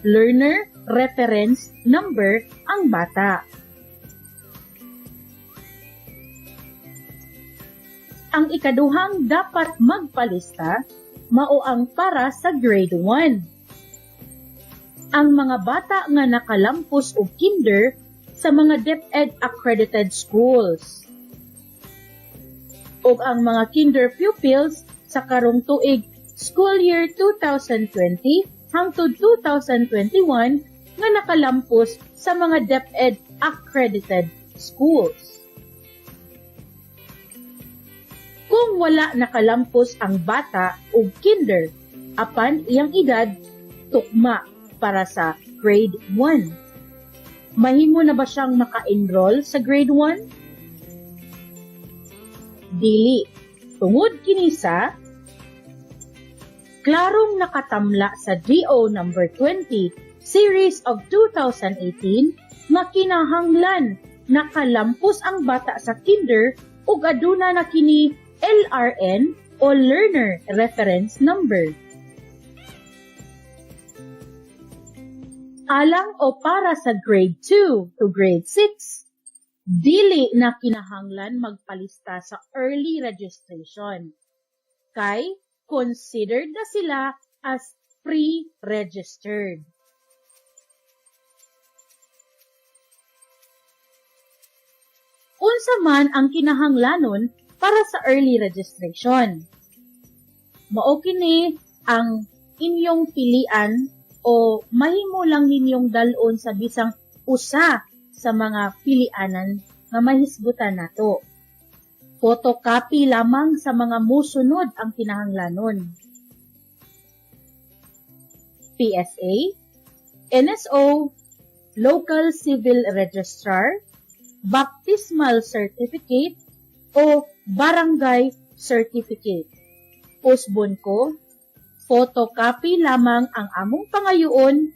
Learner Reference Number ang bata. Ang ikaduhang dapat magpalista mao ang para sa Grade 1. Ang mga bata nga nakalampos og kinder sa mga DepEd accredited schools ug ang mga kinder pupils sa karong tuig school year 2020 hangtod 2021 nga nakalampos sa mga DepEd accredited schools. Kung wala nakalampos ang bata og kinder apan iyang edad tukma para sa Grade 1, mahimo na ba siyang maka-enroll sa Grade 1? Dili. Tungod kini sa klarong nakatamla sa DO number 20 series of 2018 nga kinahanglan nakalampos ang bata sa kinder ug aduna na kini LRN o Learner Reference Number. Alang o para sa Grade 2 to Grade 6, dili na kinahanglan magpalista sa early registration kay considered na sila as pre-registered. Unsa man ang kinahanglanon para sa early registration? Mao kini ang inyong pilian o mahimo lang ninyong dal-on sa bisang usa sa mga pilianan nga mahisgutan nato. Photocopy lamang sa mga musunod ang kinahanglanon: PSA, NSO, Local Civil Registrar, Baptismal Certificate, o Barangay Certificate. Usbon ko, photocopy lamang ang among pangayoon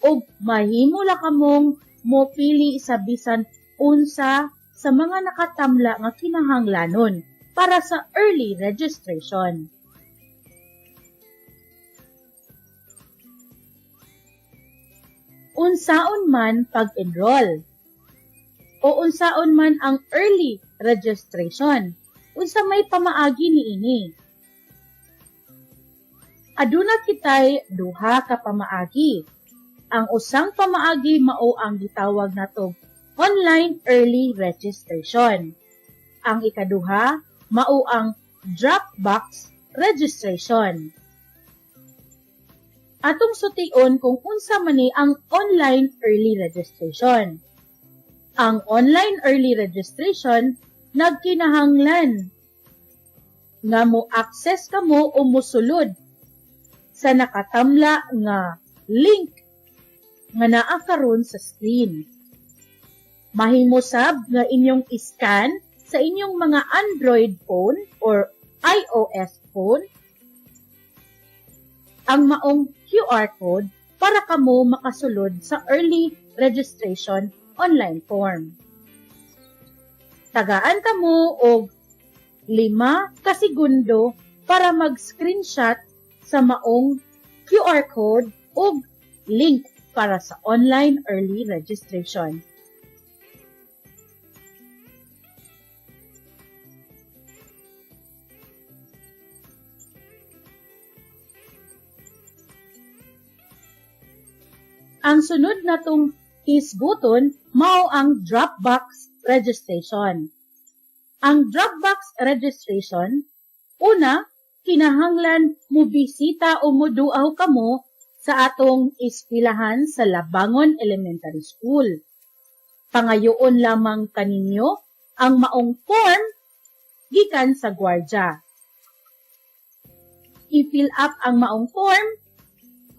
ug mahimo la kamong mopili sa bisan unsa sa mga nakatamla nga kinahanglanon para sa early registration. Unsaon man pag-enroll o unsaon man ang early registration? Unsa may pamaagi niini? Aduna kitay duha ka pamaagi. Ang usang pamaagi mao ang gitawag natong online early registration. Ang ikaduha mao ang drop box registration. Atong sution kung unsa man ni ang online early registration. Ang online early registration nagkinahanglan nga mo access kamo o mosulod sa nakatamla nga link nga naa karon sa screen. Mahimo sab nga inyong iscan sa inyong mga Android phone or iOS phone ang maong QR code para kamo makasulod sa early registration online form. Tagaan kamo og 5 ka segundo para mag-screenshot sa maong QR code ug link para sa online early registration. Ang sunod natong hisguton mao ang Dropbox registration. Ang Dropbox registration, una, kinahanglan mo bisita o moduaw kamo sa atong eskwilahan sa Labangon Elementary School. Pangayoon lamang kaninyo ang maong form gikan sa gwardya. I-fill up ang maong form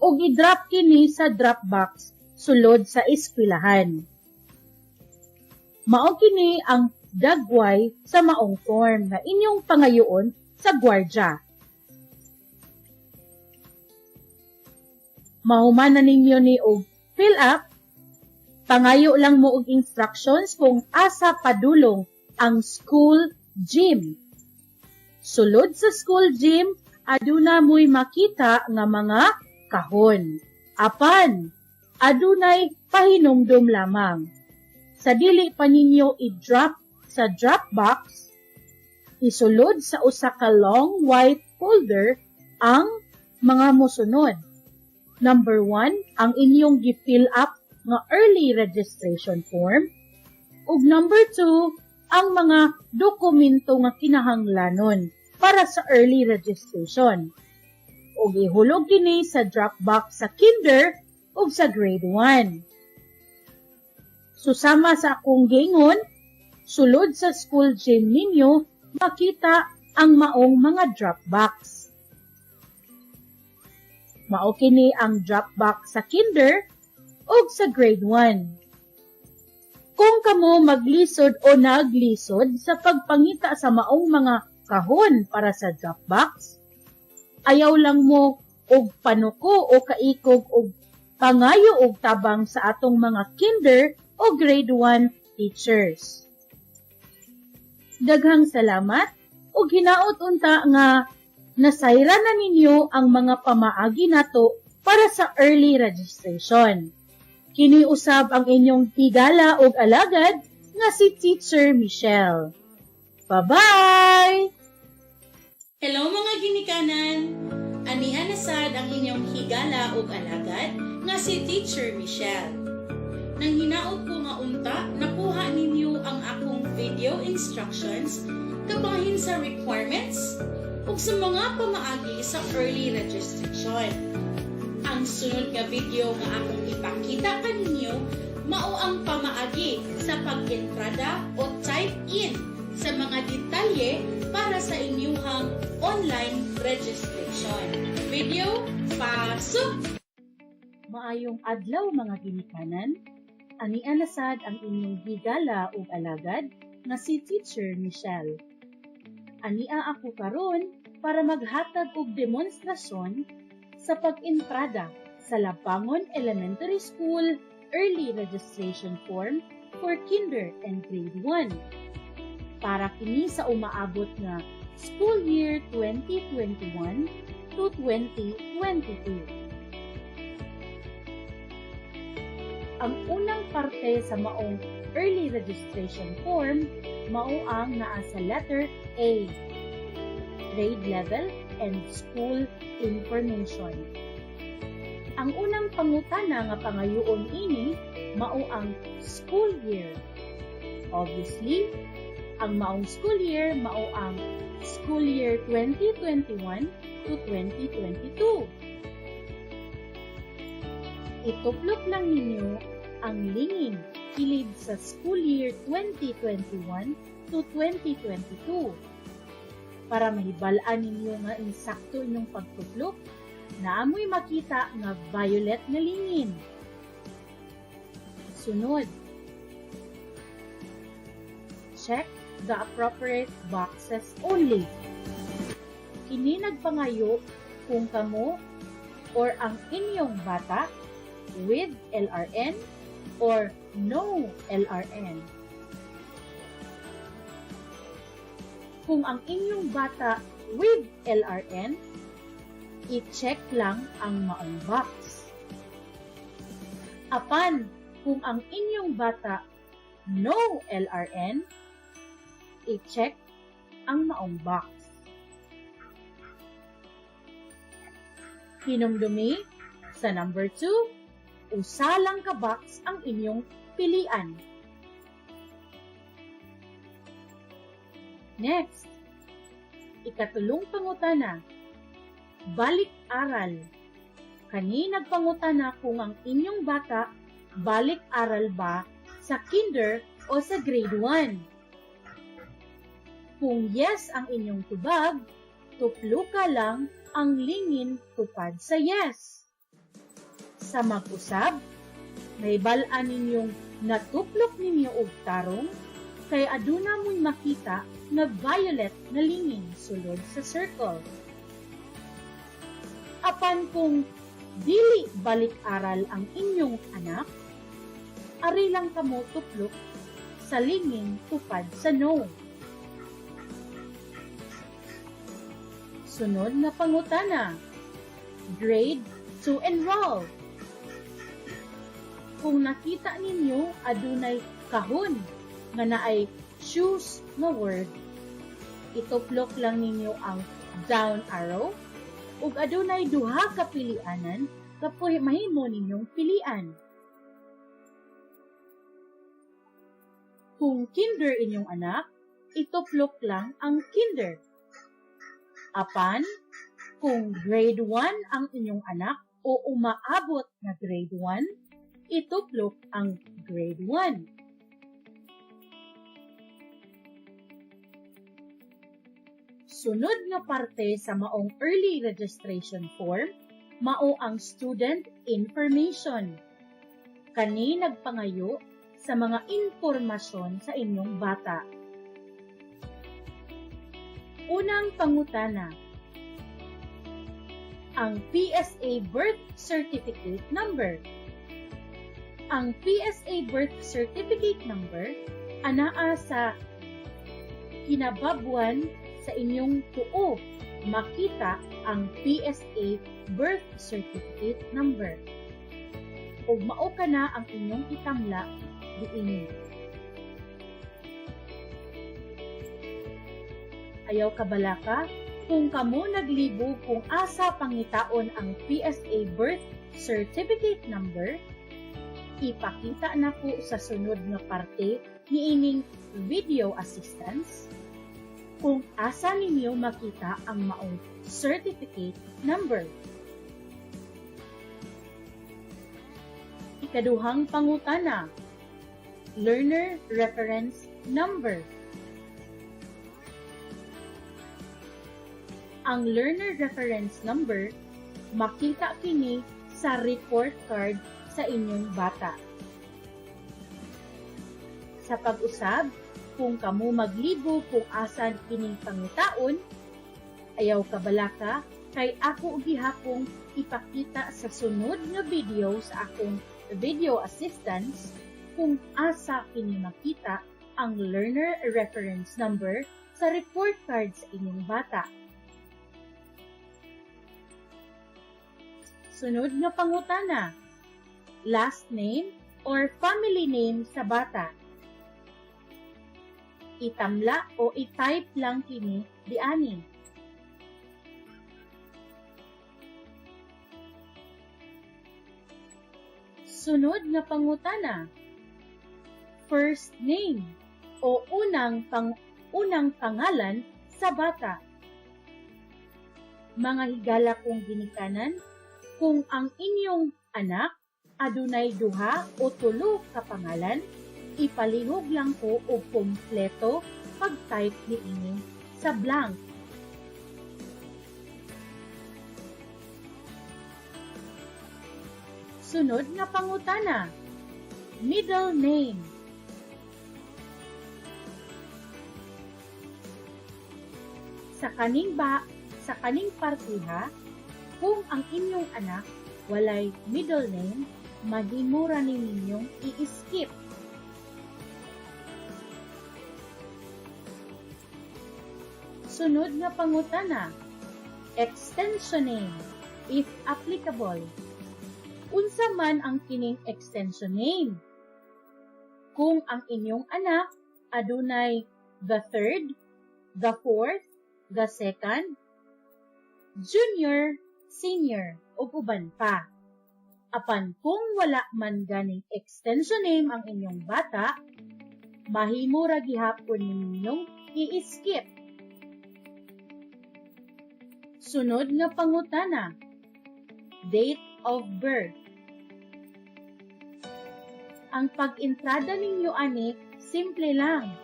ug i-drop kini sa drop box sulod sa eskwilahan. Mao kini ang dagway sa maong form na inyong pangayoon sa gwardya. Mahuman na ninyo ni og fill up, pangayo lang mo og instructions kung asa padulong ang school gym. Sulod sa school gym, aduna mo'y makita nga mga kahon. Apan, Adunay pahinumdom lamang. Sa dili pa ninyo i-drop sa drop box, isulod sa usa ka long white folder ang mga mosunod. Number 1, ang inyong gi-fill up nga early registration form. Ug number 2, ang mga dokumento nga kinahanglanon para sa early registration. Ug ihulog kini sa drop box sa kinder ug sa grade 1. Susama sa akong giingon, sulod sa school gym ninyo makita ang maong mga drop box. Mao kini ang drop box sa kinder ug sa grade 1. Kung kamo maglisod o naglisod sa pagpangita sa maong mga kahon para sa drop box, ayaw lang mo og panuko o kaikog og pangayo og tabang sa atong mga kinder o grade 1 teachers. Daghang salamat ug hinaot unta nga nasayran na ninyo ang mga pamaagi nato para sa early registration. Kini usab ang inyong higala ug alagad nga si Teacher Michelle. Bye-bye! Hello, mga ginikanan! Ania na sad ang inyong higala ug alagad nga si Teacher Michelle. Nang hinaot ko nga unta, nakuha ninyo ang akong video instructions kabahin sa requirements ug sa mga pamaagi sa early registration. Ang sunod nga video nga akong ipakita kaninyo mao ang pamaagi sa pag-entrada o type in sa mga detalye para sa inyong online registration. Video, pasok! Maayong adlaw, mga ginikanan. Ania na sad ang inyong higala ug alagad nga si Teacher Michelle. Ania ako karon para maghatag og demonstrasyon sa pag-entrada sa Labangon Elementary School Early Registration Form for Kinder and Grade 1. Para kini sa umaabot nga school year 2021 to 2022. Ang unang parte sa maong early registration form mao ang naa sa letter A, grade level and school information. Ang unang pangutana nga pangayoon ini mao ang school year. Obviously, ang maong school year mao ang school year 2021 to 2022. Ituplok lang ninyo ang lingin kilid sa school year 2021 to 2022. Para mahibal-an ninyo nga insakto inyong pagtuplok, naa moy makita nga violet nga lingin. Sunod, check the appropriate boxes only. Kini nagpangayo kung kamo or ang inyong bata with LRN or no LRN. Kung ang inyong bata with LRN, i-check lang ang maong box. Apan, kung ang inyong bata no LRN, i-check ang maong box. Hinumdumi, sa number 2, usa lang ka box ang inyong pilian. Next, ikatulong pangutana, balik aral. Kani nagpangutana kung ang inyong bata balik aral ba sa kinder o sa grade 1. Kung yes ang inyong tubag, tupluka lang ang lingin tupad sa yes. Sa mag-usab, mahibal-an ninyong natuplok ninyo og tarong kay aduna mo'y makita nga violet nga lingin sulod sa circle. Apan kung dili balik aral ang inyong anak, ari lang kamo tuplok sa lingin tupad sa no. Sunod nga pangutana, grade to enroll. Kung nakita ninyo adunay kahon nga naay "choose" nga word, ituplok lang ninyo ang down arrow ug adunay duha ka pilianan kapoy mahimo ninyong pilian. Kung kinder inyong anak, ituplok lang ang kinder. Apan, kung grade 1 ang inyong anak o umaabot na grade 1, ituplok ang grade 1. Sunod nga parte sa maong early registration form, mao ang student information. Kani nagpangayo sa mga impormasyon sa inyong bata. Unang pangutana, ang PSA birth certificate number. Ang PSA birth certificate number anaa sa kinababuan sa inyong tuo makita ang PSA birth certificate number. Ug mao kana ang inyong itamla diini. Ayaw kabalaka kung kamo naglibog kung asa pangitaon ang PSA birth certificate number, ipakita na po sa sunod nga parte niining video assistance kung asa ninyo makita ang maong certificate number. Ikaduhang pangutana, learner reference number. Ang learner reference number makita kini sa report card sa inyong bata. Sa pag-usab, kung kamo maglibo kung asan kining pangitaon, ayaw kabalaka kay ako gihapong ipakita sa sunod nga video sa akong video assistance kung asa kini makita ang learner reference number sa report card sa inyong bata. Sunod nga pangutana, last name or family name sa bata. Itamla o i-type lang kini diani. Sunod nga pangutana, first name o unang pangalan sa bata. Mga higala kong ginikanan, kung ang inyong anak adunay duha o tulo ka pangalan, ipalihog lang ko og kompleto pag-type niini sa blank. Sunod nga pangutana, middle name. Sa kaning partiha, kung ang inyong anak walay middle name, mahimo ra ni ninyong i-skip. Sunod nga pangutana, extension name, if applicable. Unsa man ang kining extension name? Kung ang inyong anak adunay the third, the fourth, the second, junior, senior, ug uban pa. Apan kung wala man ganing extension name ang inyong bata, mahimo ra gihapon ninyong i-skip. Sunod nga pangutana, date of birth. Ang pag-entrada ninyo ani simple lang.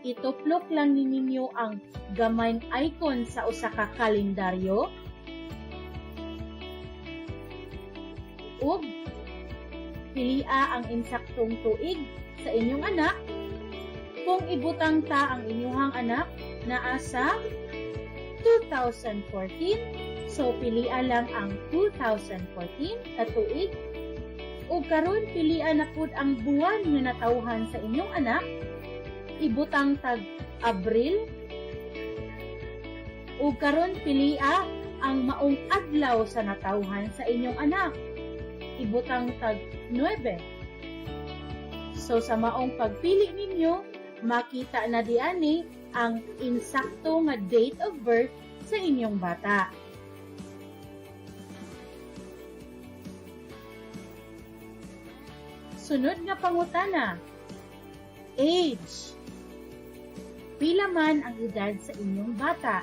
Ituplok lang ninyo ang gamayng icon sa usa ka kalendaryo ug pilia ang insaktong tuig sa inyong anak. Kung ibutang ta ang inyong anak naa sa 2014, so pilia lang ang 2014 ka tuig. Ug karon pilia na pud ang buwan nga natawhan sa inyong anak. Ibutang tag Abril. Ug karon pilia ang maong adlaw sa natawhan sa inyong anak. Ibutang tag 9. So sa maong pagpili ninyo, makita na diani ang insakto nga date of birth sa inyong bata. Sunod nga pangutana, age. Pila man ang edad sa inyong bata?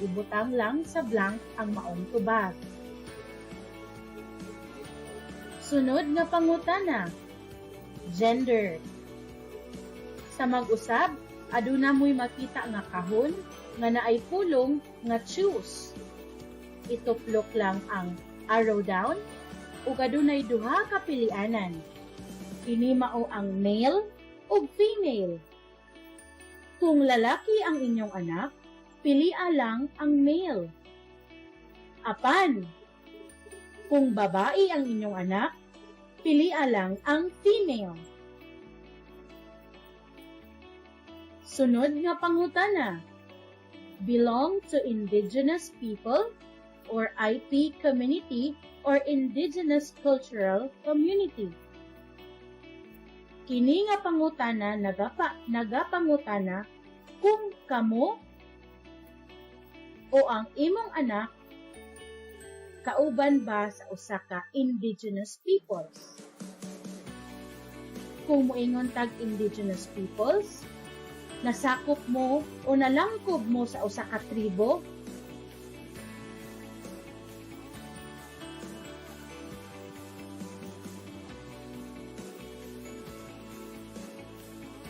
Ibutang lang sa blank ang maong tubag. Sunod nga pangutana, gender. Sa mag-usab, aduna mo'y makita nga kahon nga naay pulong nga choose. Ituplok lang ang arrow down ug adunay duha ka pilianan. Kini mao ang male ug female. Kung lalaki ang inyong anak, pilia lang ang male. Apan, kung babae ang inyong anak, pilia lang ang female. Sunod nga pangutana, belong to indigenous people or IP community or indigenous cultural community. Kini nga pangutana nagapangutana kung kamo o ang imong anak kauban ba sa usa ka indigenous peoples. Kung moingon tag indigenous peoples, nasakop mo o nalangkob mo sa usa ka tribo,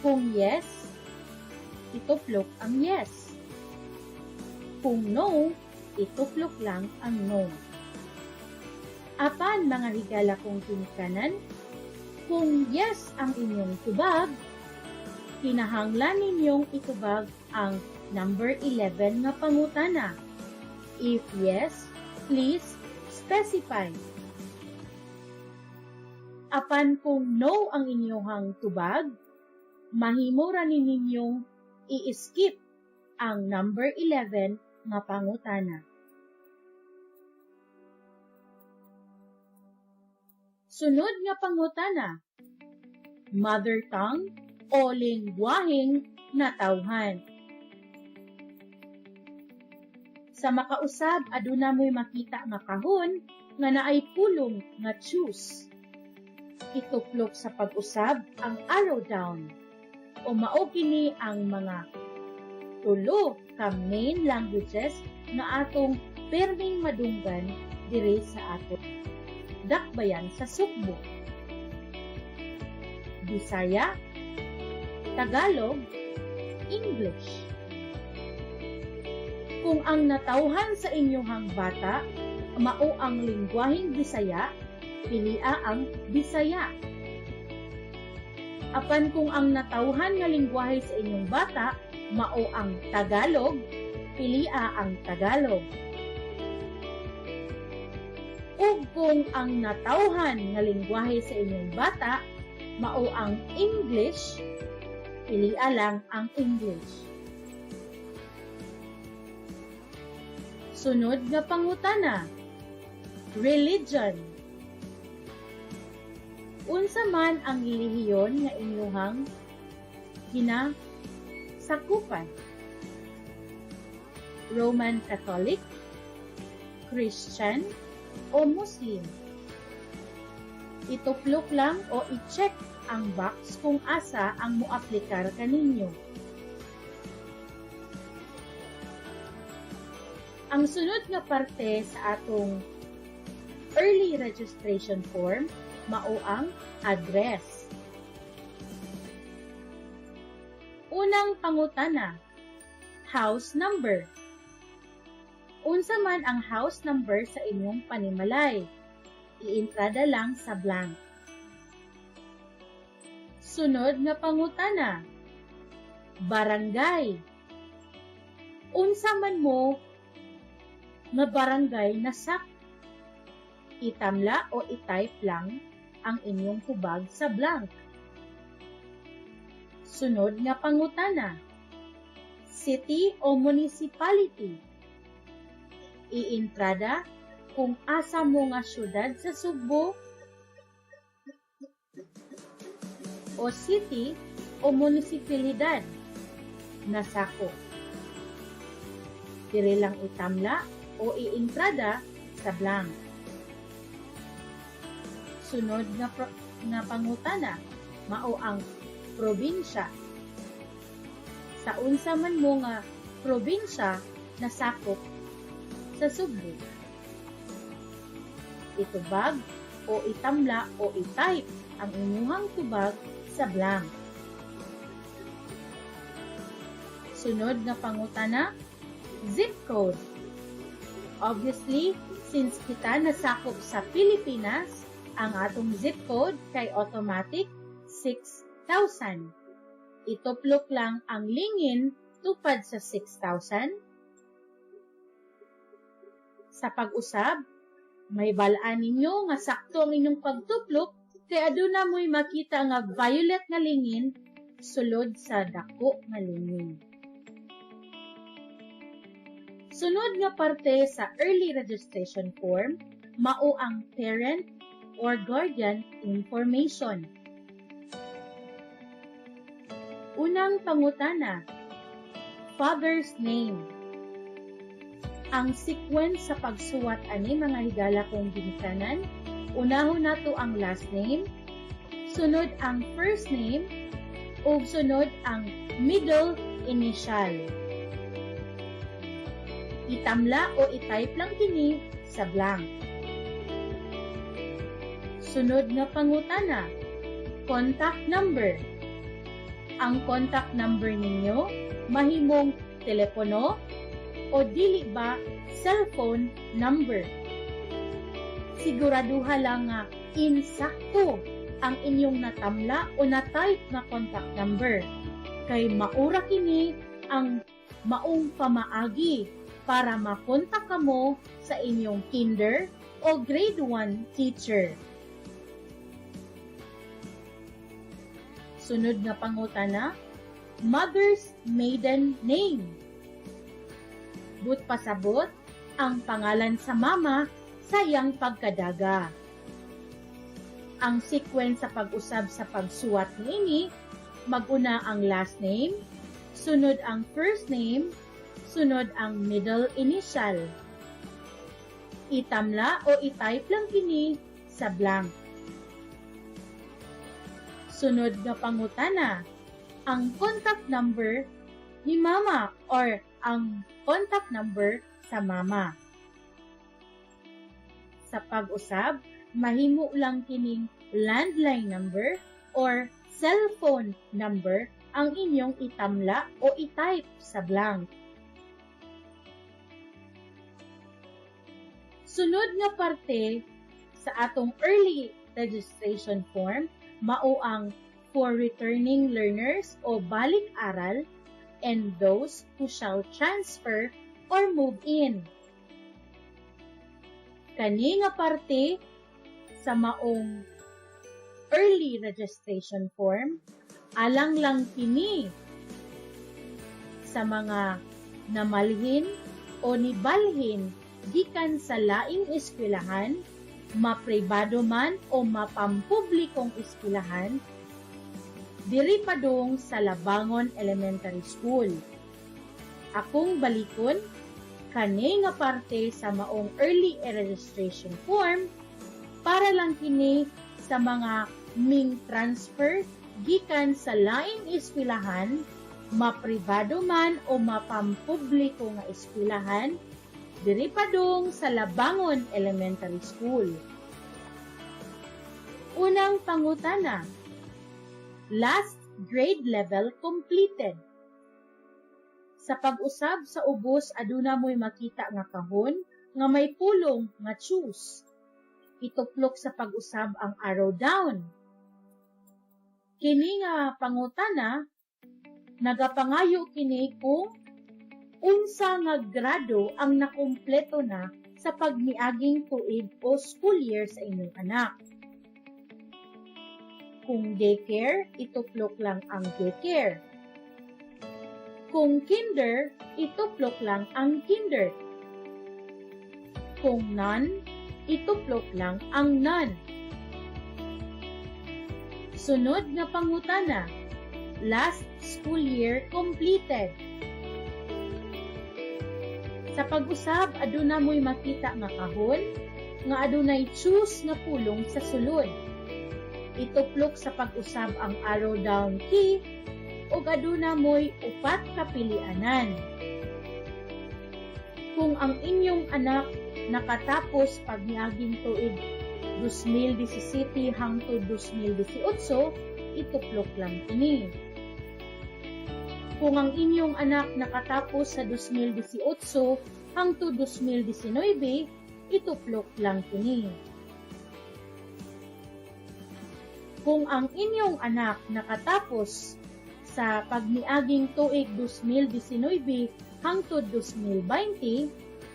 kung yes, ituplok ang yes. Kung no, ituplok lang ang no. Apan mga higala kong tinikanan, kung yes ang inyong tubag, kinahanglan ninyong itubag ang number 11 nga pangutana. If yes, please specify. Apan kung no ang inyong tubag, mahimo ra ni ninyong i-skip ang number 11 nga pangutana. Sunod nga pangutana, mother tongue o lingwaheng natawhan. Sa makausab, aduna mo'y makita nga kahon nga naay pulong nga choose. Ituplok sa pag-usab ang arrow down o mao kini ang mga tulo ka main languages nga atong perming madunggan diri sa ato dakbayan sa Sugbo. Bisaya, Tagalog, English. Kung ang natawhan sa inyong bata mao ang lingwaheng Bisaya, pilia ang Bisaya. Apan kung ang natawhan nga lingwahe sa inyong bata mao ang Tagalog, pilia ang Tagalog. Ug kung ang natawhan nga lingwahe sa inyong bata mao ang English, pilia lang ang English. Sunod nga pangutana, religion. Unsa man ang relihiyon nga inyuhang ginasakupan? Roman Catholic, Christian, o Muslim? Ituplok lang o i-check ang box kung asa ang moaplikar kaninyo. Ang sunod nga parte sa atong early registration form mao ang address. Unang pangutana, house number. Unsa man ang house number sa inyong panimalay? Iintrada lang sa blank. Sunod nga pangutana, barangay. Unsa man mo nga barangay nasak? Itamla o itype lang ang inyong tubag sa blank. Sunod nga pangutana, city o municipality. Iintrada Kung asa mo nga syudad sa Sugbo o city o munisipalidad nasakop. Diri lang itamla o iintrada sa blank. Sunod nga pangutana mao ang probinsya. Sa unsa man mo nga probinsya nasakop sa Sugbo? Itubag o itamla o i-type ang inyuhang tubag sa blank. Sunod nga pangutana, zip code. Obviously, since kita nasakop sa Pilipinas, ang atong zip code kay automatic 6,000. Ituplok lang ang lingin tupad sa 6,000. Sa pag-usab, may balaan ninyo nga sakto ang inyong pagtuplok kay aduna mo'y makita nga violet nga lingin sulod sa dako nga lingin. Sunod nga parte sa early registration form mao ang parent or guardian information. Unang pangutana, father's name. Ang sequence sa pagsuwat ani, mga higala kong ginikanan, unahon nato ang last name, sunod ang first name, ug sunod ang middle initial. Itamla o i-type lang kini sa blank. Sunod nga pangutana, contact number. Ang contact number ninyo mahimong telepono o dili ba cellphone number. Siguraduha lang nga insakto ang inyong natamla o na-type na contact number kay maura kini ang maong pamaagi para makontak kamo sa inyong kinder o grade 1 teacher. Sunod nga pangutana, mother's maiden name. But pasabot ang pangalan sa mama sa iyang pagkadaga. Ang sequence sa pag-usab sa pagsuwat niini, mag-una ang last name, sunod ang first name, sunod ang middle initial. Itamla o i-type lang kini sa blank. Sunod nga pangutana, ang contact number ni mama or ang contact number sa mama. Sa pag-usab, mahimo lang kining landline number or cellphone number ang inyong itamla o i-type sa blank. Sunod nga parte sa atong early registration form mao ang for returning learners o balik-aral and those who shall transfer or move in. Kani nga parte sa maong early registration form alang lang kini sa mga namalhin o nibalhin gikan sa laing eskwelahan, mapribado man o mapampublikong eskwelahan, diri padung sa Labangon Elementary School. Akong balikon, kani nga parte sa maong early registration form para lang kini sa mga ming transfer gikan sa laing eskwelahan, mapribado man o mapampubliko nga eskwelahan, diri padung sa Labangon Elementary School. Unang pangutana, last grade level completed. Sa pag-usab sa ubos, aduna mo'y makita nga kahon nga may pulong nga "choose". Ituplok sa pag-usab ang arrow down. Kini nga pangutana nagapangayo kini kung unsa nga grado ang nakumpleto na sa pagmiaging tuig o school year sa inyong anak. Kung daycare, ituplok lang ang daycare. Kung kinder, ituplok lang ang kinder. Kung none, ituplok lang ang none. Sunod nga pangutana, last school year completed. Sa pag-usab, aduna mo'y makita nga kahon nga adunay "choose" nga pulong sa sulod. Ituplok sa pag-usab ang arrow down key ug aduna mo'y upat ka pilianan. Kung ang inyong anak nakatapos pag niaging tuig 2017 hangtod 2018, ituplok lang kini. Kung ang inyong anak nakatapos sa 2018 hangtod 2019, ituplok lang kini. Kung ang inyong anak nakatapos sa pagniaging tuig 2019 hangtod 2020,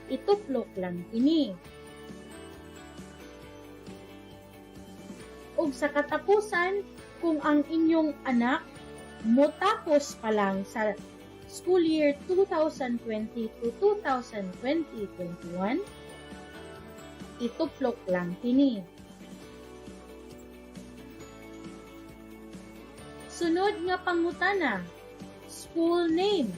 ituplok lang kini. Ug sa katapusan, kung ang inyong anak motapos pa lang sa school year 2020 to 2020-21, ituplok lang kini. Sunod nga pangutana, school name.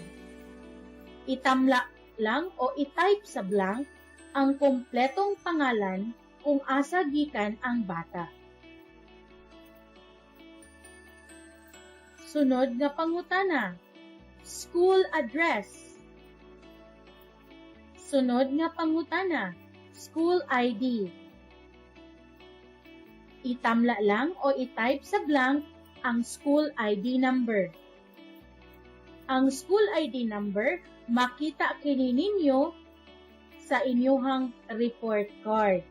Itamla lang o i-type sa blank ang kompletong pangalan kung asa gikan ang bata. Sunod nga pangutana, school address. Sunod nga pangutana, school ID. Itamla lang o i-type sa blank ang school ID number. Ang school ID number makita kini ninyo sa inyuhang report card.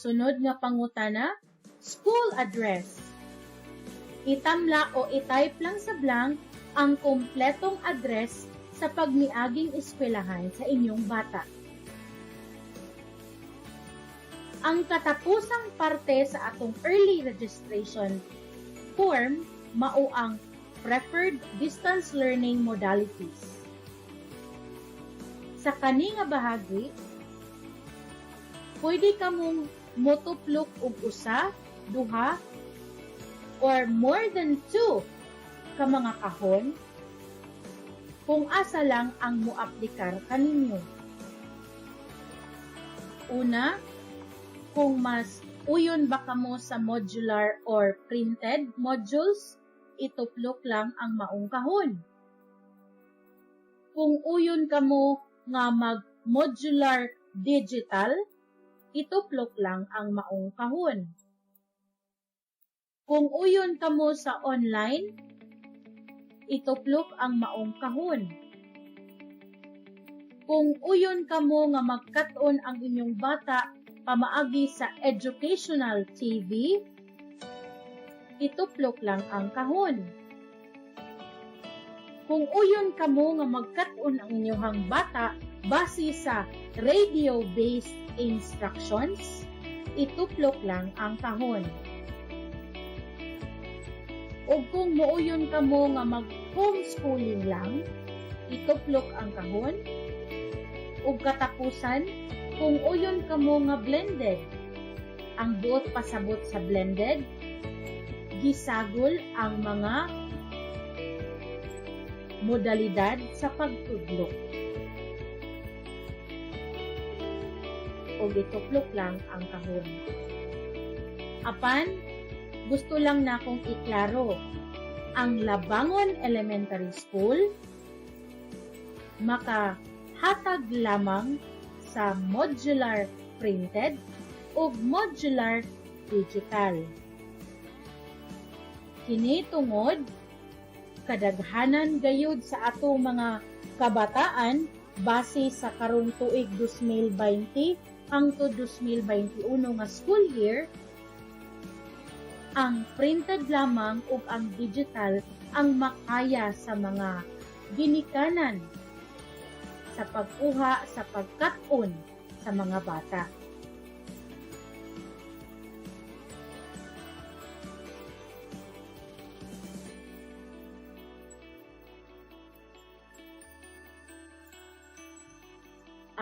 Sunod nga pangutana, school address. Itamla o i-type lang sa blank ang kompletong address sa pagmiaging eskwelahan sa inyong bata. Ang katapusang parte sa atong early registration form mao ang preferred distance learning modalities. Sa kani nga bahagi, pwede kamong motuplok og usa, duha, or more than two ka mga kahon kung asa lang ang moaplikar kaninyo. Una, kung mas uyon ba kamo sa modular or printed modules, ituplok lang ang maong kahon. Kung uyon kamo nga mag-modular digital, ituplok lang ang maong kahon. Kung uyon kamo sa online, ituplok ang maong kahon. Kung uyon kamo nga magkat-on ang inyong bata pamaagi sa educational TV, ituplok lang ang kahon. Kung uyon kamo nga magkat-on ang inyong bata base sa radio-based instructions, ituplok lang ang kahon. Ug kung muuyon kamo nga mag-homeschooling lang, ituplok ang kahon. Ug katapusan, kung uyon kamo nga blended, ang buot pasabot sa blended, gisagol ang mga modalidad sa pagtudlo. Ug ituplok lang ang kahon. Apan, gusto lang nakong iklaro, ang Labangon Elementary School makahatag lamang sa modular printed ug modular digital. Kini tungod kadaghanan gayud sa atong mga kabataan base sa karong tuig 2020 hangtod 2021 nga school year, ang printed lamang ug ang digital ang makaya sa mga ginikanan sa pagkuha sa pagkat-on sa mga bata.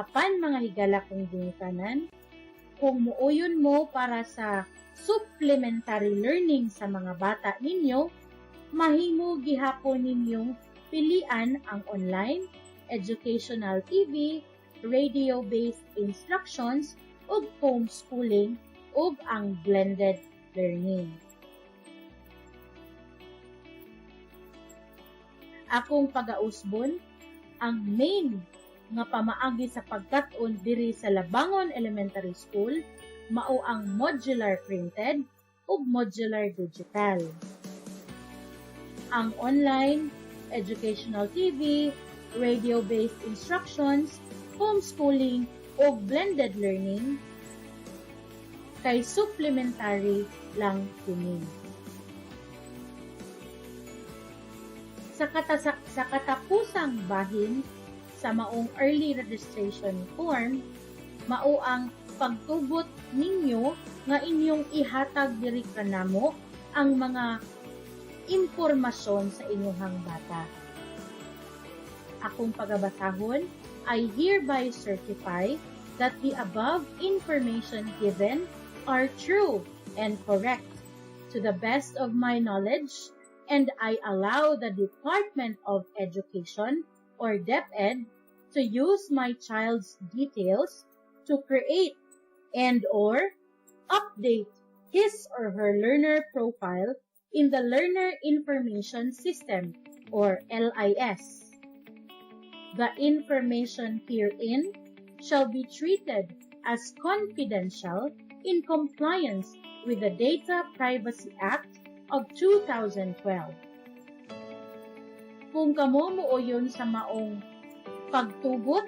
Apan mga higala kong ginikanan, kung muuyon mo para sa supplementary learning sa mga bata ninyo, mahimo gihapon ninyong pilian ang online, educational TV, radio-based instructions, ug homeschooling ug ang blended learning. Akong pagausbon, ang main nga pamaagi sa pagkat-on diri sa Labangon Elementary School mao ang modular printed ug modular digital. Ang online, educational TV, radio-based instructions, homeschooling ug blended learning kay supplementary lang kini. Sa katapusang bahin sa maong early registration form, mao ang pagtugot ninyo nga inyong ihatag diri kanamo ang mga impormasyon sa inyong bata. Akong pagabasahon, I hereby certify that the above information given are true and correct to the best of my knowledge, and I allow the Department of Education or DepEd to use my child's details to create and or update his or her learner profile in the Learner Information System or LIS. The information herein shall be treated as confidential in compliance with the Data Privacy Act of 2012. Kung kamo muuyon sa maong pagtugot,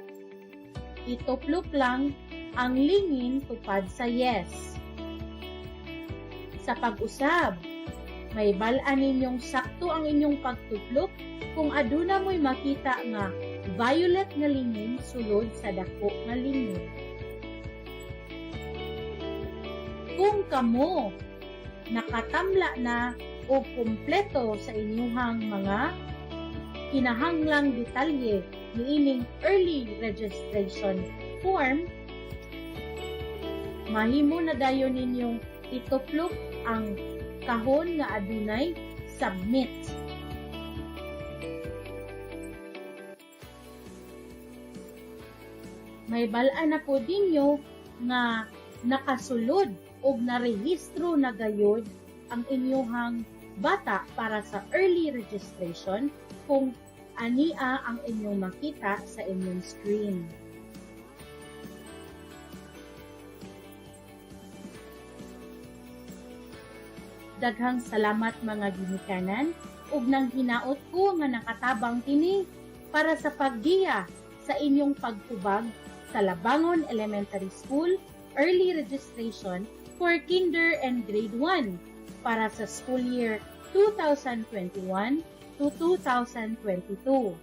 ituplok lang ang lingin tupad sa yes. Sa pag-usab, mahibal-an ninyong sakto ang inyong pagtuplok kung aduna mo'y makita nga violet nga lingin sulod sa dako nga lingin. Kung kamo nakatamla na o kumpleto sa inyuhang mga kinahanglang detalye niining early registration form, mahimo na dayon ninyong ituplok ang kahon nga adunay submit. Mahibal-an na po ninyo nga nakasulod og narehistro na gayod ang inyuhang bata para sa early registration kung ania ang inyong makita sa inyong screen. Daghang salamat mga ginikanan ug nang hinaot ko nga nakatabang kini para sa paggiya sa inyong pagtubag sa Labangon Elementary School Early Registration for Kinder and Grade 1 para sa school year 2021 to 2022.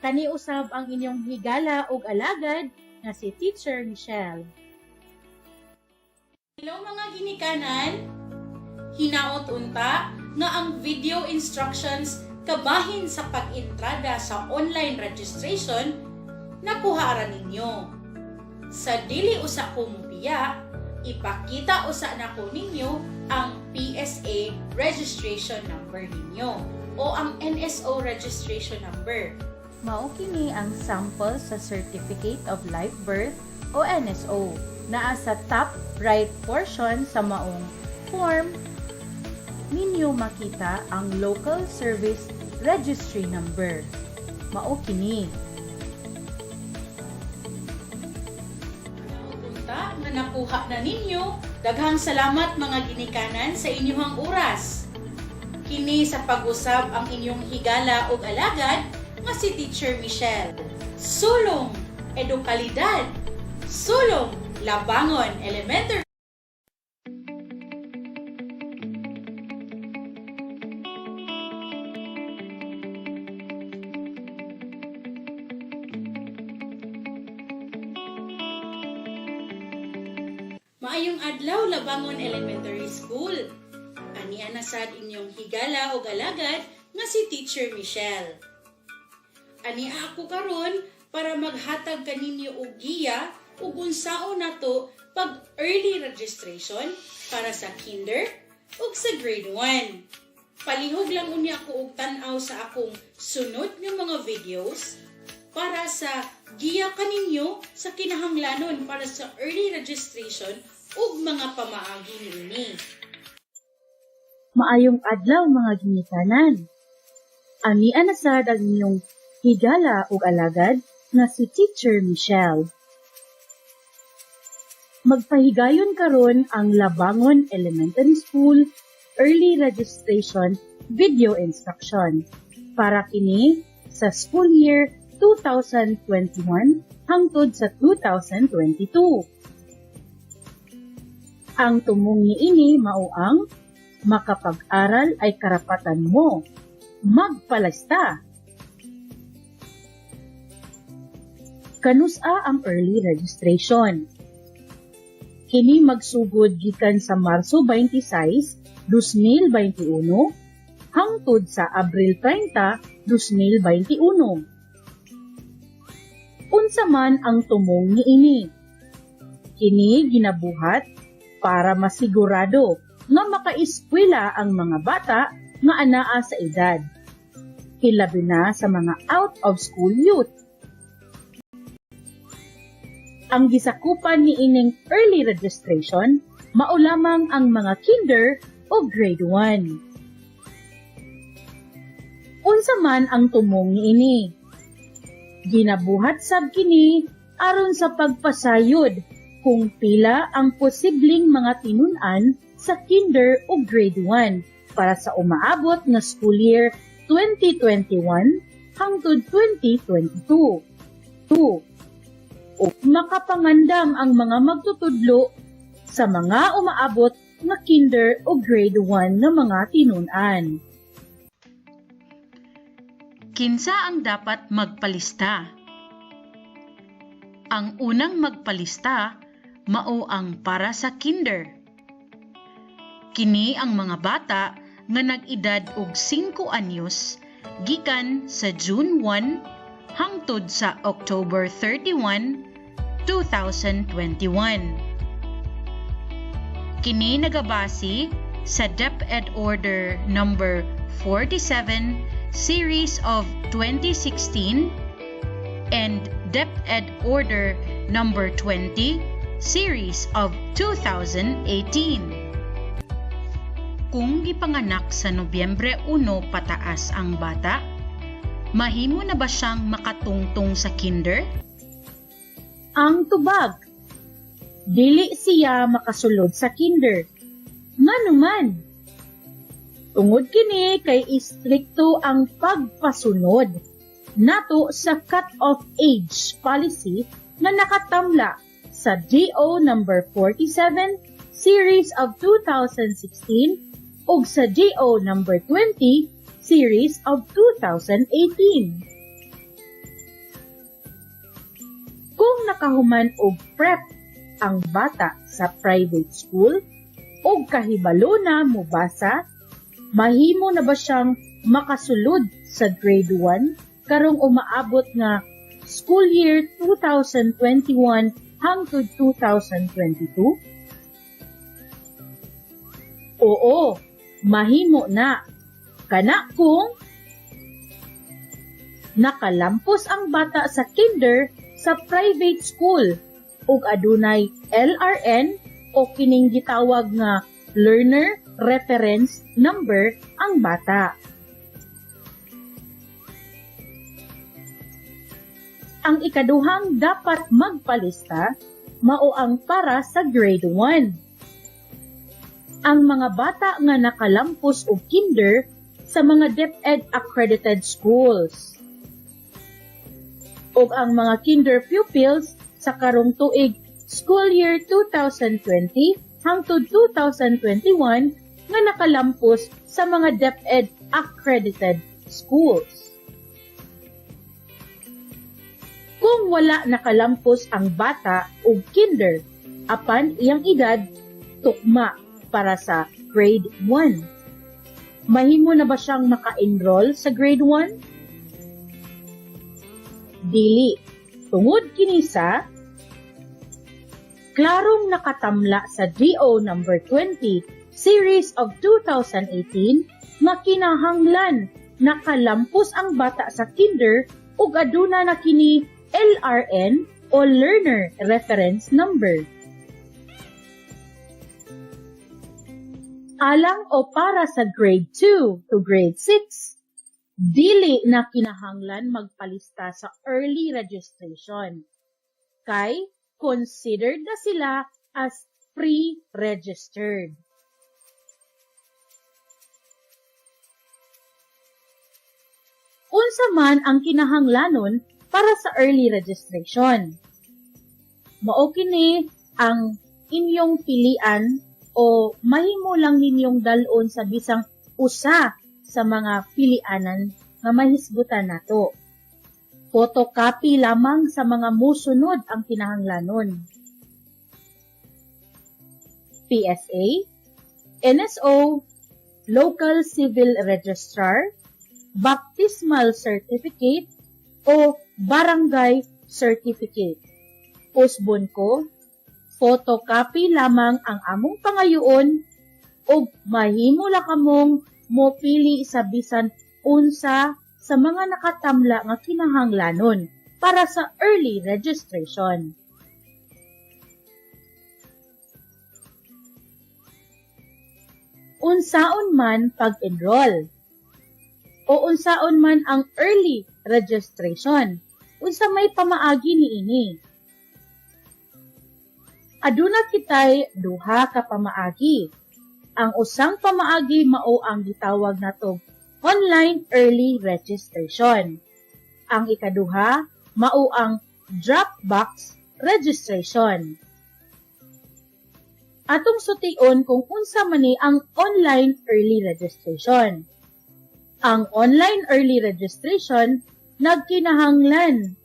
Kaniusab ang inyong higala ug alagad nga si Teacher Michelle. Hello mga ginikanan! Hinaot unta nga ang video instructions kabahin sa pag-entrada sa online registration nakuha ra ninyo. Sa dili usa ko mubiya, ipakita usa nako ninyo ang PSA registration number ninyo o ang NSO registration number. Mao kini ang sample sa Certificate of Live Birth o NSO. Naa sa top right portion sa maong form ninyo makita ang Local Service Registry Number. Mao kini. Unta nga nakuha na ninyo, daghang salamat mga ginikanan sa inyong oras. Kini sa pag-usab ang inyong higala ug alagad nga si Teacher Michelle. Sulong Edukalidad. Sulong Labangon Elementary. Maayong adlaw, Labangon Elementary School. Ania na sad inyong higala og alagad nga si Teacher Michelle. Ania ako karon para maghatag kaninyo og giya ug unsaon nato pag early registration para sa kinder ug sa grade 1. Palihog lang unya ko og tan-aw sa akong sunod nga mga videos para sa giya kaninyo sa kinahanglanon para sa early registration ug mga pamaagi niini. Maayong adlaw, mga ginikanan. Ania na sad ang inyong higala ug alagad nga si Teacher Michelle. Magpahigayon karon ang Labangon Elementary School Early Registration Video Instruction para kini sa school year 2021 hangtod sa 2022. Ang tumong niini mao ang "Makapag-aral ay karapatan mo. Magpalista." Kanus-a ang early registration? Kini magsugod gikan sa Marso 26, 2021 hangtod sa Abril 30, 2021. Unsa man ang tumong niini? Kini ginabuhat para masigurado nga makaeskwela ang mga bata nga anaa sa edad, hilabi na sa mga out of school youth. Ang gisakupan niining early registration mao lamang ang mga kinder o grade 1. Unsa man ang tumong niini? Ginabuhat sab kini aron sa pagpasayod kung pila ang posibleng mga tinun-an sa kinder o grade 1 para sa umaabot nga school year 2021 hangtod 2022. 2. O makapangandam ang mga magtutudlo sa mga umaabot nga kinder o grade 1 nga mga tinun-an. Kinsa ang dapat magpalista? Ang unang magpalista mao ang para sa kinder. Kini ang mga bata nga nag-edad og 5 anyos gikan sa June 1 hangtod sa October 31, 2021. Kini nagabase sa DepEd Order number 47 series of 2016 and DepEd Order number 20 series of 2018. Kung gipanganak sa Nobyembre 1 pataas ang bata, mahimo na ba siyang makatungtong sa kinder? Ang tubag: dili siya makasulod sa kinder. Ngano man? Tungod kini kay istrikto ang pagpasunod nato sa cut-off age policy nga nakatamla sa DO number 47 series of 2016 ug sa DO number 20 series of 2018. Kung nakahuman og prep ang bata sa private school ug kahibalo na mobasa, mahimo na ba siyang makasulod sa grade 1 karong umaabot nga school year 2021 hangtod 2022? Oo, mahimo na. Kana kung nakalampos ang bata sa kinder sa private school ug adunay LRN o kining gitawag nga Learner Reference Number ang bata. Ang ikaduhang dapat magpalista mao ang para sa grade 1. Ang mga bata nga nakalampos og kinder sa mga DepEd accredited schools ug ang mga kinder pupils sa karong tuig school year 2020 hangtod 2021 nga nakalampos sa mga DepEd accredited schools. Kung wala nakalampos ang bata og kinder apan iyang edad tukma para sa grade 1, mahimo na ba siyang maka-enroll sa grade 1? Dili. Tungod kini sa klarong nakatamla sa DO number 20 series of 2018 nga kinahanglan nakalampos ang bata sa kinder ug aduna na kini LRN o Learner Reference Number. Alang o para sa grade 2 to grade 6, dili na kinahanglan magpalista sa early registration kay considered na sila as pre-registered. Unsa man ang kinahanglanon para sa early registration? Mao kini ang inyong pilian o mahimo lang ninyong dal-on sa bisang usa sa mga pilianan nga mahisgutan nato. Photocopy lamang sa mga musunod ang kinahanglanon: PSA, NSO, Local Civil Registrar, Baptismal Certificate, o Barangay Certificate. Usbon ko, photocopy lamang ang among pangayoon ug mahimo la kamong mopili sa bisan unsa sa mga nakatamla nga kinahanglanon para sa early registration. Unsaon man pag-enroll o unsaon man ang early registration? Unsa may pamaagi niini? Aduna kitay duha ka pamaagi. Ang usang pamaagi mao ang gitawag natong online early registration. Ang ikaduha mao ang drop box registration. Atong sution kung unsa man ni ang online early registration. Ang online early registration, nagkinahanglan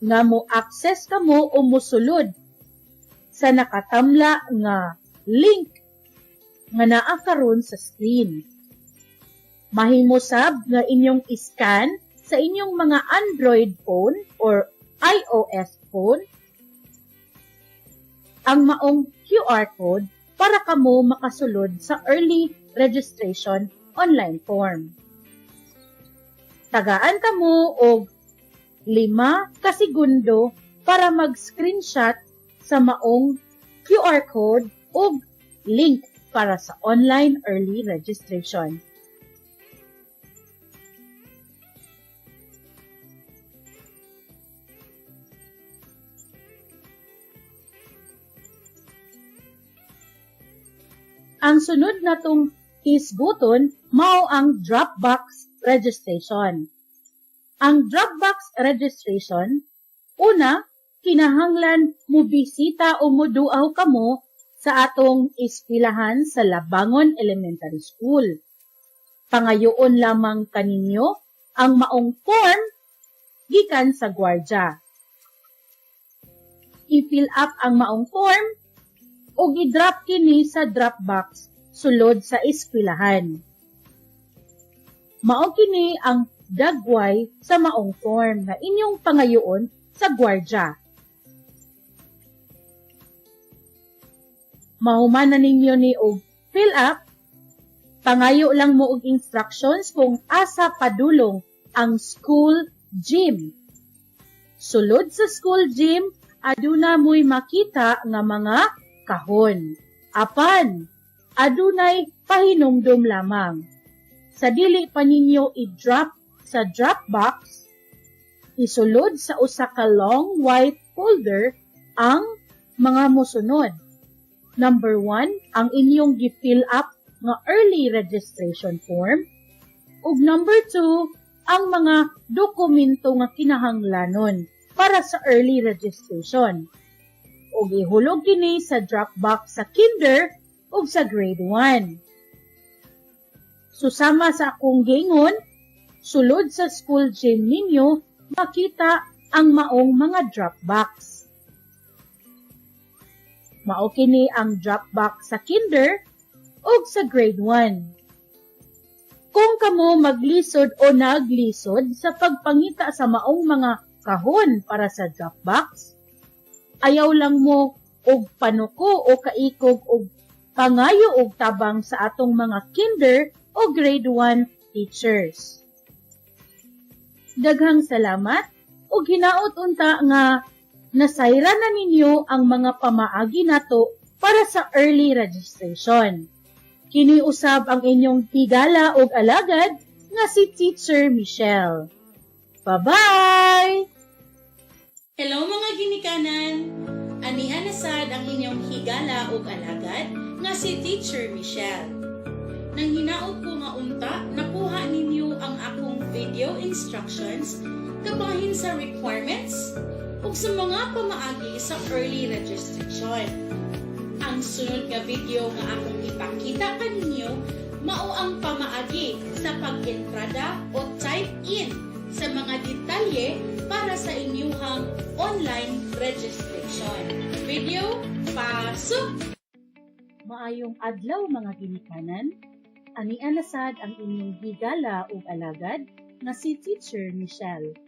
nga mo access kamo o mosulod sa nakatamla nga link nga naa karon sa screen. Mahimo sab nga inyong iscan sa inyong mga Android phone or iOS phone ang maong QR code para kamo makasulod sa early registration online form. Tagaan kamo og 5 ka segundo para mag-screenshot sa maong QR code ug link para sa online early registration. Ang sunod natong hisguton mao ang Dropbox registration. Ang Dropbox registration, una, kinahanglan mobisita o moduaw kamo sa atong eskwelahan sa Labangon Elementary School. Pangayoon lamang kaninyo ang maong form gikan sa gwardya. I-fill up ang maong form ug i-drop kini sa drop box sulod sa eskwelahan. Mao kini ang dagway sa maong form na inyong pangayoon sa gwardya. Mahuman na ninyo ni og fill up, pangayo lang mo og instructions kung asa padulong ang school gym. Sulod sa school gym, aduna mo'y makita nga mga kahon. Apan, adunay pahinumdom lamang. Sa dili pa ninyo i-drop sa drop box, isulod sa usa ka long white folder ang mga mosunod. Number 1, ang inyong gi-fill up nga early registration form. Ug number 2, ang mga dokumento nga kinahanglanon para sa early registration. Ug ihulog kini sa drop box sa kinder ug sa grade 1. Susama sa akong giingon, sulod sa school gym ninyo makita ang maong mga drop box. Mao kini ang drop box sa kinder ug sa grade 1. Kung kamo maglisod o naglisod sa pagpangita sa maong mga kahon para sa drop box, ayaw lang mo og panuko o kaikog og pangayo og tabang sa atong mga kinder o grade 1 teachers. Daghang salamat ug hinaot unta nga nasayran na ninyo ang mga pamaagi nato para sa early registration. Kini usab ang inyong higala ug alagad nga si Teacher Michelle. Bye-bye! Hello, mga ginikanan! Ania na sad ang inyong higala ug alagad nga si Teacher Michelle. Nang hinaot ko nga unta, nakuha ninyo ang akong video instructions kabahin sa requirements ug sa mga pamaagi sa early registration. Ang sunod nga video nga akong ipakita kaninyo mao ang pamaagi sa pag-entrada o type in sa mga detalye para sa inyong online registration. Video, pasok! Maayong adlaw, mga ginikanan. Ania na sad ang inyong higala ug alagad nga si Teacher Michelle.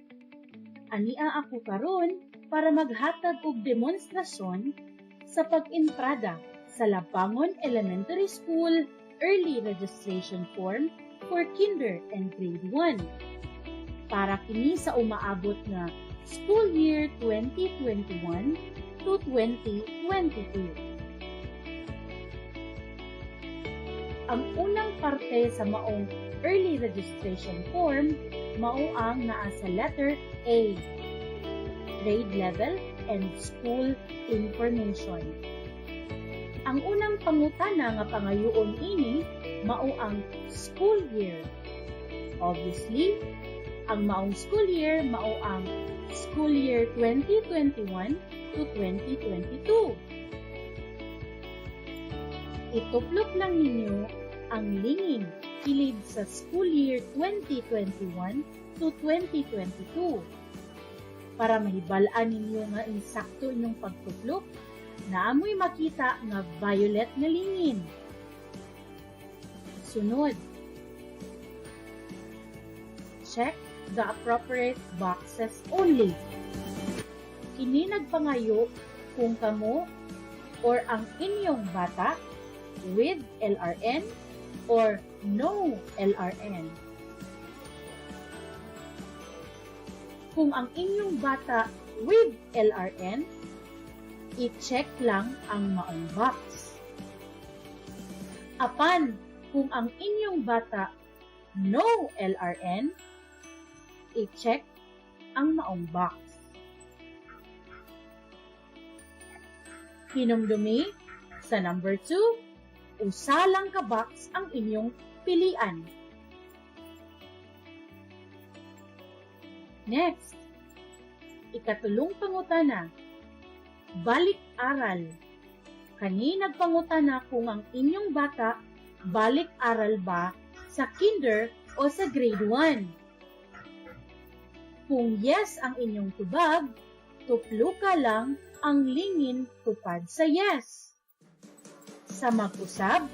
Ania ako karon para maghatag og demonstrasyon sa pag-entrada sa Labangon Elementary School Early Registration Form for Kinder and Grade 1. Para kini sa umaabot nga school year 2021 to 2022. Ang unang parte sa maong early registration form mao ang naa sa letter A, grade level and school information. Ang unang pangutana nga pangayoon ini mao ang school year. Obviously, ang maong school year mao ang school year 2021 to 2022. Ituplok lang ninyo ang lingin kilid sa school year 2021 to 2022. Para mahibal-an ninyo nga insakto inyong pagtuplok, naa moy makita nga violet nga lingin. Sunod, check the appropriate boxes only. Kini nagpangayo kung kamo or ang inyong bata with LRN or no LRN. Kung ang inyong bata with LRN, i-check lang ang maong box. Apan, kung ang inyong bata no LRN, i-check ang maong box. Hinumdumi, sa number 2, usa lang ka box ang inyong pilian. Next, ikatulong pangutana, balik-aral. Kani nagpangutana kung ang inyong bata balik-aral ba sa kinder o sa grade 1. Kung yes ang inyong tubag, tupluka lang ang lingin tupad sa yes. Sa mag-usab,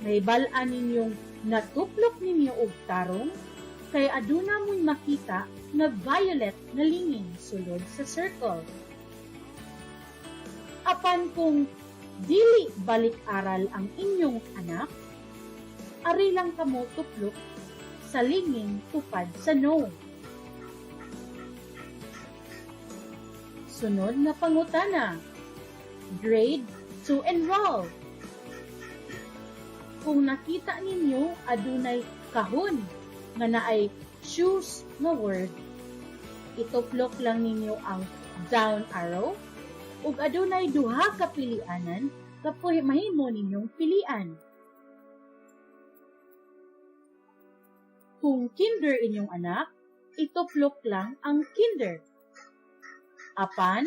mahibal-an ninyong natuplok ninyo og tarong kay aduna mo'y makita nga violet na lingin sulod sa circle. Apan kung dili balik-aral ang inyong anak, ari lang kamo tuplok sa lingin tupad sa no. Sunod nga pangutana, grade to enroll. Kung nakita ninyo adunay kahon nga naay choose nga word, ituplok lang ninyo ang down arrow ug adunay duha ka pilianan kapoy mahimo ninyong pilian. Kung kinder inyong anak, ituplok lang ang kinder. Apan,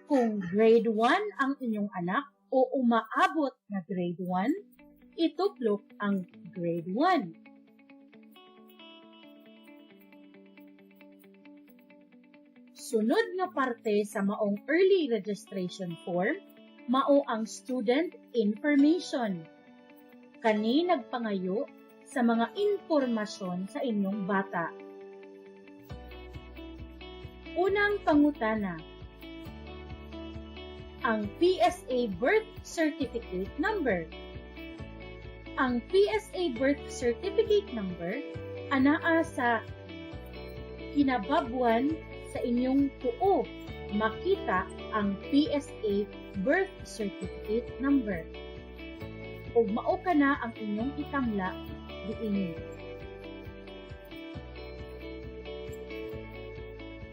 kung grade 1 ang inyong anak o umaabot na grade 1, ituplok ang grade 1. Sunod nga parte sa maong early registration form, mao ang student information. Kani nagpangayo sa mga impormasyon sa inyong bata. Unang pangutana, ang PSA Birth Certificate Number. Ang PSA Birth Certificate Number anaa sa kinababuan sa inyong tuo makita ang PSA Birth Certificate Number. Ug mao kana ang inyong itamla diini.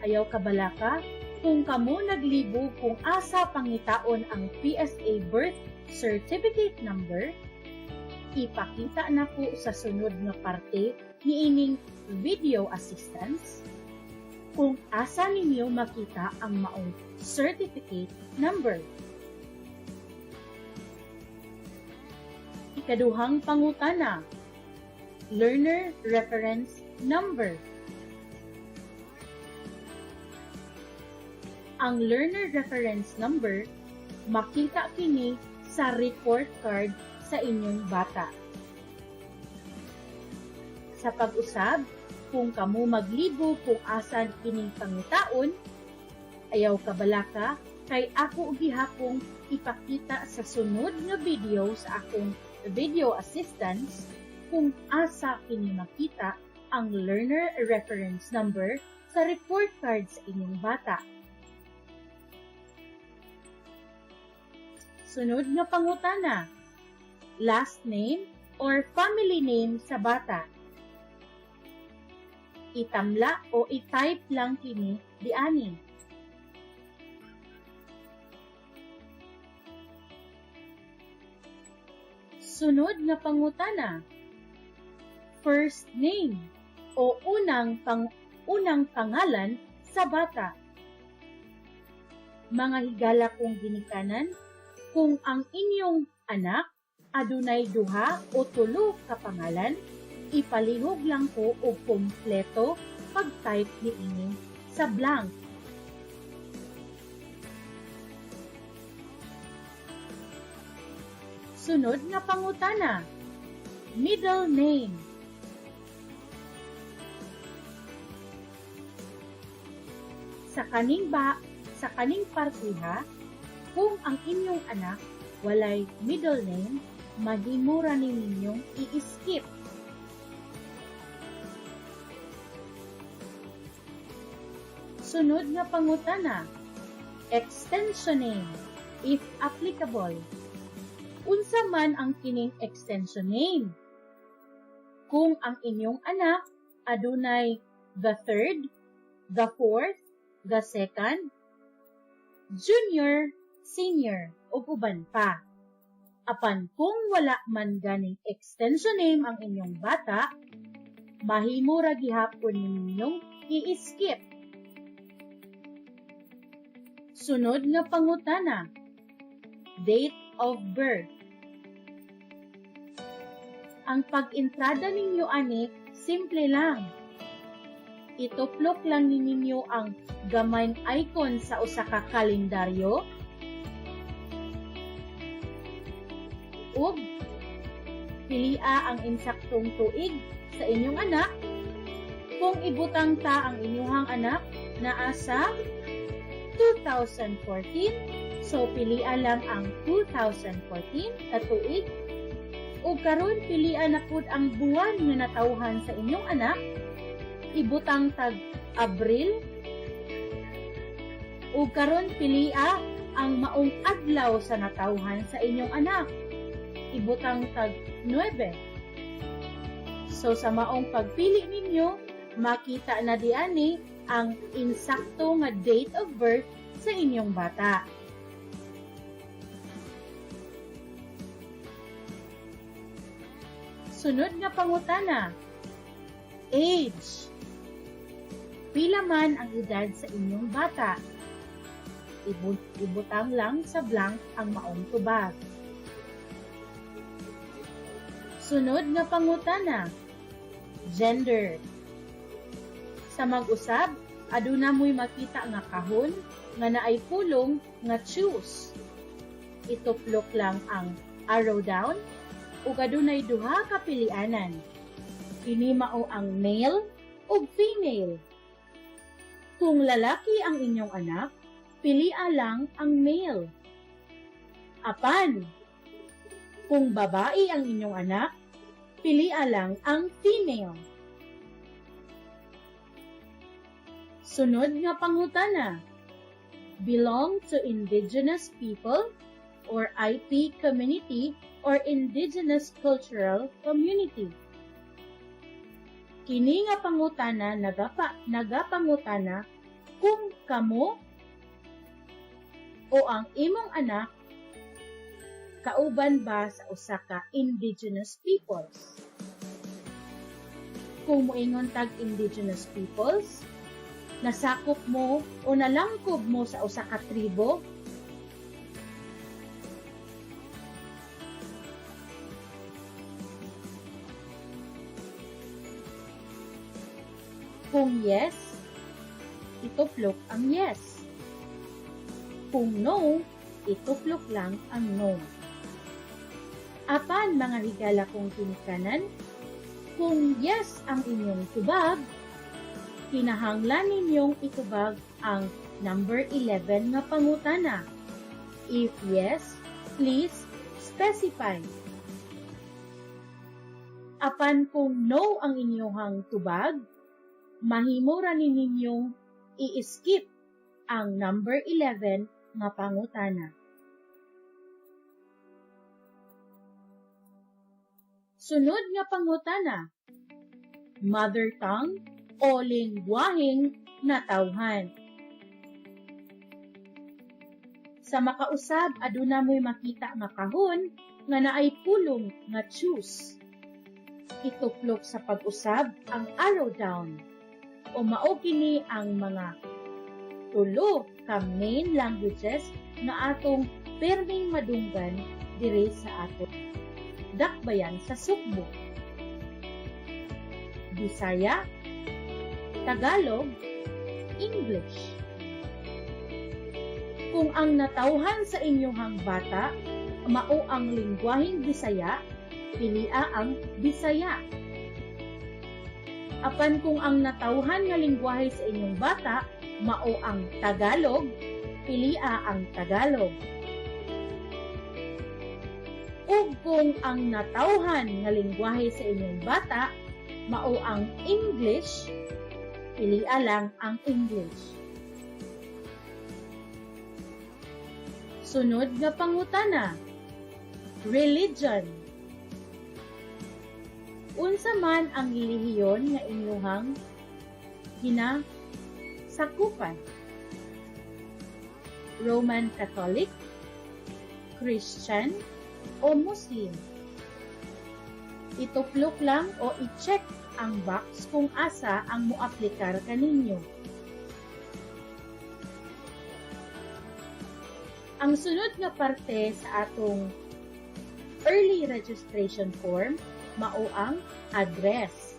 Ayaw kabalaka kung kamo naglibog kung asa pangitaon ang PSA Birth Certificate Number, ipakita na po sa sunod nga parte niining video assistance kung asa ninyo makita ang maong certificate number. Ikaduhang pangutana, Learner Reference Number. Ang Learner Reference Number makita kini sa report card sa inyong bata. Sa pag-usab, kung kamo maglibo kung asan kining pangitaon, ayaw kabalaka kay ako gihapong ipakita sa sunod nga video sa akong video assistance kung asa kini makita ang learner reference number sa report card sa inyong bata. Sunod nga pangutana, last name or family name sa bata. Itamla o i-type lang kini diani. Sunod nga pangutana, first name o unang pangalan sa bata. Mga higala kong ginikanan, kung ang inyong anak adunay duha o tulo ka pangalan, ipalihog lang ko og kompleto pag-type niini sa blank. Sunod nga pangutana, middle name. Sa kaning partiha, kung ang inyong anak walay middle name, mahimo ra ni ninyong i-skip. Sunod nga pangutana, extension name, if applicable. Unsa man ang kining extension name? Kung ang inyong anak adunay the third, the fourth, the second, junior, senior, ug uban pa. Apan kung wala man ganing extension name ang inyong bata, mahimo ra gihapon ninyong i-skip. Sunod nga pangutana, date of birth. Ang pag-entrada ninyo ani, simple lang. Ituplok lang ninyo ang gamayng icon sa usa ka kalendaryo ug pilia ang insaktong tuig sa inyong anak. Kung ibutang ta ang inyong anak naa sa 2014, so pilia lang ang 2014 ka tuig. Ug karon pilia na pud ang buwan nga natawhan sa inyong anak. Ibutang tag Abril. Ug karon pilia ang maong adlaw sa natawhan sa inyong anak. Ibutang tag 9. So sa maong pagpili ninyo, makita na diani ang insakto nga date of birth sa inyong bata. Sunod nga pangutana, age. Pila man ang edad sa inyong bata? Ibutang lang sa blank ang maong tubag. Sunod nga pangutana, gender. Sa mag-usab, aduna mo'y makita nga kahon nga naay pulong nga choose. Ituplok lang ang arrow down ug adunay duha ka pilianan. Kini mao ang male ug female. Kung lalaki ang inyong anak, pilia lang ang male. Apan, kung babae ang inyong anak, pilia lang ang female. Sunod nga pangutana. Belong to indigenous people or IP community or indigenous cultural community. Kini nga pangutana nagapangutana kung kamo o ang imong anak kauban ba sa usa ka indigenous peoples. Kung moingon tag indigenous peoples, nasakop mo o nalangkob mo sa usa ka tribo, kung yes, ituplok ang yes. Kung no, ituplok lang ang no. Apan mga higala kong tinikanan, kung yes ang inyong tubag, kinahanglan ninyong itubag ang number 11 nga pangutana. If yes, please specify. Apan kung no ang inyong tubag, mahimo ra ni ninyong i-skip ang number 11 nga pangutana. Sunod nga pangutana, mother tongue o lingwaheng natawhan. Sa makausab, aduna mo'y makita nga kahon nga naay pulong nga choose. Ituplok sa pag-usab ang arrow down o mao kini ang mga tulo ka main languages nga atong perming madunggan diri sa ato dakbayan sa Sugbo: Bisaya, Tagalog, English. Kung ang natawhan sa inyong bata mao ang lingwaheng Bisaya, pilia ang Bisaya. Apan kung ang natawhan nga lingwahe sa inyong bata mao ang Tagalog, pilia ang Tagalog. Ug kung ang natawhan nga lingwahe sa inyong bata mao ang English, pilia lang ang English. Sunod nga pangutana, religion. Unsa man ang relihiyon nga inyuhang ginasakupan? Roman Catholic, Christian, o Muslim? Ituplok lang o i-check ang box kung asa ang moaplikar kaninyo. Ang sunod nga parte sa atong early registration form mao ang address.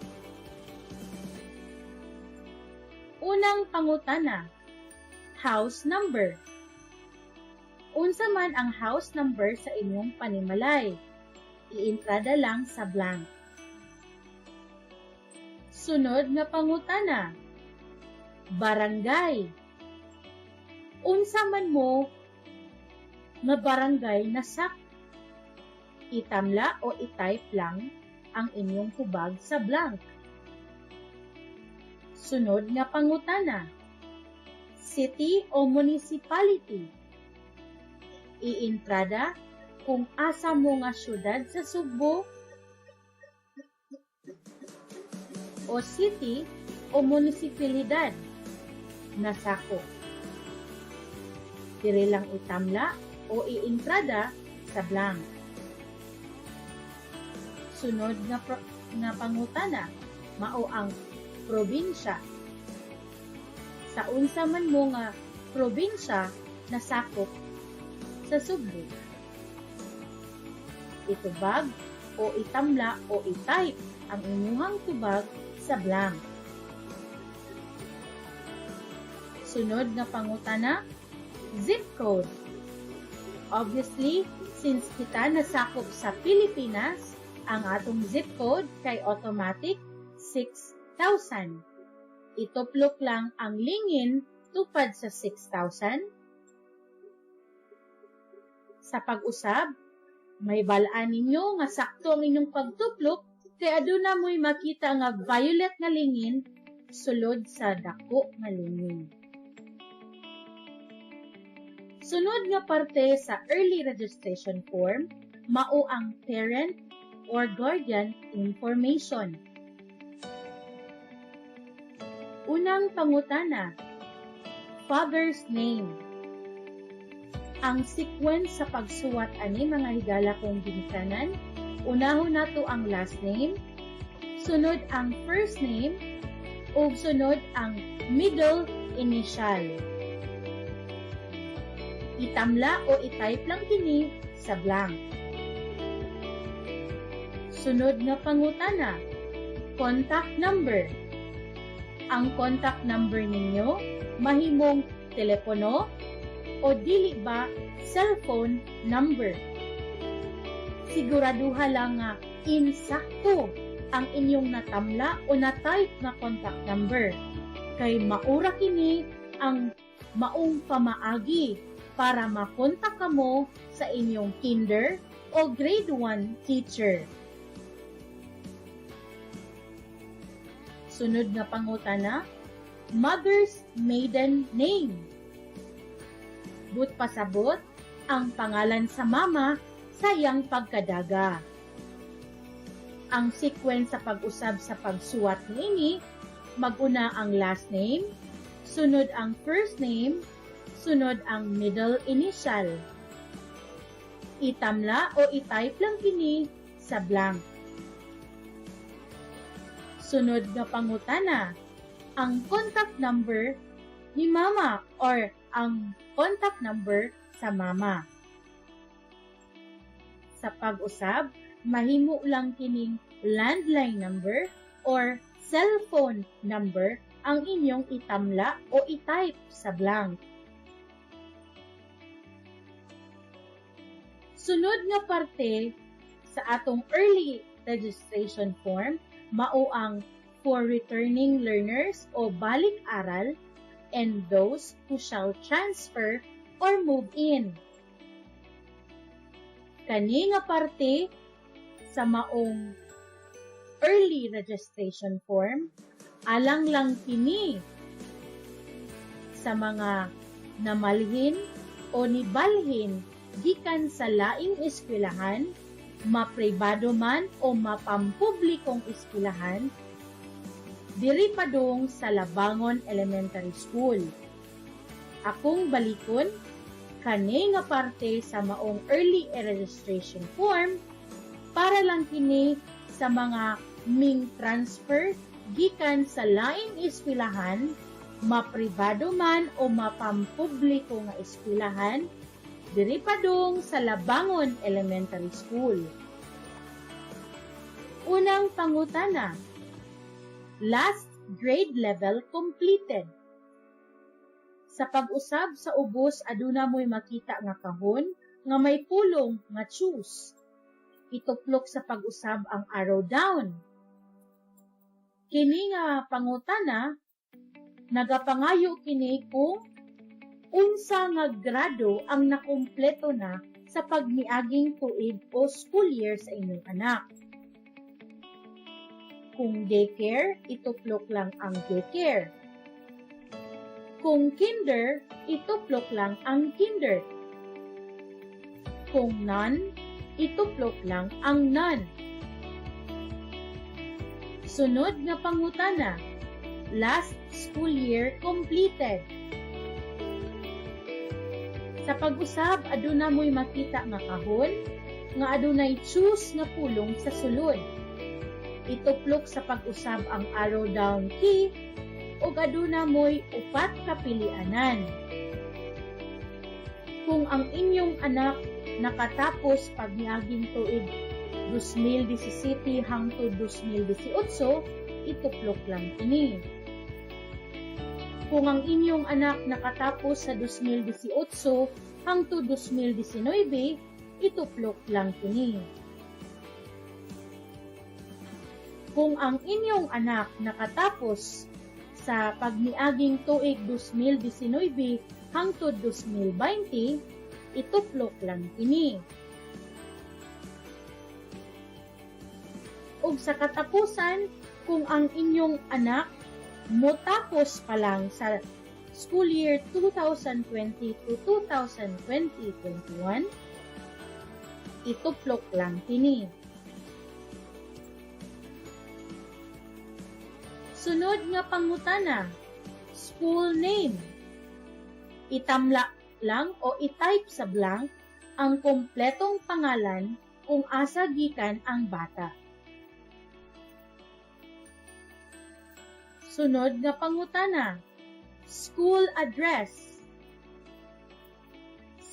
Unang pangutana, house number. Unsa man ang house number sa inyong panimalay? Iintrada lang sa blank. Sunod nga pangutana, barangay. Unsa man mo nga barangay nasak? Itamla o itype lang ang inyong tubag sa blank. Sunod nga pangutana, city o municipality. Iintrada kung asa mo nga syudad sa Sugbo o city o munisipalidad nasako. Diri lang itamla o iintrada sa blank. Sunod nga pangutana mao ang probinsya. Sa unsa man mo nga probinsya nasakop sa Sugbo. Itubag o itamla o itype ang inyuhang tubag sa blank. Sunod nga pangutana, zip code. Obviously, since kita nasakop sa Pilipinas, ang atong zip code kay automatic 6,000. Ituplok lang ang lingin tupad sa 6,000. Sa pag-usab, mahibal-an ninyo nga sakto ang inyong pagtuplok kay aduna mo'y makita nga violet nga lingin sulod sa dako nga lingin. Sunod nga parte sa early registration form mao ang parent or guardian information. Unang pangutana, father's name. Ang sequence sa pagsuwat ani, mga higala kong ginikanan, unahon nato ang last name, sunod ang first name, ug sunod ang middle initial. Itamla o i-type lang kini sa blank. Sunod nga pangutana, contact number. Ang contact number ninyo mahimong telepono o dili ba cellphone number. Siguraduha lang nga insakto ang inyong natamla o na-type nga contact number kay maura kini ang maong pamaagi para makontak kamo sa inyong kinder o grade 1 teacher. Sunod nga pangutana, mother's maiden name. But pasabot, ang pangalan sa mama sa iyang pagkadaga. Ang sequence sa pag-usab sa pagsuwat niini, mag-una ang last name, sunod ang first name, sunod ang middle initial. Itamla o i-type lang kini sa blank. Sunod nga pangutana, ang contact number ni mama or ang contact number sa mama. Sa pag-usab, mahimo lang kining landline number or cellphone number ang inyong itamla o i-type sa blank. Sunod nga parte sa atong early registration form mao ang for returning learners o balik-aral and those who shall transfer or move in. Kani nga parte sa maong early registration form alang lang kini sa mga namalhin o nibalhin gikan sa laing eskwelahan, mapribado man o mapampublikong eskwelahan, diri padung sa Labangon Elementary School. Akong balikon, kani nga parte sa maong early registration form para lang kini sa mga ming transfer gikan sa laing eskwelahan, mapribado man o mapampubliko nga eskwelahan, diri padung sa Labangon Elementary School. Unang pangutana, last grade level completed. Sa pag-usab sa ubos, aduna mo'y makita nga kahon nga may pulong nga "choose". Ituplok sa pag-usab ang arrow down. Kini nga pangutana, nagapangayo kini kung unsa nga grado ang nakumpleto na sa pagmiaging tuig o school year sa inyong anak. Kung daycare, ituplok lang ang daycare. Kung kinder, ituplok lang ang kinder. Kung none, ituplok lang ang none. Sunod nga pangutana, last school year completed. Sa pag-usab, aduna mo'y makita nga kahon nga adunay "choose" nga pulong sa sulod. Ituplok sa pag-usab ang arrow down key ug aduna mo'y upat ka pilianan. Kung ang inyong anak nakatapos pagniaging tuig 2017 hangtod 2018, ituplok lang kini. Kung ang inyong anak nakatapos sa 2018 hangtod 2019, ituplok lang kini. Kung ang inyong anak nakatapos sa pagniaging tuig 2019 hangtod 2020, ituplok lang kini. Ug sa katapusan, kung ang inyong anak motapos pa lang sa school year 2020 to 2020-21, ituplok lang kini. Sunod nga pangutana, school name. Itamla lang o i-type sa blank ang kompletong pangalan kung asa gikan ang bata. Sunod nga pangutana, school address.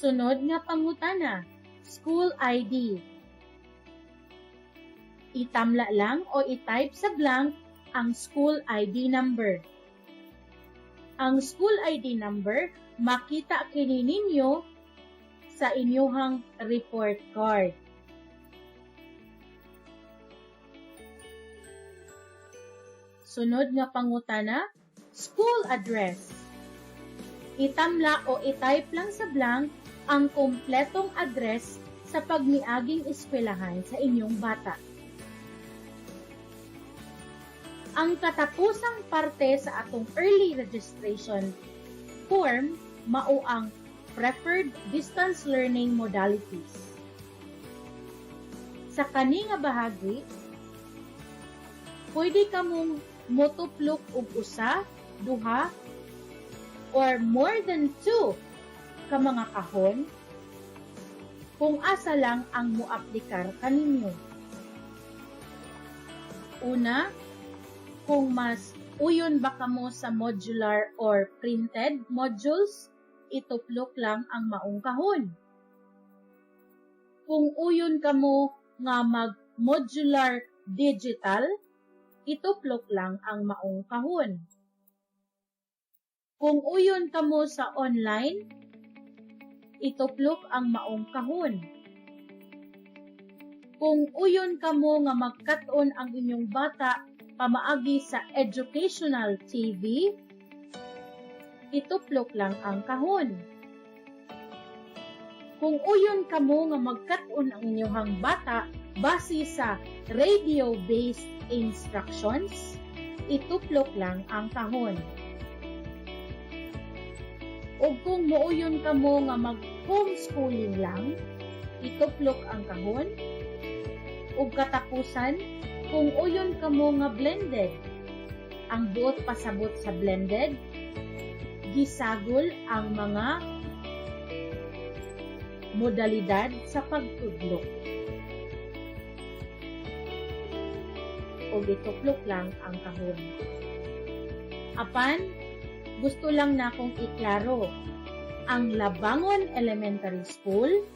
Sunod nga pangutana, school ID. Itamla lang o i-type sa blank ang school ID number. Ang school ID number makita kini ninyo sa inyuhang report card. Sunod nga pangutana, school address. Itamla o i-type lang sa blank ang kompletong address sa pagniaging eskwelahan sa inyong bata. Ang katapusang parte sa atong early registration form mao ang preferred distance learning modalities. Sa kani nga bahagi, pwede kamong motuplok og usa, duha, or more than 2 ka mga kahon kung asa lang ang moaplikar kaninyo. Una, kung mas uyon ba kamo sa modular or printed modules, ituplok lang ang maong kahon. Kung uyon kamo nga mag-modular digital, ituplok lang ang maong kahon. Kung uyon kamo sa online, ituplok ang maong kahon. Kung uyon kamo nga magkat-on ang inyong bata pamaagi sa educational TV, ituplok lang ang kahon. Kung uyon kamo nga magkat-on ang inyong bata base sa radio-based instructions, ituplok lang ang kahon. O kung muuyon kamo nga mag-homeschooling lang, ituplok ang kahon. Ug katapusan, kung uyon kamo nga blended, ang buot pasabot sa blended, gisagol ang mga modalidad sa pagtudlo. O gituplok lang ang kahon. Apan, gusto lang na akong iklaro, ang Labangon Elementary School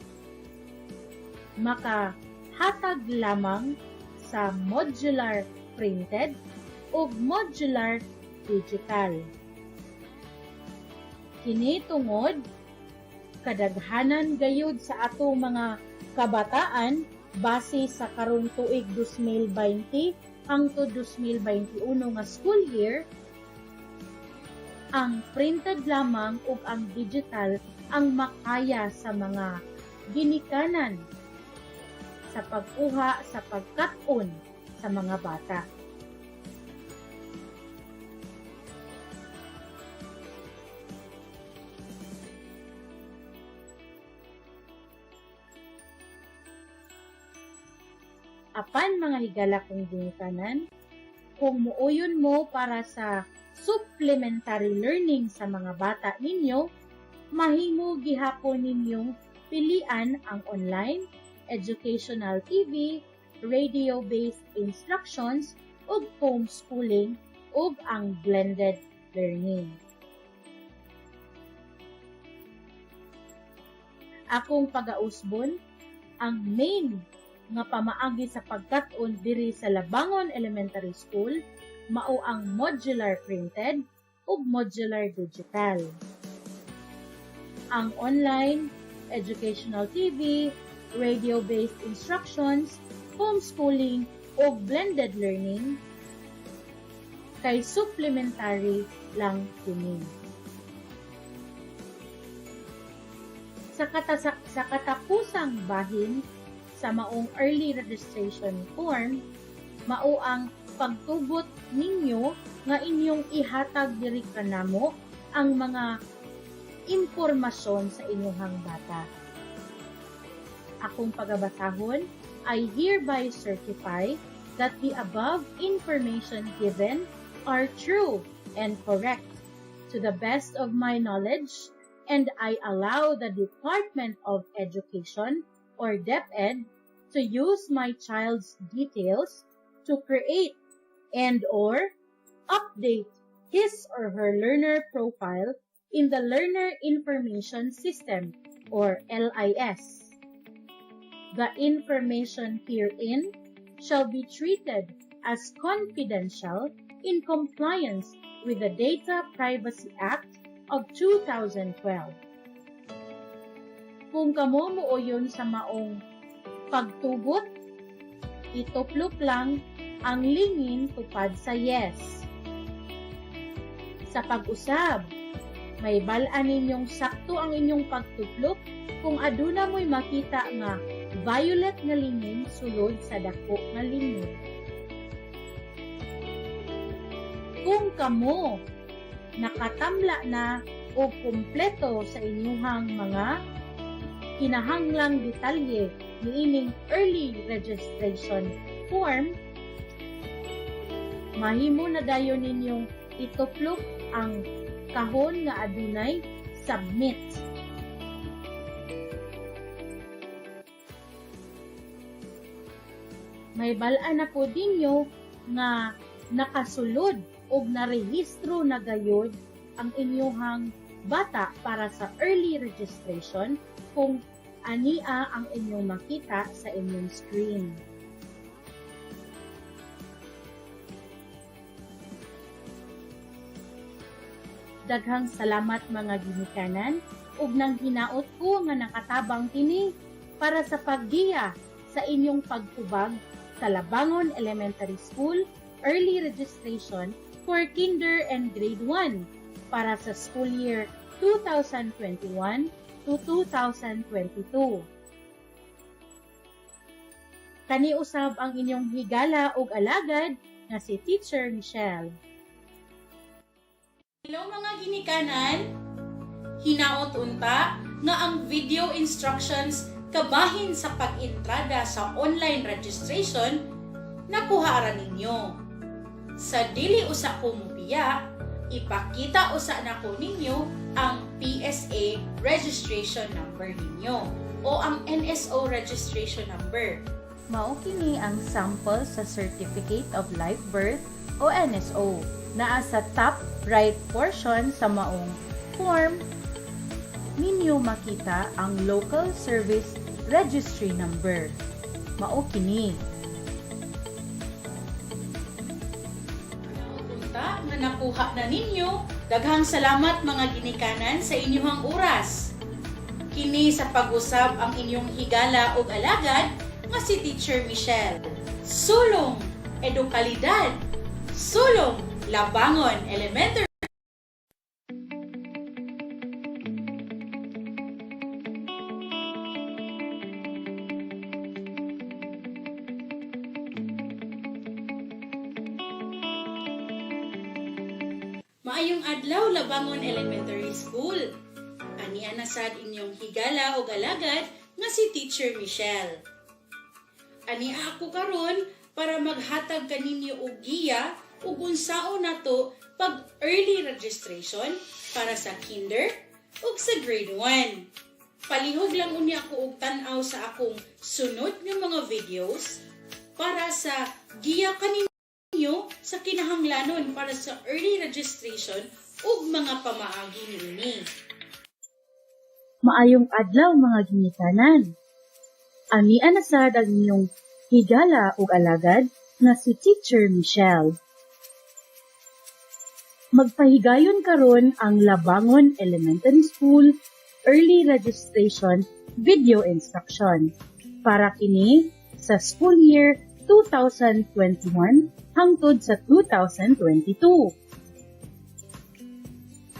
makahatag lamang sa modular printed o modular digital. Kini tungod kadaghanan gayud sa atong mga kabataan base sa karon tuig 2020 hangtod 2021 nga school year, ang printed lamang ug ang digital ang makaya sa mga ginikanan sa pagkuha sa pagkat-on sa mga bata. Apan mga higala kong ginikanan, kung muuyon mo para sa supplementary learning sa mga bata ninyo, mahimo gihapon ninyong pilian ang online, educational TV, radio-based instructions, ug homeschooling, ug ang blended learning. Akong pagausbon, ang main nga pamaagi sa pagkat-on diri sa Labangon Elementary School mao ang modular printed ug modular digital. Ang online, educational TV, radio-based instructions, homeschooling, o blended learning kay supplementary lang kini. Sa katapusang bahin sa maong early registration form, mao ang pagtugot ninyo nga inyong ihatag diri kanamo ang mga impormasyon sa inyong bata. Akong pagabasahon, I hereby certify that the above information given are true and correct to the best of my knowledge, and I allow the Department of Education or DepEd to use my child's details to create and or update his or her learner profile in the Learner Information System or LIS. The information herein shall be treated as confidential in compliance with the Data Privacy Act of 2012. Kung kamo muuyon sa maong pagtugot, ituplok lang ang lingin tupad sa yes. Sa pag-usab, mahibal-an ninyong sakto ang inyong pagtuplok kung aduna mo'y makita nga violet nga lingin sulod sa dako nga lingin. Kung kamo nakatamla na o kumpleto sa inyuhang mga kinahanglang detalye niining early registration form, mahimo na dayon ninyong ituplok ang kahon nga adunay submit. Mahibal-an na po ninyo nga nakasulod og narehistro na gayod ang inyuhang bata para sa early registration kung ania ang inyong makita sa inyong screen. Daghang salamat mga ginikanan ug nang hinaot ko nga nakatabang kini para sa paggiya sa inyong pagtubag sa Labangon Elementary School Early Registration for Kinder and Grade 1 para sa school year 2021 to 2022. Kaniusab ang inyong higala ug alagad nga si Teacher Michelle. Hello mga ginikanan! Hinaot unta nga ang video instructions kabahin sa pag-entrada sa online registration nakuha ra ninyo. Sa dili usa ko mubiya, ipakita usa nako ninyo ang PSA registration number ninyo o ang NSO registration number. Mao kini ang sample sa Certificate of Live Birth o NSO. Naa sa top right portion sa maong form, ninyo makita ang Local Service Registry Number. Mao kini. Unta nga nakuha na ninyo, daghang salamat mga ginikanan sa inyong oras. Kini sa pag-usab ang inyong higala ug alagad nga si Teacher Michelle. Sulong edukalidad. Sulong Labangon Elementary. Maayong adlaw, Labangon Elementary School. Ania na sad inyong higala og alagad nga si Teacher Michelle. Ania ako karon para maghatag kaninyo og giya ug unsaon nato pag early registration para sa kinder ug sa grade 1. Palihog lang unya ako og tan-aw sa akong sunod nga mga videos para sa giya kaninyo sa kinahanglanon para sa early registration ug mga pamaagi niini. Maayong adlaw mga ginikanan. Ania na sad ang inyong higala ug alagad nga si Teacher Michelle. Magpahigayon karon ang Labangon Elementary School Early Registration Video Instruction para kini sa school year 2021 hangtod sa 2022.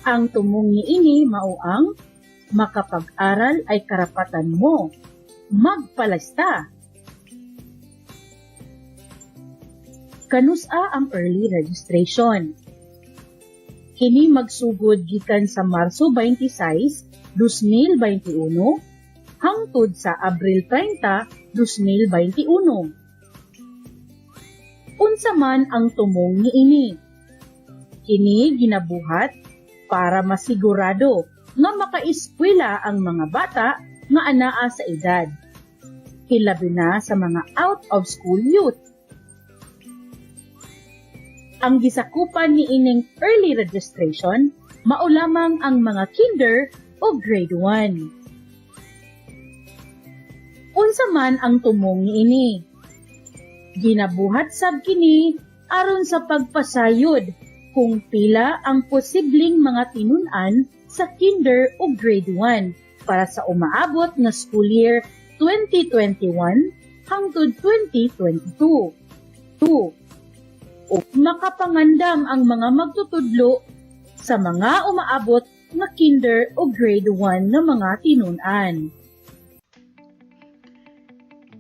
Ang tumong niini mao ang makapag-aral ay karapatan mo. Magpalista. Kanus-a ang early registration? Kini magsugod gikan sa Marso 26, 2021 hangtod sa Abril 30, 2021. Unsa man ang tumong niini? Kini ginabuhat para masigurado nga makaeskwela ang mga bata nga anaa sa edad, hilabi na sa mga out-of-school youth. Ang gisakupan niining early registration mao lamang ang mga kinder o grade 1. Unsa man ang tumong niini? Ginabuhat sab kini aron sa pagpasayod kung pila ang posibleng mga tinun-an sa kinder o grade 1 para sa umaabot nga school year 2021 hangtod 2022. 2. O makapangandam ang mga magtutudlo sa mga umaabot nga kinder o grade 1 nga mga tinun-an.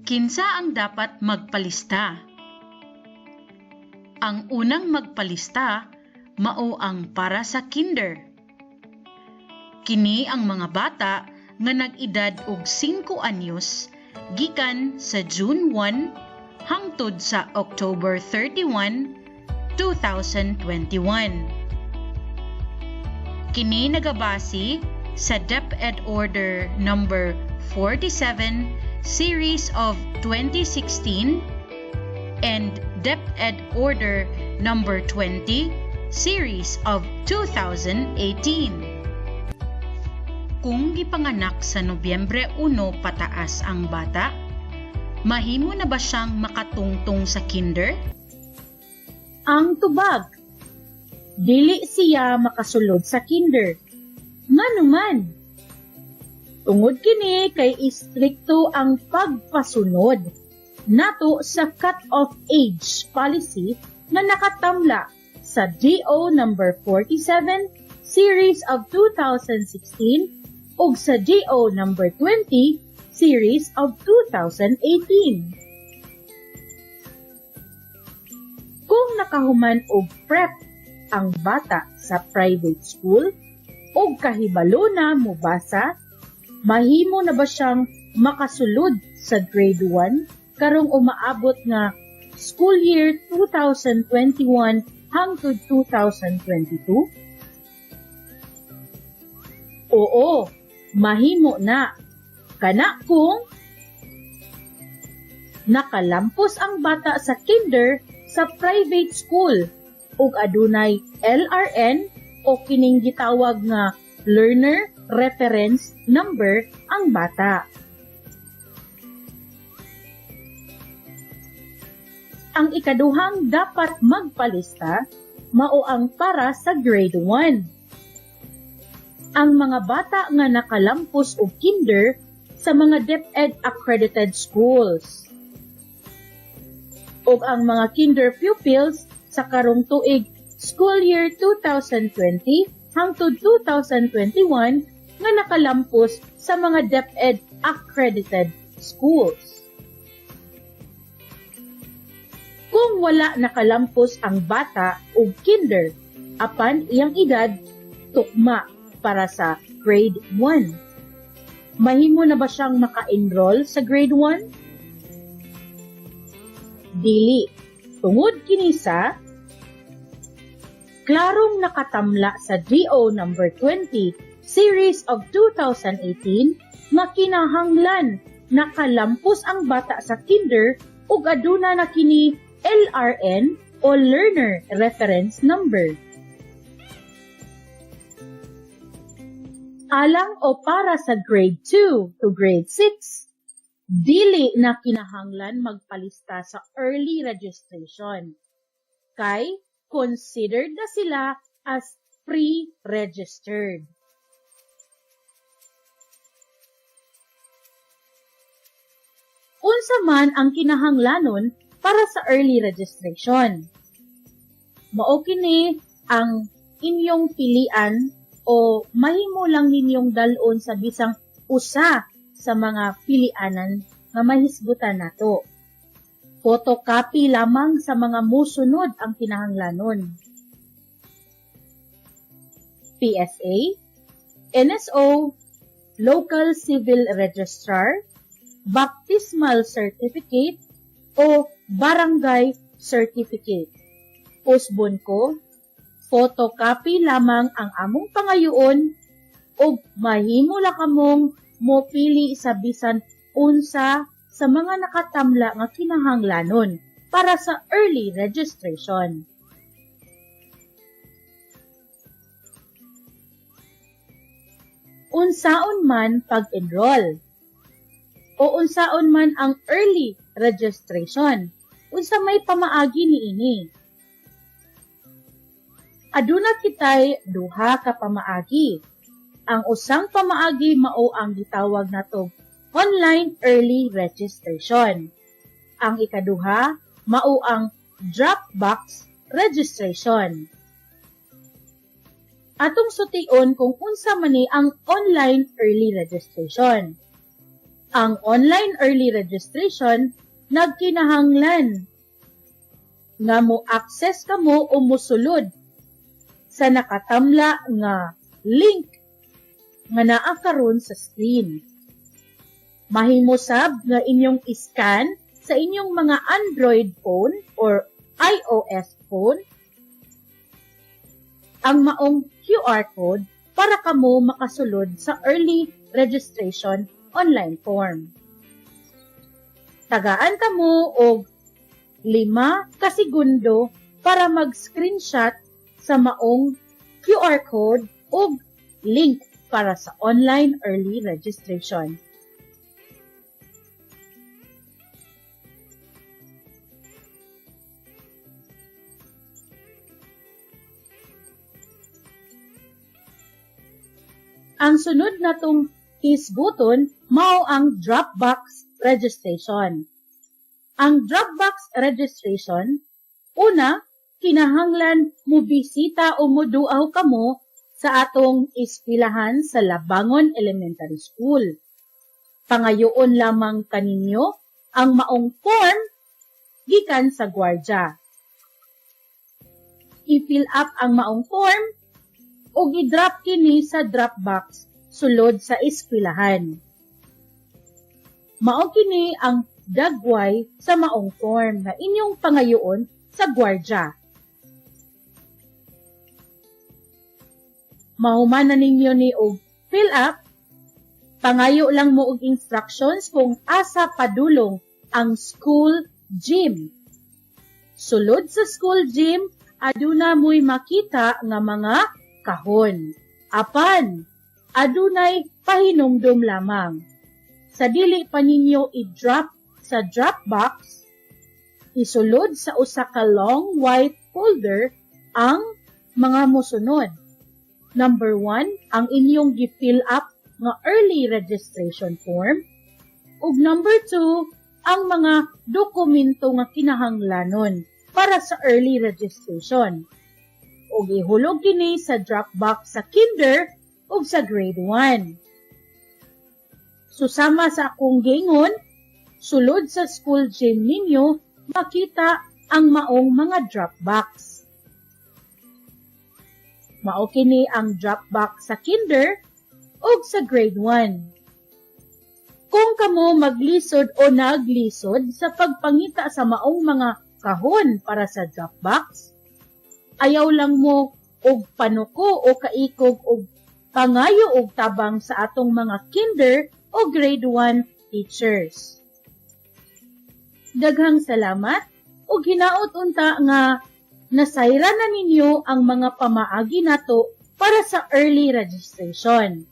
Kinsa ang dapat magpalista? Ang unang magpalista mao ang para sa kinder. Kini ang mga bata nga nag-edad og 5 anyos gikan sa June 1 hangtod sa October 31, 2021. Kini nagabase sa DepEd Order number 47 series of 2016 and DepEd Order number 20 series of 2018. Kung gipanganak sa Nobyembre 1 pataas ang bata, mahimo na ba siyang makatungtong sa kinder? Ang tubag, dili siya makasulod sa kinder. Nganuman? Tungod kini kay istrikto ang pagpasunod nato sa cut-off age policy nga nakatamla sa DO number 47 series of 2016 ug sa DO number 20 series of 2018. Kung nakahuman og prep ang bata sa private school ug kahibalo na mobasa, mahimo na ba siyang makasulod sa grade 1 karong umaabot nga school year 2021 hangtod 2022? Oo, mahimo na. Kana kung nakalampos ang bata sa kinder sa private school ug adunay LRN o kining gitawag nga Learner Reference Number ang bata. Ang ikaduhang dapat magpalista mao ang para sa grade 1. Ang mga bata nga nakalampos og kinder sa mga DepEd accredited schools ug ang mga kinder pupils sa karong tuig school year 2020 hangtod 2021 nga nakalampos sa mga DepEd accredited schools. Kung wala nakalampos ang bata og kinder apan iyang edad tukma para sa grade 1, mahimo na ba siyang maka-enroll sa grade 1? Dili. Tungod kini sa klarong nakatamla sa DO number 20 series of 2018 nga kinahanglan nakalampos ang bata sa kinder ug aduna na kini LRN o Learner Reference Number. Alang o para sa grade 2 to grade 6, dili na kinahanglan magpalista sa early registration kay considered na sila as pre-registered. Unsa man ang kinahanglanon para sa early registration. Mao kini ang inyong pilian o mahimo lang ninyong dal-on sa bisang usa sa mga pilianan nga mahisgutan nato. Photocopy lamang sa mga musunod ang kinahanglanon: PSA, NSO, Local Civil Registrar, Baptismal Certificate, o Barangay Certificate. Usbon ko, photocopy lamang ang among pangayoon ug mahimo la kamong mopili sa bisan unsa sa mga nakatamla nga kinahanglanon para sa early registration. Unsaon man pag-enroll o unsaon man ang early registration? Unsa may pamaagi niini? Aduna kitay duha ka pamaagi. Ang usang pamaagi mao ang gitawag natong online early registration. Ang ikaduha mao ang drop box registration. Atong sution kung unsa man ni ang online early registration. Ang online early registration nagkinahanglan nga mo access kamo o mosulod sa nakatamla nga link nga naa karon sa screen. Mahimo sab nga inyong iscan sa inyong mga Android phone or iOS phone ang maong QR code para kamo makasulod sa early registration online form. Tagaan kamo og 5 ka segundo para mag-screenshot sa maong QR code ug link para sa online early registration. Ang sunod natong hisguton mao ang drop box registration. Ang drop box registration, una, kinahanglan mo bisita o moduaw kamo sa atong eskwilahan sa Labangon Elementary School. Pangayoon lamang kaninyo ang maong form gikan sa gwardya. I-fill up ang maong form ug i-drop kini sa drop box sulod sa eskwelahan. Mao kini ang dagway sa maong form nga inyong pangayoon sa gwardya. Mahuman na ninyo ni og fill up, pangayo lang mo og instructions kung asa padulong ang school gym. Sulod sa school gym, aduna mo'y makita nga mga kahon. Apan, adunay pahinumdom lamang. Sa dili pa ninyo i-drop sa drop box, isulod sa usa ka long white folder ang mga mosunod. Number 1, ang inyong gi-fill up nga early registration form. Ug number 2, ang mga dokumento nga kinahanglanon para sa early registration. Ug ihulog kini sa drop box sa kinder ug sa grade 1. Susama sa akong giingon, sulod sa school gym ninyo makita ang maong mga drop box. Mao kini ang drop box sa kinder ug sa grade 1. Kung kamo maglisod o naglisod sa pagpangita sa maong mga kahon para sa drop box, ayaw lang mo og panuko o kaikog og pangayo og tabang sa atong mga kinder o grade 1 teachers. Daghang salamat ug hinaot unta nga nasayran na ninyo ang mga pamaagi nato para sa early registration.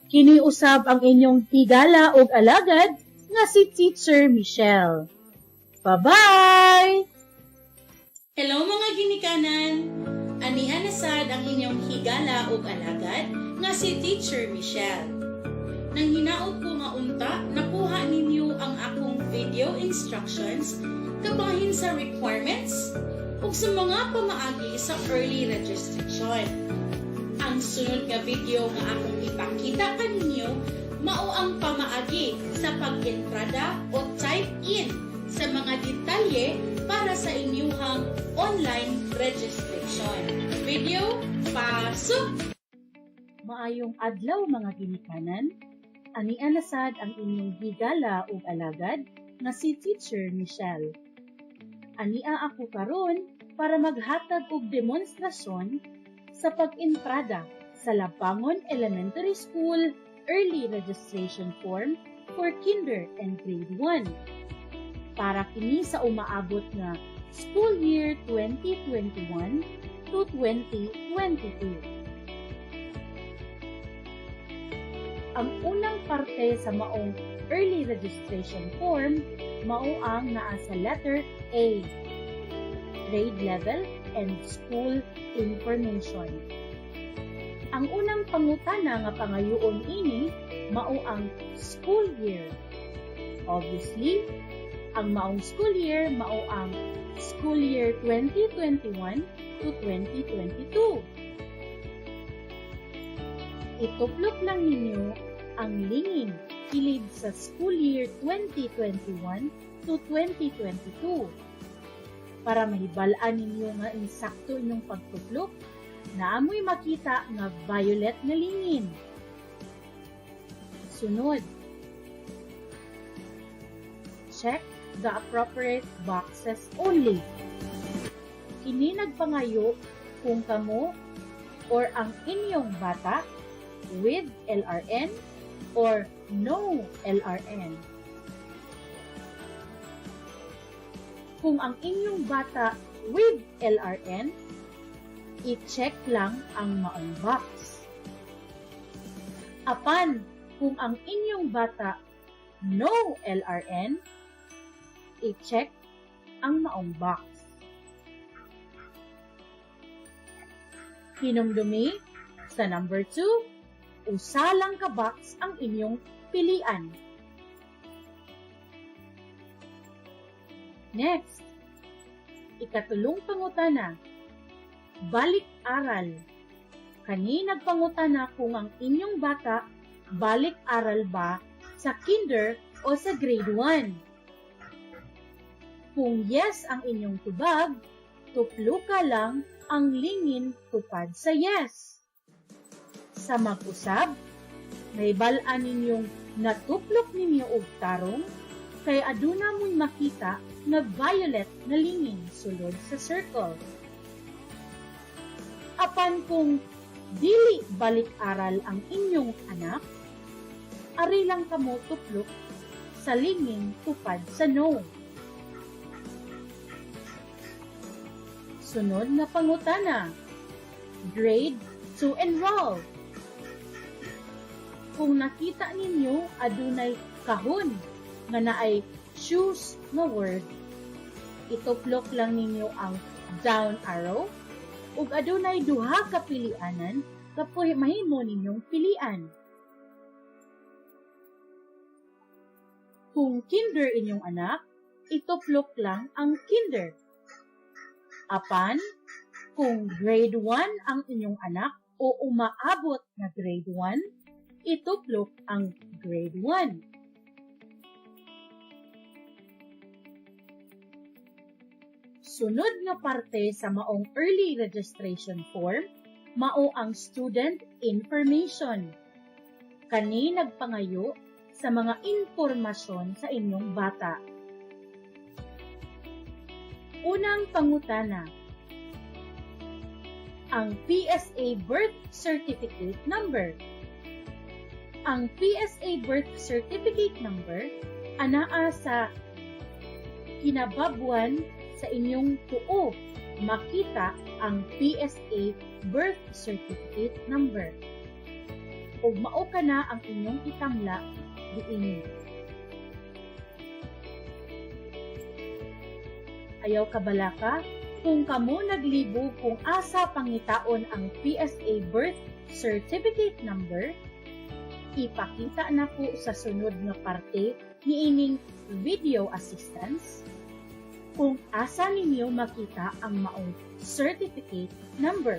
Kini usab ang inyong higala ug alagad nga si Teacher Michelle. Bye-bye! Hello, mga ginikanan! Anian na sad ang inyong higala ug alagad nga si Teacher Michelle. Nang hinaot ko nga unta, nakuha ninyo ang akong video instructions kabahin sa requirements ug sa mga pamaagi sa early registration. Ang sunod nga video nga akong ipakita kaninyo mao ang pamaagi sa pag-entrada o type in sa mga detalye para sa inyuhang online registration. Video, pasok! Maayong adlaw, mga ginikanan. Ania na sad ang inyong higala ug alagad nga si Teacher Michelle. Ania ako karon para maghatag og demonstrasyon sa pag-entrada sa Labangon Elementary School Early Registration Form for Kinder and Grade 1. Para kini sa umaabot nga school year 2021 to 2022. Ang unang parte sa maong early registration form mao ang naa sa letter A, grade level and school information. Ang unang pangutana nga pangayoon ini mao ang school year. Obviously, ang maong school year mao ang school year 2021 to 2022. Ituplok lang ninyo ang lingin kilid sa school year 2021 to 2022. Para mahibal-an ninyo nga insakto inyong pagtuplok, naa moy makita nga violet nga lingin. Sunod, check the appropriate boxes only. Kini nagpangayo kung kamo or ang inyong bata with LRN or no LRN. Kung ang inyong bata with LRN, i-check lang ang maong box. Apan, kung ang inyong bata no LRN, i-check ang maong box. Hinumdumi, sa number 2, usa lang ka box ang inyong pilian. Next, ikatulong pangutana, balik aral. Kani nagpangutana kung ang inyong bata balik aral ba sa kinder o sa grade 1. Kung yes ang inyong tubag, tupluka lang ang lingin tupad sa yes. Sa mag-usab, mahibal-an ninyong natuplok ninyo og tarong kay aduna mo'y makita nga violet na lingin sulod sa circle. Apan kung dili balik-aral ang inyong anak, ari lang kamo tuplok sa lingin tupad sa no. Sunod nga pangutana, grade to enroll. Kung nakita ninyo adunay kahon nga naay choose nga word, ituplok lang ninyo ang down arrow ug adunay duha ka pilianan kapoy mahimo ninyong pilian. Kung kinder inyong anak, ituplok lang ang kinder. Apan, kung grade 1 ang inyong anak o umaabot na grade 1, ituplok ang grade 1. Sunod nga parte sa maong early registration form, mao ang student information. Kani nagpangayo sa mga impormasyon sa inyong bata. Unang pangutana, ang PSA birth certificate number. Ang PSA birth certificate number anaa sa kinababuan sa inyong tuo makita ang PSA birth certificate number. Ug mao kana ang inyong itamla diini. Ayaw kabalaka kung kamo naglibo kung asa pangitaon ang PSA birth certificate number, Ipakita nako sa sunod nga parte niining video assistance kung asa ninyo makita ang maong certificate number.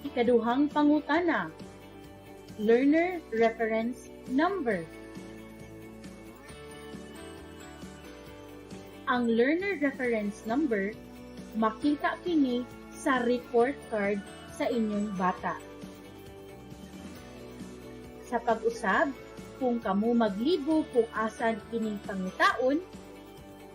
Ikaduhang pangutana, learner reference number. Ang learner reference number makita kini sa report card sa inyong bata. Sa pag-usab, kung kamo maglibo kung asan kining pangitaon,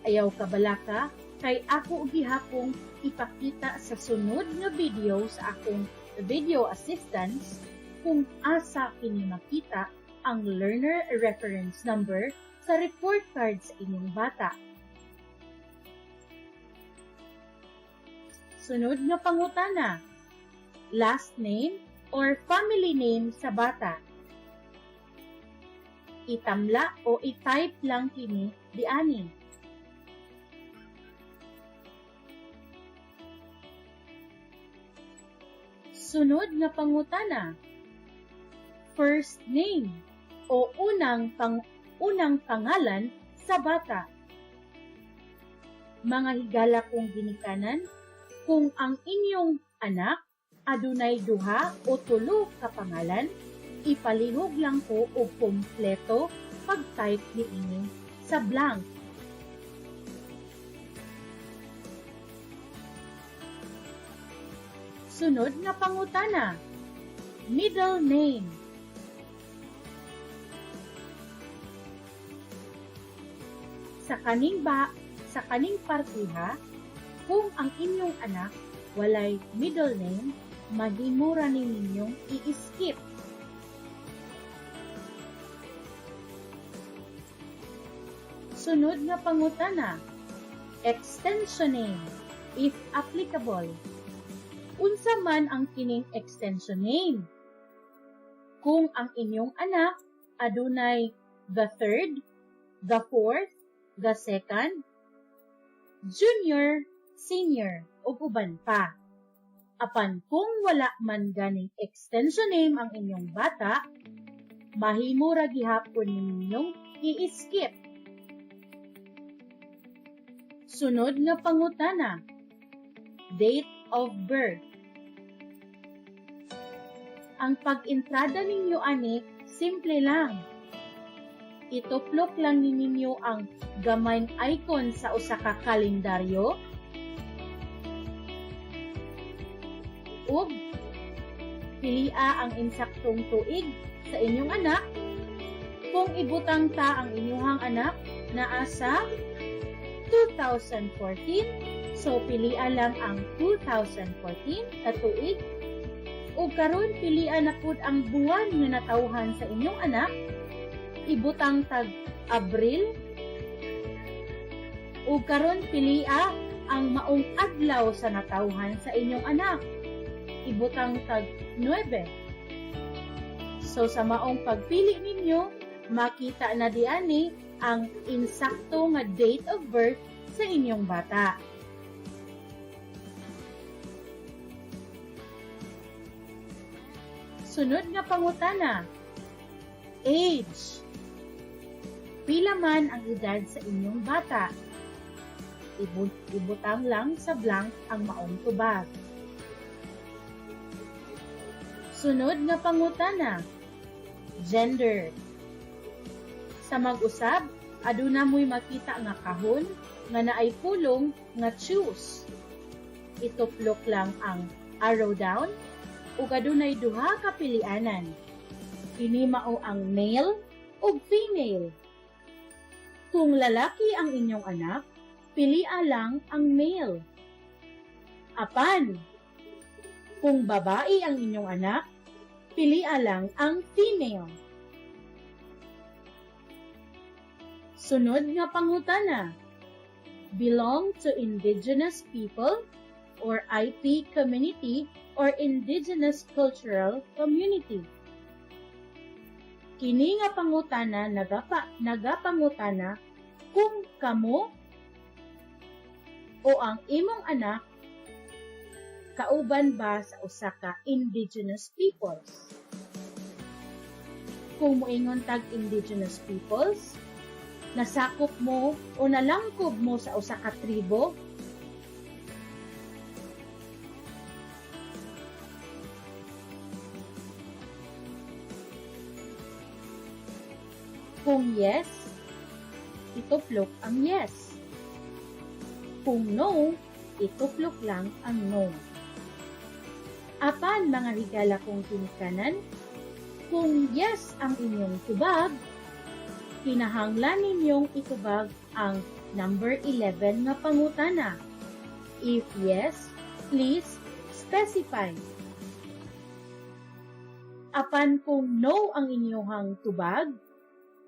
ayaw kabalaka kay ako gihapong ipakita sa sunod nga video sa akong video assistance kung asa kini makita ang learner reference number sa report card sa inyong bata. Sunod nga pangutana, last name or family name sa bata. Itamla o i-type lang kini diani. Sunod nga pangutana, first name o unang pangalan sa bata. Mga higala kong ginikanan, kung ang inyong anak adunay duha o tulo ka pangalan, ipalihog lang ko og kompleto pag-type niini sa blank. Sunod nga pangutana, middle name. Sa kaning partiha, kung ang inyong anak walay middle name, mahimo ra ni ninyong i-skip. Sunod nga pangutana, extension name, if applicable. Unsa man ang kining extension name? Kung ang inyong anak adunay the third, the fourth, the second, junior, senior, ug uban pa. Apan kung wala man ganing extension name ang inyong bata, mahimo ra gihapon ninyong i-skip. Sunod nga pangutana, date of birth. Ang pag-entrada ninyo ani simple lang. Ituplok lang ninyo ang gamayng icon sa usa ka kalendaryo ug pilia ang insaktong tuig sa inyong anak. Kung ibutang ta ang inyong anak naa sa 2014, so pilia lang ang 2014 ka tuig. Ug karon pilia na pud ang buwan nga natawhan sa inyong anak. Ibutang tag Abril. Ug karon pilia ang maong adlaw sa natawhan sa inyong anak. Ibutang tag 9. So sa maong pagpili ninyo, makita na diani ang insakto nga date of birth sa inyong bata. Sunod nga pangutana, age. Pila man ang edad sa inyong bata? Ibutang lang sa blank ang maong tubag. Sunod nga pangutana, gender. Sa mag-usab, aduna mo'y makita nga kahon nga naay pulong nga choose. Ituplok lang ang arrow down ug adunay duha ka pilianan. Kini mao ang male ug female. Kung lalaki ang inyong anak, pilia lang ang male. Apan, kung babae ang inyong anak, pilia lang ang female. Sunod nga pangutana, belong to indigenous people or IP community or indigenous cultural community. Kini nga pangutana nagapangutana kung kamo o ang imong anak Kauban ba sa usa ka indigenous peoples? Kung moingon tag indigenous peoples, nasakop mo o nalangkob mo sa usa ka tribo? Kung yes, ituplok ang yes. Kung no, ituplok lang ang no. Apan mga higala kong ginikanan, kung yes ang inyong tubag, kinahanglan ninyong itubag ang number 11 nga pangutana. If yes, please specify. Apan kung no ang inyong tubag,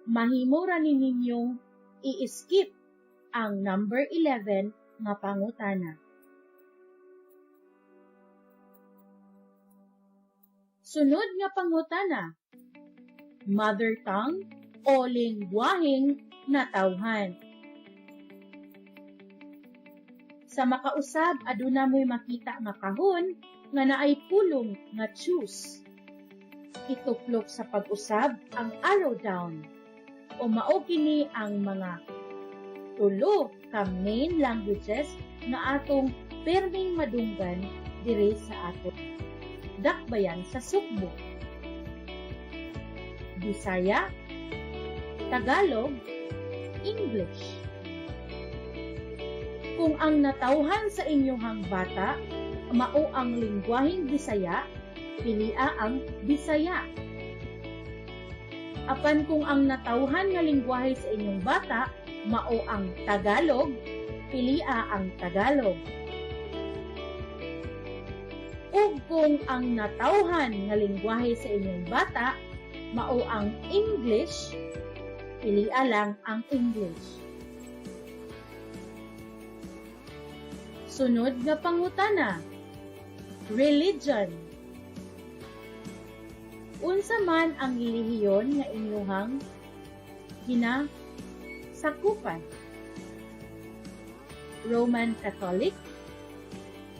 mahimo ra ni ninyong i-skip ang number 11 nga pangutana. Sunod nga pangutana, mother tongue o lingwaheng natawhan. Sa makausab, aduna mo'y makita nga kahon nga naay pulong nga choose. Ituplok sa pag-usab ang arrow down o mao kini ang mga tulo ka main languages nga atong perming madunggan diri sa ato dakbayan sa Sugbo: Bisaya, Tagalog, English. Kung ang natawhan sa inyong bata mao ang lingwaheng Bisaya, pilia ang Bisaya. Apan kung ang natawhan nga lingwahe sa inyong bata mao ang Tagalog, pilia ang Tagalog. Ug kung ang natawhan nga lingwahe sa inyong bata mao ang English, pilia lang ang English. Sunod nga pangutana, religion. Unsa man ang relihiyon nga inyuhang ginasakupan? Roman Catholic,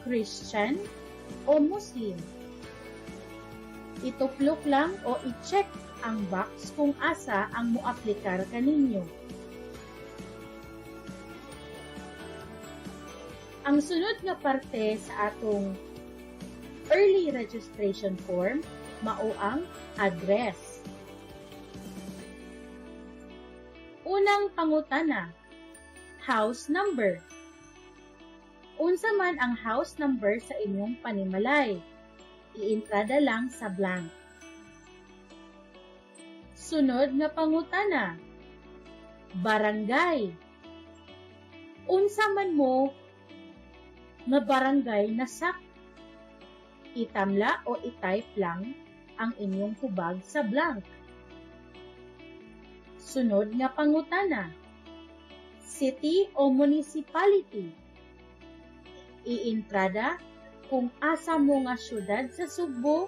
Christian, o Muslim? Ituplok lang o i-check ang box kung asa ang moaplikar kaninyo. Ang sunod nga parte sa atong early registration form mao ang address. Unang pangutana, house number. Unsa man ang house number sa inyong panimalay? Iintrada lang sa blank. Sunod nga pangutana, barangay. Unsa man mo nga barangay nasak? Itamla o itype lang ang inyong tubag sa blank. Sunod nga pangutana, city o municipality. Iintrada kung asa mo nga syudad sa Sugbo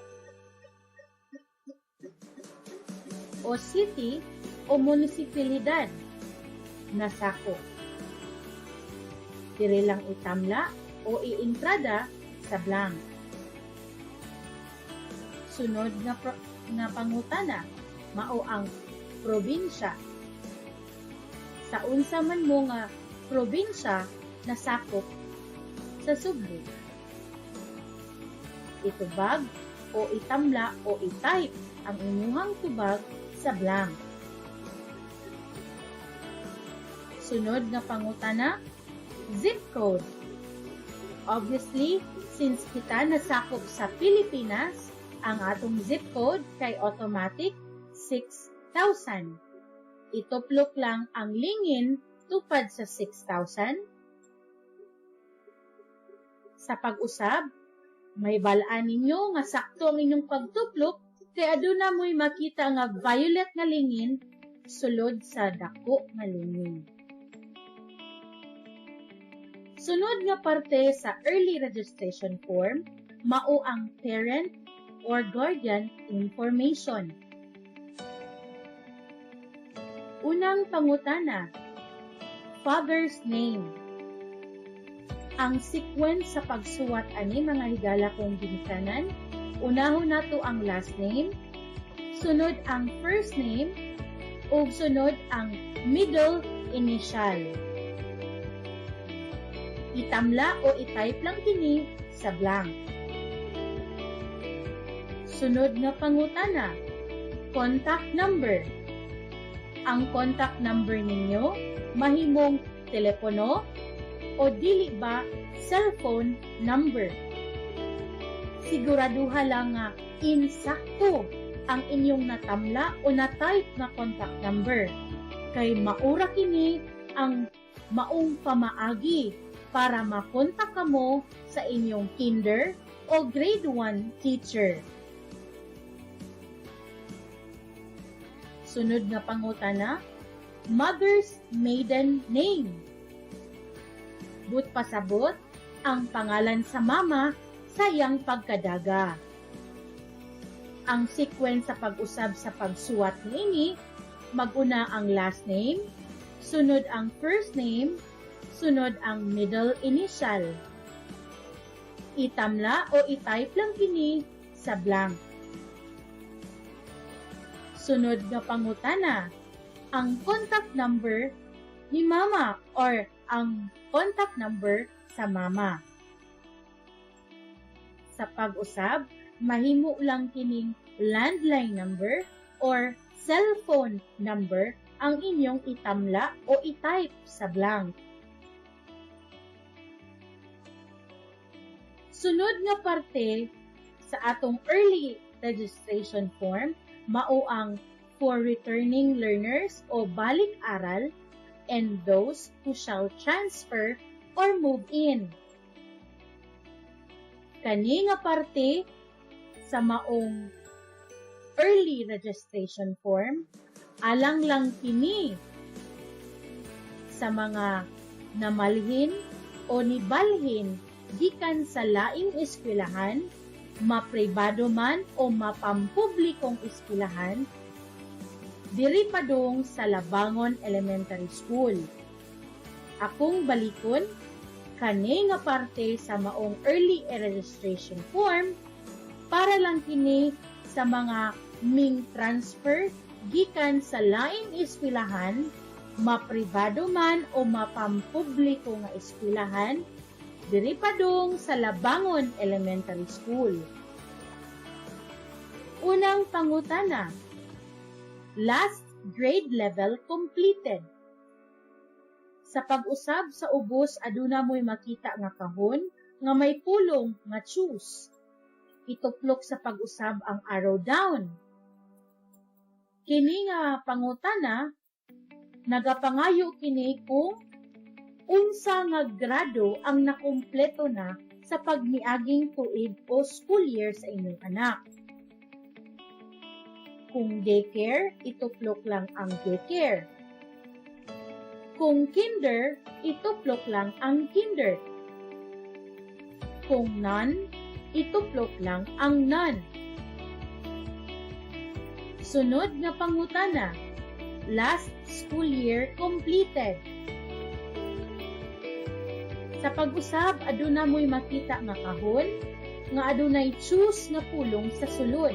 o city o munisipalidad nasako. Diri lang itamla o iintrada sa blank. Sunod nga pangutana mao ang probinsya. Sa unsa man mo nga probinsya nasakop sa Sugbo. Itubag o itamla o itype ang inyuhang tubag sa blank. Sunod nga pangutana, zip code. Obviously, since kita nasakop sa Pilipinas, ang atong zip code kay automatic 6,000. Ituplok lang ang lingin tupad sa 6,000. Sa pag-usab, may balaan ninyo nga sakto ang inyong pagtuplok kay aduna mo'y makita nga violet nga lingin sulod sa dako nga lingin. Sunod nga parte sa early registration form mao ang parent or guardian information. Unang pangutana, father's name. Ang sequence sa pagsuwat ani, mga higala kong ginikanan, unahon nato ang last name, sunod ang first name, ug sunod ang middle initial. Itamla o i-type lang kini sa blank. Sunod nga pangutana, contact number. Ang contact number ninyo mahimong telepono o dili ba cellphone number. Siguraduha lang nga insakto ang inyong natamla o na-type na contact number kay maura kini ang maong pamaagi para makontak kamo sa inyong kinder o grade 1 teacher. Sunod nga pangutana, mother's maiden name. But pasabot, ang pangalan sa mama sa iyang pagkadaga. Ang sequence sa pag-usab sa pagsuwat niini, mag-una ang last name, sunod ang first name, sunod ang middle initial. Itamla o i-type lang kini sa blank. Sunod nga pangutana, ang contact number ni mama or ang contact number sa mama. Sa pag-usab, mahimo lang kining landline number or cellphone number ang inyong itamla o i-type sa blank. Sunod nga parte sa atong early registration form mao ang for returning learners o balik-aral and those who shall transfer or move in. Kani nga parte sa maong early registration form, alang lang kini sa mga namalhin o nibalhin gikan sa laing eskwelahan, mapribado man o mapampublikong eskwelahan, diri padung sa Labangon Elementary School. Akong balikon, kani nga parte sa maong early registration form para lang kini sa mga ming transfer gikan sa laing eskwelahan, mapribado man o mapampubliko nga eskwelahan, diri padung sa Labangon Elementary School. Unang pangutana, last grade level completed. Sa pag-usab sa ubos, aduna mo'y makita nga kahon nga may pulong nga choose. Ituplok sa pag-usab ang arrow down. Kini nga pangutana, nagapangayo kini kung unsa nga grado ang nakumpleto na sa pagmiaging tuig o school year sa inyong anak. Kung daycare, ituplok lang ang daycare. Kung kinder, ituplok lang ang kinder. Kung none, ituplok lang ang none. Sunod nga pangutana, last school year completed. Sa pag-usab, aduna mo'y makita nga kahon nga adunay choose nga pulong sa sulod.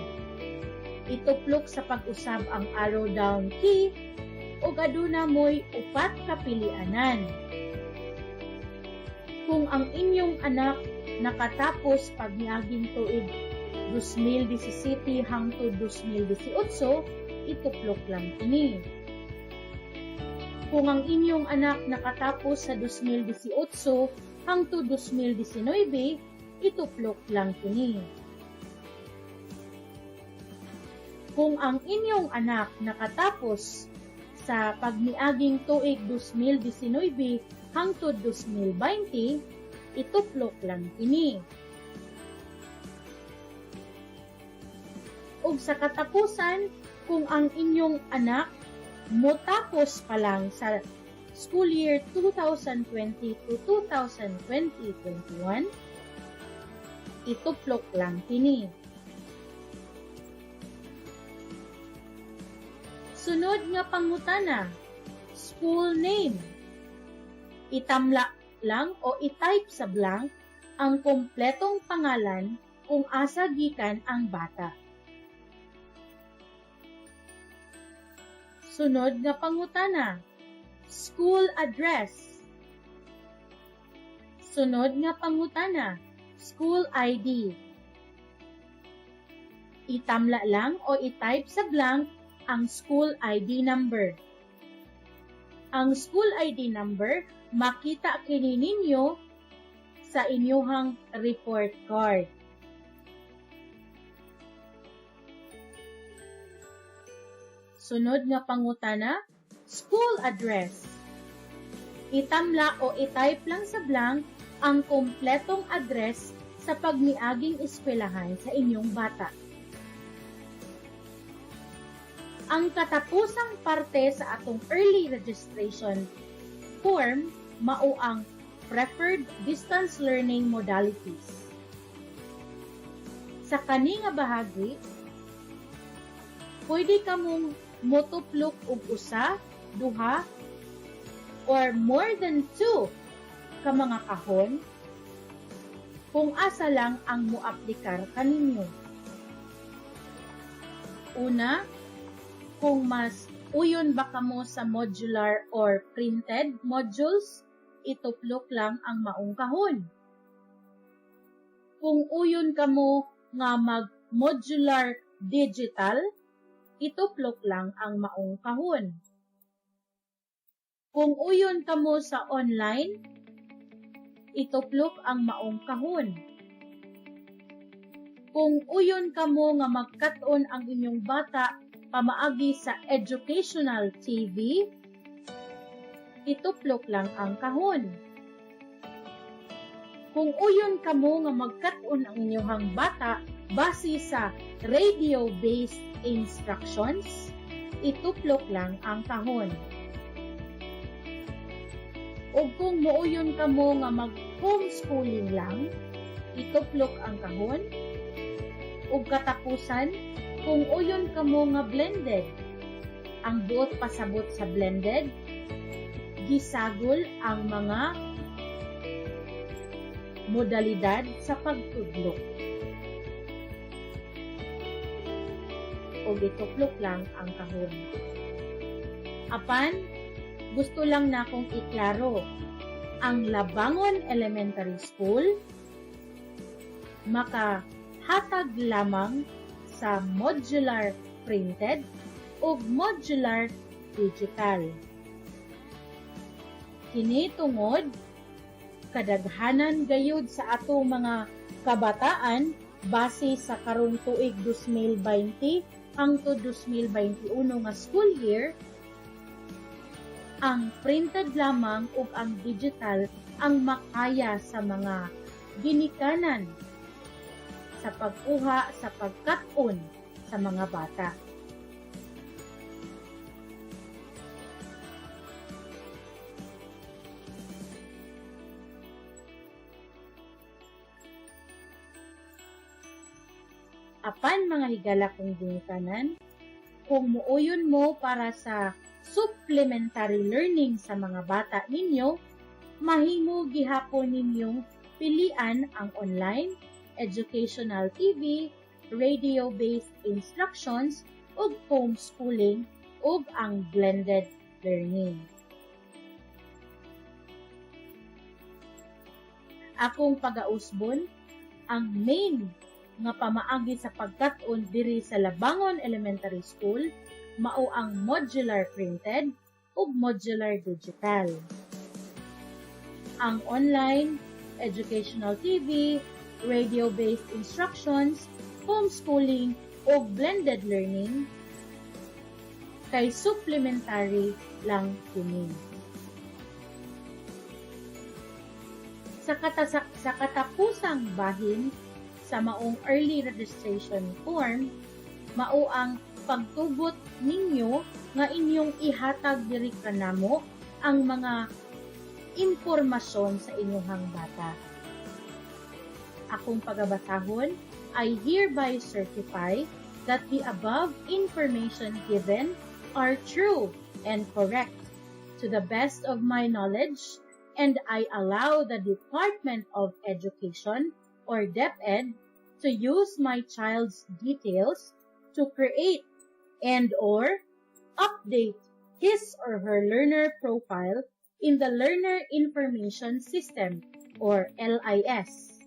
Ituplok sa pag-usab ang arrow down key ug aduna mo'y upat ka pilianan. Kung ang inyong anak nakatapos pagniaging tuig 2017 hangtod 2018, ituplok lang kini. Kung ang inyong anak nakatapos sa 2018 hangtod 2019, ituplok lang kini. Kung ang inyong anak nakatapos sa pagniaging tuig 2019 hangtod 2020, ituplok lang kini. Ug sa katapusan, kung ang inyong anak motapos pa lang sa school year 2020 to 2020-21, ituplok lang kini. Sunod nga pangutana, school name. Itamla lang o i-type sa blank ang kompletong pangalan kung asa gikan ang bata. Sunod nga pangutana, school address. Sunod nga pangutana, school ID. Itamla lang o i-type sa blank ang school ID number. Ang school ID number makita kini ninyo sa inyuhang report card. Sunod nga pangutana, school address. Itamla o i-type lang sa blank ang kompletong address sa pagmiaging eskwelahan sa inyong bata. Ang katapusang parte sa atong early registration form mao ang preferred distance learning modalities. Sa kani nga bahagi, pwede kamong motuplok og usa, duha, or more than two ka mga kahon kung asa lang ang moaplikar kaninyo. Una, kung mas uyon ba kamo sa modular or printed modules, ituplok lang ang maong kahon. Kung uyon kamo nga mag-modular digital, ituplok lang ang maong kahon. Kung uyon kamo sa online, ituplok ang maong kahon. Kung uyon kamo nga magkat-on ang inyong bata pamaagi sa educational TV, ituplok lang ang kahon. Kung uyon kamo nga magkat-on ang inyong bata base sa radio-based instructions, ituplok lang ang kahon. O kung muuyon kamo nga mag-homeschooling lang, ituplok ang kahon. Ug katapusan, kung uyon kamo nga blended, ang buot pasabot sa blended, gisagol ang mga modalidad sa pagtudlo. O gituplok lang ang kahon. Apan, gusto lang na akong iklaro, ang Labangon Elementary School makahatag lamang sa modular printed ug modular digital. Kini tungod kadaghanan gayud sa atong mga kabataan base sa karong tuig 2020 hangtod 2021 nga school year, ang printed lamang ug ang digital ang makaya sa mga ginikanan sa pagkuha sa pagkat-on sa mga bata. Apan mga higala kong ginikanan, kung muuyon mo para sa supplementary learning sa mga bata ninyo, mahimo gihapon ninyong pilian ang online, educational TV, radio-based instructions, ug homeschooling, ug ang blended learning. Akong pagausbon, ang main nga pamaagi sa pagkat-on diri sa Labangon Elementary School mao ang modular printed ug modular digital. Ang online, educational TV, radio-based instructions, homeschooling ug blended learning kay supplementary lang kini. Sa katapusang bahin sa maong early registration form, mao ang pagtugot ninyo nga inyong ihatag diri kanamo ang mga impormasyon sa inyong bata. Akong pagabasahon, I hereby certify that the above information given are true and correct to the best of my knowledge and I allow the Department of Education or DepEd to use my child's details to create and or update his or her learner profile in the Learner Information System or LIS.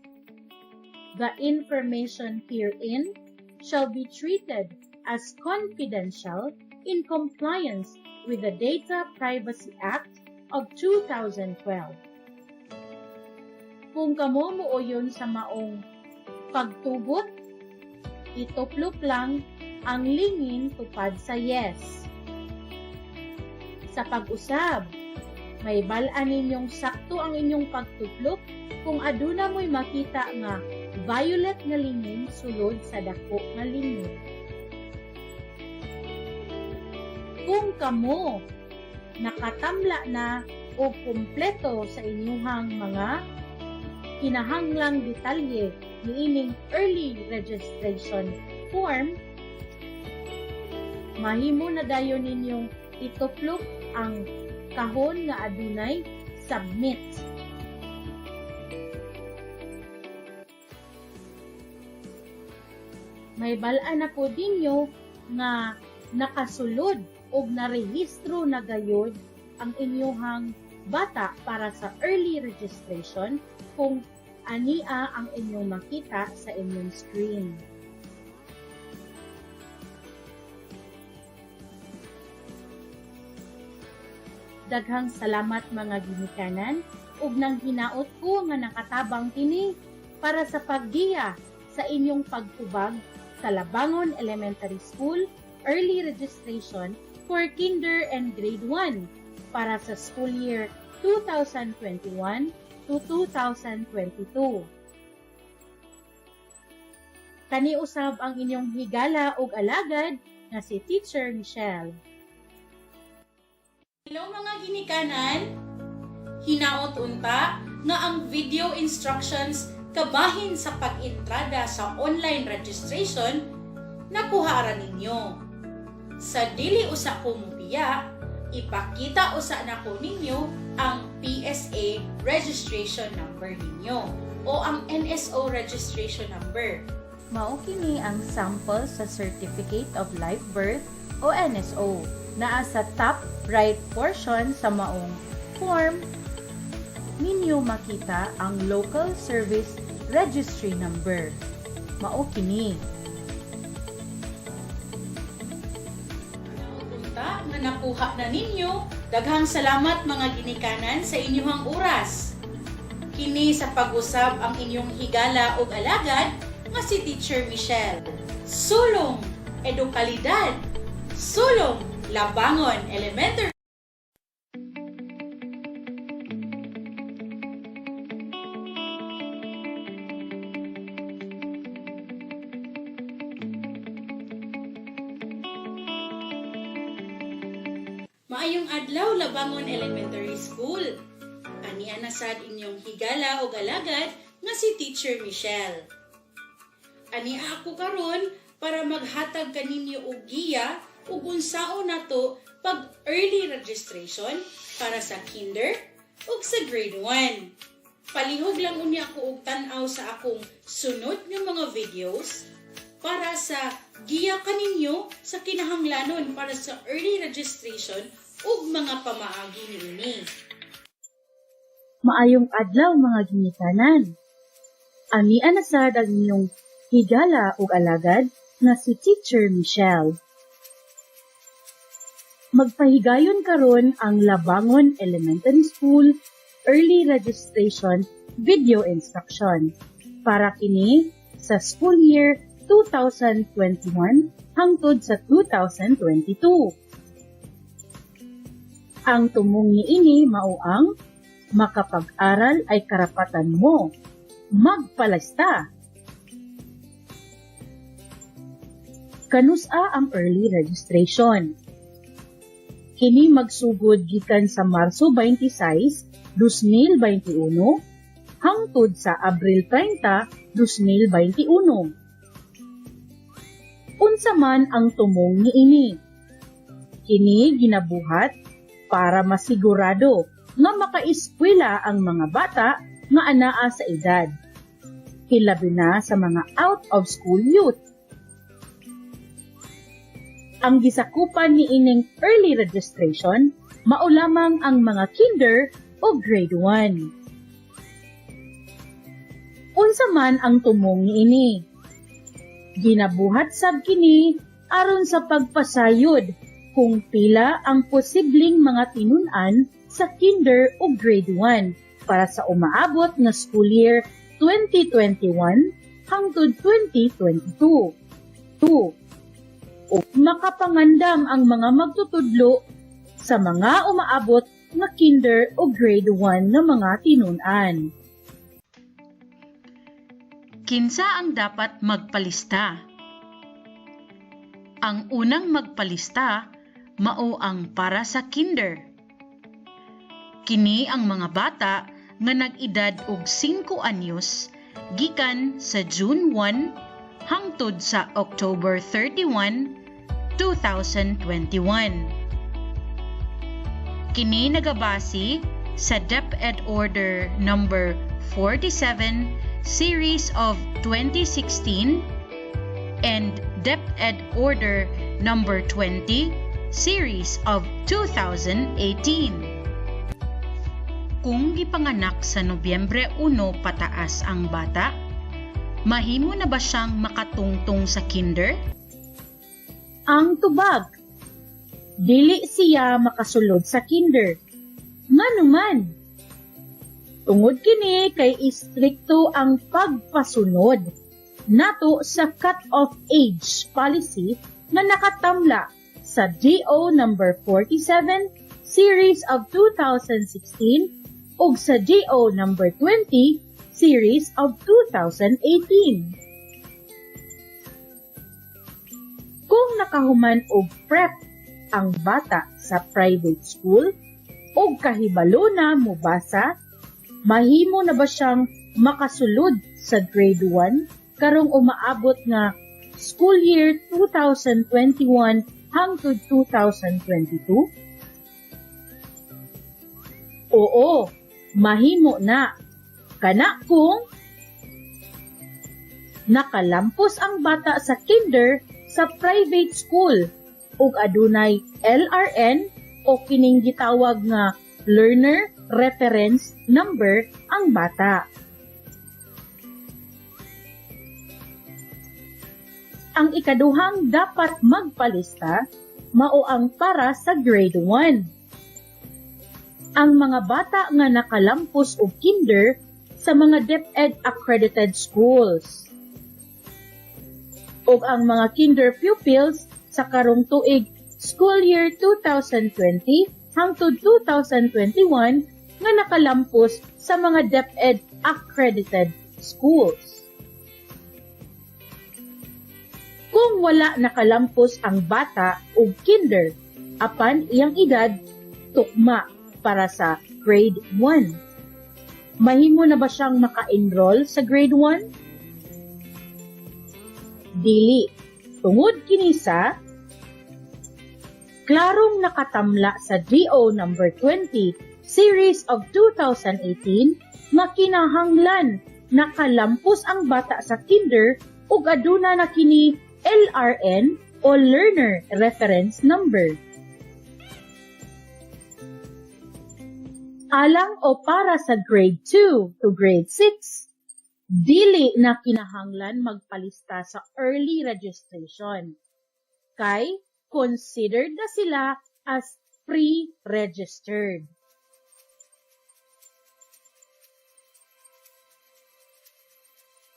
The information herein shall be treated as confidential in compliance with the Data Privacy Act of 2012. Kung kamo muuyon sa maong pagtugot, ituplok lang ang lingin tupad sa yes. Sa pag-usab, mahibal-an ninyong sakto ang inyong pagtuplok kung aduna mo'y makita nga violet nga lingin sulod sa dako nga lingin. Kung kamo nakatamla na o kumpleto sa inyuhang mga kinahanglang detalye niining early registration form, mahimo na dayon ninyong ituplok ang kahon nga adunay submit. Mahibal-an na po ninyo nga nakasulod og narehistro na gayod ang inyuhang bata para sa early registration kung ania ang inyong makita sa inyong screen. Daghang salamat mga ginikanan ug nang hinaot ko nga nakatabang kini para sa paggiya sa inyong pagtubag sa Labangon Elementary School Early Registration for Kinder and Grade 1 para sa school year 2021 to 2022. Kaniusab ang inyong higala ug alagad nga si Teacher Michelle. Hello mga ginikanan! Hinaot unta nga ang video instructions kabahin sa pag-entrada sa online registration nakuha ra ninyo. Sa dili usa ko mubiya, ipakita usa nako ninyo ang PSA registration number ninyo o ang NSO registration number. Mao kini ang sample sa Certificate of Live Birth o NSO. Naa sa top right portion sa maong form, ninyo makita ang Local Service Registry Number. Mao kini. Unta nga nakuha na ninyo, daghang salamat mga ginikanan sa inyong oras. Kini sa pag-usab ang inyong higala ug alagad nga si Teacher Michelle. Sulong edukalidad, sulong Labangon Elementary. Maayong adlaw, Labangon Elementary School. Ania na sad inyong higala og alagad nga si Teacher Michelle. Ania ako karon para maghatag kaninyo og giya ug unsaon nato pag early registration para sa kinder ug sa grade 1. Palihog lang unya ako og tan-aw sa akong sunod nga mga videos para sa giya kaninyo sa kinahanglanon para sa early registration ug mga pamaagi niini. Maayong adlaw mga ginikanan. Ania na sad ang inyong higala ug alagad nga si Teacher Michelle. Magpahigayon karon ang Labangon Elementary School Early Registration Video Instruction para kini sa school year 2021 hangtod sa 2022. Ang tumong niini mao ang makapag-aral ay karapatan mo. Magpalasta! Kanusa ang early registration? Kini magsugod gikan sa Marso 26, 2021 hangtod sa Abril 30, 2021. Unsa man ang tumong niini? Kini ginabuhat para masigurado nga makaeskwela ang mga bata nga anaa sa edad, hilabi na sa mga out of school youth. Ang gisakupan ni ining early registration mao lamang ang mga kinder o grade 1. Unsa man ang tumong niini? Ginabuhat sab kini aron sa pagpasayod kung pila ang posibleng mga tinun-an sa kinder o grade 1 para sa umaabot nga school year 2021 hangtod 2022. 2. O makapangandam ang mga magtutudlo sa mga umaabot nga kinder o grade 1 nga mga tinun-an. Kinsa ang dapat magpalista? Ang unang magpalista mao ang para sa kinder. Kini ang mga bata nga nag-edad og 5 anyos gikan sa June 1 hangtod sa October 31, 2021. Kini nagabase sa DepEd Order Number 47, Series of 2016 and DepEd Order Number 20, Series of 2018. Kung gipanganak sa Nobyembre 1 pataas ang bata, mahimo na ba siyang makatungtong sa kinder? Ang tubag: dili siya makasulod sa kinder. Ngano man? Tungod kini kay istrikto ang pagpasunod nato sa cut-off age policy nga nakatamla sa DO Number 47, Series of 2016 ug sa DO Number 20, Series of 2018. Kung nakahuman og prep ang bata sa private school ug kahibalo na mobasa, mahimo na ba siyang makasulod sa grade 1 karong umaabot nga school year 2021 hangtod 2022? Oo, mahimo na. Kana kung nakalampos ang bata sa kinder sa private school ug adunay LRN o kining gitawag nga Learner Reference Number ang bata. Ang ikaduhang dapat magpalista mao ang para sa grade 1. Ang mga bata nga nakalampos og kinder sa mga DepEd accredited schools ug ang mga kinder pupils sa karong tuig, school year 2020 hangtod 2021, nga nakalampos sa mga DepEd accredited schools. Kung wala nakalampos ang bata og kinder apan iyang edad tukma para sa grade 1, mahimo na ba siyang maka-enroll sa grade 1? Dili. Tungod kini sa klarong nakatamla sa DO Number 20, Series of 2018 nga kinahanglan nakalampos ang bata sa kinder ug aduna na kini LRN o Learner Reference Number. Alang o para sa grade 2 to grade 6, dili na kinahanglan magpalista sa early registration kay considered na sila as pre-registered.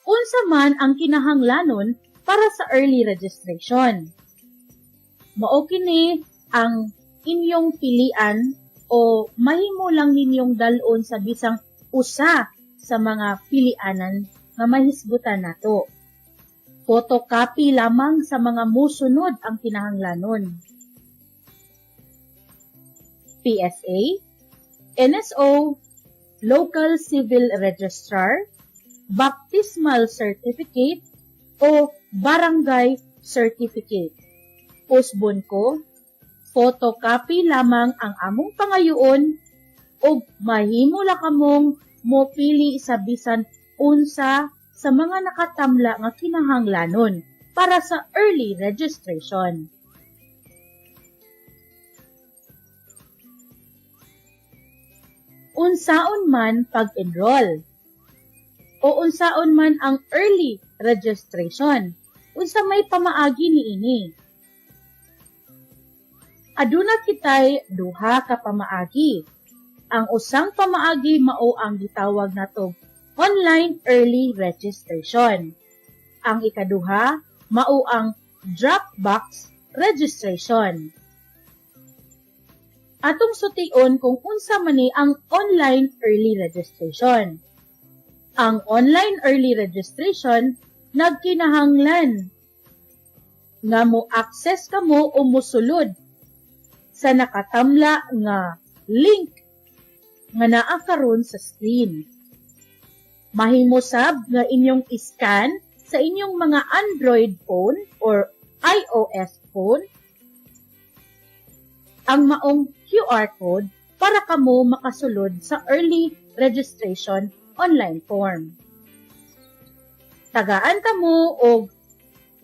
Unsa man ang kinahanglanon para sa early registration? Mao kini ang inyong pilian o mahimo lang ninyong dal-on sa bisang usa sa mga pilianan nga mahisgutan nato. Photocopy lamang sa mga musunod ang kinahanglanon: PSA, NSO, Local Civil Registrar, Baptismal Certificate, o Barangay Certificate. Usbon ko, photocopy lamang ang among pangayoon Ug mahimo la kamong mopili sa bisan unsa sa mga nakatamla nga kinahanglanon para sa early registration. Unsaon man pag-enroll o unsaon man ang early registration, unsa may pamaagi niini? Aduna kitay duha ka pamaagi. Ang usang pamaagi mao ang gitawag natong online early registration. Ang ikaduha mao ang Dropbox registration. Atong sution kung unsa man ni ang online early registration. Ang online early registration nagkinahanglan nga mo access kamo o mosulod sa nakatamla nga link nga naa karon sa screen. Mahimo sab nga inyong iscan sa inyong mga Android phone or iOS phone ang maong QR code para kamo makasulod sa early registration online form. Tagaan kamo og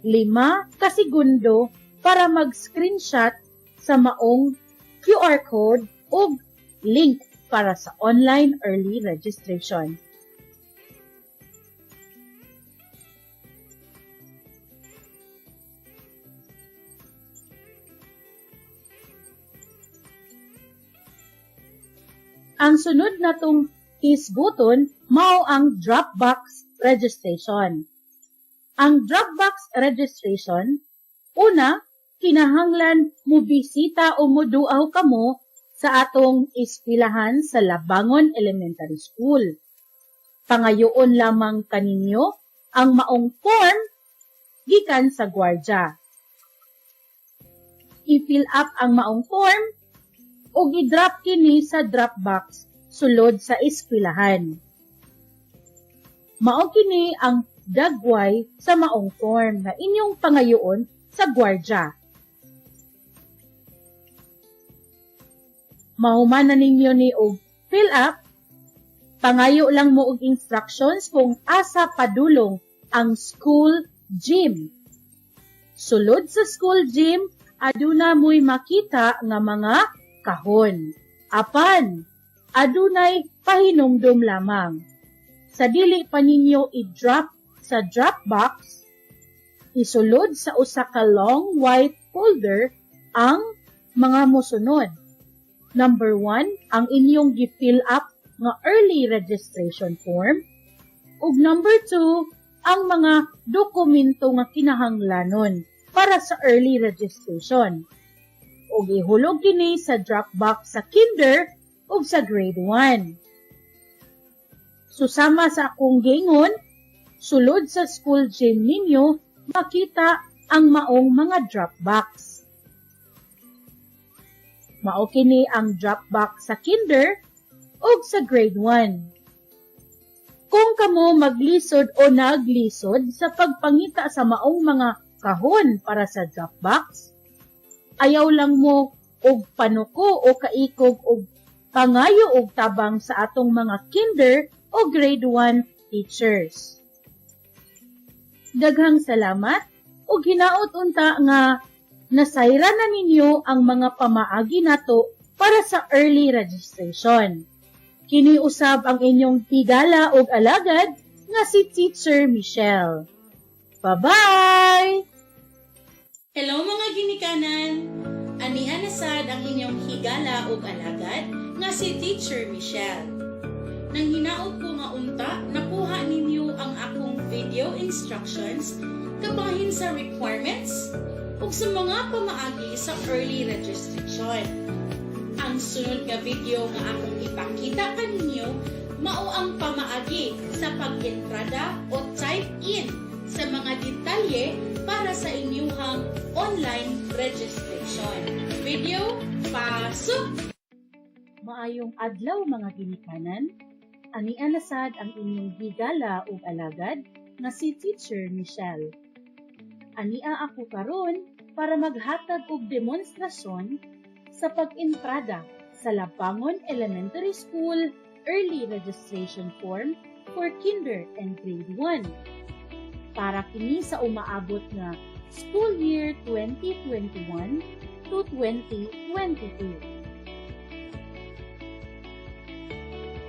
5 ka segundo para mag-screenshot sa maong QR code ug link para sa online early registration. Ang sunod natong hisguton mao ang Dropbox registration. Ang Dropbox registration, una, kinahanglan mobisita o moduaw kamo sa atong eskwelahan sa Labangon Elementary School. Pangayoon lamang kaninyo ang maong form gikan sa gwardya. I-fill up ang maong form ug i-drop kini sa Dropbox sulod sa eskwelahan. Mao kini ang dagway sa maong form na inyong pangayoon sa gwardya. Mahuman na ninyo ni og fill up, pangayo lang mo og instructions kung asa padulong ang school gym. Sulod sa school gym, aduna mo'y makita nga mga kahon. Apan, adunay pahinumdom lamang. Sa dili pa ninyo i-drop sa Dropbox, isulod sa usa ka long white folder ang mga mosunod. Number 1, ang inyong gi-fill up nga early registration form. Ug number 2, ang mga dokumento nga kinahanglanon para sa early registration. Ug ihulog kini sa Dropbox sa kinder ug sa grade 1. Susama sa akong giingon, sulod sa school gym ninyo makita ang maong mga Dropbox. Mao kini ang Dropbox sa kinder ug sa grade 1. Kung kamo maglisod o naglisod sa pagpangita sa maong mga kahon para sa Dropbox, ayaw lang mo og panuko o kaikog og pangayo og tabang sa atong mga kinder o grade 1 teachers. Daghang salamat ug hinaot unta nga nasayra na ninyo ang mga pamaagi nato para sa early registration. Kini usab ang inyong higala ug alagad nga si Teacher Michelle. Bye-bye! Hello mga ginikanan! Ania na sad ang inyong higala ug alagad nga si Teacher Michelle. Nang hinaot ko nga unta, nakuha ninyo ang akong video instructions kabahin sa requirements ug sa mga pamaagi sa early registration. Ang sunod nga video nga akong ipakita kaninyo mao ang pamaagi sa pag-entrada o type in sa mga detalye para sa inyuhang online registration. Video, pasok! Maayong adlaw, mga ginikanan. Ania na sad ang inyong higala ug alagad nga si Teacher Michelle. Ania ako karon para maghatag og demonstrasyon sa pag-entrada sa Sa Labangon Elementary School Early Registration Form for Kinder and Grade 1. Para kini sa umaabot nga school year 2021 to 2022.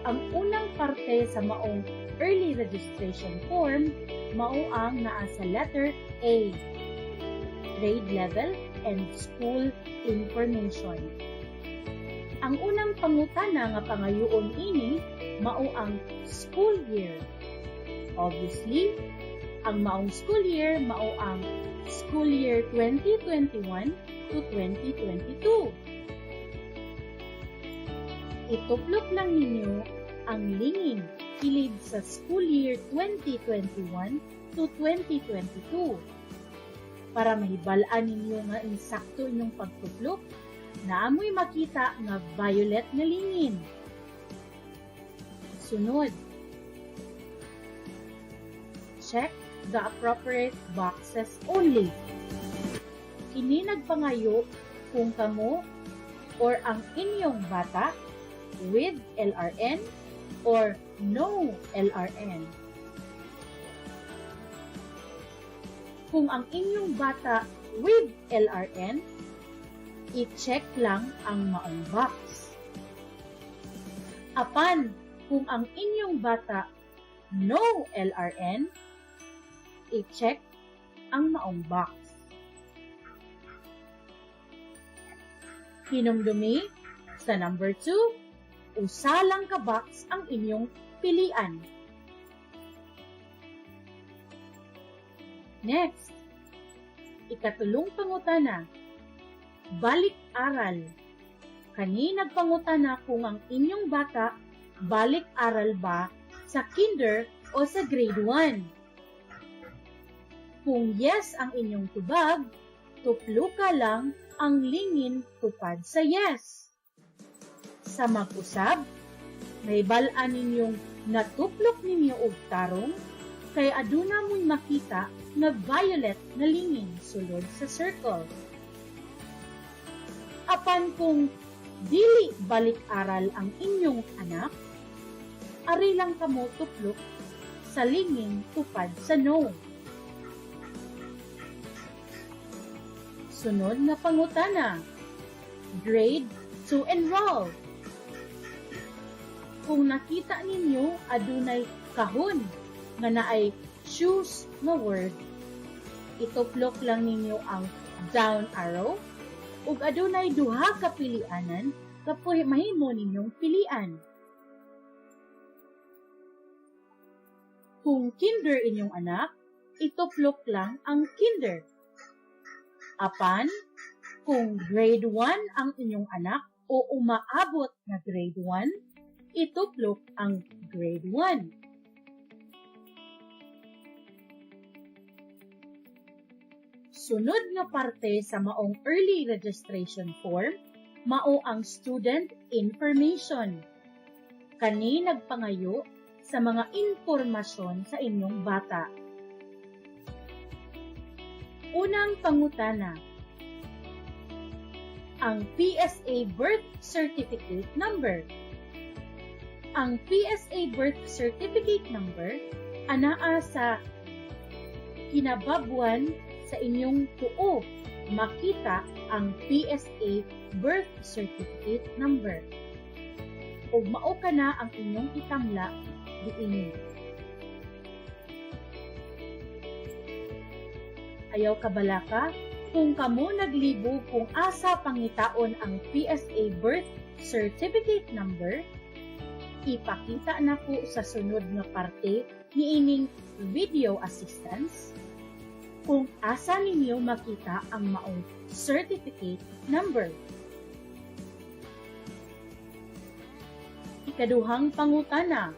Ang unang parte sa maong early registration form mao ang naa sa letter A, grade level and school information. Ang unang pangutana nga pangayoon ini mao ang school year. Obviously, ang maong school year mao ang school year 2021 to 2022. Ituplok lang ninyo ang lingin kilid sa school year 2021 to 2022. Para mahibal-an ninyo nga insakto inyong pagtuplok, naa moy makita nga violet nga lingin. Sunod, check the appropriate boxes only. Kini nagpangayo kung kamo or ang inyong bata with LRN or no LRN. Kung ang inyong bata with LRN, i-check lang ang maong box. Apan, kung ang inyong bata no LRN, i-check ang maong box. Hinumdumi, sa number 2, usa lang ka box ang inyong pilian. Next, ikatulong pangutana, balik aral. Kani nagpangutana kung ang inyong bata balik aral ba sa kinder o sa grade 1. Kung yes ang inyong tubag, tupluka lang ang lingin tupad sa yes. Sa mag-usab, mahibal-an ninyong natuplok ninyo og tarong kay aduna mo'y makita nga violet na lingin sulod sa circle. Apan kung dili balik-aral ang inyong anak, ari lang kamo tuplok sa lingin tupad sa no. Sunod nga pangutana, grade to enroll. Kung nakita ninyo adunay kahon nga naay choose nga word, ituplok lang ninyo ang down arrow ug adunay duha ka pilianan kapoy mahimo ninyong pilian. Kung kinder inyong anak, ituplok lang ang kinder. Apan, kung grade 1 ang inyong anak o umaabot na grade 1, ituplok ang grade 1. Sunod nga parte sa maong early registration form, mao ang student information. Kani nagpangayo sa mga impormasyon sa inyong bata. Unang pangutana, ang PSA birth certificate number. Ang PSA birth certificate number anaa sa kinababuan sa inyong tuo makita ang PSA birth certificate number. Ug mao kana ang inyong itamla diini. Ayaw kabalaka kung kamo naglibo kung asa pangitaon ang PSA birth certificate number, ipakita nako sa sunod nga parte niining video assistance kung asa ninyo makita ang maong certificate number. Ikaduhang pangutana,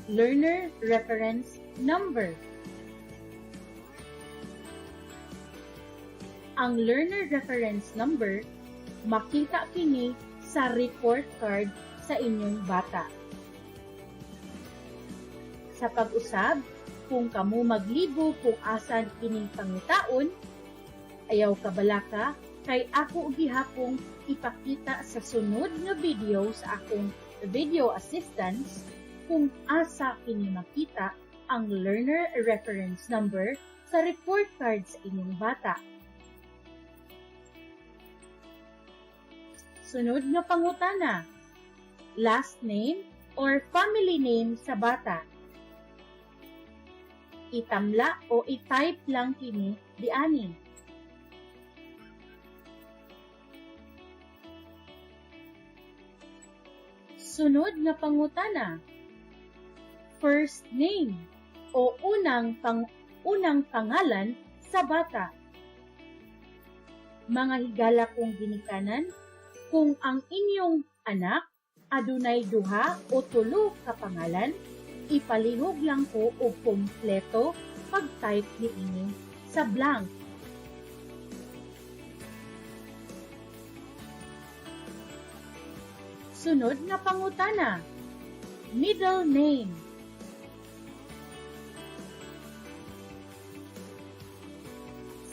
learner reference number. Ang learner reference number makita kini sa report card sa inyong bata. Sa pag-usab, kung kamo maglibo kung asan kining pangitaon, ayaw kabalaka Kay ako gihapong ipakita sa sunod nga video sa akong video assistance kung asa kini makita ang learner reference number sa report card sa inyong bata. Sunod nga pangutana, last name or family name sa bata. Itamla o i-type lang kini diani. Sunod nga pangutana, first name o unang pangalan sa bata. Mga higala kong ginikanan, kung ang inyong anak adunay duha o tulo ka pangalan, ipalihog lang ko og kompleto pag-type niini sa blank. Sunod nga pangutana, middle name.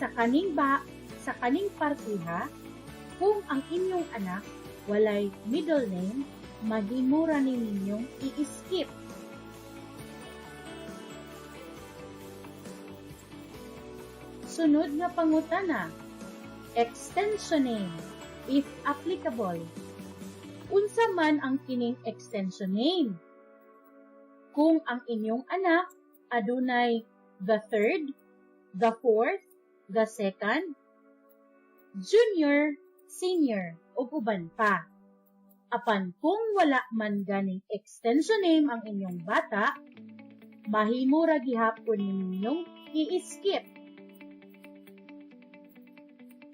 Sa kaning partiha, kung ang inyong anak walay middle name, mahimo ra ni ninyong i-skip. Sunod nga pangutana, extension name, if applicable. Unsa man ang kining extension name? Kung ang inyong anak adunay the third, the fourth, the second, junior, senior, ug uban pa. Apan kung wala man ganing extension name ang inyong bata, mahimo ra gihapon ninyong i-skip.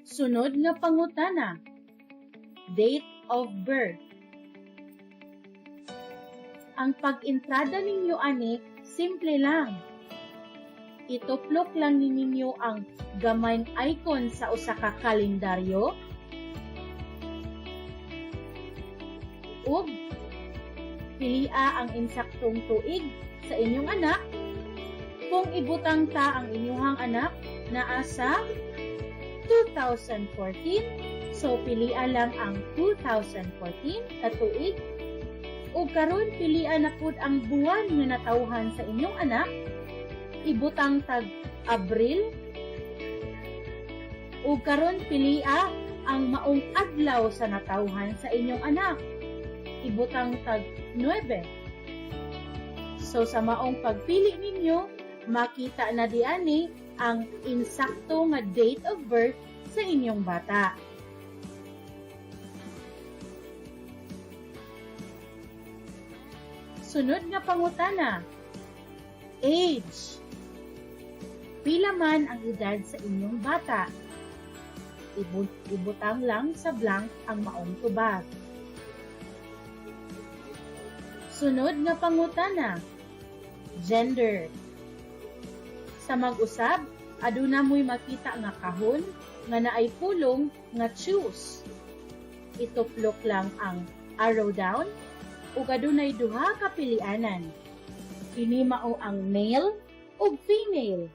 Sunod nga pangutana, date of birth. Ang pag-entrada ninyo ani, simple lang. Ituplok lang ninyo ang gamayng icon sa usa ka kalendaryo ug pilia ang insaktong tuig sa inyong anak. Kung ibutang ta ang inyong anak naa sa 2014, so pilia lang ang 2014 ka tuig. Ug karon pilia na pud ang buwan nga natawhan sa inyong anak. Ibutang tag Abril. Ug karon pilia ang maong adlaw sa natawhan sa inyong anak. Ibutang tag 9. So sa maong pagpili ninyo, makita na diani ang insakto nga date of birth sa inyong bata. Sunod nga pangutana, age. Pila man ang edad sa inyong bata? Ibutang lang sa blank ang maong tubag. Sunod nga pangutana, gender. Sa mag-usab, aduna mo'y makita nga kahon nga naay pulong nga choose. Ituplok lang ang arrow down ug adunay duha ka pilianan. Kini mao ang male ug female.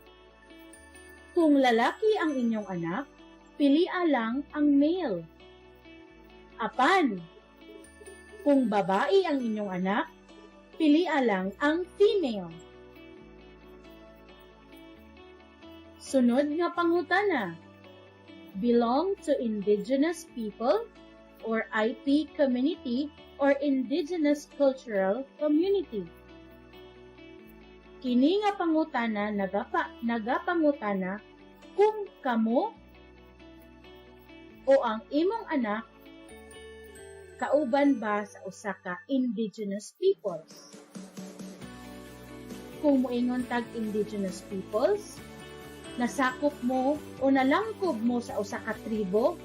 Kung lalaki ang inyong anak, pilia lang ang male. Apan, kung babae ang inyong anak, pilia lang ang female. Sunod nga pangutana, belong to indigenous people or IP community or indigenous cultural community. Kini nga pangutana nagapangutana kung kamo o ang imong anak kauban ba sa usa ka indigenous peoples. Kung moingon tag indigenous peoples, nasakop mo o nalangkob mo sa usa ka tribo,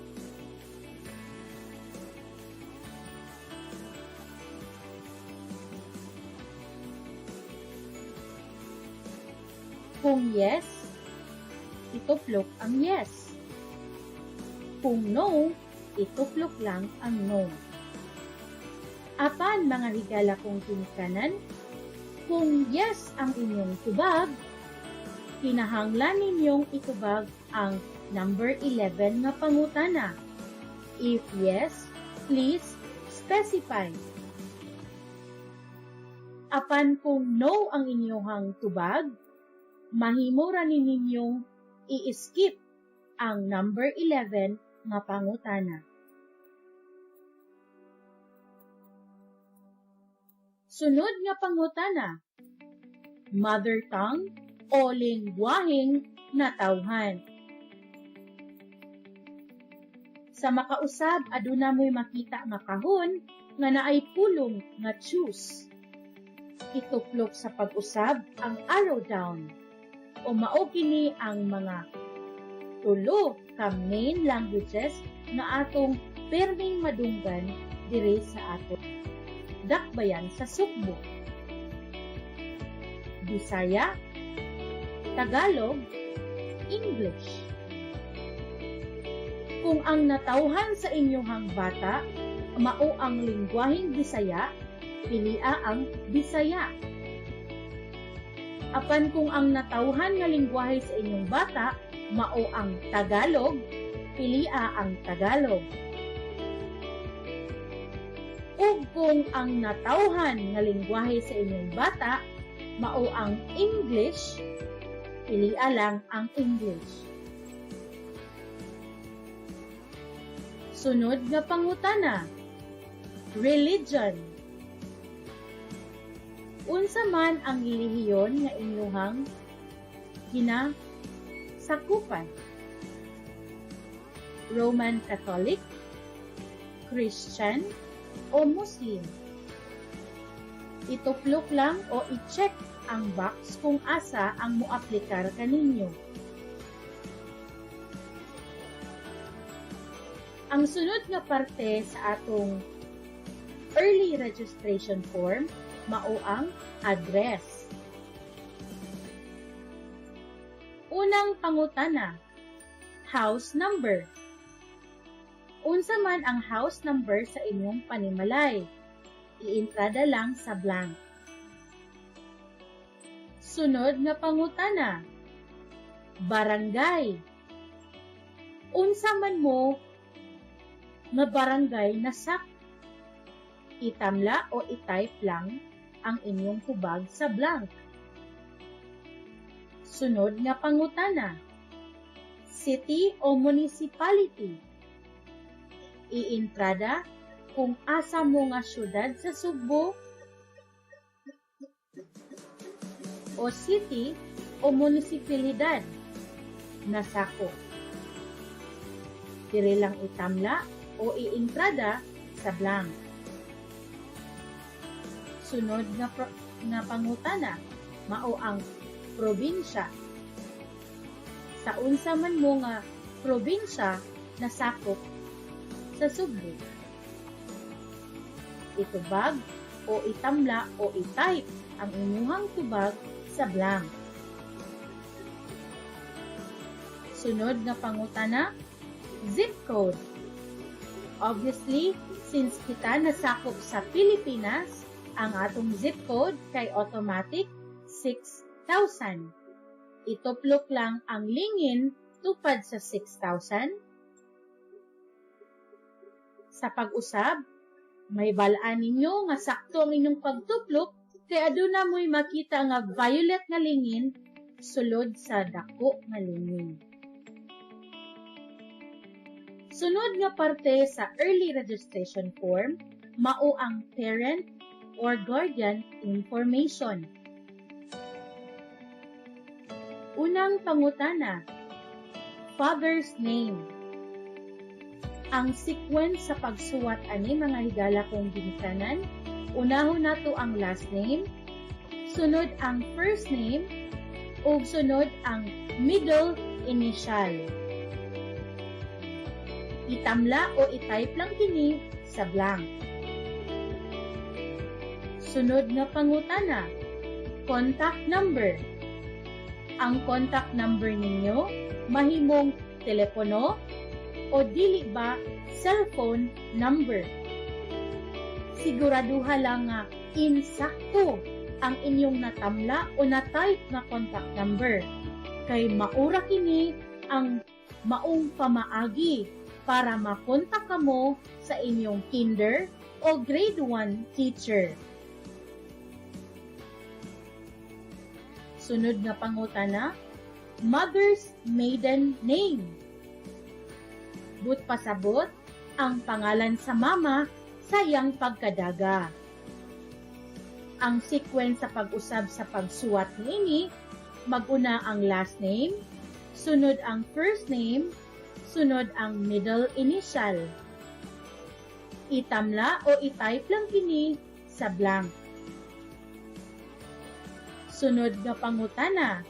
kung yes, ituplok ang yes. Kung no, ituplok lang ang no. Apan mga higala kong ginikanan, kung yes ang inyong tubag, kinahanglan ninyong itubag ang number 11 nga pangutana? If yes, please specify. Apan kung no ang inyong tubag, mahimo ra ni ninyong i-skip ang number 11 nga pangutana. Sunod nga pangutana, mother tongue o lingwaheng natawhan. Sa makausab, aduna mo'y makita nga kahon nga naay pulong nga choose. Ituplok sa pag-usab ang arrow down. O mao kini ang mga tulo ka main languages nga atong perming madunggan diri sa ato dakbayan sa Sugbo: Bisaya, Tagalog, English. Kung ang natawhan sa inyong bata mao ang lingwaheng Bisaya, pilia ang Bisaya. Apan kung ang natawhan nga lingwahe sa inyong bata mao ang Tagalog, pilia ang Tagalog. Ug kung ang natawhan nga lingwahe sa inyong bata mao ang English, pilia lang ang English. Sunod nga pangutana, religion. Unsa man ang relihiyon nga inyuhang ginasakupan? Roman Catholic, Christian, o Muslim? Ituplok lang o i-check ang box kung asa ang moaplikar kaninyo. Ang sunod nga parte sa atong early registration form mao ang address. Unang pangutana, house number. Unsa man ang house number sa inyong panimalay? Iintrada lang sa blank. Sunod nga pangutana, barangay. Unsa man mo nga barangay nasak? Itamla o i-type lang ang inyong tubag sa blank. Sunod nga pangutana, city o municipality. Iintrada kung asa mo nga syudad sa Sugbo o city o munisipalidad nasako. Diri lang itamla o iintrada sa blank. Sunod nga pangutana mao ang probinsya. Sa unsa man mo nga probinsya nasakop sa Sugbo? Itubag o itamla o i-type ang inyuhang tubag sa blank. Sunod nga pangutana, zip code. Obviously, since kita nasakop sa Pilipinas, ang atong zip code kay automatic 6,000. Ituplok lang ang lingin tupad sa 6,000. Sa pag-usab, may balaan ninyo nga sakto ang inyong pagtuplok kay aduna mo'y makita nga violet nga lingin sulod sa dako nga lingin. Sunod nga parte sa early registration form mao ang parent or guardian information. Unang pangutana, father's name. Ang sequence sa pagsuwat ani mga higala kong ginikanan, unahon nato ang last name, sunod ang first name, ug sunod ang middle initial. Itamla o i-type lang kini sa blank. Sunod nga pangutana, contact number. Ang contact number ninyo mahimong telepono o dili ba cellphone number. Siguraduha lang nga insakto ang inyong natamla o na-type nga contact number kay maura kini ang maong pamaagi para makontak kamo sa inyong kinder o grade 1 teacher. Sunod nga pangutana, mother's maiden name. But pasabot ang pangalan sa mama sa iyang pagkadaga. Ang sequence sa pag-usab sa pagsuwat niini, mag-una ang last name, sunod ang first name, sunod ang middle initial. Itamla o i-type lang kini sa blank. Sunod nga pangutana,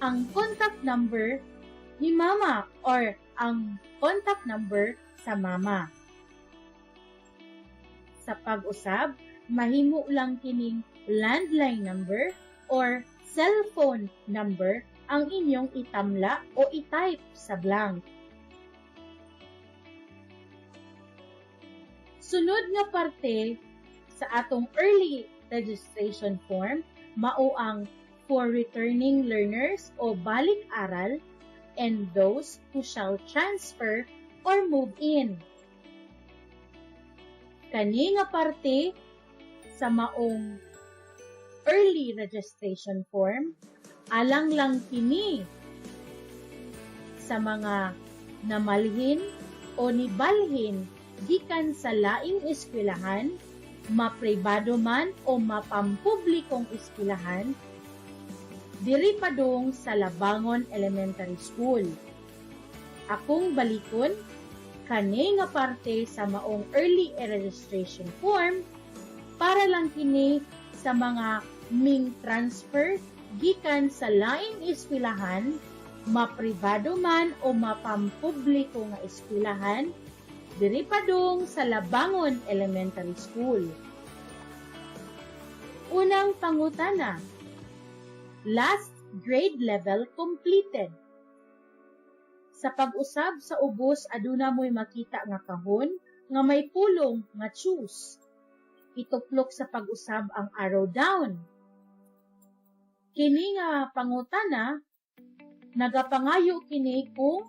ang contact number ni mama or ang contact number sa mama. Sa pag-usab, mahimo lang kining landline number or cellphone number ang inyong itamla o i-type sa blank. Sunod nga parte sa atong early registration form mao ang for returning learners o balik-aral and those who shall transfer or move in. Kani nga parte sa maong early registration form, alang lang kini sa mga namalhin o nibalhin gikan sa laing eskwelahan, mapribado man o mapampublikong eskwelahan, diri padung sa Labangon Elementary School. Akong balikon, kani nga parte sa maong early registration form para lang kini sa mga ming transfer gikan sa laing eskwelahan, mapribado man o mapampubliko nga eskwelahan, diri padung sa Labangon Elementary School. Unang pangutana, last grade level completed. Sa pag-usab sa ubos, aduna mo'y makita nga kahon nga may pulong nga choose. Ituplok sa pag-usab ang arrow down. Kini nga pangutana, nagapangayo kini kung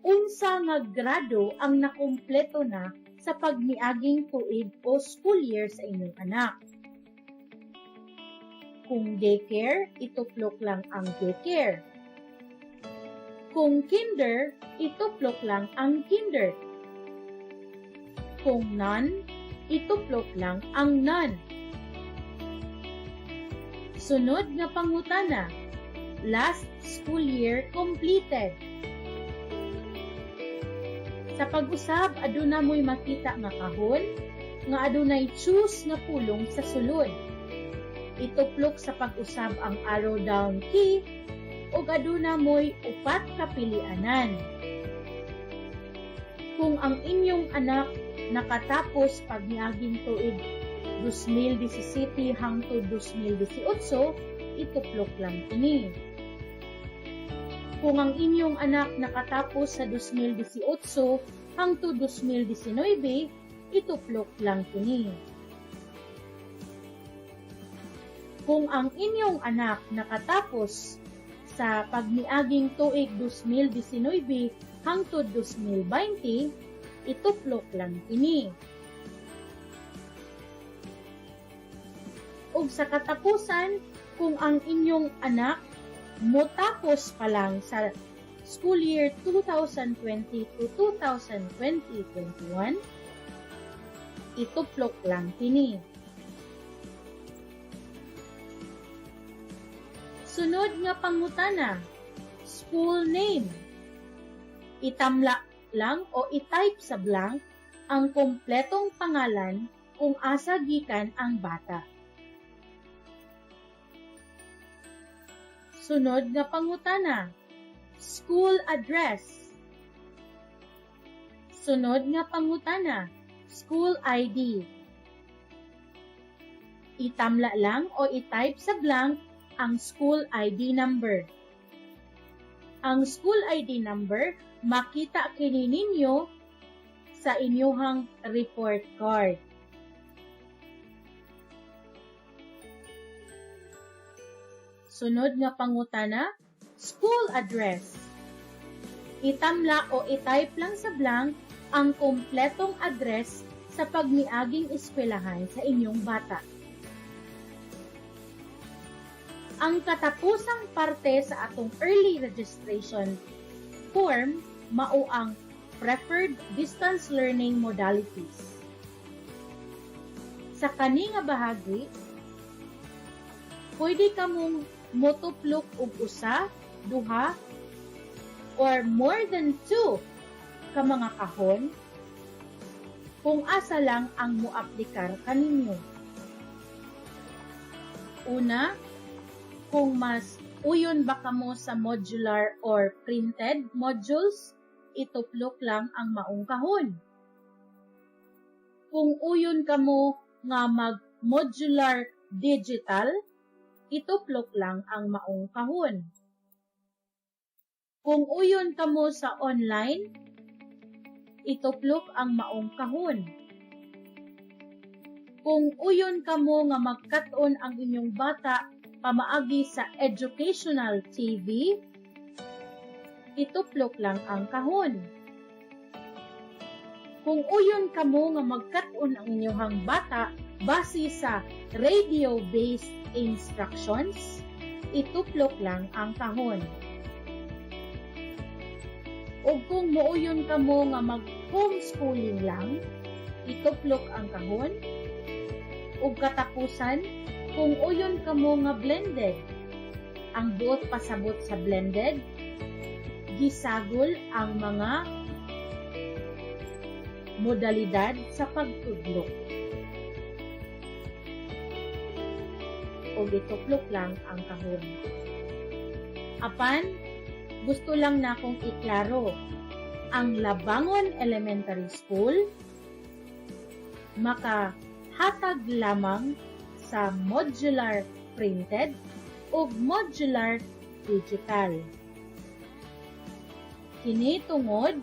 unsa nga grado ang nakumpleto na sa pagmiaging tuig o school year sa inyong anak. Kung daycare, ituplok lang ang daycare. Kung kinder, ituplok lang ang kinder. Kung none, ituplok lang ang none. Sunod nga pangutana, last school year completed. Sa pag-usab, aduna mo'y makita nga kahon nga adunay choose nga pulong sa sulod. Ituplok sa pag-usab ang arrow down key ug aduna mo'y upat ka pilianan. Kung ang inyong anak nakatapos pagniaging tuig 2017 hangtod 2018, ituplok lang kini. Kung ang inyong anak nakatapos sa 2018 hangtod 2019, ituplok lang kini. Kung ang inyong anak nakatapos sa pagniaging tuig 2019 hangtod 2020, ituplok lang kini. Ug sa katapusan, kung ang inyong anak motapos pa lang sa school year 2020 to 2020-21, ituplok lang kini. Sunod nga pangutana, school name. Itamla lang o i-type sa blank ang kompletong pangalan kung asa gikan ang bata. Sunod nga pangutana, school address. Sunod nga pangutana, school ID. Itamla lang o i-type sa blank ang school ID number. Ang school ID number makita kini ninyo sa inyuhang report card. Sunod nga pangutana, school address. Itamla o i-type lang sa blank ang kompletong address sa pagmiaging eskwelahan sa inyong bata. Ang katapusang parte sa atong early registration form mao ang preferred distance learning modalities. Sa kani nga bahagi, pwede kamong motuplok og usa, duha, or more than two ka mga kahon kung asa lang ang moaplikar kaninyo. Una, kung mas uyon ba kamo sa modular or printed modules, ituplok lang ang maong kahon. Kung uyon kamo nga mag modular digital, ituplok lang ang maong kahon. Kung uyon kamo sa online, ituplok ang maong kahon. Kung uyon kamo nga magkat-on ang inyong bata pamaagi sa educational TV, ituplok lang ang kahon. Kung uyon kamo nga magkat-on ang inyong bata base sa radio-based instructions, ituplok lang ang kahon. O kung muuyon kamo nga mag-homeschooling lang, ituplok ang kahon. Ug katapusan, kung uyon kamo nga blended, ang buot pasabot sa blended, gisagol ang mga modalidad sa pagtudlo. O gituplok lang ang kahon. Apan, gusto lang na akong iklaro, ang Labangon Elementary School makahatag lamang sa modular printed ug modular digital. Kini tungod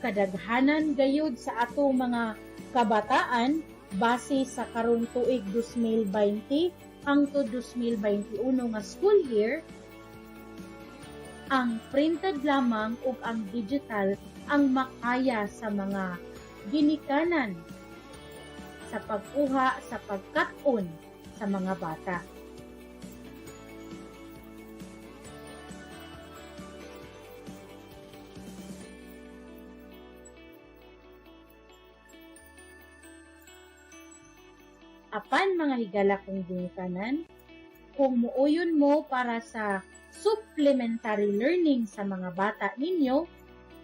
kadaghanan gayud sa atong mga kabataan base sa karong tuig 2020 hangtod 2021 nga school year, ang printed lamang ug ang digital ang makaya sa mga ginikanan sa pagkuha sa pagkat-on sa mga bata. Apan mga higala kong ginikanan, kung muuyon mo para sa supplementary learning sa mga bata ninyo,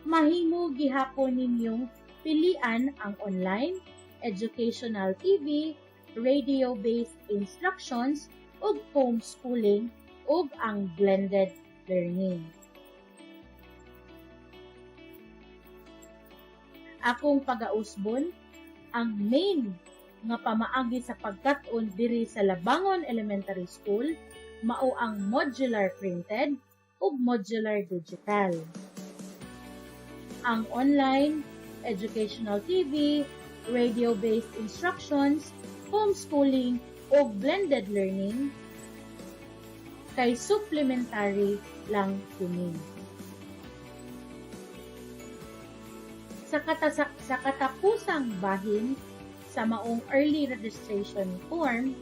mahimo gihapon ninyong pilian ang online, educational TV, radio-based instructions, ug homeschooling, ug ang blended learning. Akong pagausbon, ang main nga pamaagi sa pagkat-on diri sa Labangon Elementary School mao ang modular printed ug modular digital. Ang online, educational TV, radio-based instructions, homeschooling ug blended learning kay supplementary lang kini. Sa katapusang bahin sa maong early registration form,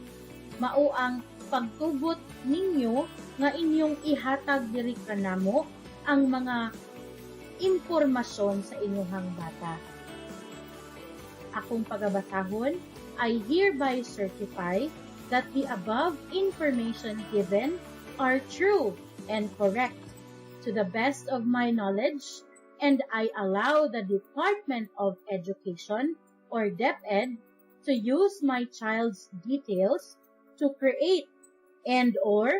mao ang pagtugot ninyo nga inyong ihatag diri kanamo ang mga impormasyon sa inyong bata. Akong pagabasahon, I hereby certify that the above information given are true and correct to the best of my knowledge, and I allow the Department of Education or DepEd to use my child's details to create and or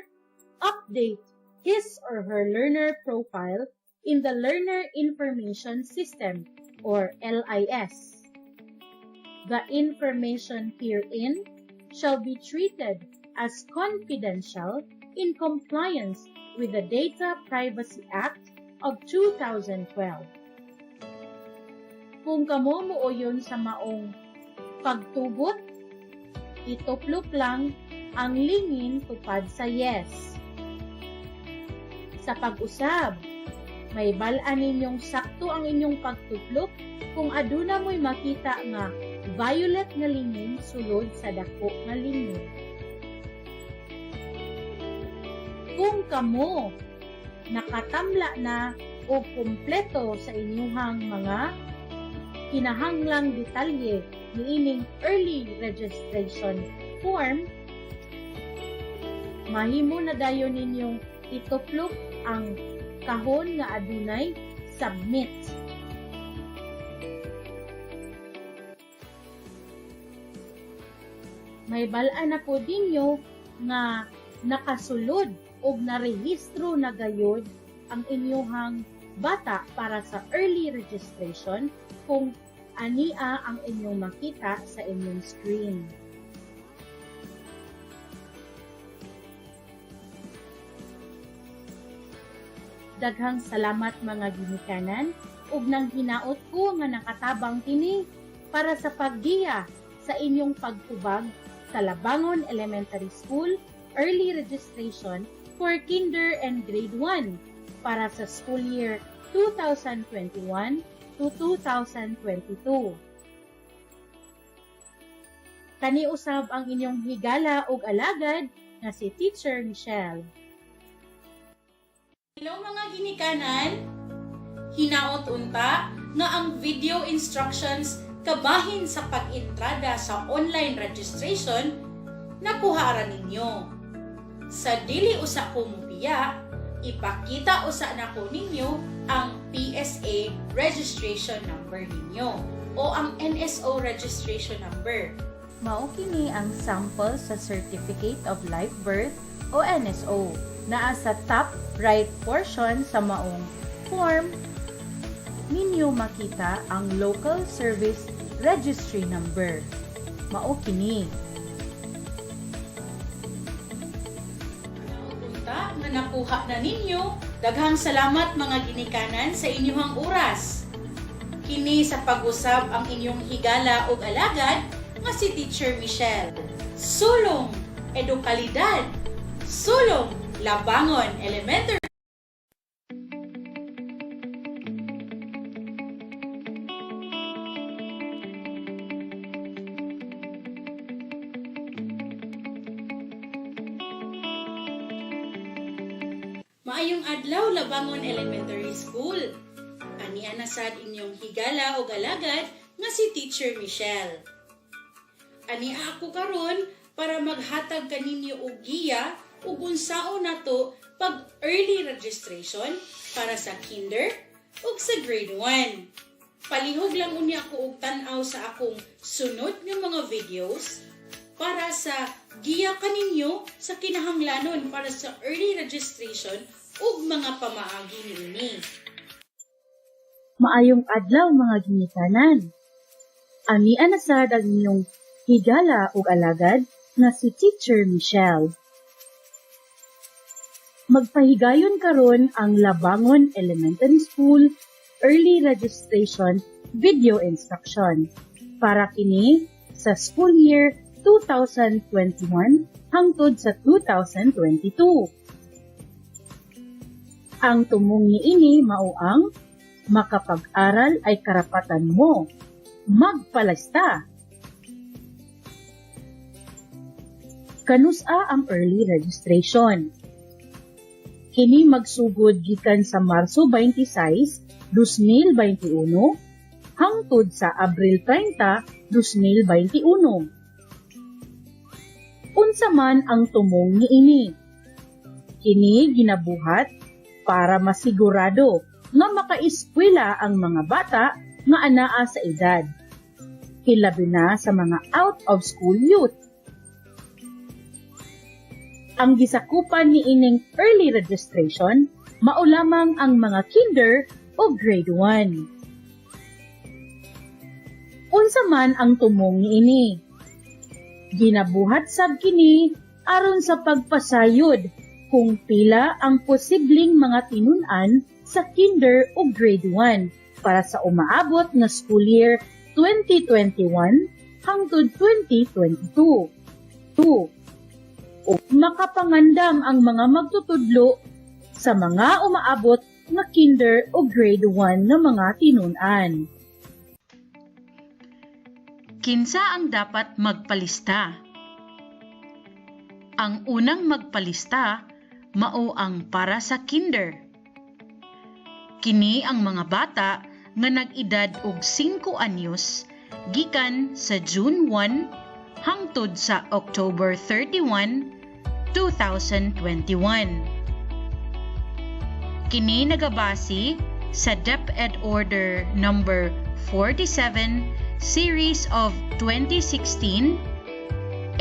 update his or her learner profile in the Learner Information System or LIS. The information herein shall be treated as confidential in compliance with the Data Privacy Act of 2012. Kung kamo muuyon sa maong pagtugot, ituplok lang ang lingin tupad sa yes. Sa pag-usab, Mahibal-an ninyong sakto ang inyong pagtuplok kung aduna mo'y makita nga violet nga lingin sulod sa dako nga lingin. Kung kamo nakatamla na o kumpleto sa inyuhang mga kinahanglang detalye niining early registration form, mahimo na dayon ninyong ituplok ang kahon nga adunay submit. Mahibal-an na po ninyo nga nakasulod og narehistro na gayod ang inyuhang bata para sa early registration kung ania ang inyong makita sa inyong screen. Daghang salamat, mga ginikanan, ug nang hinaot ko nga nakatabang kini para sa paggiya sa inyong pagtubag sa Labangon Elementary School early registration for kinder and grade 1 para sa school year 2021 to 2022. Kani usab ang inyong higala ug alagad nga si Teacher Michelle. Hello, mga ginikanan! Hinaot unta nga ang video instructions kabahin sa pag-entrada sa online registration nakuha ra ninyo. Sa dili usa ko mubiya, ipakita usa nako ninyo ang PSA registration number ninyo o ang NSO registration number. Mao kini ang sample sa Certificate of Live Birth o NSO. Naa sa top right portion sa maong form ninyo makita ang Local Service Registry Number. Mao kini. Hinaot unta nga nakuha na ninyo. Daghang salamat, mga ginikanan, sa inyong oras. Kini sa pag-usab ang inyong higala ug alagad nga si Teacher Michelle. Sulong Edukalidad. Sulong Labangon Elementary. Maayong adlaw, Labangon Elementary School. Ania na sad inyong higala o alagad nga si Teacher Michelle. Ania ako karon para maghatag kaninyo og giya ug unsaon nato pag early registration para sa kinder ug sa grade 1. Palihog lang unya ko og tan-aw sa akong sunod nga mga videos para sa giya kaninyo sa kinahanglanon para sa early registration ug mga pamaagi niini. Maayong adlaw, mga ginikanan. Ania na sad ang inyong higala ug alagad nga si Teacher Michelle. Magpahigayon karon ang Labangon Elementary School Early Registration Video Instruction para kini sa school year 2021 hangtod sa 2022. Ang tumong niini mao ang makapag-aral ay karapatan mo. Magpalista! Kanusa ang early registration? Kini magsugod gikan sa Marso 26, 2021 hangtod sa Abril 30, 2021. Unsa man ang tumong niini? Kini ginabuhat para masigurado nga makaeskwela ang mga bata nga anaa sa edad, hilabi na sa mga out of school youth. Ang gisakupan niining early registration mao lamang ang mga kinder o grade 1. Unsa man ang tumong niini? Ginabuhat sab kini aron sa pagpasayod kung pila ang posibleng mga tinun-an sa kinder o grade 1 para sa umaabot nga school year 2021 hangtod 2022. 2. O makapangandam ang mga magtutudlo sa mga umaabot nga kinder o grade 1 nga mga tinun-an. Kinsa ang dapat magpalista? Ang unang magpalista mao ang para sa kinder. Kini ang mga bata nga nag-edad og 5 anyos gikan sa June 1 hangtod sa October 31, 2021. Kini nagabase sa DepEd Order Number 47, Series of 2016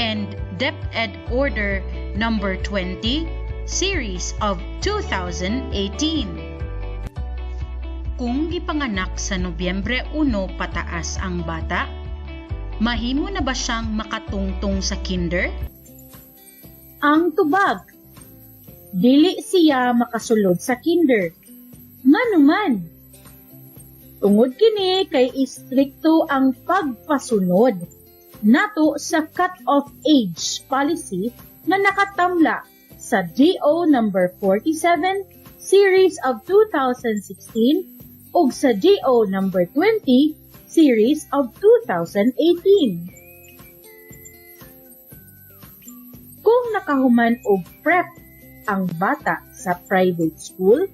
and DepEd Order Number 20, Series of 2018. Kung gipanganak sa Nobyembre 1 pataas ang bata, mahimo na ba siyang makatungtong sa kinder? Ang tubag, dili siya makasulod sa kinder. Ngano man? Tungod kini kay istrikto ang pagpasunod nato sa cut-off age policy nga nakatamla sa DO Number 47, Series of 2016 ug sa DO Number 20, Series of 2018. Kung nakahuman og prep ang bata sa private school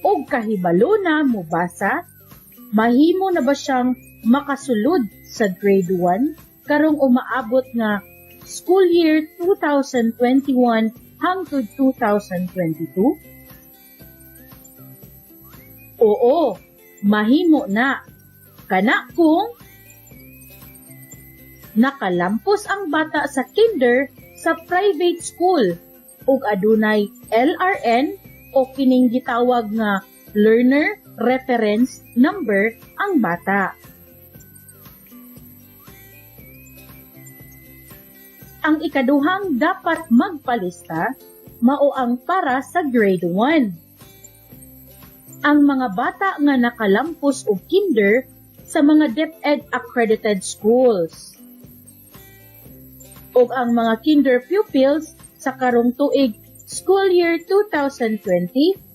ug kahibalo na mobasa, mahimo na ba siyang makasulod sa grade 1 karong umaabot nga school year 2021 hangtod 2022? Oo, mahimo na. Kana kung nakalampos ang bata sa kinder sa private school ug adunay LRN o kining gitawag nga Learner Reference Number ang bata. Ang ikaduhang dapat magpalista mao ang para sa grade 1. Ang mga bata nga nakalampos og kinder sa mga DepEd accredited schools ug ang mga kinder pupils sa karong tuig, school year 2020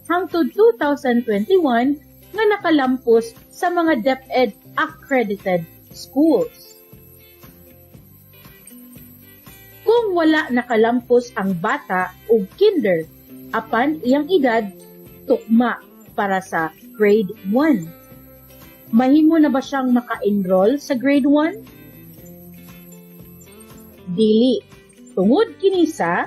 hangtod 2021, nga nakalampos sa mga DepEd accredited schools. Kung wala nakalampos ang bata og kinder apan iyang edad tukma para sa grade 1, mahimo na ba siyang maka-enroll sa grade 1? Dili. Tungod kini sa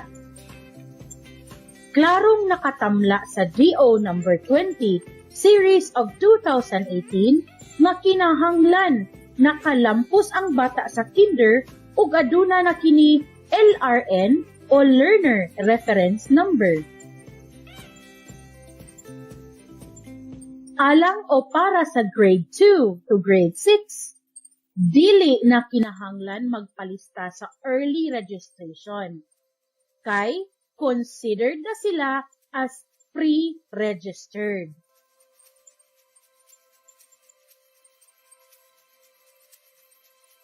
klarong nakatamla sa DO Number 20, Series of 2018 nga kinahanglan nakalampos ang bata sa kinder ug aduna na kini LRN o Learner Reference Number. Alang o para sa grade 2 to grade 6, dili na kinahanglan magpalista sa early registration kay considered na sila as pre-registered.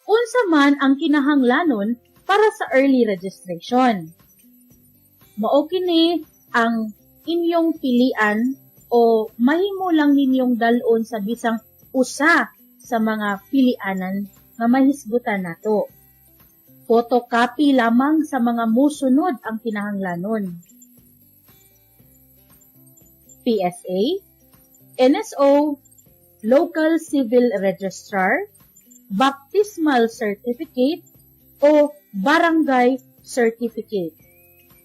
Unsa man ang kinahanglanon para sa early registration? Mao kini ang inyong pilian o mahimo lang ninyong dal-on sa bisang usa sa mga pilianan nga mahisgutan nato. Photocopy lamang sa mga musunod ang kinahanglanon: PSA, NSO, Local Civil Registrar, Baptismal Certificate, o Barangay Certificate.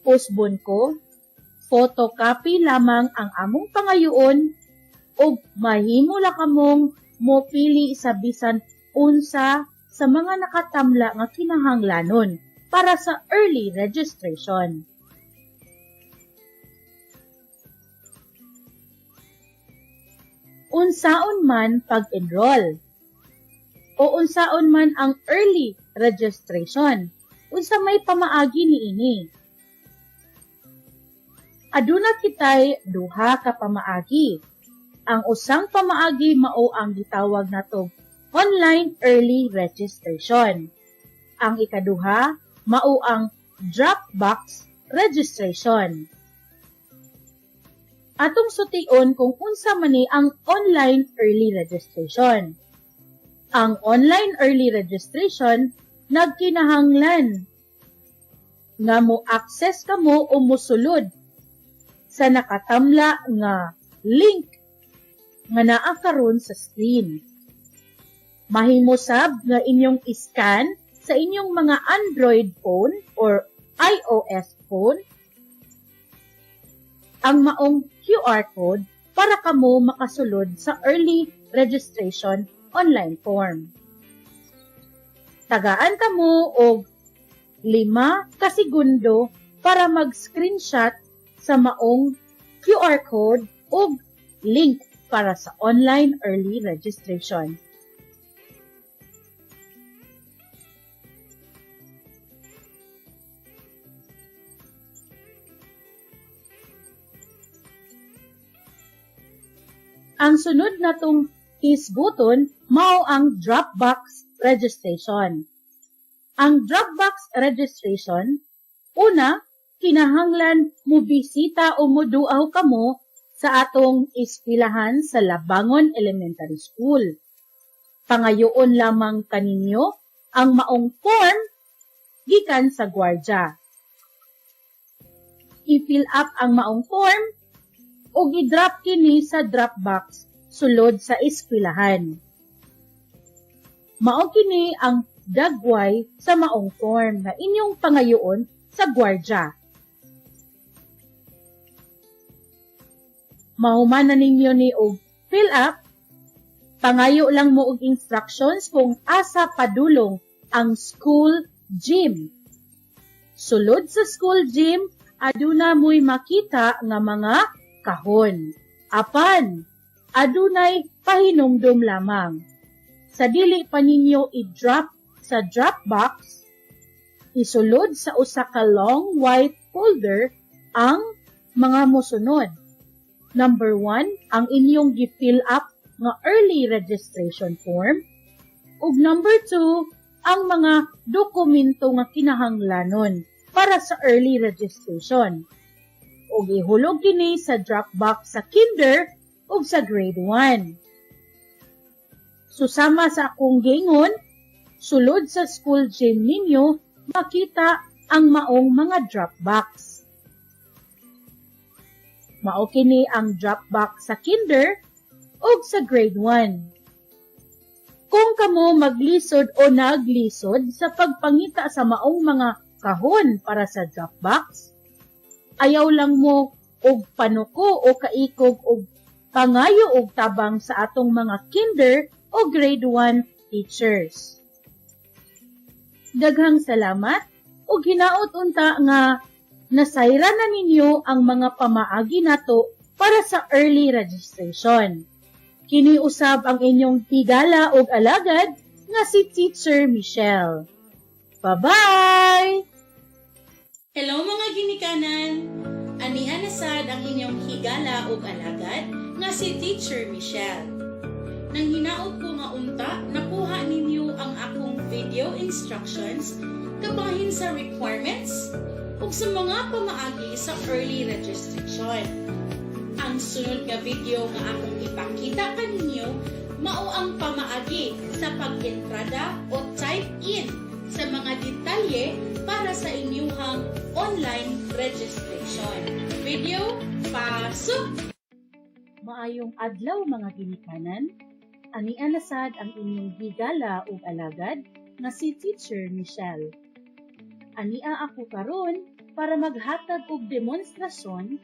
Usbon ko, photocopy lamang ang among pangayoon ug mahimo la kamong mopili sa bisan unsa sa mga nakatamla nga kinahanglanon para sa early registration. Unsaon man pag-enroll o unsaon man ang early registration? Unsa may pamaagi niini? Aduna kitay duha ka pamaagi. Ang usang pamaagi mao ang gitawag natong online early registration. Ang ikaduha mao ang drop box registration. Atong sution kung unsa man ni ang online early registration. Ang online early registration nagkinahanglan nga mo access kamo o mosulod sa nakatamla nga link nga naa karon sa screen. Mahimo sab nga inyong iscan sa inyong mga Android phone or iOS phone ang maong QR code para kamo makasulod sa early registration online form. Tagaan kamo og 5 ka segundo para mag-screenshot sa maong QR code ug link para sa online early registration. Ang sunod natong hisguton mao ang Dropbox registration. Ang Dropbox registration, una, kinahanglan mobisita o moduaw kamo sa atong eskwelahan sa Labangon Elementary School. Pangayoon lamang kaninyo ang maong form gikan sa gwardya. I-fill up ang maong form ug i-drop kini sa Dropbox sulod sa eskwelahan. Mao kini ang dagway sa maong form na inyong pangayoon sa gwardya. Mahuman na ninyo ni og fill up, pangayo lang mo og instructions kung asa padulong ang school gym. Sulod sa school gym, aduna mo'y makita nga mga kahon. Apan, adunay pahinumdom lamang. Sa dili pa ninyo i-drop sa Dropbox, isulod sa usa ka long white folder ang mga mosunod. Number 1, ang inyong gi-fill up nga early registration form. Ug number 2, ang mga dokumento nga kinahanglanon para sa early registration. Ug ihulog kini sa Dropbox sa kinder ug sa grade 1. Susama sa akong giingon, sulod sa school gym ninyo makita ang maong mga Dropbox. Mao kini ang Dropbox sa kinder ug sa grade 1. Kung kamo maglisod o naglisod sa pagpangita sa maong mga kahon para sa Dropbox, ayaw lang mo og panuko o kaikog og pangayo og tabang sa atong mga kinder o grade 1 teachers. Daghang salamat ug hinaot unta nga nasayra na ninyo ang mga pamaagi nato para sa early registration. Kini usab ang inyong higala ug alagad nga si Teacher Michelle. Bye-bye! Hello mga ginikanan! Ania na sad ang inyong higala ug alagad nga si Teacher Michelle. Nang hinaot ko nga unta, nakuha ninyo ang akong video instructions kabahin sa requirements ug sa mga pamaagi sa early registration. Ang sunod nga video nga akong ipakita kaninyo mao ang pamaagi sa pag-entrada o type in sa mga detalye para sa inyong online registration. Video, pasok! Maayong adlaw, mga ginikanan. Ania na sad ang inyong higala ug alagad nga si Teacher Michelle. Ania ako karon para maghatag og demonstrasyon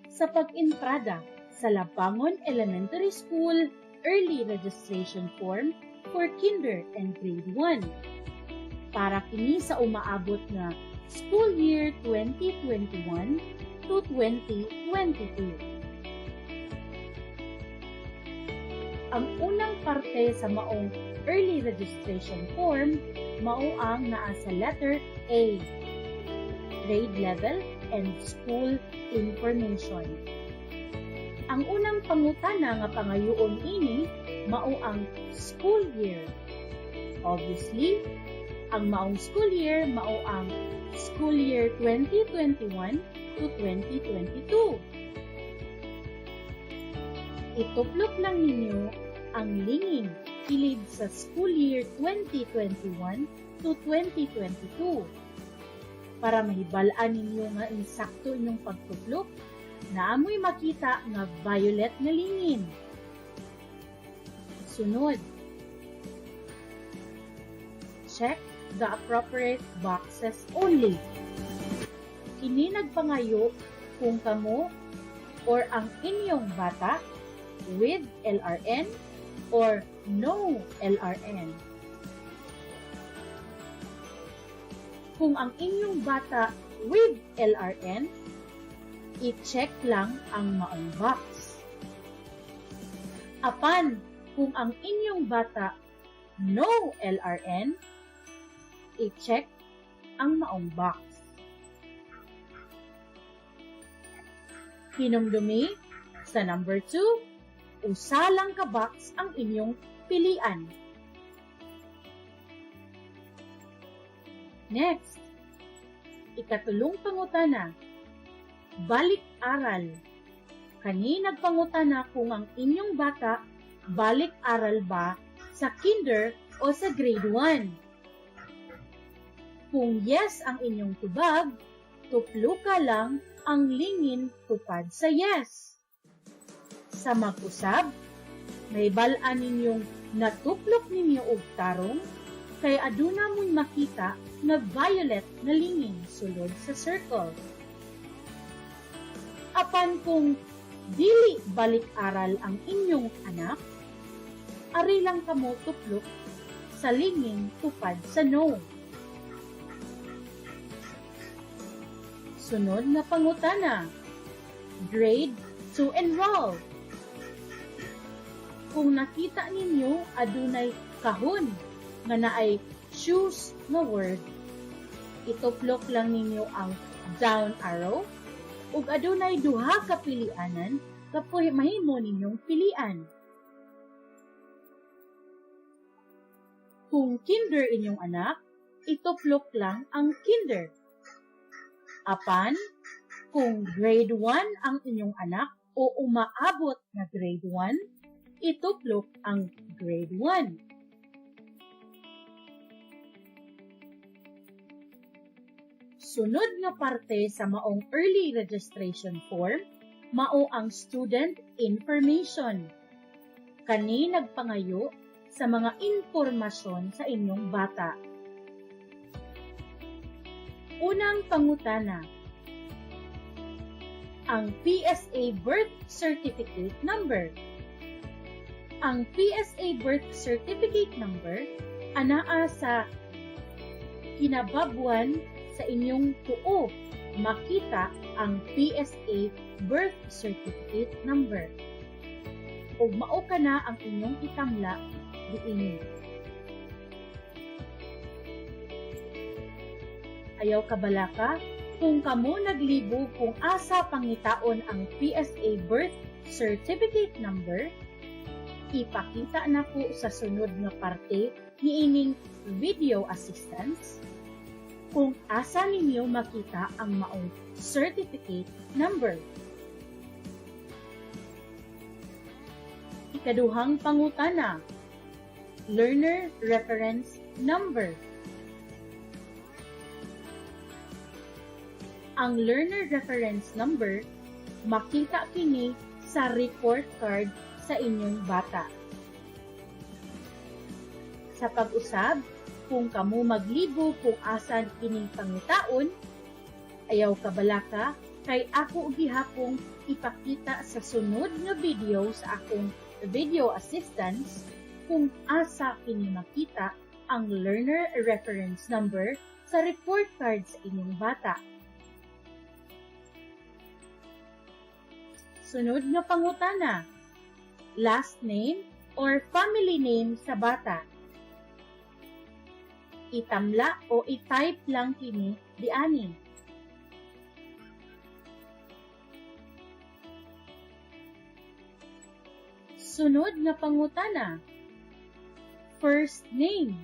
sa pag-entrada sa Labangon Elementary School Early Registration Form for Kinder and Grade 1. Para kini sa umaabot nga school year 2021 to 2022. Ang unang parte sa maong early registration form mao ang naa sa letter A, grade level and school information. Ang unang pangutana nga pangayoon ini mao ang school year. Obviously, ang maong school year mao ang school year 2021 to 2022. Ituplok lang ninyo ang lingin kilid sa school year 2021 to 2022. Para mahibal-an ninyo nga insakto inyong pagtuplok, naamoy makita nga violet nga lingin. Sunod, check the appropriate boxes only. Kini nagpangayo kung kamo or ang inyong bata with LRN or no LRN. Kung ang inyong bata with LRN, i-check lang ang maong box. Apan, kung ang inyong bata no LRN, i-check ang maong box. Hinumdumi, sa number 2, usa lang ka box ang inyong pilian. Next, ikatulong pangutana, balik aral. Kani nagpangutana kung ang inyong bata balik aral ba sa kinder o sa grade 1. Kung yes ang inyong tubag, tupluka lang ang lingin tupad sa yes. Sa mag-usab, mahibal-an ninyong natuplok ninyo og tarong kay aduna mo'y makita nga violet na lingin sulod sa circle. Apan kung dili balik-aral ang inyong anak, ari lang kamo tuplok sa lingin tupad sa no. Sunod nga pangutana, grade to enroll. Kung nakita ninyo adunay kahon nga naay choose nga word, ituplok lang ninyo ang down arrow ug adunay duha ka pilianan kapoy mahimo ninyong pilian. Kung kinder inyong anak, ituplok lang ang kinder. Apan, kung grade 1 ang inyong anak o umaabot na grade 1, ituplok ang grade 1. Sunod nga parte sa maong early registration form, mao ang student information. Kani nagpangayo sa mga impormasyon sa inyong bata. Unang pangutana, ang PSA birth certificate number. Ang PSA birth certificate number anaa sa kinababuan sa inyong tuo makita ang PSA birth certificate number. Ug mao ka na ang inyong itamla diini. Ayaw kabalaka kung kamo naglibo kung asa pangitaon ang PSA birth certificate number, ipakita nako sa sunod nga parte niining video assistance kung asa ninyo makita ang maong certificate number. Ikaduhang pangutana, learner reference number. Ang learner reference number makita kini sa report card sa inyong bata. Sa pag-usab, kung kamo maglibo kung asan kining pangitaon, ayaw kabalaka kay ako gihapong ipakita sa sunod nga video sa akong video assistance kung asa kini makita ang learner reference number sa report card sa inyong bata. Sunod nga pangutana, last name or family name sa bata. Itamla o i-type lang kini diani. Sunod nga pangutana, first name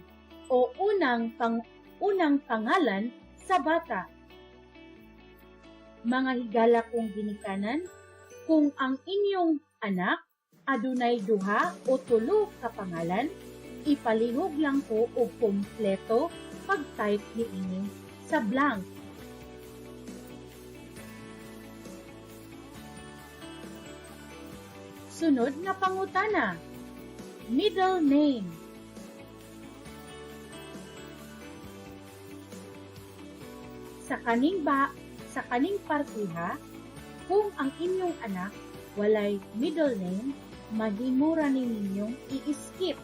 o unang pangalan sa bata. Mga higala kong ginikanan, kung ang inyong anak adunay duha o tulo ka pangalan, ipalihog lang ko og kompleto pag-type niini sa blank. Sunod nga pangutana. Middle name. Sa kaning partiha, kung ang inyong anak walay middle name, mahimo ra ni ninyong i-skip.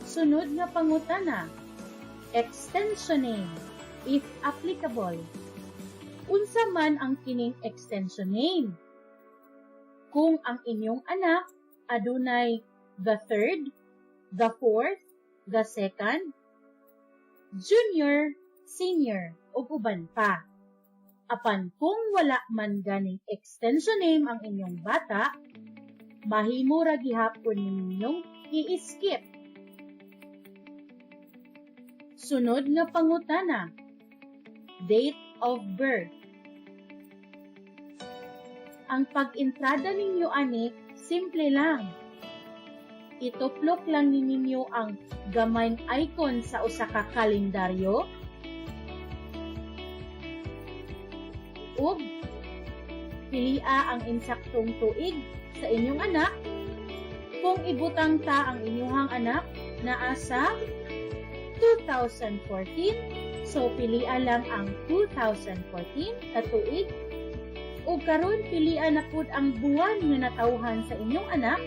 Sunod nga pangutana. Extension name, if applicable. Unsa man ang kining extension name? Kung ang inyong anak adunay the third, the fourth, the second, junior, senior, ug uban pa. Apan kung wala man ganing extension name ang inyong bata, mahimo ra gihapon ninyong i-skip. Sunod nga pangutana. Date of birth. Ang pag-entrada ninyo ani, simple lang. Ituplok lang ninyo ang gamayng icon sa usa ka kalendaryo ug pilia ang insaktong tuig sa inyong anak. Kung ibutang ta ang inyong anak naa sa 2014, so pilia lang ang 2014 ka tuig. Ug karon pilia na pud ang buwan nga natawhan sa inyong anak.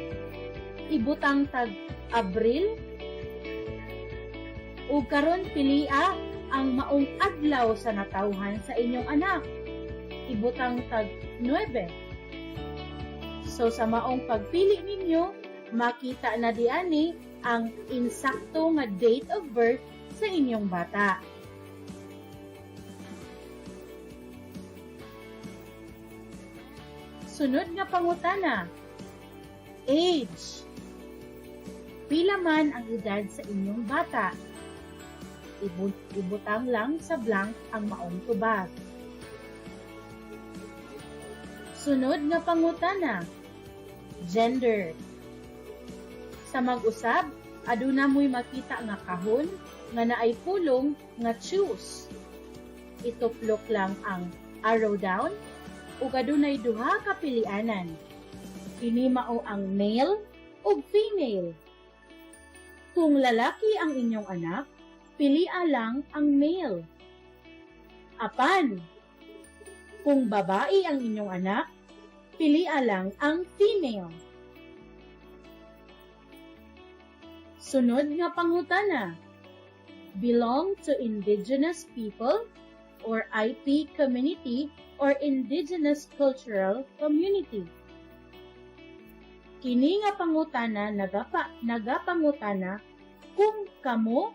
Ibutang tag Abril. Ug karon pilia ang maong adlaw sa natawhan sa inyong anak. Ibutang tag 9. So sa maong pagpili ninyo, makita na diani ang insakto nga date of birth sa inyong bata. Sunod nga pangutana. Age. Pila man ang edad sa inyong bata? Ibutang lang sa blank ang maong tubag. Sunod nga pangutana. Gender. Sa mag-usab, aduna mo'y makita nga kahon nga naay pulong nga choose. Ituplok lang ang arrow down ug adunay duha ka pilianan. Kini mao ang male ug female. Kung lalaki ang inyong anak, pilia lang ang male. Apan, kung babae ang inyong anak, pilia lang ang female. Sunod nga pangutana. Belong to indigenous people or IP community or indigenous cultural community. Kini nga pangutana nagapangutana kung kamo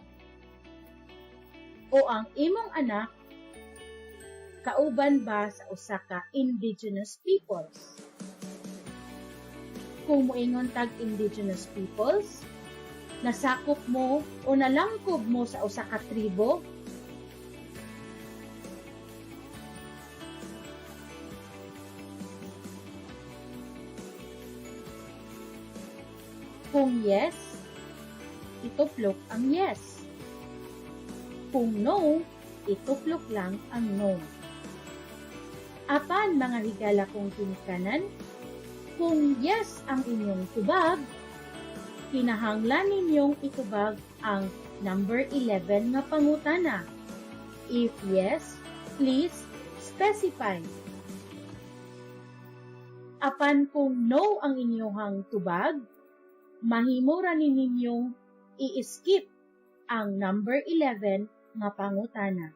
o ang imong anak kauban ba sa usa ka indigenous peoples. Kung moingon tag indigenous peoples, nasakop mo o nalangkob mo sa usa ka tribo. Kung yes, ituplok ang yes. Kung no, ituplok lang ang no. Apan mga higala kong ginikanan, kung yes ang inyong tubag, kinahanglan ninyong itubag ang number 11 nga pangutana. If yes, please specify. Apan kung no ang inyong tubag, mahimo ra ni ninyong i-skip ang number 11 nga pangutana.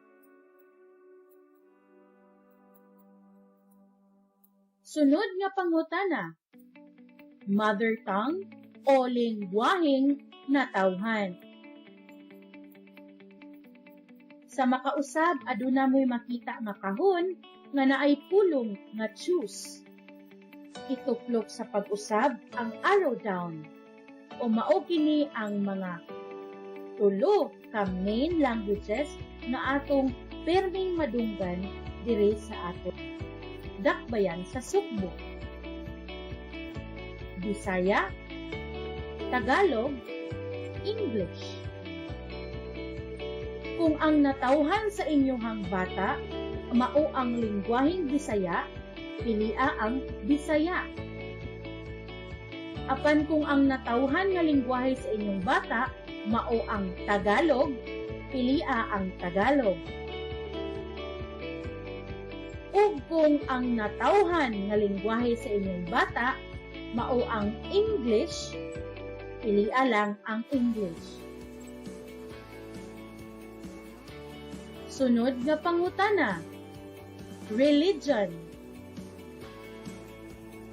Sunod nga pangutana, mother tongue o lingwaheng natawhan. Sa makausab, aduna mo'y makita nga kahon nga naay pulong nga choose. Ituplok sa pag-usab ang arrow down. O mao kini ang mga tulo ka main languages nga atong perming madunggan diri sa ato. dakbayan sa Sugbo? Bisaya, Tagalog, English. Kung ang natawhan sa inyong bata mao ang lingwaheng Bisaya, pilia ang Bisaya. Apan kung ang natawhan nga lingwahe sa inyong bata mao ang Tagalog, pilia ang Tagalog. Ug kung ang natawhan nga lingwahe sa inyong bata mao ang English, pilia lang ang English. Sunod nga pangutana, religion.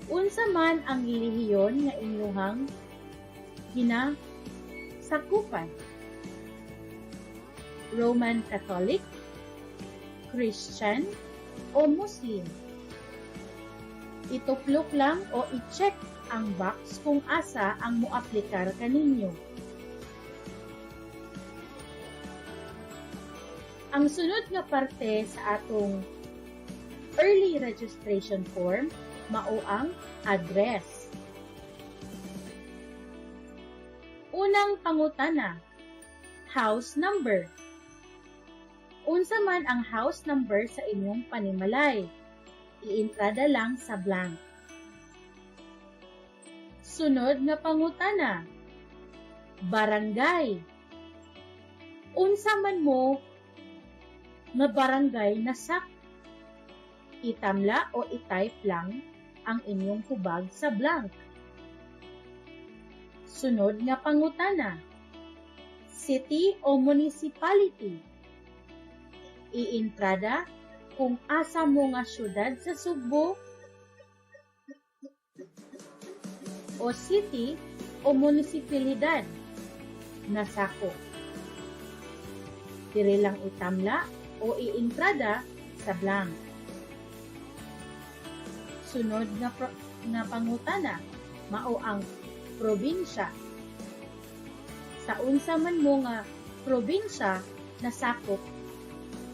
Unsa man ang relihiyon nga inyuhang ginasakupan? Roman Catholic, Christian, o Muslim? Ituplok lang o i-check ang box kung asa ang moaplikar kaninyo. Ang sunod nga parte sa atong early registration form mao ang address. Unang pangutana, house number. Unsa man ang house number sa inyong panimalay? Iintrada lang sa blank. Sunod nga pangutana, barangay. Unsa man mo nga barangay nasak? Itamla o i-type lang ang inyong hubag sa blank. Sunod nga pangutana, city o municipality. Iintrada kung asa mo nga syudad sa Sugbo o city o munisipalidad nasako. Diri lang itamla o iintrada sa blank. Sunod nga pangutana mao ang probinsya. Sa unsa man mo nga probinsya nasakop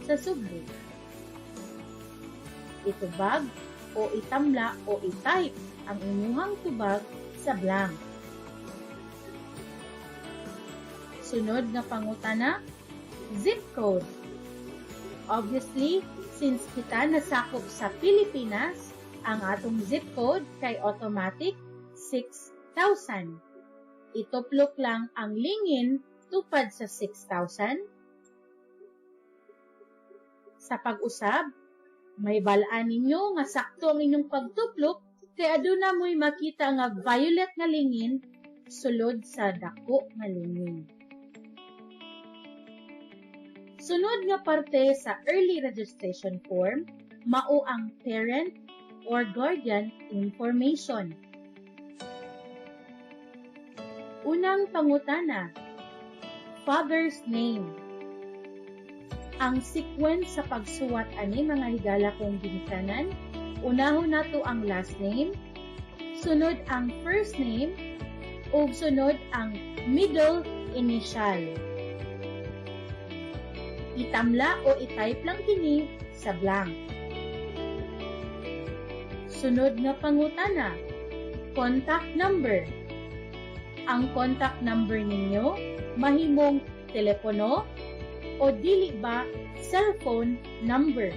sa Sugbo? Itubag o itamla o i-type ang inyuhang tubag sa blank. Sunod nga pangutana, zip code. Obviously, since kita nasakop sa Pilipinas, ang atong zip code kay automatic 6,000. Ituplok lang ang lingin tupad sa 6,000. Sa pag-usab, may balaan ninyo nga sakto ang inyong pagtuplok kay aduna mo'y makita nga violet nga lingin sulod sa dako nga lingin. Sunod nga parte sa early registration form mao ang parent or guardian information. Unang pangutana, father's name. Ang sequence sa pagsuwat ani mga higala kong ginikanan, unahon nato ang last name, sunod ang first name, ug sunod ang middle initial. Itamla o i-type lang kini sa blank. Sunod nga pangutana, contact number. Ang contact number ninyo mahimong telepono o dili ba cellphone number.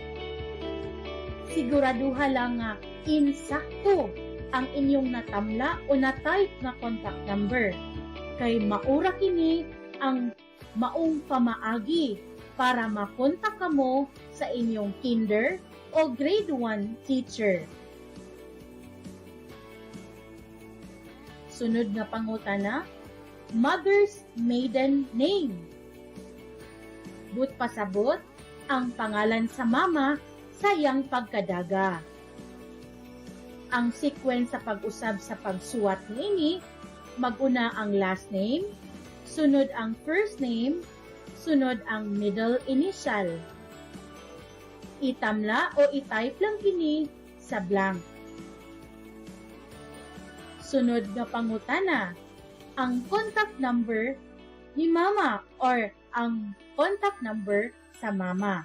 Siguraduha lang nga insakto ang inyong natamla o na-type nga contact number kay maura kini ang maong pamaagi para makontak kamo sa inyong kinder o grade 1 teacher. Sunod nga pangutana, mother's maiden name. But pasabot ang pangalan sa mama sa iyang pagkadaga. Ang sequence sa pag-usab sa pagsuwat niini, mag-una ang last name, sunod ang first name, sunod ang middle initial. Itamla o i-type lang kini sa blank. Sunod nga pangutana, ang contact number ni mama or ang contact number sa mama.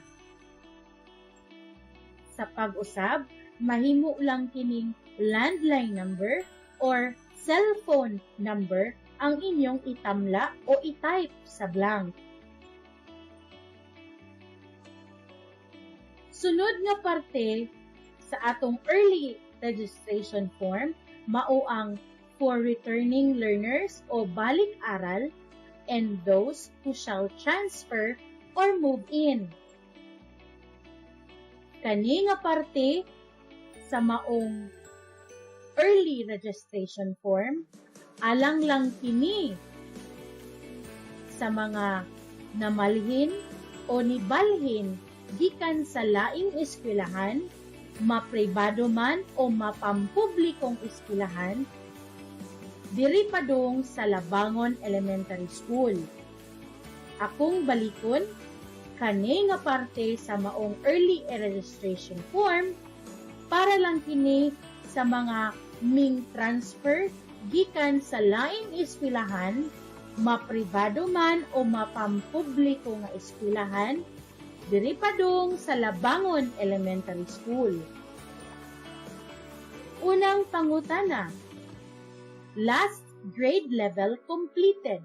Sa pag-usab, Mahimo lang kining landline number or cellphone number ang inyong itamla o i-type sa blank. Sunod nga parte sa atong early registration form mao ang for returning learners o balik-aral and those who shall transfer or move in. Kani nga parte sa maong early registration form, alang lang kini sa mga namalhin o nibalhin gikan sa laing eskwelahan, mapribado man o mapampublikong eskwelahan, diri padung sa Labangon Elementary School. Akong balikon, kani nga parte sa maong early registration form para lang kini sa mga ming transfer gikan sa laing eskwelahan, mapribado man o mapampubliko nga eskwelahan, diri padung sa Labangon Elementary School. Unang pangutana, last grade level completed.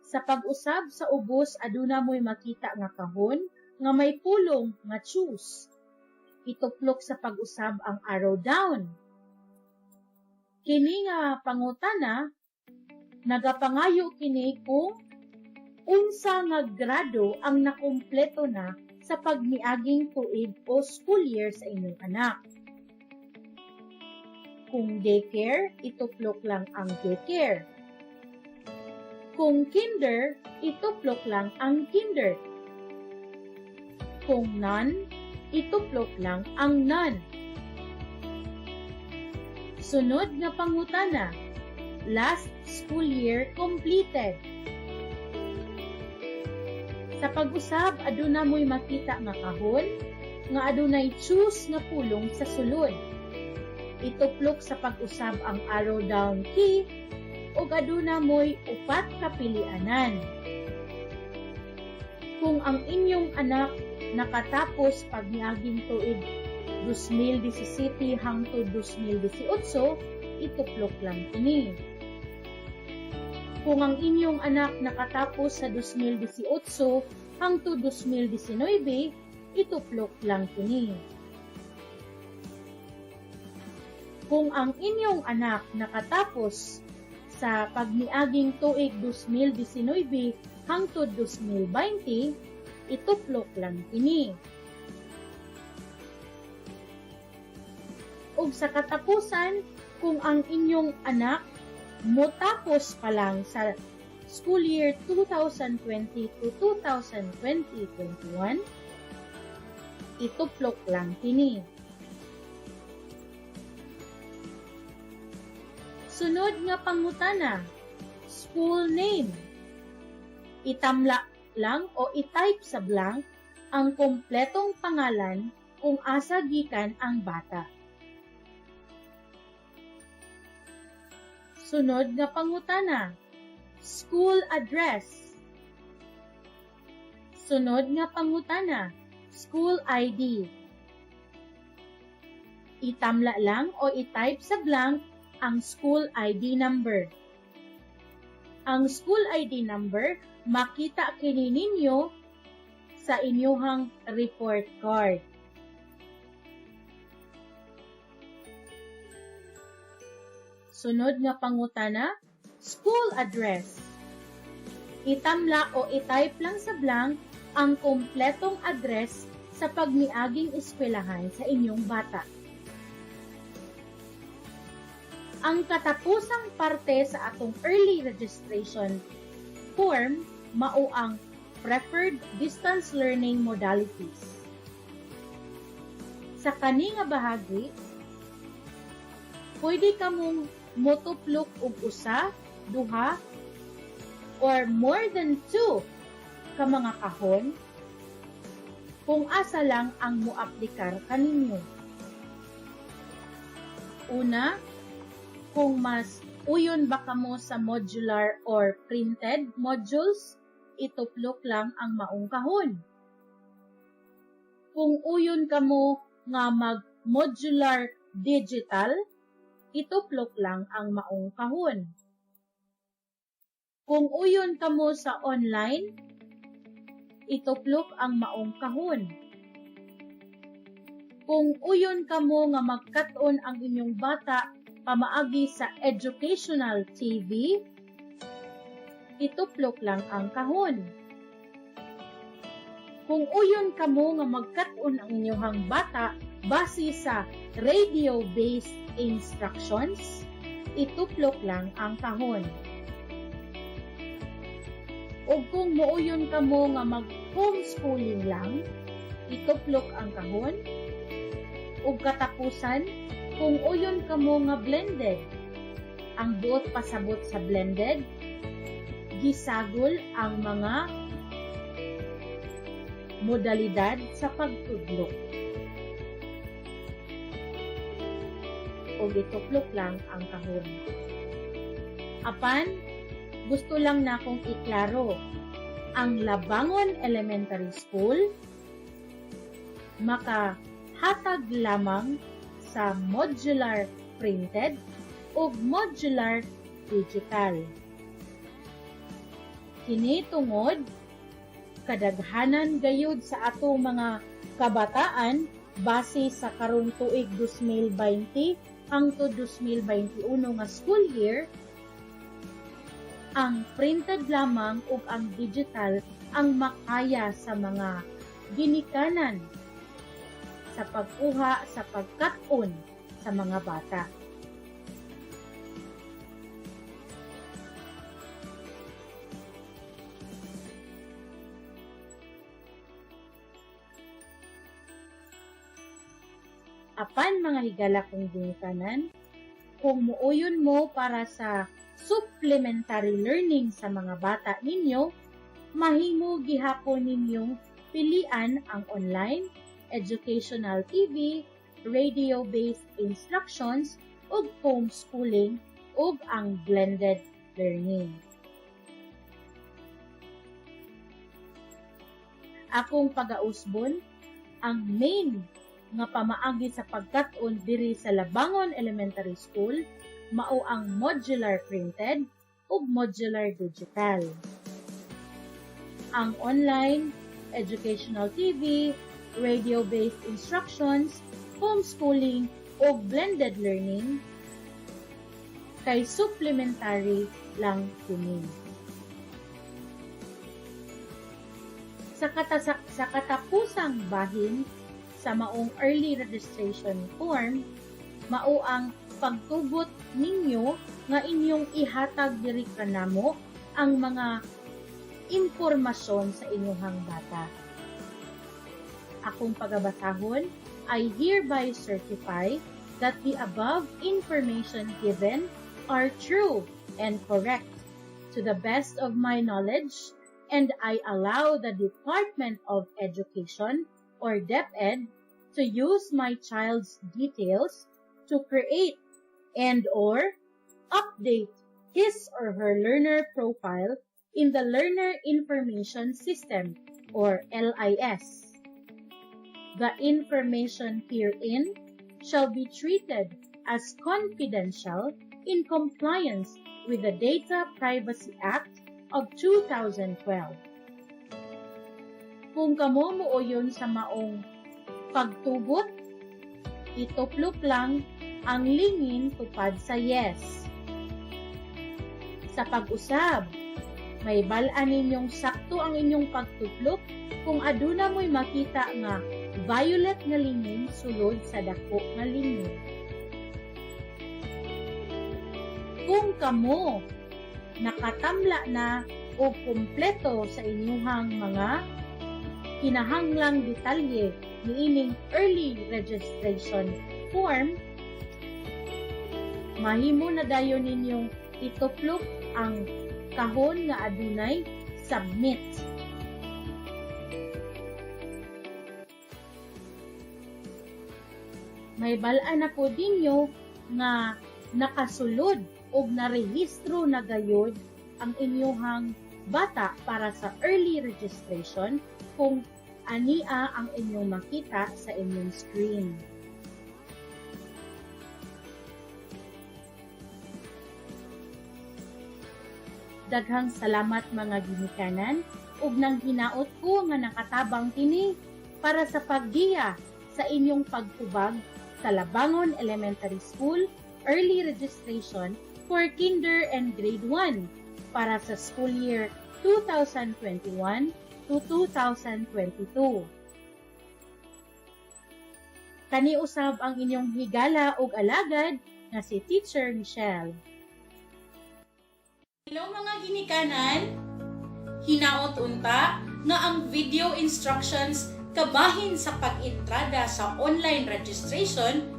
Sa pag-usab sa ubos, aduna mo'y makita nga kahon nga may pulong nga choose. Ituplok sa pag-usab ang arrow down. Kini nga pangutana, nagapangayo kini kung unsa nga grado ang nakumpleto na sa pagmiaging tuig o school year sa inyong anak. Kung daycare, ituplok lang ang daycare. Kung kinder, ituplok lang ang kinder. Kung none, ituplok lang ang none. Sunod nga pangutana, last school year completed. Sa pag-usab, aduna mo'y makita nga kahon nga adunay choose nga pulong sa sulod. Ituplok sa pag-usab ang arrow down key ug aduna mo'y upat ka pilianan. Kung ang inyong anak nakatapos pag niaging tuig 2017 hangtod 2018, ituplok lang kini. Kung ang inyong anak nakatapos sa 2018 hangtod 2019, ituplok lang kini. Kung ang inyong anak nakatapos sa pagniaging tuig 2019 hangtod 2020, ituplok lang kini. Ug sa katapusan, kung ang inyong anak motapos pa lang sa school year 2020 to 2020-21, ituplok lang kini. Sunod nga pangutana, school name. Itamla lang o i-type sa blank ang kompletong pangalan kung asa gikan ang bata. Sunod nga pangutana, school address. Sunod nga pangutana, school ID. Itamla lang o i-type sa blank ang school ID number. Ang school ID number makita kini ninyo sa inyuhang report card. Sunod nga pangutana, school address. Itamla o i-type lang sa blank ang kompletong address sa pagmiaging eskwelahan sa inyong bata. Ang katapusang parte sa atong early registration form mao ang preferred distance learning modalities. Sa kani nga bahagi, pwede kamong motuplok og usa, duha, or more than two ka mga kahon kung asa lang ang moaplikar kaninyo. Una, kung mas uyon ba kamo sa modular or printed modules, ituplok lang ang maong kahon. Kung uyon kamo nga mag modular digital, ituplok lang ang maong kahon. Kung uyon kamo sa online, ituplok ang maong kahon. Kung uyon kamo nga magkat-on ang inyong bata pamaagi sa educational TV, ituplok lang ang kahon. Kung uyon kamo nga magkat-on ang inyong bata base sa radio-based instructions, ituplok lang ang kahon. Ug kung muuyon kamo nga mag-homeschooling lang, ituplok ang kahon. Ug katapusan, kung uyon kamo nga blended, ang buot pasabot sa blended, gisagol ang mga modalidad sa pagtudlo. Ug ituplok lang ang kahon. Apan, gusto lang na akong iklaro, ang Labangon Elementary School makahatag lamang sa modular printed ug modular digital. Kini tungod kadaghanan gayud sa atong mga kabataan base sa karong tuig 2020 hangtod 2021 nga school year, ang printed lamang ug ang digital ang makaya sa mga ginikanan sa pagkuha sa pagkat-on sa mga bata. Apan mga higala kong ginikanan, kung muuyon mo para sa supplementary learning sa mga bata ninyo, mahimo gihapon ninyong pilian ang online, educational TV, radio-based instructions, ug homeschooling, ug ang blended learning. Akong pagausbon, ang main nga pamaagi sa pagkat-on diri sa Labangon Elementary School mao ang modular printed ug modular digital. Ang online, educational TV, radio-based instructions, homeschooling ug blended learning kay supplementary lang kini. Sa katapusang bahin sa maong early registration form, mao ang pagtugot ninyo nga inyong ihatag diri kanamo ang mga impormasyon sa inyong bata. Akong pagabasahon, I hereby certify that the above information given are true and correct to the best of my knowledge, and I allow the Department of Education or DepEd to use my child's details to create and or update his or her learner profile in the Learner Information System or LIS. The information herein shall be treated as confidential in compliance with the Data Privacy Act of 2012. Kung kamo muuyon sa maong pagtugot, ituplok lang ang lingin tupad sa yes. Sa pag-usab, may bal-an ninyong sakto ang inyong pagtuplok kung aduna mo'y makita nga violet nga lingin sulod sa dako nga lingin. Kung kamo nakatamla na o kumpleto sa inyuhang mga kinahanglang detalye niining early registration form, mahimo na dayon ninyong ituplok ang kahon nga adunay submit. May bal-an na po ninyo nga nakasulod og narehistro na gayod ang inyuhang bata para sa early registration kung Ania ang inyong makita sa inyong screen. Daghang salamat mga ginikanan ug nang hinaot ko nga nakatabang kini para sa paggiya sa inyong pagtubag sa Labangon Elementary School Early Registration for Kinder and Grade 1 para sa school year 2021 to 2022. Kaniusab ang inyong higala ug alagad nga si Teacher Michelle. Hello mga ginikanan! Hinaot unta nga ang video instructions kabahin sa pag-entrada sa online registration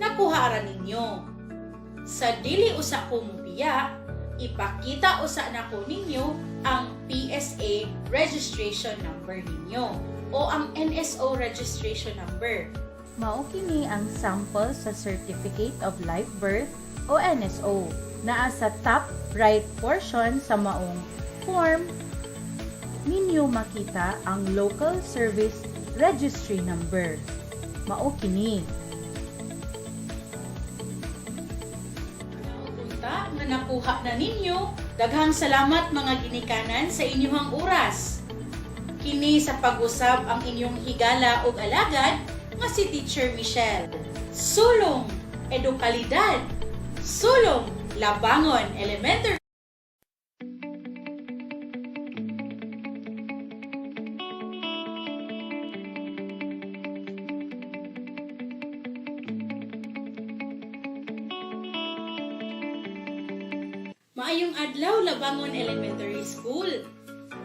nakuha ra ninyo. Sa dili usa ko mubiya, ipakita usa nako ninyo ang PSA registration number ninyo o ang NSO registration number. Mao kini ang sample sa Certificate of Live Birth o NSO. Naa sa top right portion sa maong form ninyo makita ang Local Service Registry Number. Mao kini. Unta nga nakuha na ninyo, daghang salamat mga ginikanan sa inyong oras. Kini sa pag-usab ang inyong higala ug alagad nga si Teacher Michelle. Sulong Edukalidad. Sulong Labangon Elementary. Maayong adlaw, Labangon Elementary School.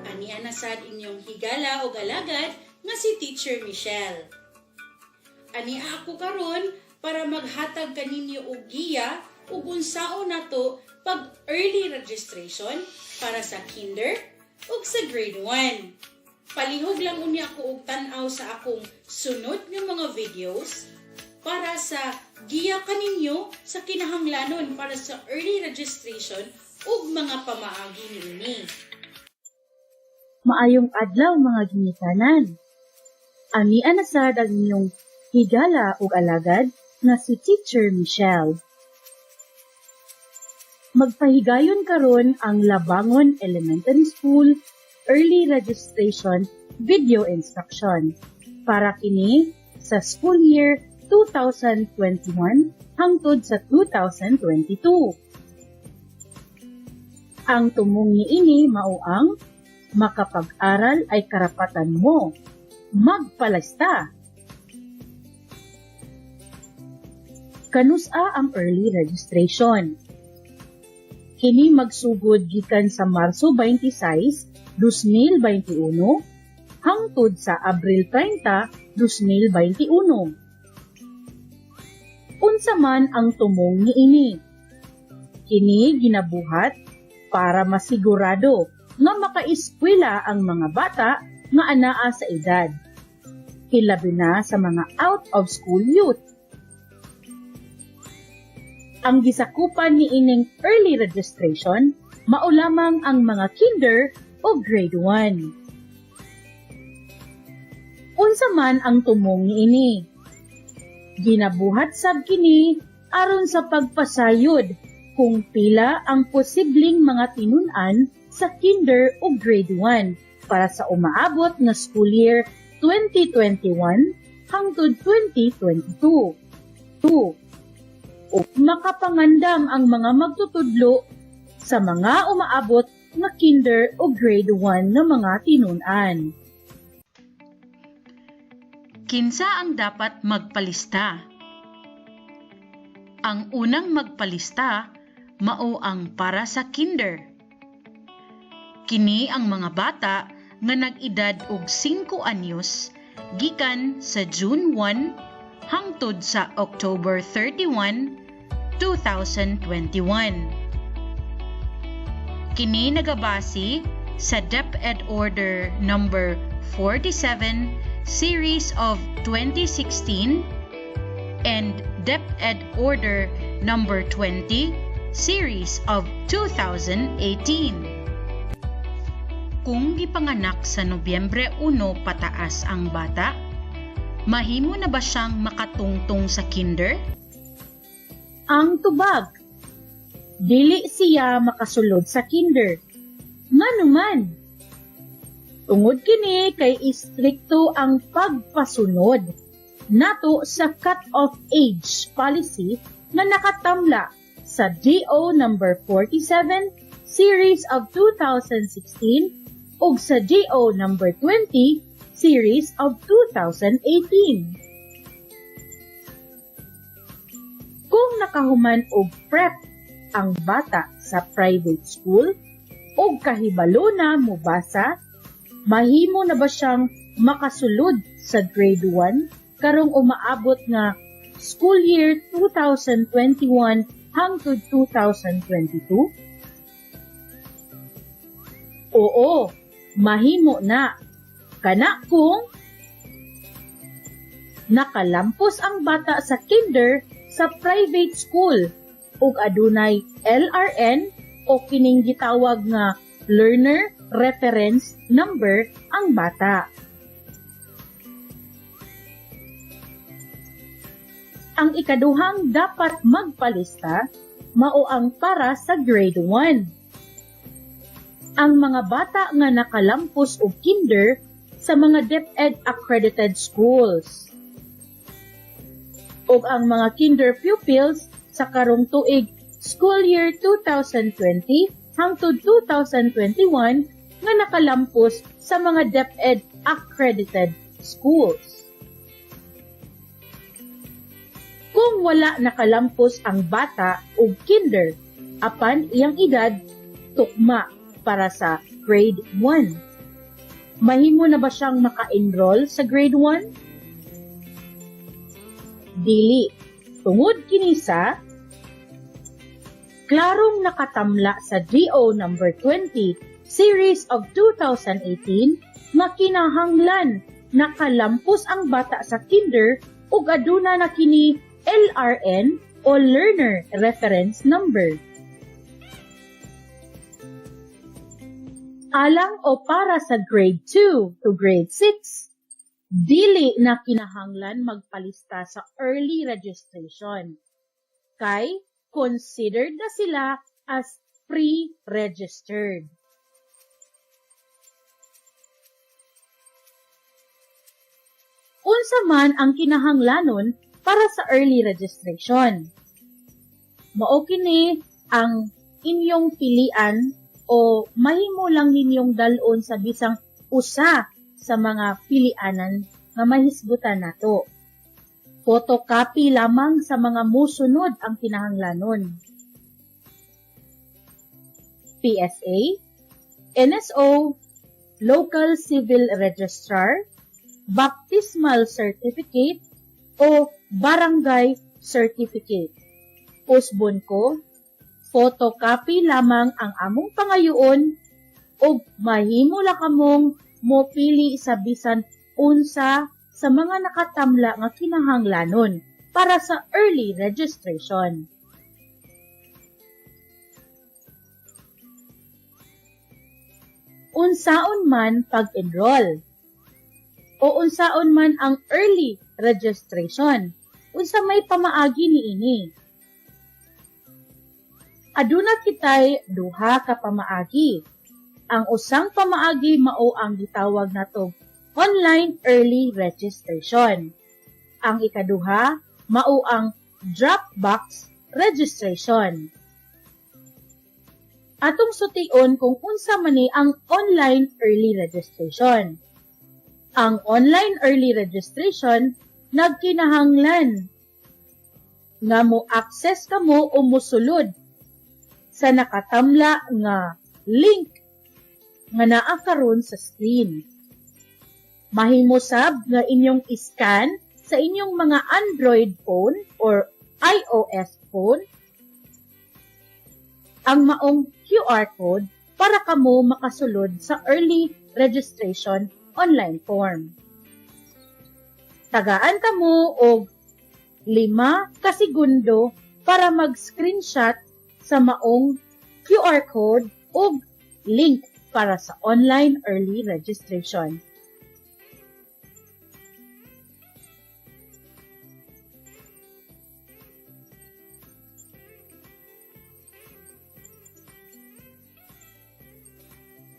Ani na sad inyong higala og alagad nga si Teacher Michelle. Ani ako karon para maghatag kaninyo og giya ug unsaon nato pag early registration para sa kinder ug sa grade 1. Palihog lang unya ako og tan-aw sa akong sunod nga mga videos para sa giya kaninyo sa kinahanglanon para sa early registration ug mga pamaagi niini. Maayong adlaw mga ginikanan. Ani na sad ang inyong higala ug alagad nga si Teacher Michelle. Magpahigayon karon ang Labangon Elementary School Early Registration Video Instruction para kini sa school year 2021 hangtod sa 2022. Ang tumong niini mao ang makapag-aral ay karapatan mo. Magpalista! Kanusa ang early registration? Kini magsugod gikan sa Marso 26, 2021 hangtod sa Abril 30, 2021. Unsa man ang tumong niini? Kini ginabuhat para masigurado nga makaeskwela ang mga bata nga anaa sa edad, hilabi na sa mga out of school youth. Ang gisakupan niining early registration mao lamang ang mga kinder o grade 1. Unsa man ang tumong niini? Ginabuhat sab kini aron sa pagpasayod kung pila ang posibleng mga tinun-an sa kinder o grade 1 para sa umaabot nga school year 2021 hangtod 2022. 2. O makapangandam ang mga magtutudlo sa mga umaabot nga kinder o grade 1 nga mga tinun-an. Kinsa ang dapat magpalista? Ang unang magpalista mao ang para sa kinder. Kini ang mga bata nga nag-edad og 5 anyos gikan sa June 1 hangtod sa October 31, 2021. Kini nagabase sa DepEd Order number 47 series of 2016 and DepEd Order number 20 series of 2018. Kung gipanganak sa Nobyembre 1 pataas ang bata, mahimo na ba siyang makatungtong sa kinder? Ang tubag, dili siya makasulod sa kinder. Ngano man? Tungod kini kay istrikto ang pagpasunod nato sa cut-off age policy nga nakatamla sa GO number 47 series of 2016 ug sa GO number 20 series of 2018. Kung nakahuman og prep ang bata sa private school ug kahibalo na mobasa, mahimo na ba siyang makasulod sa grade 1 karong umaabot nga school year 2021 hangtod 2022? Oo, mahimo na. Kana kung nakalampos ang bata sa kinder sa private school ug adunay LRN o kining gitawag nga Learner Reference Number ang bata. Ang ikaduhang dapat magpalista mao ang para sa grade 1. Ang mga bata nga nakalampos og kinder sa mga DepEd accredited schools ug ang mga kinder pupils sa karong tuig school year 2020 hangtod 2021 nga nakalampos sa mga DepEd accredited schools. Kung wala nakalampos ang bata og kinder apan iyang edad tukma para sa grade 1, mahimo na ba siyang maka-enroll sa grade 1? Dili. Tungod kini sa klarong nakatamla sa GO number 20 series of 2018 nga kinahanglan nakalampos ang bata sa kinder ug aduna na kini LRN o Learner Reference Number. Alang o para sa grade 2 to grade 6, dili na kinahanglan magpalista sa early registration kay considered na sila as pre-registered. Unsa man ang kinahanglanon para sa early registration? Mao kini ang inyong pilian o mahimo lang ninyong dal-on sa bisang usa sa mga pilianan nga mahisgutan nato. Photocopy lamang sa mga musunod ang kinahanglanon: PSA, NSO, Local Civil Registrar, Baptismal Certificate, o Barangay Certificate. Usbon ko, photocopy lamang ang among pangayoon ug mahimo la kamong mopili sa bisan unsa sa mga nakatamla nga kinahanglanon para sa early registration. Unsaon man pag-enroll o unsaon man ang early registration? Unsa may pamaagi niini? Aduna kitay duha ka pamaagi. Ang usang pamaagi mao ang gitawag nato online early registration. Ang ikaduha mao ang drop box registration. Atong sution kung unsa man ni ang online early registration. Ang online early registration nagkinahanglan nga mo access kamo o mosulod sa nakatamla nga link nga naa karon sa screen. Mahimo sab nga inyong iscan sa inyong mga Android phone or iOS phone ang maong QR code para kamo makasulod sa early registration online form. Tagaan kamo og 5 ka segundo para mag-screenshot sa maong QR code ug link para sa online early registration.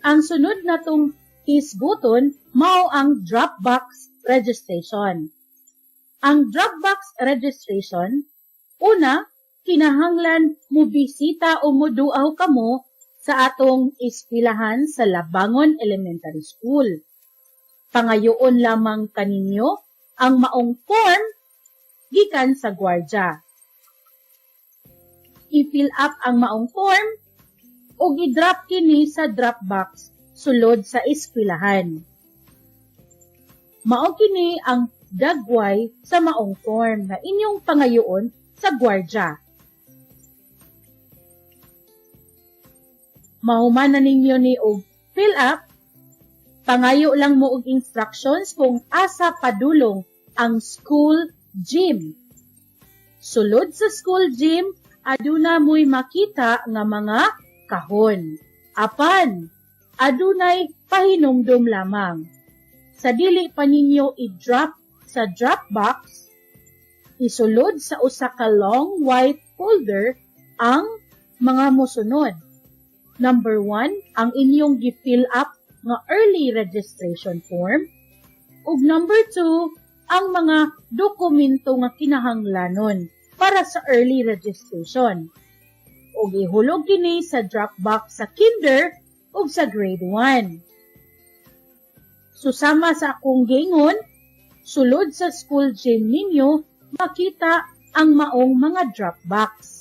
Ang sunod natong hisguton mao ang Dropbox registration. Ang Dropbox registration, una, kinahanglan mobisita o moduaw kamo sa atong eskwelahan sa Labangon Elementary School. Pangayoon lamang kaninyo ang maong form gikan sa gwardya. I-fill up ang maong form ug i-drop kini sa Dropbox sulod sa eskwelahan. Mao kini ang dagway sa maong form na inyong pangayoon sa gwardya. Mahuman na ninyo ni og fill up, pangayo lang mo og instructions kung asa padulong ang school gym. Sulod sa school gym, aduna mo'y makita nga mga kahon. Apan, adunay pahinumdom lamang. Sa dili pa ninyo i-drop sa Dropbox, isulod sa usa ka long white folder ang mga mosunod. Number 1, ang inyong gi-fill up nga early registration form. Ug number 2, ang mga dokumento nga kinahanglanon para sa early registration. Ug ihulog kini sa Dropbox sa kinder ug sa grade 1. Susama sa akong giingon, sulod sa school gym ninyo makita ang maong mga Dropbox.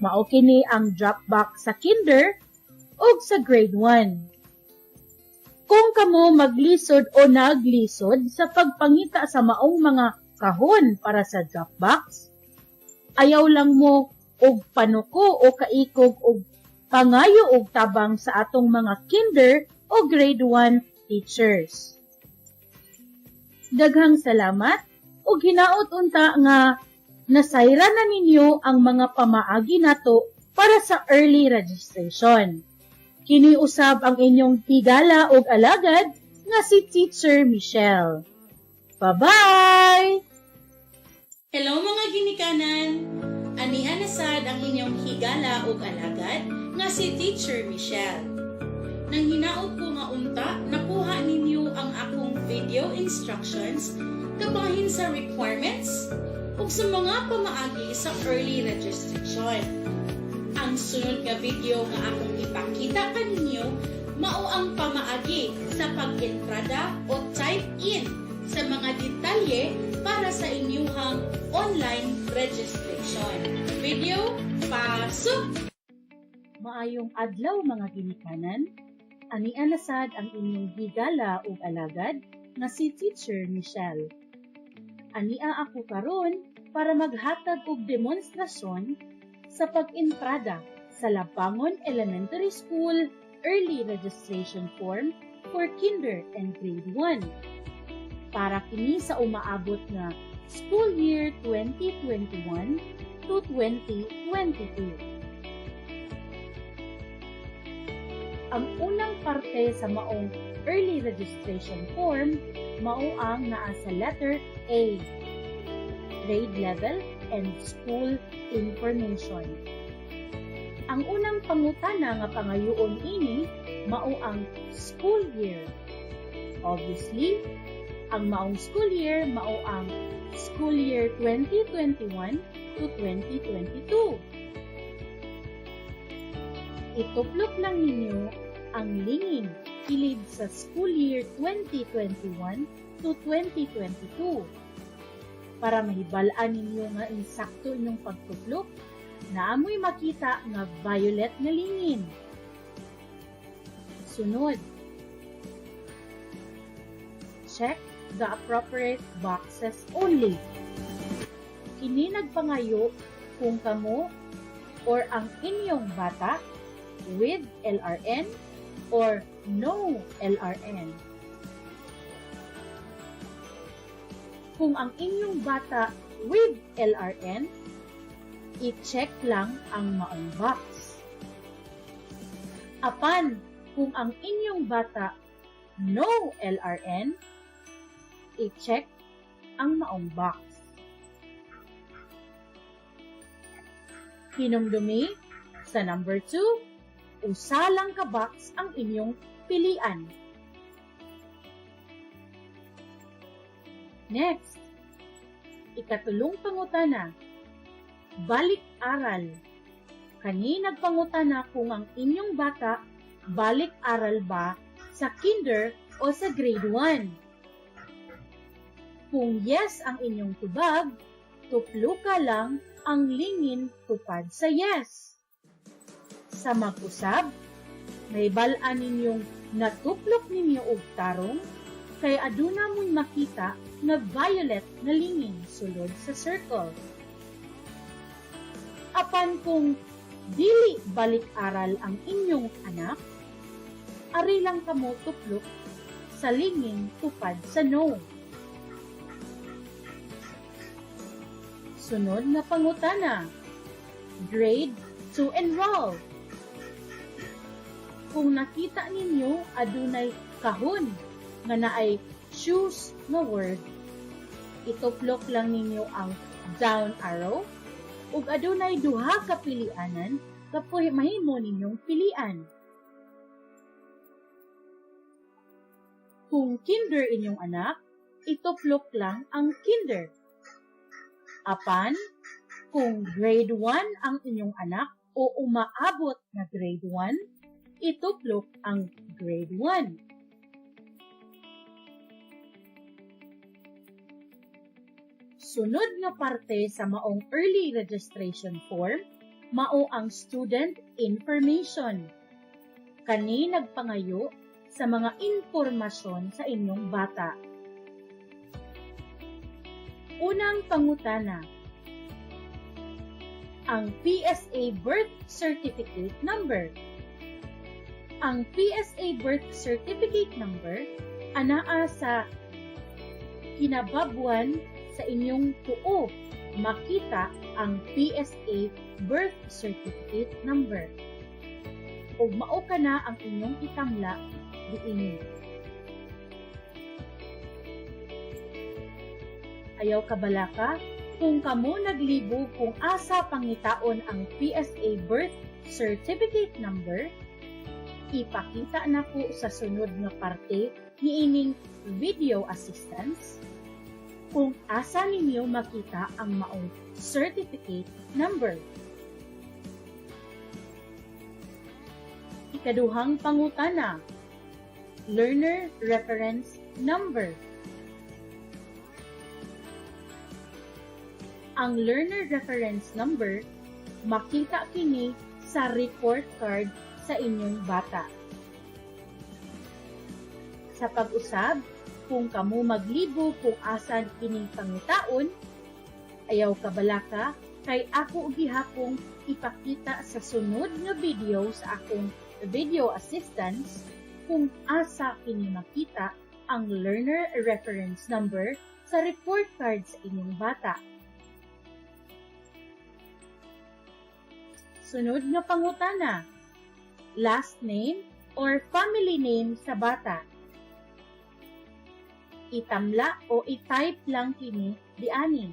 Mao kini ang Dropbox sa kinder ug sa grade 1. Kung kamo maglisod o naglisod sa pagpangita sa maong mga kahon para sa Dropbox, ayaw lang mo og panuko o kaikog og pangayo og tabang sa atong mga kinder o grade 1 teachers. Daghang salamat ug hinaot unta nga nasayran na ninyo ang mga pamaagi nato para sa early registration. Kini usab ang inyong higala ug alagad nga si Teacher Michelle. Bye-bye! Hello mga ginikanan! Anian na sad ang inyong higala ug alagad nga si Teacher Michelle. Nang hinaot ko nga unta, nakuha ninyo ang akong video instructions kabahin sa requirements ug sa mga pamaagi sa early registration. Ang sunod nga video nga akong ipakita kaninyo mao ang pamaagi sa pag-entrada o type in sa mga detalye para sa inyong online registration. Video, pasok! Maayong adlaw mga ginikanan. Ania na sad ang inyong higala ug alagad nga si Teacher Michelle. Ania ako karon para maghatag og demonstrasyon sa pag-entrada sa Labangon Elementary School Early Registration Form for Kinder and Grade 1. Para kini sa umaabot nga school year 2021 to 2022. Ang unang parte sa maong early registration form mao ang naa sa letter A, grade level and school information. Ang unang pangutana nga pangayoon ini mao ang school year. Obviously, ang maong school year mao ang school year 2021 to 2022. Ituplok lang ninyo ang lingin kilid sa school year 2021 to 2022. Para mahibal-an ninyo nga insakto inyong pagtuplok, naamoy makita nga violet nga lingin. Sunod, check the appropriate boxes only. Kini nagpangayo kung kamo or ang inyong bata with LRN or no LRN. Kung ang inyong bata with LRN, i-check lang ang maong box. Apan kung ang inyong bata no LRN, i-check ang maong box. Hinumdumi, sa number 2, usa lang ka box ang inyong pilian. Next, ikatulong pangutana, balik-aral. Kani nagpangutana kung ang inyong bata balik-aral ba sa kinder o sa grade 1. Kung yes ang inyong tubag, tupluka lang ang lingin tupad sa yes. Sa mag-usab, mahibal-an ninyong natuplok ninyo og tarong kay aduna mo'y makita nga violet na lingin sulod sa circle. Apan kung dili balik-aral ang inyong anak, ari lang kamo tuplok sa lingin tupad sa no. Sunod nga pangutana, grade to enroll. Kung nakita ninyo adunay kahon nga naay choose nga word, ituplok lang ninyo ang down arrow ug adunay duha ka pilianan kapoy mahimo ninyong pilian. Kung kinder inyong anak, ituplok lang ang kinder. Apan, kung grade 1 ang inyong anak o umaabot na grade 1, ituplok ang grade 1. Sunod nga parte sa maong early registration form, mao ang student information. Kani nagpangayo sa mga impormasyon sa inyong bata. Unang pangutana, ang PSA birth certificate number. Ang PSA birth certificate number anaa sa kinababuan sa inyong tuo makita ang PSA birth certificate number. Ug mao kana ang inyong itamla diini. Ayaw kabalaka kung kamo naglibo kung asa pangitaon ang PSA birth certificate number, ipakita na po sa sunod nga parte niining video assistance kung asa ninyo makita ang maong certificate number. Ikaduhang pangutana, learner reference number. Ang learner reference number makita kini sa report card sa inyong bata. Sa pag-usab, kung kamo maglibo kung asan kining pangitaon, ayaw kabalaka kay ako gihapong ipakita sa sunod nga video sa akong video assistance kung asa kini makita ang learner reference number sa report card sa inyong bata. Sunod nga pangutana, last name or family name sa bata. Itamla o i-type lang kini diani.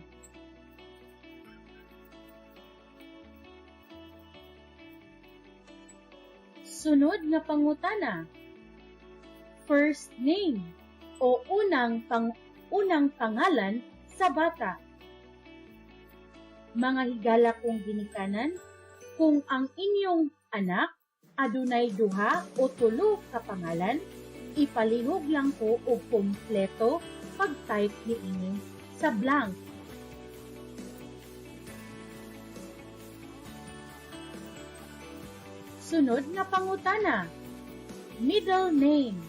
Sunod nga pangutana, first name o unang pangalan sa bata. Mga higala kong ginikanan, kung ang inyong anak adunay duha o tulo ka pangalan, ipalihog lang ko og kompleto pag-type niini sa blank. Sunod nga pangutana, middle name.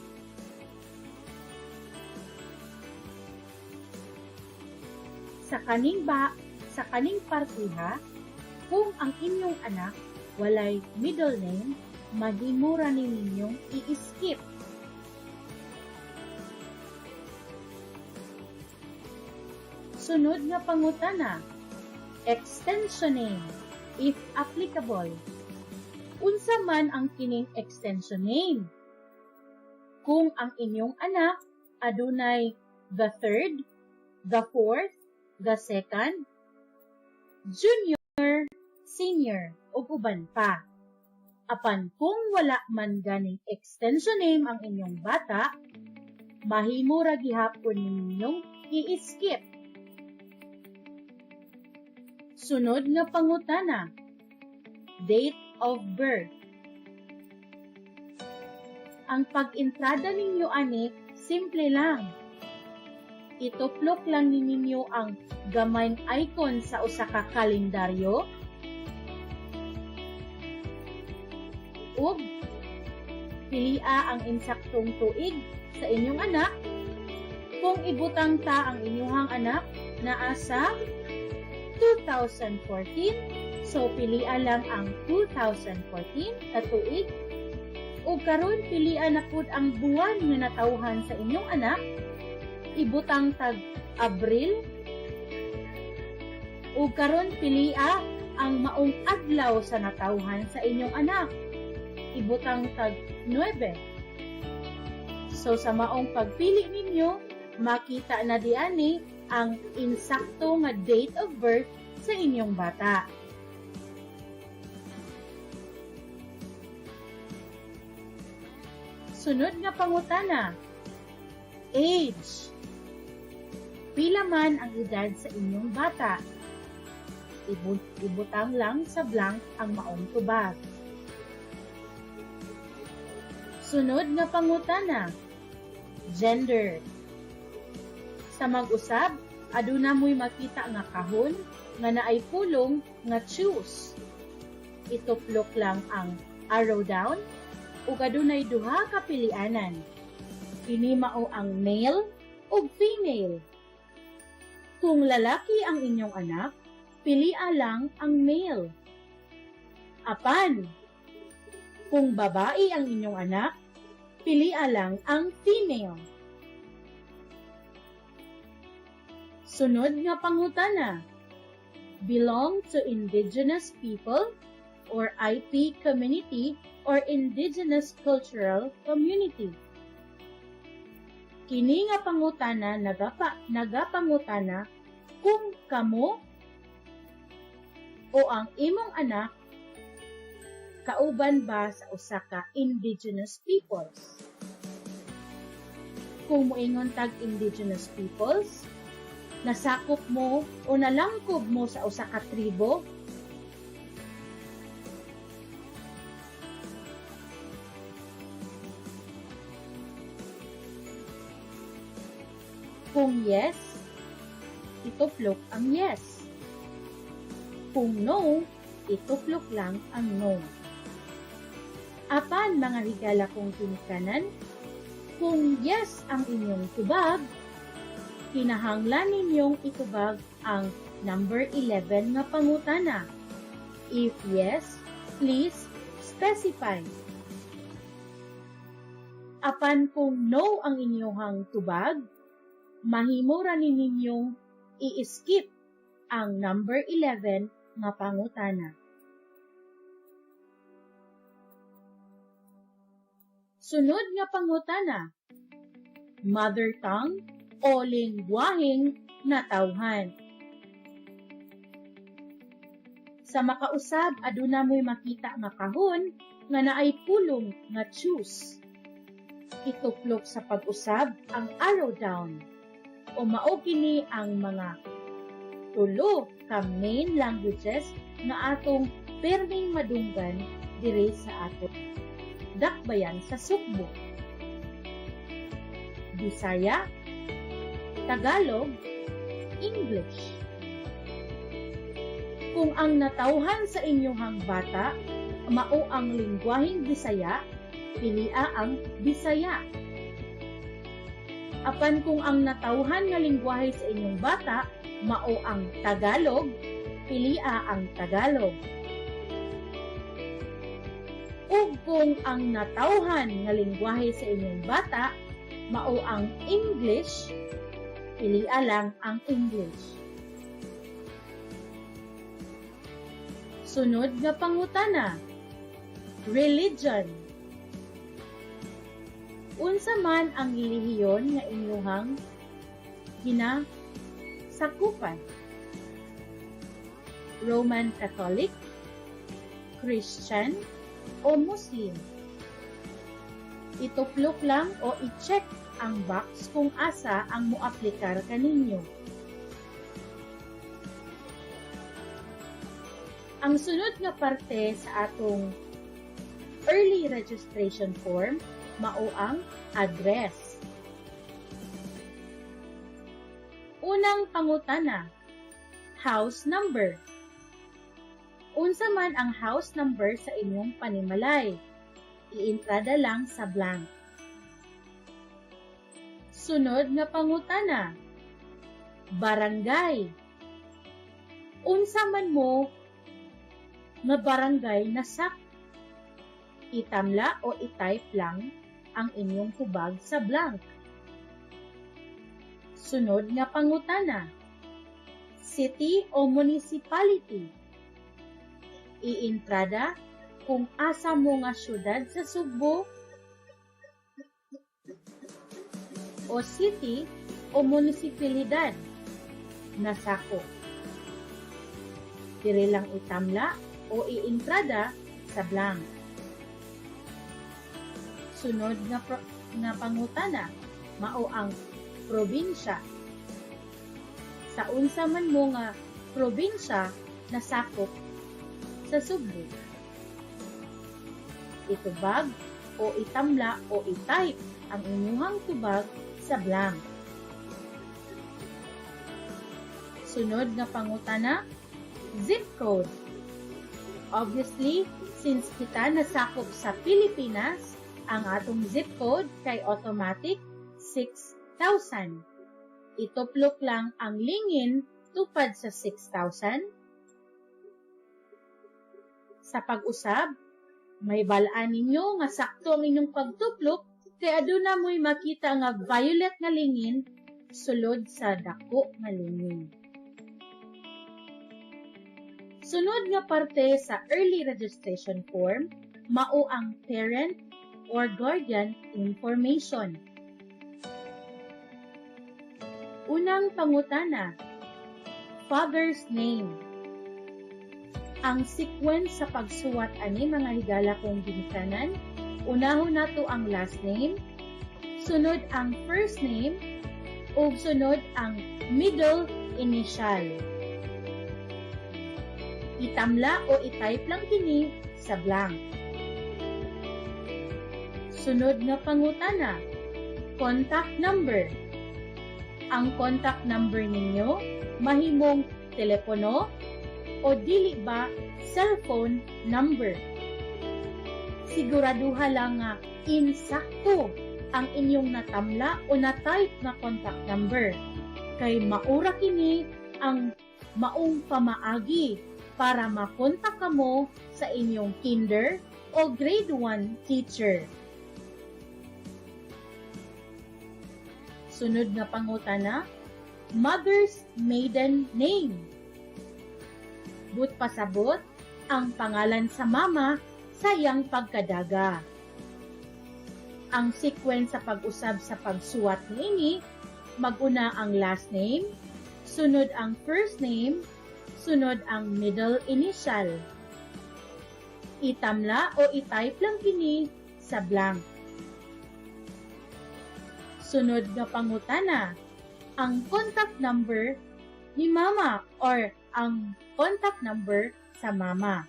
Sa kaning partiha, kung ang inyong anak walay middle name, mahimo ra ni ninyong i-skip. Sunod nga pangutana, extension name, if applicable. Unsa man ang kining extension name? Kung ang inyong anak adunay the third, the fourth, the second, junior, senior, ug uban pa. Apan kung wala man ganing extension name ang inyong bata, mahimo ra gihapon ninyong i-skip. Sunod nga pangutana: date of birth. Ang pag-entrada ninyo ani, simple lang. Ituplok lang ninyo ang gamayng icon sa usa ka kalendaryo ug pilia ang insaktong tuig sa inyong anak. Kung ibutang ta ang inyong anak naa sa 2014, so pilia lang ang 2014 ka tuig, ug karon pilia na pud ang buwan nga natawhan sa inyong anak. Ibutang tag Abril, ug karon pilia ang maong adlaw sa natawhan sa inyong anak. Ibutang tag 9. So sa maong pagpili ninyo, makita na diani ang insakto nga date of birth sa inyong bata. Sunod nga pangutana: age. Pila man ang edad sa inyong bata? Ibutang lang sa blank ang maong tubag. Sunod nga pangutana: gender. Sa mag-usab, aduna mo'y makita nga kahon nga naay pulong nga choose. Ituplok lang ang arrow down ug adunay duha ka pilianan. Kini mao ang male ug female. Kung lalaki ang inyong anak, pilia lang ang male. Apan, kung babae ang inyong anak, pilia lang ang female. Sunod nga pangutana: belong to indigenous people or IP community or indigenous cultural community. Kini nga pangutana nagapangutana kung kamo o ang imong anak kauban ba sa usa ka indigenous peoples. Kung moingon tag indigenous peoples, nasakop mo o nalangkob mo sa usa ka tribo. Kung yes, ituplok ang yes. Kung no, ituplok lang ang no. Apan mga higala kong tinikanan, kung yes ang inyong tubag, kinahanglan ninyong itubag ang number 11 nga pangutana. If yes, please specify. Apan kung no ang inyong tubag, mahimo ra ni ninyong i-skip ang number 11 nga pangutana. Sunod nga pangutana: mother tongue o lingwaheng natawhan. Sa makausab, aduna mo'y makita nga kahon nga naay pulong nga choose. Ituplok sa pag-usab ang arrow down o mao kini ang mga tulo ka main languages nga atong perming madunggan diri sa ato dakbayan sa Sugbo: Bisaya, Tagalog, English. Kung ang natawhan sa inyong bata mao ang lingwaheng Bisaya, pilia ang Bisaya. Apan kung ang natawhan nga lingwahe sa inyong bata mao ang Tagalog, pilia ang Tagalog. Ug kung ang natawhan nga lingwahe sa inyong bata mao ang English, pilia lang ang English. Sunod nga pangutana: Religion. Unsa man ang relihiyon nga inyuhang ginasakupan? Roman Catholic, Christian, o Muslim? Ituplok lang o i-check ang box kung asa ang moaplikar kaninyo. Ang sunod nga parte sa atong early registration form mao ang address. Unang pangutana, house number. Unsa man ang house number sa inyong panimalay? Iintrada lang sa blank. Sunod nga pangutana, barangay. Unsa man mo nga barangay nasak? Itamla o i-type lang ang inyong tubag sa blank. Sunod nga pangutana, city o municipality. Iintrada kung asa mo nga syudad sa Sugbo o city o munisipalidad nasako. Diri lang itamla o iintrada sa blank. Sunod nga pangutana mao ang probinsya. Sa unsa man mo nga probinsya nasakop sa Sugbo? Itubag o itamla o i-type ang inyuhang tubag sa blank. Sunod nga pangutana, zip code. Obviously, since kita nasakop sa Pilipinas, ang atong zip code kay automatic 6,000. Ituplok lang ang lingin tupad sa 6,000. Sa pag-usab, may balaan ninyo nga sakto ang inyong pagtuplok kay aduna mo'y makita nga violet nga lingin sulod sa dako nga lingin. Sunod nga parte sa early registration form mao ang parent or guardian information. Unang pangutana, father's name. Ang sequence sa pagsuwat ani, mga higala kong ginikanan, unahon nato ang last name, sunod ang first name, ug sunod ang middle initial. Itamla o i-type lang kini sa blank. Sunod nga pangutana, contact number. Ang contact number ninyo mahimong telepono o dili ba cellphone number. Siguraduha lang nga insakto ang inyong natamla o na-type na contact number kay maura kini ang maong pamaagi para makontak kamo sa inyong kinder o grade 1 teacher. Sunod nga pangutana, mother's maiden name. But pasabot ang pangalan sa mama sa iyang pagkadaga. Ang sequence sa pag-usab sa pagsuwat niini, mag-una ang last name, sunod ang first name, sunod ang middle initial. Itamla o i-type lang kini sa blank. Sunod nga pangutana, ang contact number ni mama or ang contact number sa mama.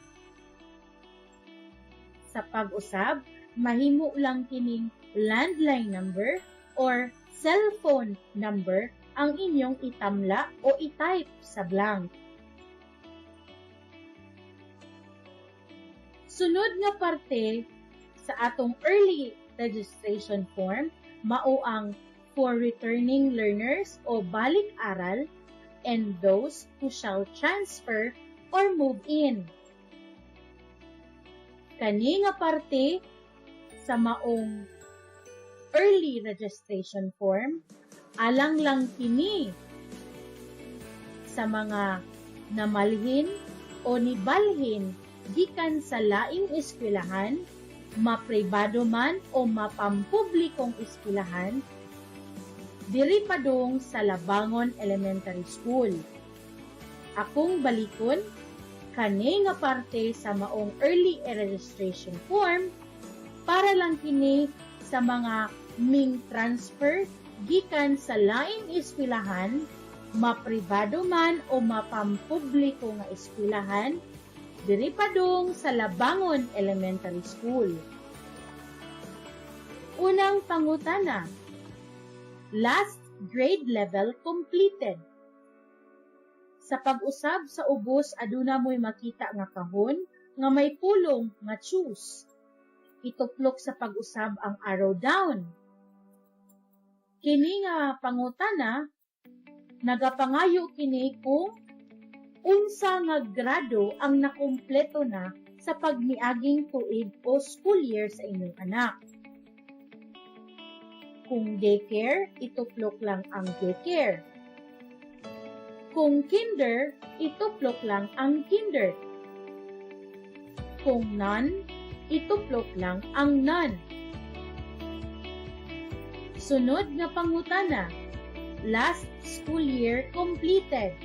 Sa pag-usab, mahimo lang kining landline number or cellphone number ang inyong itamla o i-type sa blank. Sunod nga parte sa atong early registration form mao ang for returning learners o balik-aral and those who shall transfer or move in. Kani nga parte sa maong early registration form, alang lang kini sa mga namalhin o nibalhin gikan sa laing eskwelahan, mapribado man o mapampublikong eskwelahan, diri padung sa Labangon Elementary School. Akong balikon, kani nga parte sa maong early registration form para lang kini sa mga ming transfer gikan sa laing eskwelahan, mapribado man o mapampubliko nga eskwelahan, diri padung sa Labangon Elementary School. Unang pangutana: last grade level completed. Sa pag-usab sa ubos, aduna mo'y makita nga kahon nga may pulong nga "Choose." Ituplok sa pag-usab ang arrow down. Kini nga pangutana, nagapangayo kini kung unsa nga grado ang nakumpleto na sa pagmiaging tuig o school year sa inyong anak. Kung daycare, ituplok lang ang daycare. Kung kinder, ituplok lang ang kinder. Kung none, ituplok lang ang none. Sunod nga pangutana: last school year completed.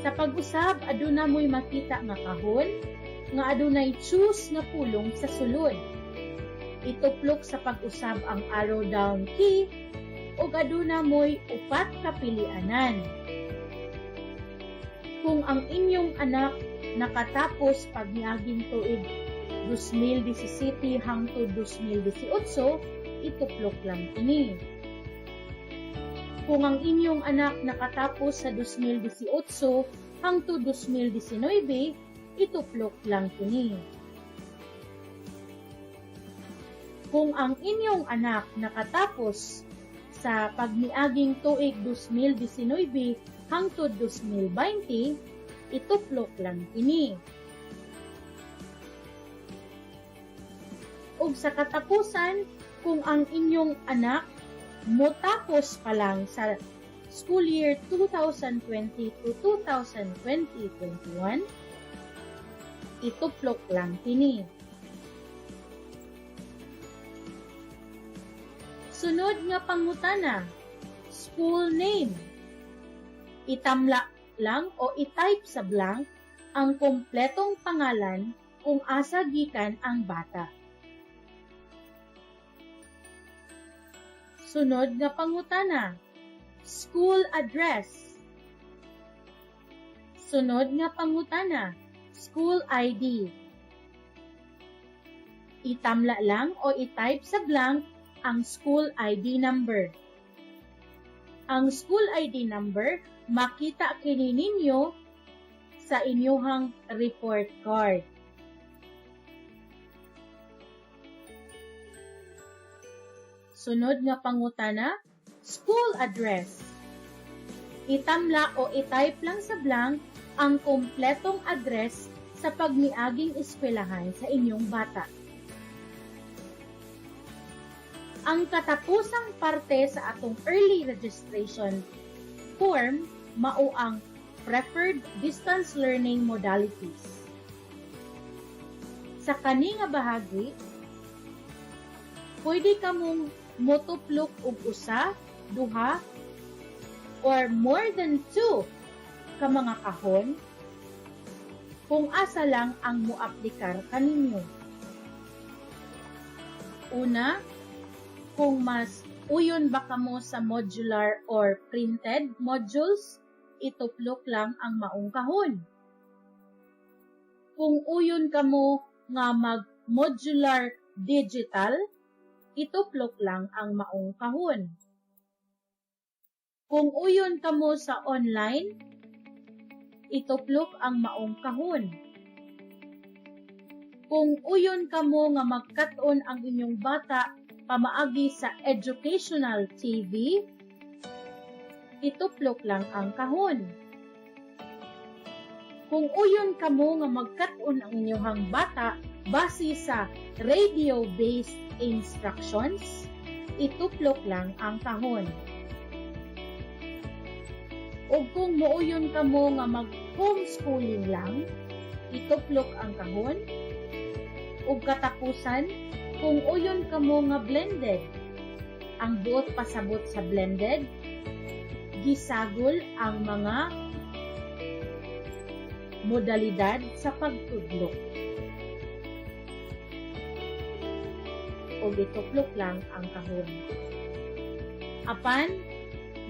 Sa pag-usab, aduna mo'y makita nga kahon nga adunay "Choose" nga pulong sa sulod. Ituplok sa pag-usab ang arrow down key ug aduna mo'y upat ka pilianan. Kung ang inyong anak nakatapos pagniaging tuig 2017 hangtod 2018, ituplok lang kini. Kung ang inyong anak nakatapos sa 2018 hangtod 2019, ituplok lang kini. Kung ang inyong anak nakatapos sa pagniaging tuig 2019 hangtod 2020, ituplok lang kini. Ug sa katapusan, kung ang inyong anak motapos pa lang sa school year 2020 to 2020-21, ituplok lang kini. Sunod nga pangutana: school name. Itamla lang o i-type sa blank ang kompletong pangalan kung asa gikan ang bata. Sunod nga pangutana: school address. Sunod nga pangutana: school ID. Itamla lang o i-type sa blank ang school ID number. Ang school ID number makita kini ninyo sa inyuhang report card. Sunod nga pangutana: school address. Itamla o i-type lang sa blank ang kompletong address sa pagmiaging eskwelahan sa inyong bata. Ang katapusang parte sa atong early registration form mao ang preferred distance learning modalities. Sa kani nga bahagi, pwede kamong motuplok og usa, duha, or more than two ka mga kahon kung asa lang ang moaplikar kaninyo. Una, kung mas uyon ba kamo sa modular or printed modules, ituplok lang ang maong kahon. Kung uyon kamo nga mag-modular digital, ituplok lang ang maong kahon. Kung uyon kamo sa online, ituplok ang maong kahon. Kung uyon kamo nga magkat-on ang inyong bata pamaagi sa educational TV, ituplok lang ang kahon. Kung uyon kamo nga magkat-on ang inyong bata base sa radio-based instructions, ituplok lang ang kahon. Ug kung muuyon kamo nga mag homeschooling lang, ituplok ang kahon. Ug katapusan, kung uyon kamo nga blended. Ang buot pasabot sa blended, gisagol ang mga modalidad sa pagtudlo. Ug ituplok lang ang kahon. Apan,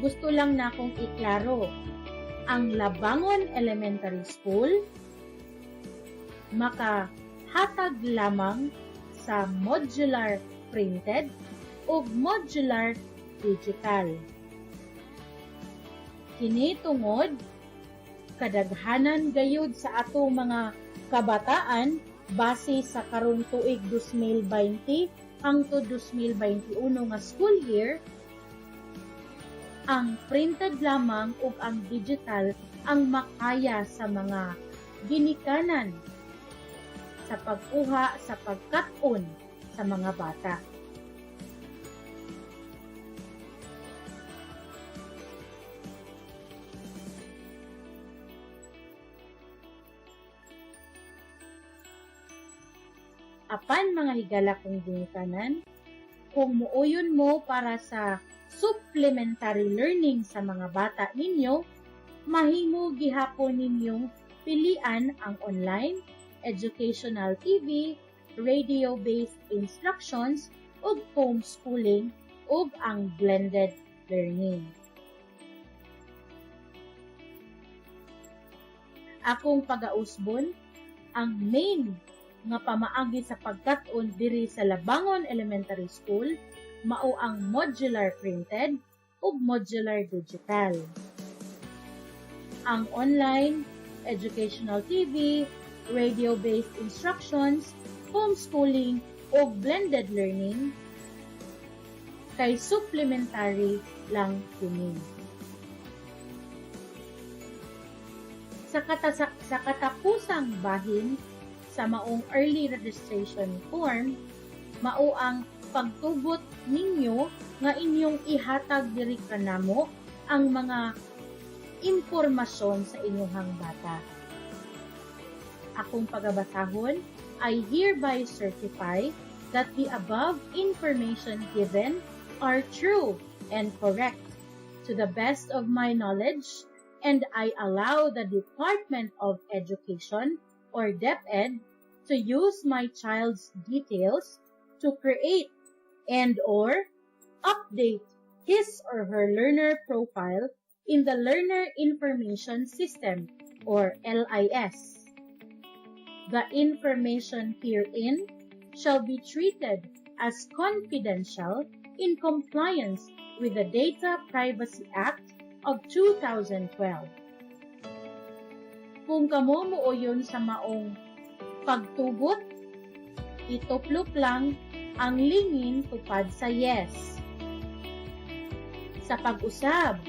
gusto lang nakong iklaro, ang Labangon Elementary School makahatag lamang sa modular printed ug modular digital. Kini tungod kadaghanan gayud sa atong mga kabataan base sa karong tuig 2020 hangtod 2021 nga school year, ang printed lamang ug ang digital ang makaya sa mga ginikanan sa pagkuha sa pagkat-on sa mga bata. Apan mga higala kong ginikanan, kung muuyon mo para sa supplementary learning sa mga bata ninyo, mahimo gihapon ninyong pilian ang online, educational TV, radio-based instructions, ug homeschooling, ug ang blended learning. Akong pagausbon, ang main nga pamaagi sa pagkat-on diri sa Labangon Elementary School mao ang modular printed ug modular digital. Ang online, educational TV, radio-based instructions, homeschooling ug blended learning kay supplementary lang kini. Sa katapusang bahin sa maong early registration form, mao ang pagtugot ninyo nga inyong ihatag diri kanamo ang mga impormasyon sa inyong bata. Akong pagabasahon, I hereby certify that the above information given are true and correct to the best of my knowledge, and I allow the Department of Education or DepEd to use my child's details to create and or update his or her learner profile in the Learner Information System or LIS. The information herein shall be treated as confidential in compliance with the Data Privacy Act of 2012. Kung kamo muuyon sa maong pagtugot, ituplok lang ang lingin tupad sa yes. Sa pag-usab,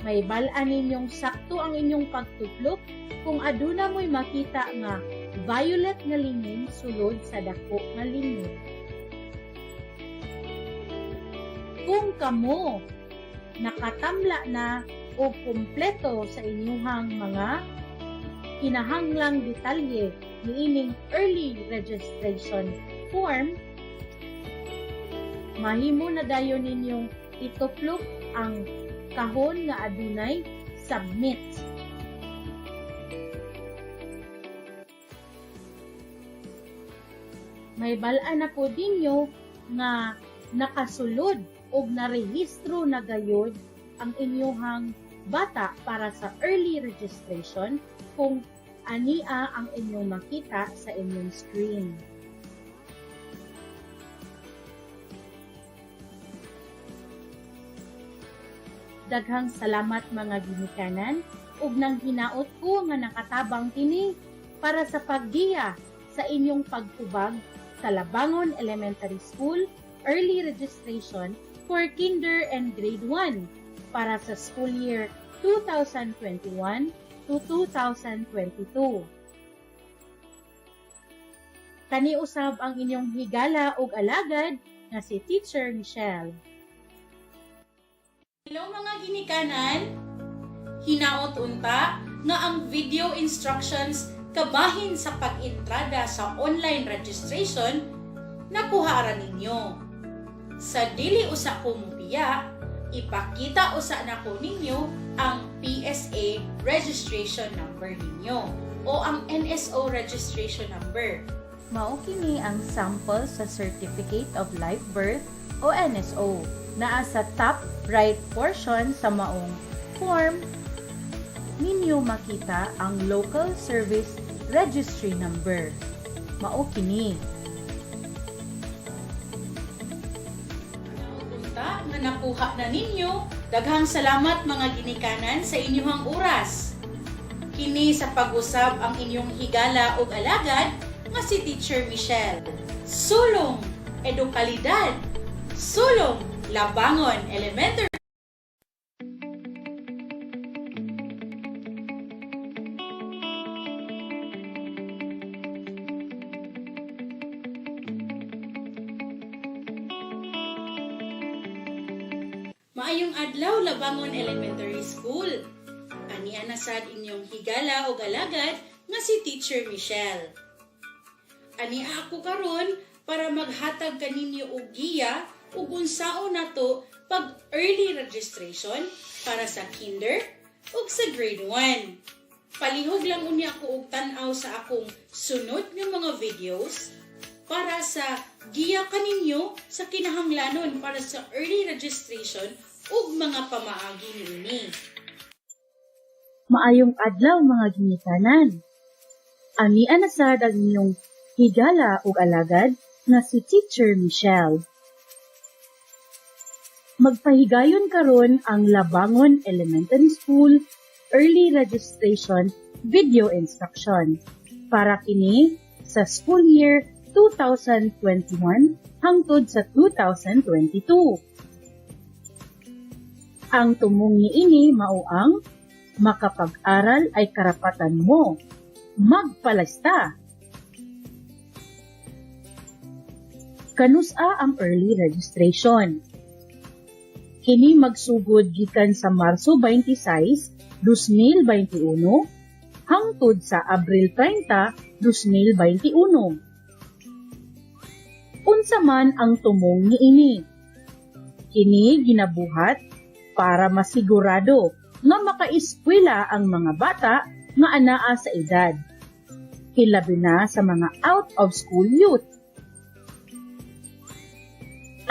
may bal-an ninyong sakto ang inyong pagtuplok kung aduna mo'y makita nga violet nga lingin sulod sa dako nga lingin. Kung kamo nakatamla na o kumpleto sa inyuhang mga kinahanglang detalye niining early registration form, mahimo na dayon ninyong ituplok ang kahon nga adunay submit. May bal-an na po ninyo nga nakasulod og narehistro na gayod ang inyuhang bata para sa early registration kung ania ang inyong makita sa inyong screen. Daghang salamat mga ginikanan ug nang hinaot ko nga nakatabang kini para sa paggiya sa inyong pagtubag sa Labangon Elementary School Early Registration for Kinder and Grade 1 para sa school year 2021 to 2022. Kaniusab ang inyong higala ug alagad nga si Teacher Michelle. Hello mga ginikanan! Hinaot unta nga ang video instructions kabahin sa pag-entrada sa online registration nakuha ra ninyo. Sa dili usa ko mubiya, ipakita usa nako ninyo ang PSA registration number ninyo o ang NSO registration number. Mao kini ang sample sa Certificate of Live Birth o NSO. Naa sa top right portion sa maong form ninyo makita ang Local Service Registry Number. Mao kini. Unta nga nakuha na ninyo, daghang salamat, mga ginikanan, sa inyong oras. Kini sa pag-usab ang inyong higala ug alagad nga si Teacher Michelle. Sulong Edukalidad. Sulong Labangon Elementary. Maayong adlaw, Labangon Elementary School. Ania na sad inyong higala og alagad nga si Teacher Michelle. Ania ako karon para maghatag kaninyo og giya ug unsaon nato pag early registration para sa kinder ug sa grade 1. Palihog lang unya ko og tan-aw sa akong sunod nga mga videos para sa giya kaninyo sa kinahanglanon para sa early registration ug mga pamaagi niini. Maayong adlaw, mga ginikanan. Ania na sad ang inyong higala ug alagad nga si Teacher Michelle. Magpahigayon karon ang Labangon Elementary School Early Registration Video Instruction para kini sa school year 2021 hangtod sa 2022. Ang tumong niini mao ang makapag-aral ay karapatan mo. Magpalista! Kanusa ang early registration? Kini magsugod gikan sa Marso 26, 2021 hangtod sa Abril 30, 2021. Unsa man ang tumong niini? Kini ginabuhat para masigurado nga makaeskwela ang mga bata nga anaa sa edad, hilabi na sa mga out of school youth.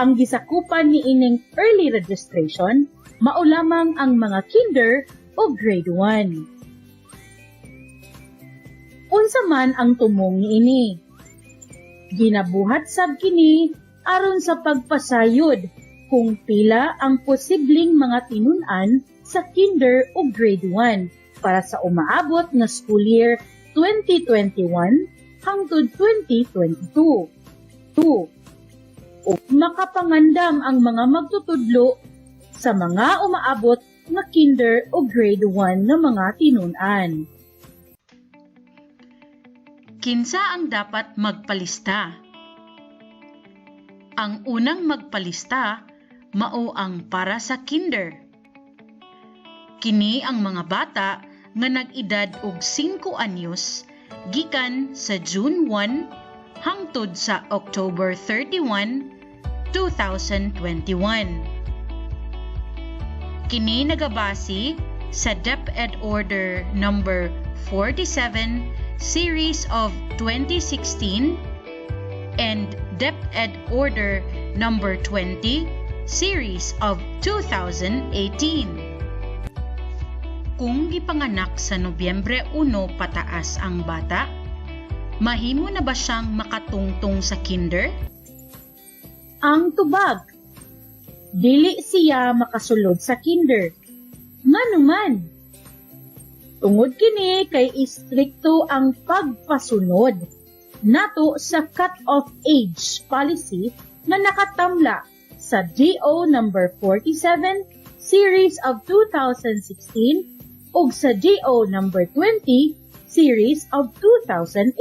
Ang gisakupan niining early registration mao lamang ang mga kinder o grade 1. Unsa man ang tumong niini? Ginabuhat sab kini aron sa pagpasayod kung pila ang posibleng mga tinun-an sa kinder o grade 1 para sa umaabot nga school year 2021 hangtod 2022. 2. O makapangandam ang mga magtutudlo sa mga umaabot nga kinder o grade 1 nga mga tinun-an. Kinsa ang dapat magpalista? Ang unang magpalista mao ang para sa kinder. Kini ang mga bata nga nag-edad og 5 anyos gikan sa June 1 hangtod sa October 31, 2021. Kini nagabase sa DepEd Order number 47 series of 2016 and DepEd Order number 20 series of 2018. Kung gipanganak sa Nobyembre 1 pataas ang bata, mahimo na ba siyang makatungtong sa kinder? Ang tubag: dili siya makasulod sa kinder. Ngano man? Tungod kini kay istrikto ang pagpasunod nato sa cut-off age policy nga nakatamla sa DO number 47 series of 2016 ug sa DO number 20 series of 2018.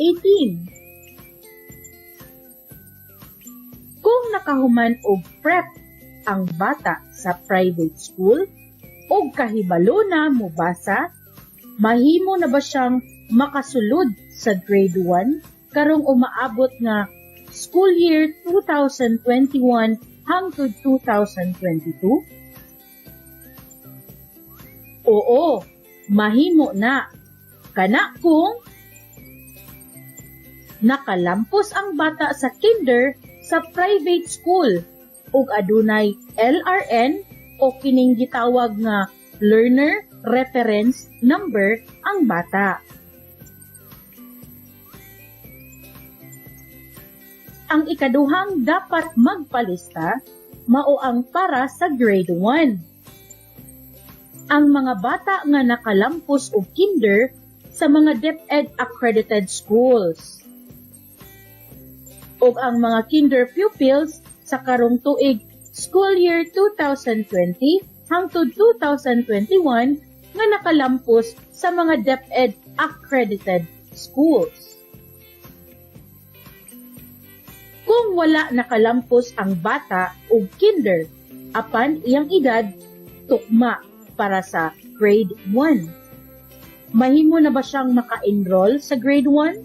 Kung nakahuman og prep ang bata sa private school ug kahibalo na mobasa, Mahimo na ba siyang makasulod sa grade 1 karong umaabot nga school year 2021 hangtod 2022? Oo, mahimo na. Kana kung nakalampos ang bata sa kinder sa private school ug adunay LRN o kining gitawag nga Learner Reference Number ang bata. Ang ikaduhang dapat magpalista mao ang para sa grade 1. Ang mga bata nga nakalampos og kinder sa mga DepEd accredited schools ug ang mga kinder pupils sa karong tuig school year 2020 hangtod 2021 nga nakalampos sa mga DepEd accredited schools. Kung wala nakalampos ang bata og kinder apan iyang edad tukma para sa grade 1, mahimo na ba siyang maka-enroll sa grade 1?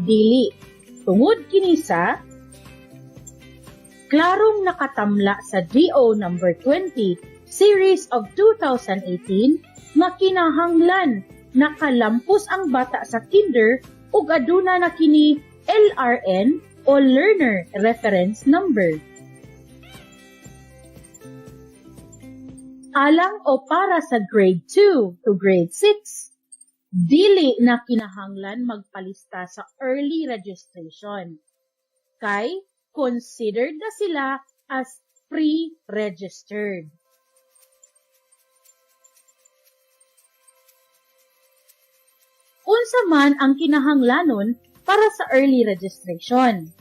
Dili. Tungod kini sa klarong nakatamla sa DO number 20 series of 2018 nga kinahanglan nakalampos ang bata sa kinder ug aduna na kini LRN o Learner Reference Number. Alang o para sa grade 2 to grade 6, dili na kinahanglan magpalista sa early registration kay considered na sila as pre-registered. Unsa man ang kinahanglanon para sa early registration?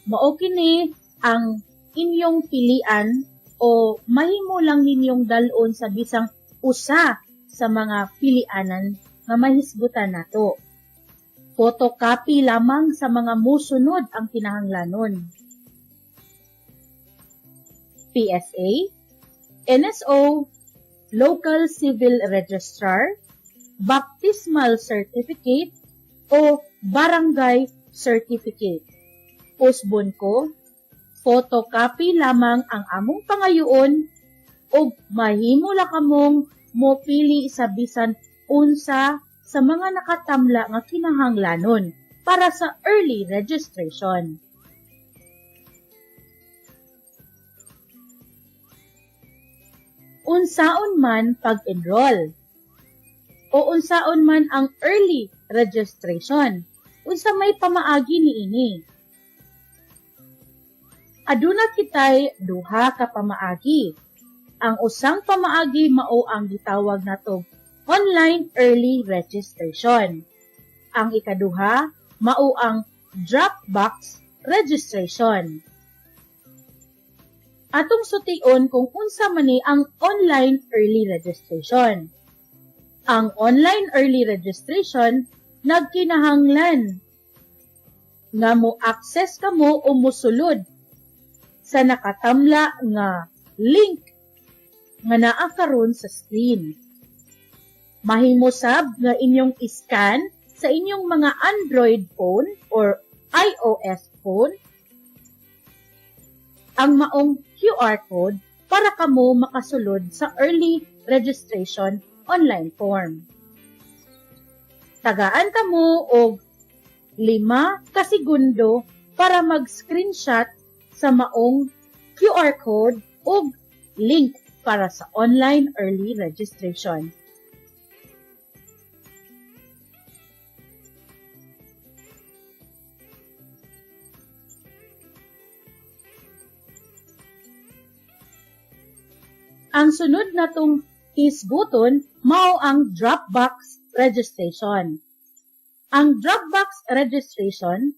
Mao kini ang inyong pilian o mahimo lang ninyong dal-on sa bisang usa sa mga pilianan nga mahisgutan nato. Photocopy lamang sa mga musunod ang kinahanglanon: PSA, NSO, Local Civil Registrar, Baptismal Certificate, o Barangay Certificate. Usbon ko, photocopy lamang ang among pangayoon ug mahimo la kamong mopili sa bisan unsa sa mga nakatamla nga kinahanglanon para sa early registration. Unsaon man pag-enroll o unsaon man ang early registration? Unsa may pamaagi niini? Aduna kitay duha ka pamaagi. Ang usang pamaagi mao ang gitawag natong online early registration. Ang ikaduha mao ang drop box registration. Atong sution kung unsa man ni ang online early registration. Ang online early registration nagkinahanglan nga mo access kamo o mosulod sa nakatamla nga link nga naa karon sa screen. Mahimo sab nga inyong iscan sa inyong mga Android phone or iOS phone ang maong QR code para kamo makasulod sa early registration online form. Tagaan kamo og 5 ka segundo para mag-screenshot sa maong QR code ug link para sa online early registration. Ang sunod natong hisguton mao ang Dropbox registration. Ang Dropbox registration,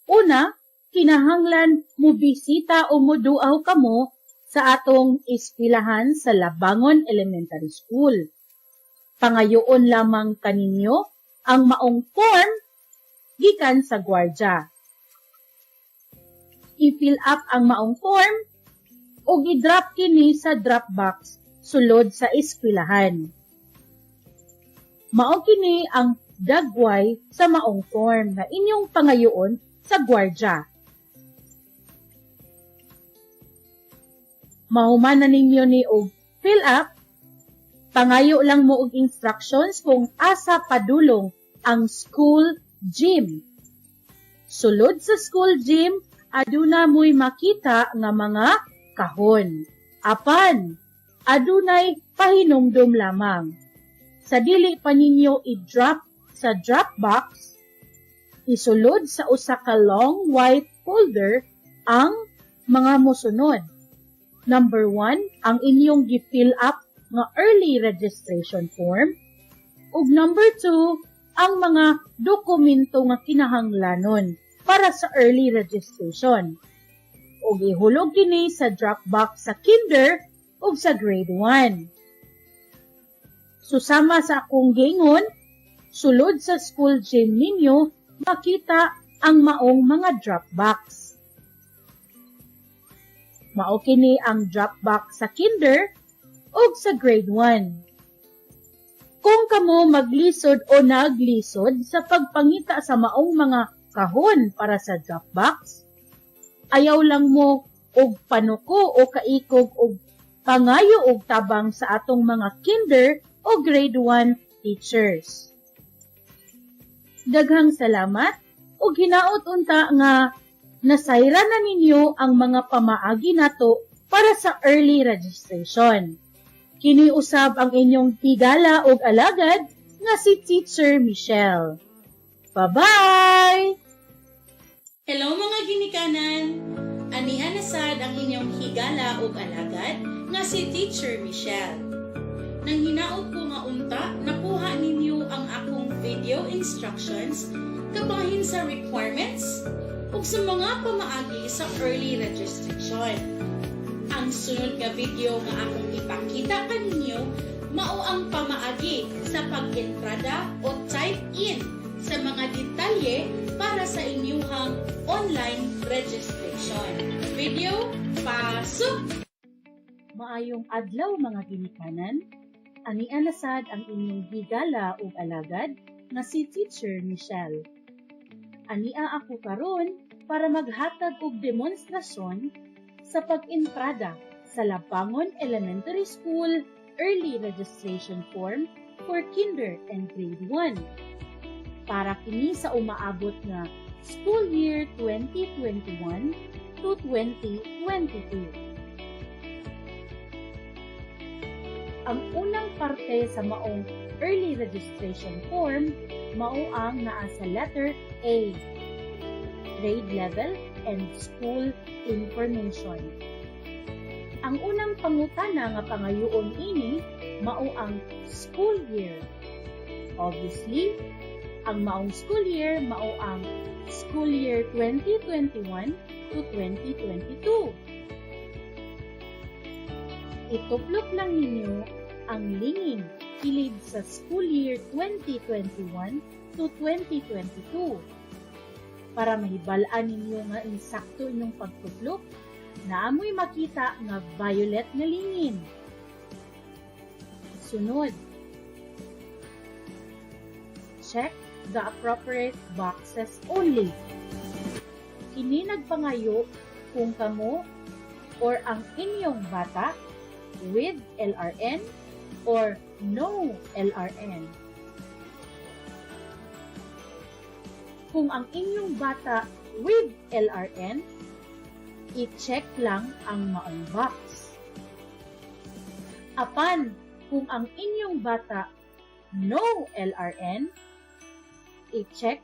una, kinahanglan mo bisita o moduaw kamo sa atong eskwelahan sa Labangon Elementary School. Pangayoon lamang kaninyo ang maong form gikan sa gwardya. I-fill up ang maong form ug i-drop kini sa drop box sulod sa eskwelahan. Mao kini ang dagway sa maong form nga inyong pangayoon sa gwardya. Mahuman na ninyo ni og fill up, pangayo lang mo og instructions kung asa padulong ang school gym. Sulod sa school gym, aduna mo'y makita nga mga kahon. Apan, adunay pahinumdom lamang. Sa dili pa ninyo i-drop sa drop box, isulod sa usa ka long white folder ang mga mosunod. Number 1, ang inyong gi-fill up nga early registration form. Ug number 2, ang mga dokumento nga kinahanglanon para sa early registration. Ug ihulog kini sa drop box sa kinder ug sa grade 1. Susama sa akong giingon, sulod sa school gym ninyo makita ang maong mga drop box. Mao kini ang drop box sa kinder ug sa grade 1. Kung kamo maglisod o naglisod sa pagpangita sa maong mga kahon para sa drop box, ayaw lang mo og panuko o kaikog og pangayo og tabang sa atong mga kinder o grade 1 teachers. Daghang salamat ug hinaot unta nga nasayran na ninyo ang mga pamaagi nato para sa early registration. Kini usab ang inyong higala ug alagad nga si Teacher Michelle. Bye-bye! Hello, mga ginikanan! Ania na sad ang inyong higala ug alagad nga si Teacher Michelle. Nang hinaot ko nga unta, nakuha ninyo ang akong video instructions kabahin sa requirements ug sa mga pamaagi sa early registration. Ang sunod nga video nga akong ipakita kaninyo mao ang pamaagi sa pag-entrada o type in sa mga detalye para sa inyong online registration. Video, pasok! Maayong adlaw, mga ginikanan. Ania na sad ang inyong higala ug alagad nga si Teacher Michelle. Ania ako karon para maghatag og demonstrasyon sa pag-entrada sa Labangon Elementary School Early Registration Form for Kinder and Grade 1. Para kini sa umaabot nga school year 2021 to 2022. Ang unang parte sa maong early registration form mao ang naa sa letter A, grade level and school information. Ang unang pangutana nga pangayoon ini mao ang school year. Obviously, ang maong school year mao ang school year 2021 to 2022. Ituplok lang ninyo ang lingin kilid sa school year 2021 to 2022. Para mahibal-an ninyo nga insakto inyong pagtuplok, naamoy makita nga violet nga lingin. Sunod, check the appropriate boxes only. Kini nagpangayo kung kamo or ang inyong bata with LRN or no LRN. Kung ang inyong bata with LRN, i-check lang ang maong box. Apan, kung ang inyong bata no LRN, i-check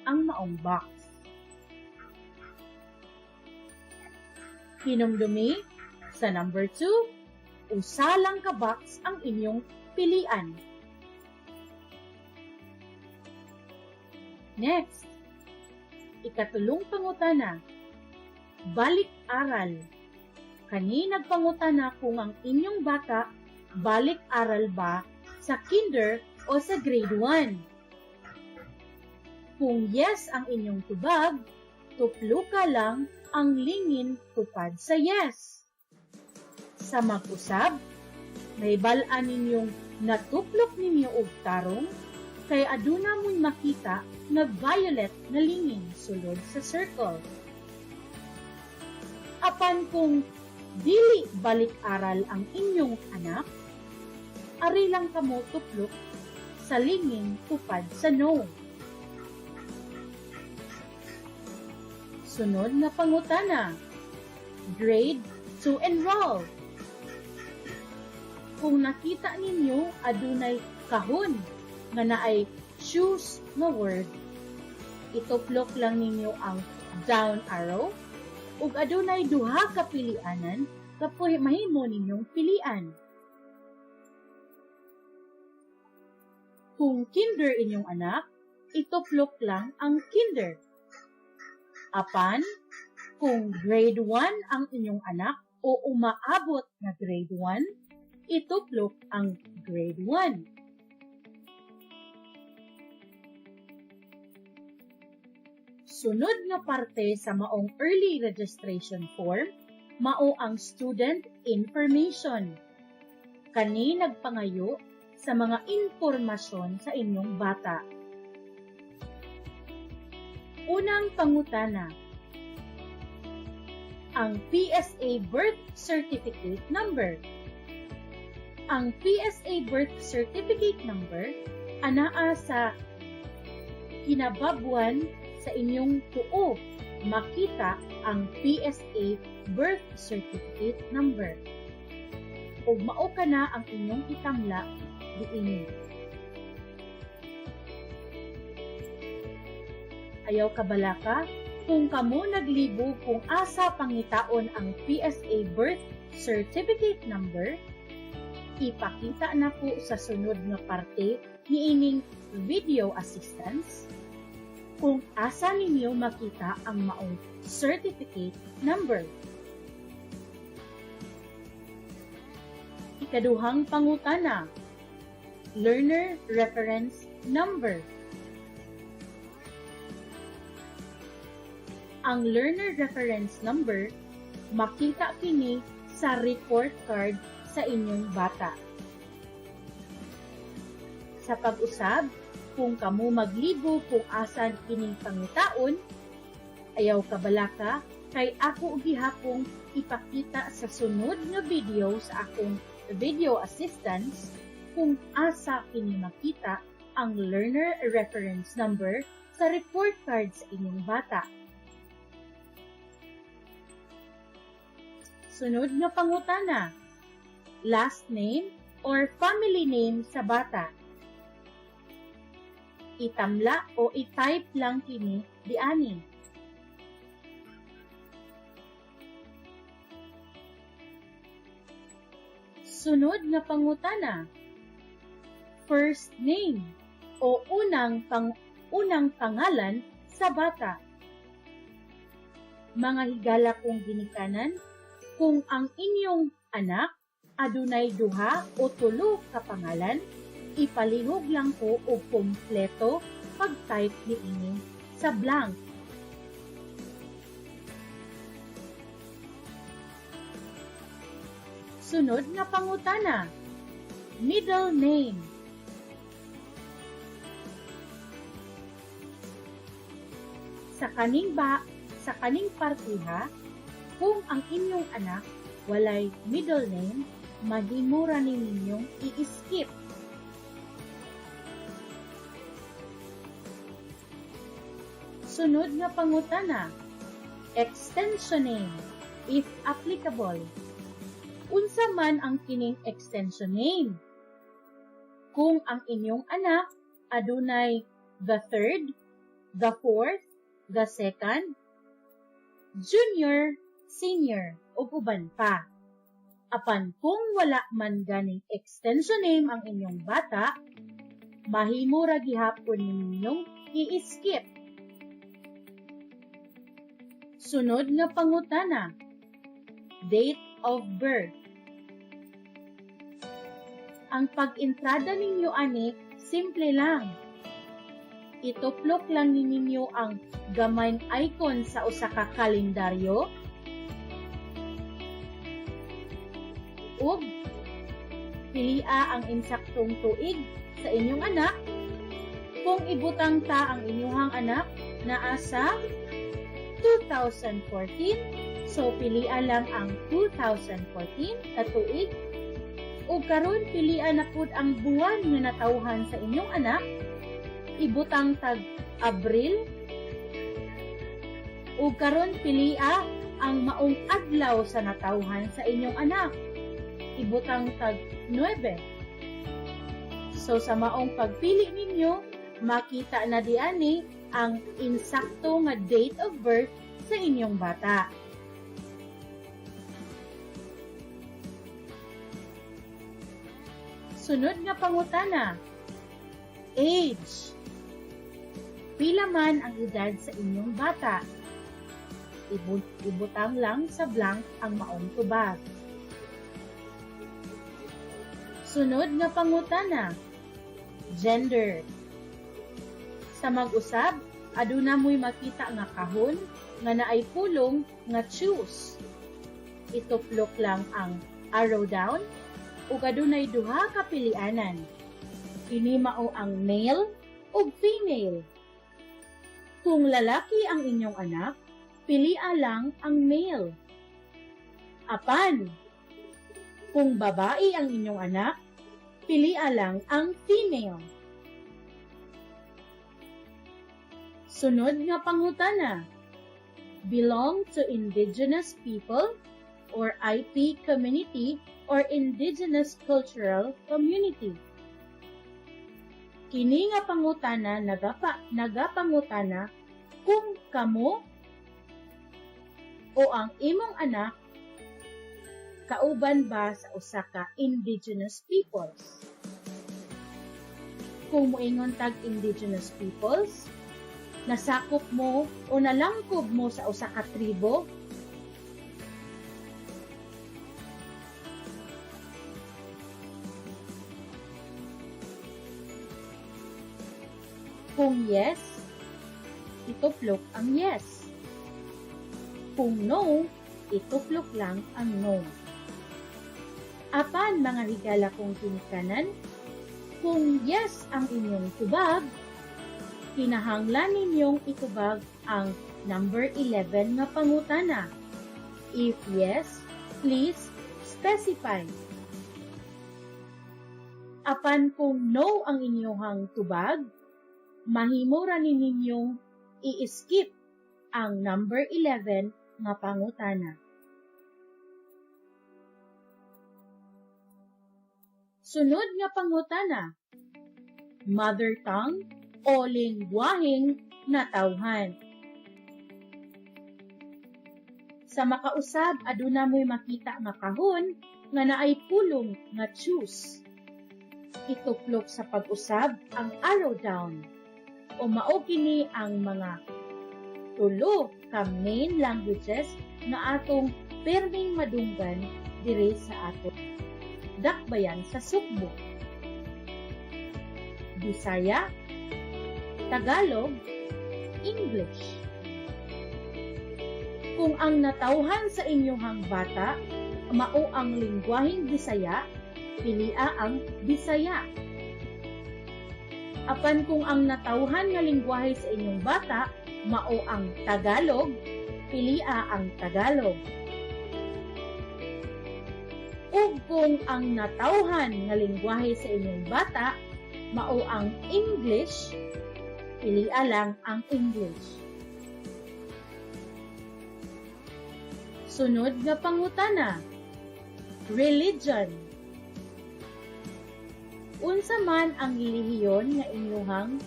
ang maong box. Hinumdumi, sa number 2, usa lang ka box ang inyong pilian. Next, ikatulong pangutana, balik aral. Kani nagpangutana kung ang inyong bata balik aral ba sa kinder o sa grade 1. Kung yes ang inyong tubag, tupluka lang ang lingin tupad sa yes. Sa mag-usab, Mahibal-an ninyong natuplok ninyo og tarong kay aduna mo'y makita nga violet nga lingin sulod sa circle. Apan kung dili balik-aral ang inyong anak, ari lang kamo tuplok sa lingin tupad sa no. Sunod nga pangutana. Grade to enroll. Kung nakita ninyo adunay kahon nga naay choose nga word, ituplok lang ninyo ang down arrow ug adunay duha ka pilianan kapoy mahimo ninyong pilian. Kung kinder inyong anak, ituplok lang ang kinder. Apan, kung grade 1 ang inyong anak o umaabot na grade 1, ituplok ang grade 1. Sunod nga parte sa maong early registration form, mao ang student information. Kani nagpangayo sa mga impormasyon sa inyong bata. Unang pangutana, ang PSA birth certificate number. Ang PSA birth certificate number anaa sa kinababuan sa inyong tuo makita ang PSA birth certificate number. Ug mao kana ang inyong itamla diini. Ayaw kabalaka kung kamo naglibo kung asa pangitaon ang PSA birth certificate number, ipakita na po sa sunod nga parte niining video assistance kung asa ninyo makita ang maong certificate number. Ikaduhang pangutana, learner reference number. Ang learner reference number makita kini sa report card sa inyong bata. Sa pag-usab, kung kamo maglibo kung asan kining pangitaon, ayaw kabalaka kay ako gihapong ipakita sa sunod nga video sa akong video assistance kung asa kini makita ang learner reference number sa report card sa inyong bata. Sunod nga pangutana, last name or family name sa bata. Itamla o i-type lang kini diani. Sunod nga pangutana, first name o unang pangalan sa bata. Mga higala kong ginikanan, kung ang inyong anak adunay duha o tulo ka pangalan, ipalihog lang ko og kompleto pag-type niini sa blank. Sunod nga pangutana, middle name. Sa kaning partiha, kung ang inyong anak walay middle name, mahimo ra ni ninyong i-skip. Sunod nga pangutana, extension name, if applicable. Unsa man ang kining extension name? Kung ang inyong anak adunay the third, the fourth, the second, junior, senior, ug uban pa. Apan kung wala man ganing extension name ang inyong bata, mahimo ra gihapon ninyong i-skip. Sunod nga pangutana, date of birth. Ang pag-entrada ninyo ani, simple lang. Ituplok lang ninyo ang gamayng icon sa usa ka kalendaryo ug Pilia ang insaktong tuig sa inyong anak. Kung ibutang ta ang inyong anak naa sa 2014, so pilia lang ang 2014 ka tuig. Ug karon pilia na pud ang buwan nga natawhan sa inyong anak. Ibutang tag Abril. Ug karon pilia ang maong adlaw sa natawhan sa inyong anak. Ibutang tag 9. So sa maong pagpili ninyo, makita na diani ang insakto nga date of birth sa inyong bata. Sunod nga pangutana, age. Pila man ang edad sa inyong bata? Ibutang lang sa blank ang maong tubag. Sunod nga pangutana, gender. Sa mag-usab, aduna mo'y makita nga kahon nga naay pulong nga choose. Ituplok lang ang arrow down ug adunay duha ka pilianan. Kini mao ang male ug female. Kung lalaki ang inyong anak, pilia lang ang male. Apan, kung babae ang inyong anak, pilia lang ang female. Sunod nga pangutana, belong to indigenous people or IP community or indigenous cultural community. Kini nga pangutana nagapangutana kung kamo o ang imong anak kauban ba sa usa ka indigenous peoples. Kung moingon tag indigenous peoples, nasakop mo o nalangkob mo sa usa ka tribo, kung yes, ituplok ang yes. Kung no, ituplok lang ang no. Apan mga higala kong ginikanan, kung yes ang inyong tubag, kinahanglan ninyong itubag ang number 11 nga pangutana. If yes, please specify. Apan kung no ang inyong tubag, mahimo ra ni ninyong i-skip ang number 11 nga pangutana. Sunod nga pangutana, mother tongue o lingwaheng natawhan. Sa makausab, aduna mo'y makita nga kahon nga naay pulong nga choose. Ituplok sa pag-usab ang arrow down. O mao kini ang mga tulo ka main languages nga atong perming madunggan diri sa ato dakbayan sa Sugbo. Bisaya, Tagalog, English. Kung ang natawhan sa inyong bata mao ang lingwaheng Bisaya, pilia ang Bisaya. Apan kung ang natawhan nga lingwahe sa inyong bata mao ang Tagalog, pilia ang Tagalog. Ug kung ang natawhan nga lingwahe sa inyong bata mao ang English, pilia lang ang English. Sunod nga pangutana, religion. Unsa man ang relihiyon nga inyuhang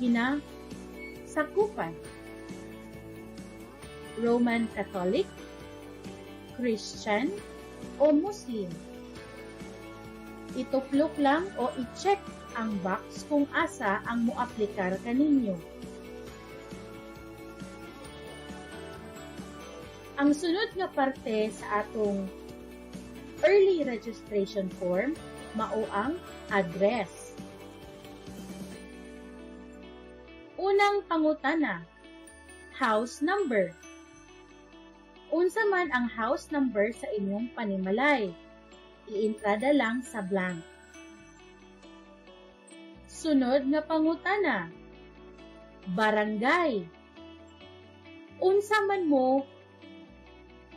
ginasakupan? Roman Catholic, Christian, o Muslim? Ituplok lang o i-check ang box kung asa ang moaplikar kaninyo. Ang sunod nga parte sa atong early registration form mao ang address. Unang pangutana, house number. Unsa man ang house number sa inyong panimalay? Iintrada lang sa blank. Sunod nga pangutana. Barangay. Unsa man mo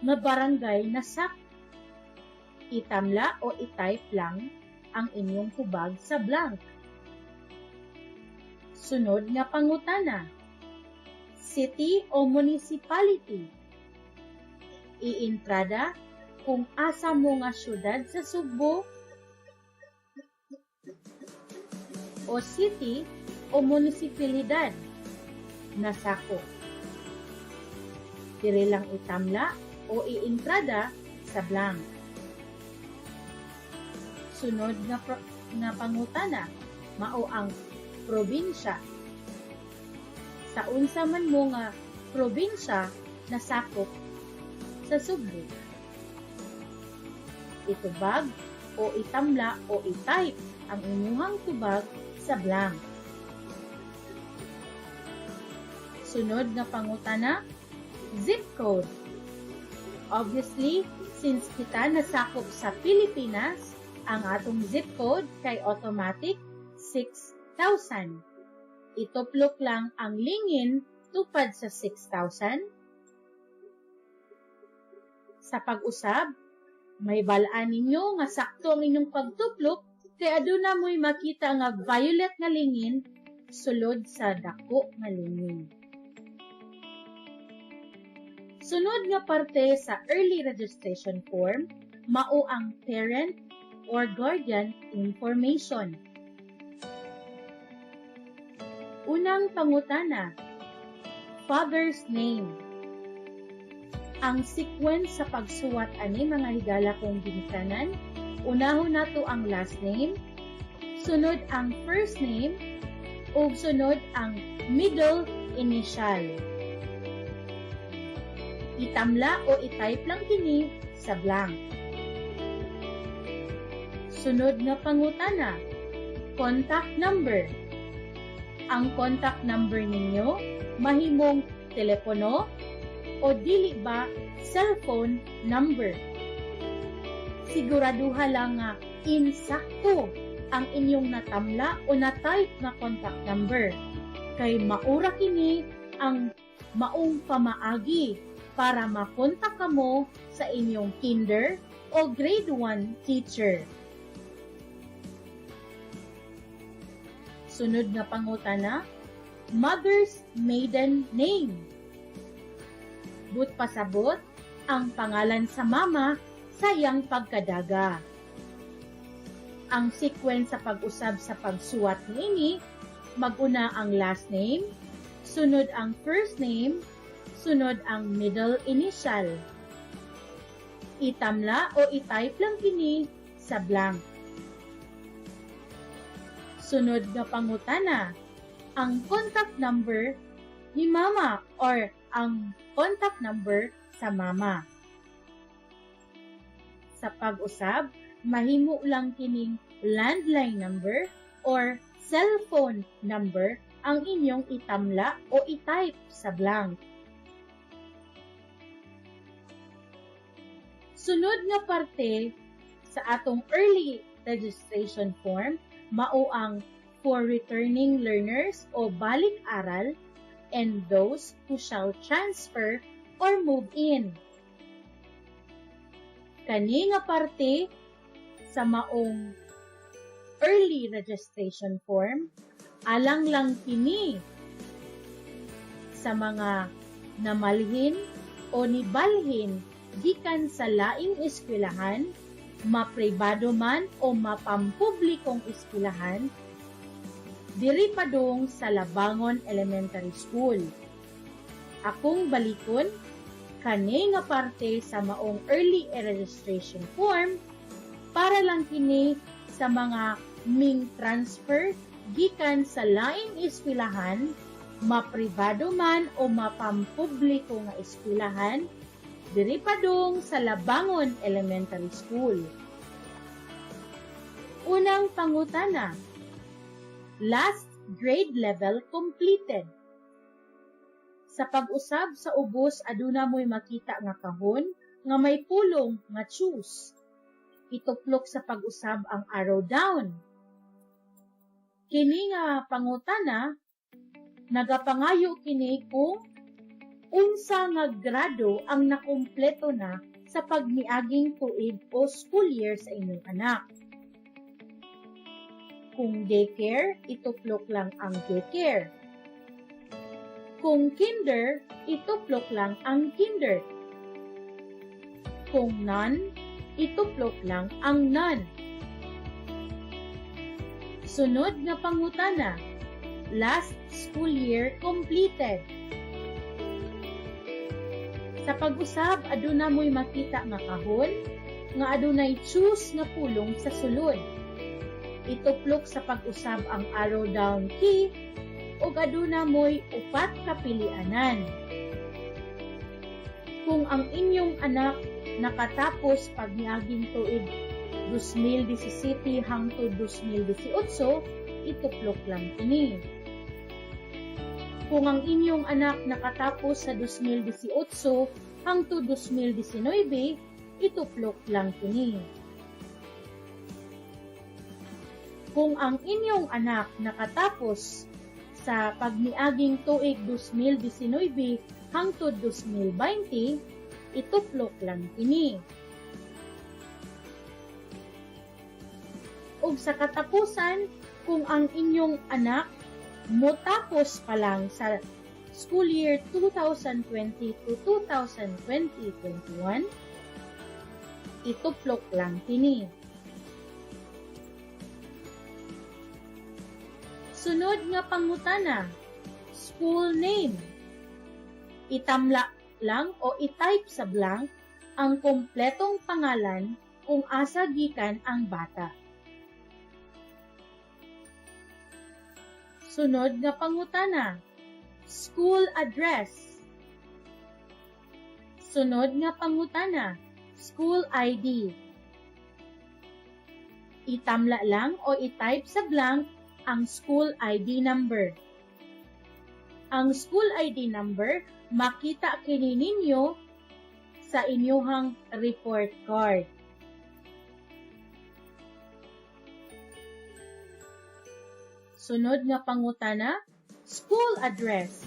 nga barangay nasakop? Itamla o i-type lang ang inyong tubag sa blank. Sunod nga pangutana. City o municipality. Iintrada kung asa mo nga syudad sa Sugbo o city o munisipalidad nasakop. Diri lang itamla o iintrada sa blank. Sunod nga pangutana, mao ang probinsya. Sa unsa man mo nga probinsya nasakop sa Sugbo? Itubag o itamla o i-type ang inyuhang tubag sa blank. Sunod nga pangutana, zip code. Obviously, since kita nasakop sa Pilipinas, ang atong zip code kay automatic 6,000. Ituplok lang ang lingin tupad sa 6,000. Sa pag-usab, mahibal-an ninyo nga sakto ang inyong pagtuplok kay aduna mo'y makita nga violet nga lingin sulod sa dako nga lingin. Sunod nga parte sa early registration form mao ang parent or guardian information. Unang pangutana, father's name. Ang sequence sa pagsuwat ani, mga higala kong ginikanan, unahon nato ang last name, sunod ang first name, ug sunod ang middle initial. Itamla o i-type lang kini sa blank. Sunod nga pangutana, contact number. Ang contact number ninyo mahimong telepono o dili ba cellphone number. Siguraduha lang nga insakto ang inyong natamla o na-type na contact number kay maura kini ang maong pamaagi para makontak kamo sa inyong kinder o grade 1 teacher. Sunod nga pangutana, mother's maiden name. But pasabot ang pangalan sa mama sa iyang pagkadaga. Ang sequence sa pag-usab sa pagsuwat niini, mag-una ang last name, sunod ang first name, sunod ang middle initial. Itamla o i-type lang kini sa blank. Sunod nga pangutana, ang contact number ni mama or ang contact number sa mama. Sa pag-usab, mahimo lang kining landline number or cellphone number ang inyong itamla o i-type sa blank. Sunod nga parte sa atong early registration form mao ang for returning learners o balik-aral and those who shall transfer or move in. Kani nga parte sa maong early registration form alang lang kini sa mga namalhin o nibalhin gikan sa laing eskwelahan, mapribado man o mapampublikong eskwelahan, diri padung sa Labangon Elementary School. Akong balikon, kani nga parte sa maong early registration form para lang kini sa mga ming transfer gikan sa laing eskwelahan, mapribado man o mapampubliko nga eskwelahan, diri padung sa Labangon Elementary School. Unang pangutana, last grade level completed. Sa pag-usab sa ubos, aduna mo'y makita nga kahon nga may pulong nga choose. Ituplok sa pag-usab ang arrow down. Kini nga pangutana, nagapangayo kini kung unsa nga grado ang nakumpleto na sa pagmiaging tuig o school year sa inyong anak. Kung daycare, ituplok lang ang daycare. Kung kinder, ituplok lang ang kinder. Kung none, ituplok lang ang none. Sunod nga pangutana, last school year completed. Sa pag-usab, aduna mo'y makita nga kahon nga adunay "choose" nga pulong sa sulod. Ituplok sa pag-usab ang arrow down key ug aduna mo'y upat ka pilianan. Kung ang inyong anak nakatapos pagniaging tuig 2017 hangtod 2018, ituplok lang kini. Kung ang inyong anak nakatapos sa 2018 hangtod 2019, ituplok lang kini. Kung ang inyong anak nakatapos sa pagniaging tuig 2019 hangtod 2020, ituplok lang kini. Ug sa katapusan, kung ang inyong anak motapos pa lang sa school year 2020 to 2020-21, ituplok lang kini. Sunod nga pangutana, school name. Itamla lang o i-type sa blank ang kompletong pangalan kung asa gikan ang bata. Sunod nga pangutana, school address. Sunod nga pangutana, school ID. Itamla lang o i-type sa blank ang school ID number. Ang school ID number makita kini ninyo sa inyuhang report card. Sunod nga pangutana, school address.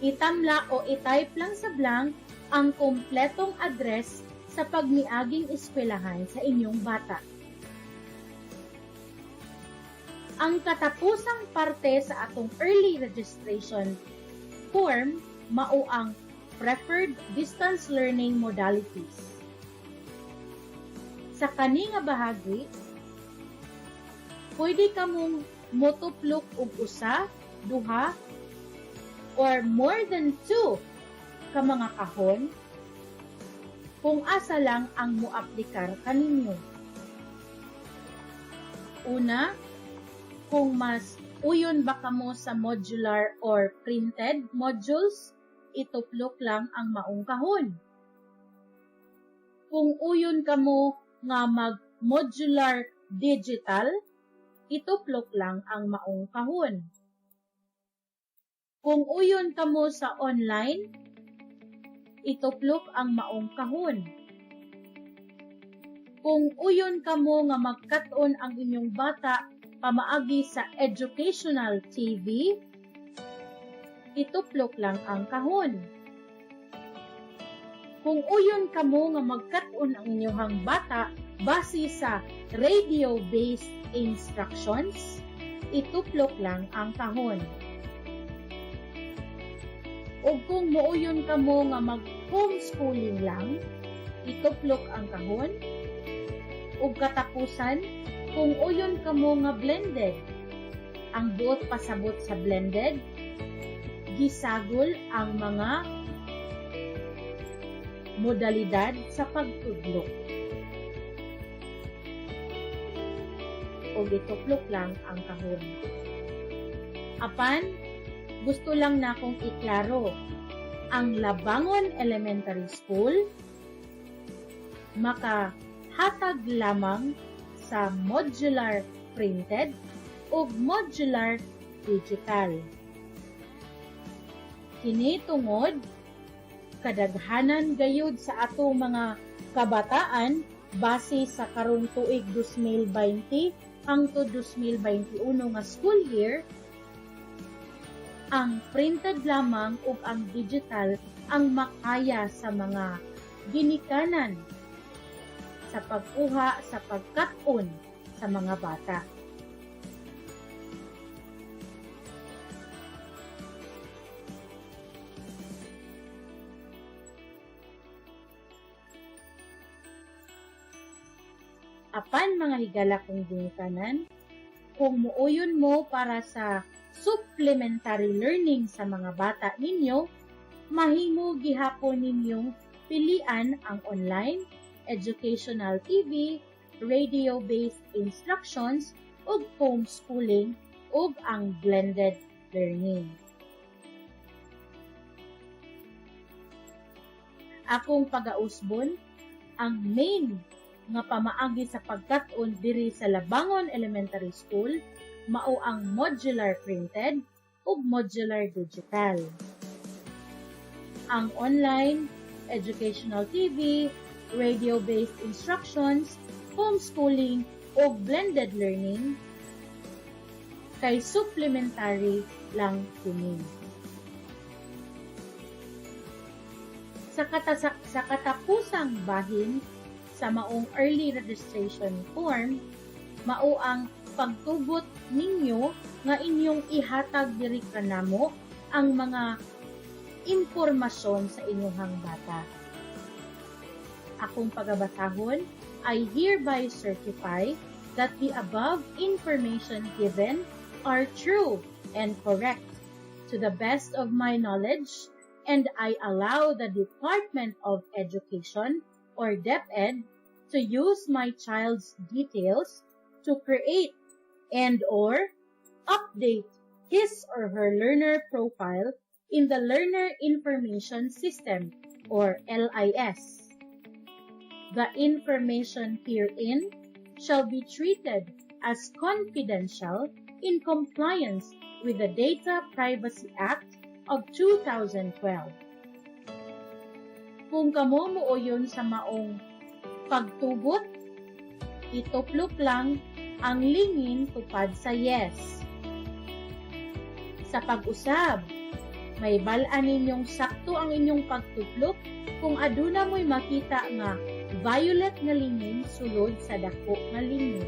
Itamla o i-type lang sa blank ang kompletong address sa pagmiaging eskwelahan sa inyong bata. Ang katapusang parte sa atong early registration form mao ang preferred distance learning modalities. Sa kani nga bahagi, pwede kamong motuplok og usa, duha, or more than two ka mga kahon kung asa lang ang moaplikar kaninyo. Una, kung mas uyon ba kamo sa modular or printed modules, ituplok lang ang maong kahon. Kung uyon kamo nga mag-modular digital, ituplok lang ang maong kahon. Kung uyon kamo sa online, ituplok ang maong kahon. Kung uyon kamo nga magkat-on ang inyong bata pamaagi sa educational TV, ituplok lang ang kahon. Kung uyon kamo nga magkat-on ang inyong bata base sa radio-based instructions, ituplok lang ang kahon. Ug kung muuyon kamo nga mag-homeschooling lang, ituplok ang kahon. Ug katapusan, kung uyon kamo nga blended, ang buot pasabot sa blended, gisagol ang mga modalidad sa pagtudlo. Ug ituplok lang ang kahon. Apan, gusto lang nakong iklaro, ang Labangon Elementary School makahatag lamang sa modular printed ug modular digital. Kini tungod kadaghanan gayud sa atong mga kabataan Base sa karong tuig 2020 hangtod 2021 nga school year, ang printed lamang ug ang digital ang makaya sa mga ginikanan sa pagkuha sa pagkat-on sa mga bata. Apan, mga higala kong ginikanan, kung muuyon mo para sa supplementary learning sa mga bata ninyo, mahimo gihapon ninyong pilian ang online, educational TV, radio-based instructions, ug homeschooling ug ang blended learning. Akong pagausbon, ang main nga pamaagi sa pagkat-on diri sa Labangon Elementary School mao ang modular printed ug modular digital. Ang online, educational TV, radio-based instructions, homeschooling ug blended learning kay supplementary lang kini. Sa katapusang bahin sa maong early registration form, mao ang pagtugot ninyo nga inyong ihatag diri kanamo ang mga impormasyon sa inyong bata. Akong pagabasahon, I hereby certify that the above information given are true and correct to the best of my knowledge, and I allow the Department of Education or DepEd to use my child's details to create and or update his or her learner profile in the Learner Information System or LIS. The information herein shall be treated as confidential in compliance with the Data Privacy Act of 2012. Kung kamo muuyon sa maong pagtugot, ituplok lang ang lingin tupad sa yes. Sa pag-usab, mahibal-an ninyong sakto ang inyong pagtuplok kung aduna mo'y makita nga violet nga lingin sulod sa dako nga lingin.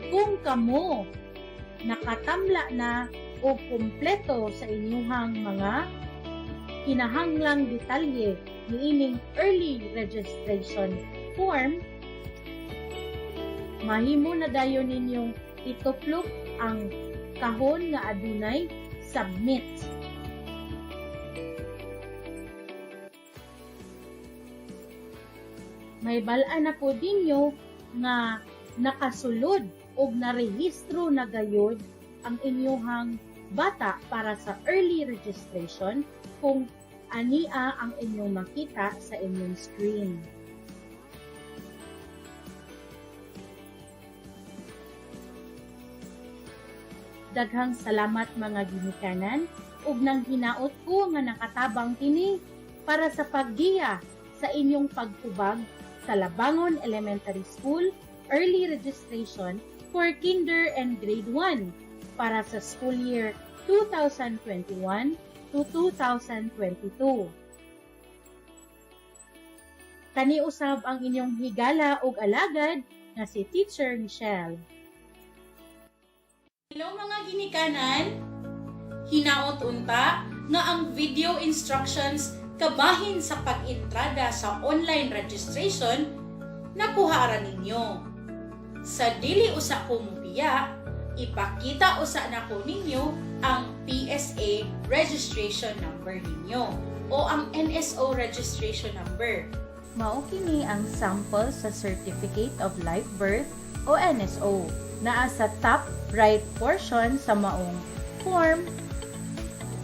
Kung kamo nakatamla na o kumpleto sa inyuhang mga kinahanglang detalye niining early registration form, mahimo na dayon ninyong ituplok ang kahon nga adunay submit. Mahibal-an na po ninyo nga nakasulod og narehistro na gayod ang inyuhang bata para sa early registration kung ania ang inyong makita sa inyong screen. Daghang salamat, mga ginikanan, ug nang hinaot ko nga nakatabang kini para sa paggiya sa inyong pagtubag sa Labangon Elementary School early registration for kinder and grade 1 para sa school year 2021 to 2022. Kaniusab ang inyong higala ug alagad nga si Teacher Michelle. Hello, mga ginikanan! Hinaot unta nga ang video instructions kabahin sa pag-entrada sa online registration nakuha ra ninyo. Sa dili usa ko mubiya, ipakita usa nako ninyo ang PSA registration number ninyo o ang NSO registration number. Mao kini ang sample sa Certificate of Live Birth o NSO. Naa sa top right portion sa maong form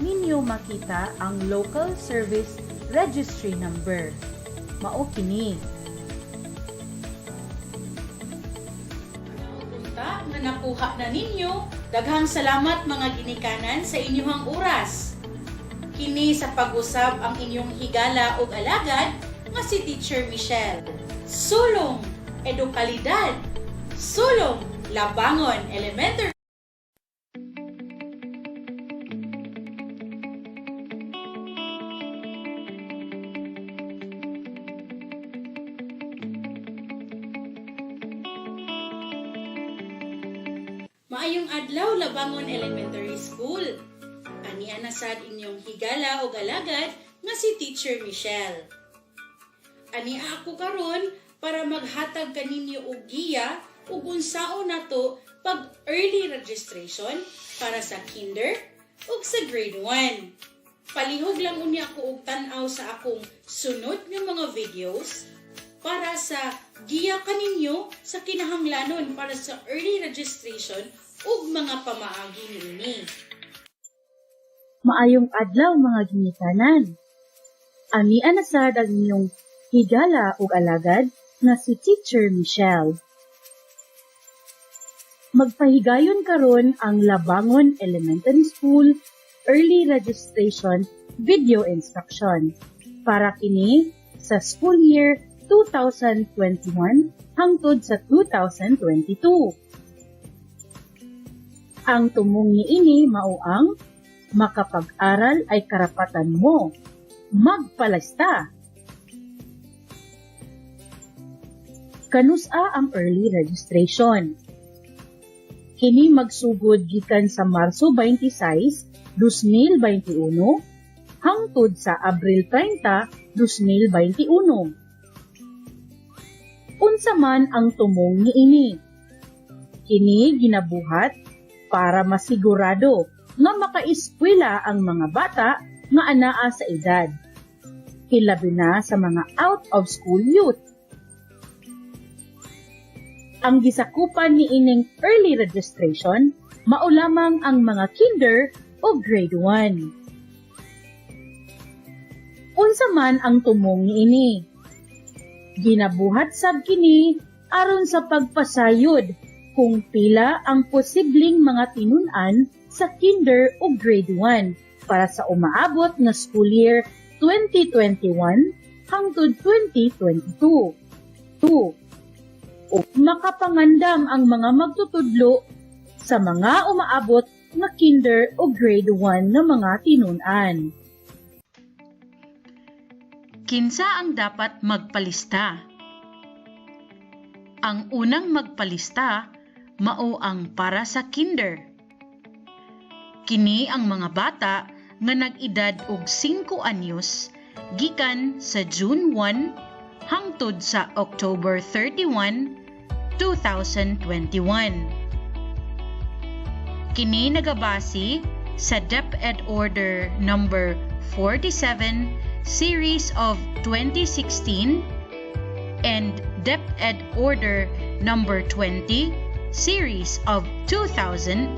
ninyo makita ang Local Service Registry Number. Mao kini. Unta nga nakuha na ninyo. Daghang salamat, mga ginikanan, sa inyong oras. Kini sa pag-usab ang inyong higala ug alagad nga si Teacher Michelle. Sulong Edukalidad. Sulong Labangon Elementary. Maayong adlaw, Labangon Elementary School. Ania na sad inyong higala og alagad nga si Teacher Michelle. Ania ako karon para maghatag kaninyo og giya ug unsaon nato pag early registration para sa kinder ug sa grade 1. Palihog lang unya ko og tan-aw sa akong sunod nga mga videos para sa giya kaninyo sa kinahanglanon para sa early registration ug mga pamaagi niini. Maayong adlaw, mga ginikanan. Ania na sad ang inyong higala ug alagad nga si Teacher Michelle. Magpahigayon karon ang Labangon Elementary School Early Registration Video Instruction para kini sa school year 2021 hangtod sa 2022. Ang tumong niini mao ang "Makapag-aral ay karapatan mo. Magpalista!" Kanus-a ang early registration? Kini magsugod gikan sa Marso 26, 2021 hangtod sa Abril 30, 2021. Unsa man ang tumong niini? Kini ginabuhat para masigurado nga makaeskwela ang mga bata nga anaa sa edad, hilabi na sa mga out of school youth. Ang gisakupan ni ining early registration mao lamang ang mga kinder o grade 1. Unsa man ang tumong niini? Ginabuhat sab kini aron sa pagpasayod kung pila ang posibleng mga tinun-an sa kinder o grade 1 para sa umaabot nga school year 2021 hangtod 2022. 2. O makapangandam ang mga magtutudlo sa mga umaabot nga kinder o grade 1 nga mga tinun-an. Kinsa ang dapat magpalista? Ang unang magpalista mao ang para sa kinder. Kini ang mga bata nga nag-edad og 5 anyos gikan sa June 1 hangtod sa October 31, 2021. Kini nagabase sa DepEd Order number 47, series of 2016 and DepEd Order number 20, series of 2018.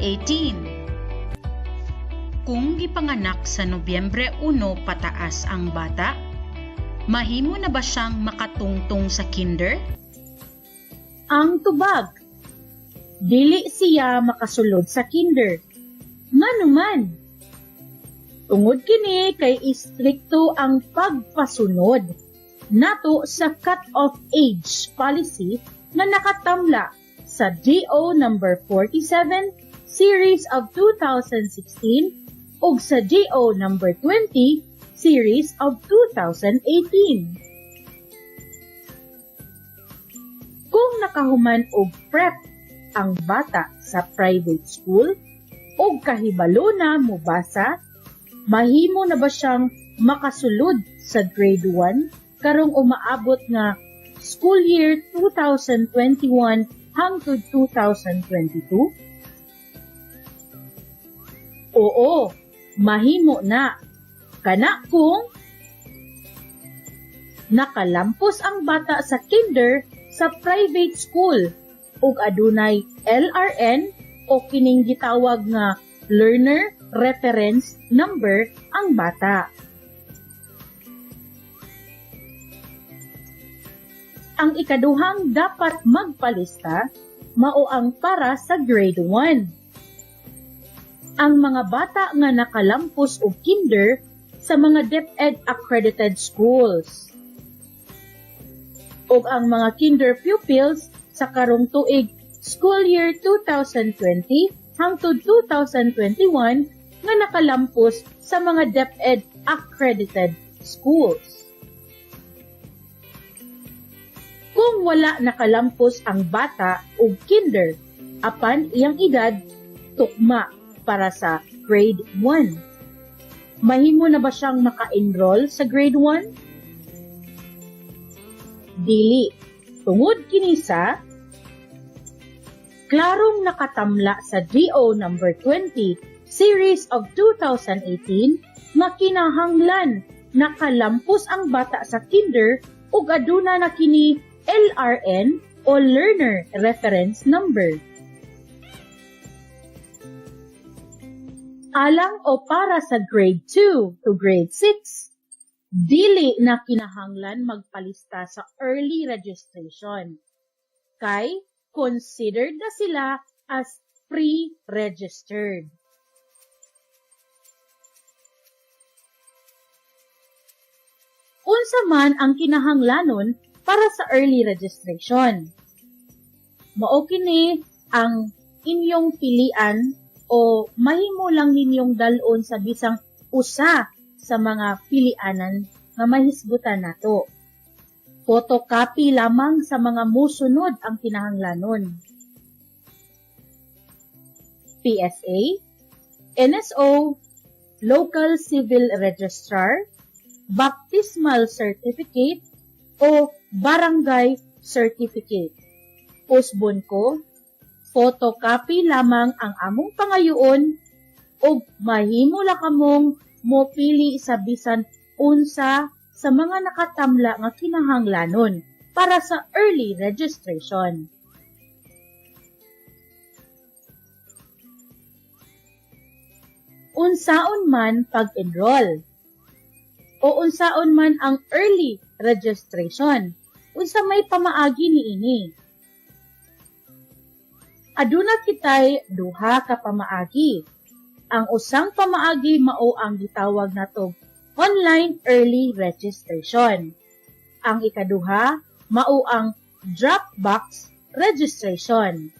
Kung gipanganak sa Nobyembre 1 pataas ang bata, mahimo na ba siyang makatungtong sa kinder? Ang tubag: dili siya makasulod sa kinder. Ngano man? Tungod kini kay istrikto ang pagpasunod nato sa cut-off age policy nga nakatamla sa DO number 47, series of 2016 ug sa DO number 20, series of 2018. Kung nakahuman og prep ang bata sa private school ug kahibalo na mobasa, mahimo na ba siyang makasulod sa grade 1 karong umaabot nga school year 2021 hangtod 2022? Oo, mahimo na. Kana kung nakalampos ang bata sa kinder sa private school ug adunay LRN o kining gitawag nga Learner Reference Number ang bata. Ang ikaduhang dapat magpalista mao ang para sa grade 1. Ang mga bata nga nakalampos og kinder sa mga DepEd accredited schools. Ug ang mga kinder pupils sa karong tuig school year 2020 hangtod 2021 nga nakalampos sa mga DepEd accredited schools. Kung wala nakalampos ang bata og kinder apan iyang edad tukma para sa grade 1, mahimo na ba siyang maka-enroll sa grade 1? Dili. Tungod kini sa klarong nakatamla sa GO number 20 series of 2018 nga kinahanglan nakalampos ang bata sa kinder ug aduna na kini LRN o Learner Reference Number. Alang o para sa grade 2 to grade 6, dili na kinahanglan magpalista sa early registration kay considered na sila as pre-registered. Unsa man ang kinahanglanon para sa early registration? Mao kini ang inyong pilian o mahimo lang ninyong dal-on sa bisang usa sa mga pilianan nga mahisgutan nato. Photocopy lamang sa mga musunod ang kinahanglanon: PSA, NSO, Local Civil Registrar, Baptismal Certificate, o Barangay Certificate. Usbon ko, photocopy lamang ang among pangayoon ug mahimo la kamong mopili sa bisan unsa sa mga nakatamla nga kinahanglanon para sa early registration. Unsaon man pag-enroll o unsaon man ang early registration? Unsa may pamaagi niini? Aduna kitay duha ka pamaagi. Ang usang pamaagi mao ang gitawag natong online early registration. Ang ikaduha mao ang drop box registration.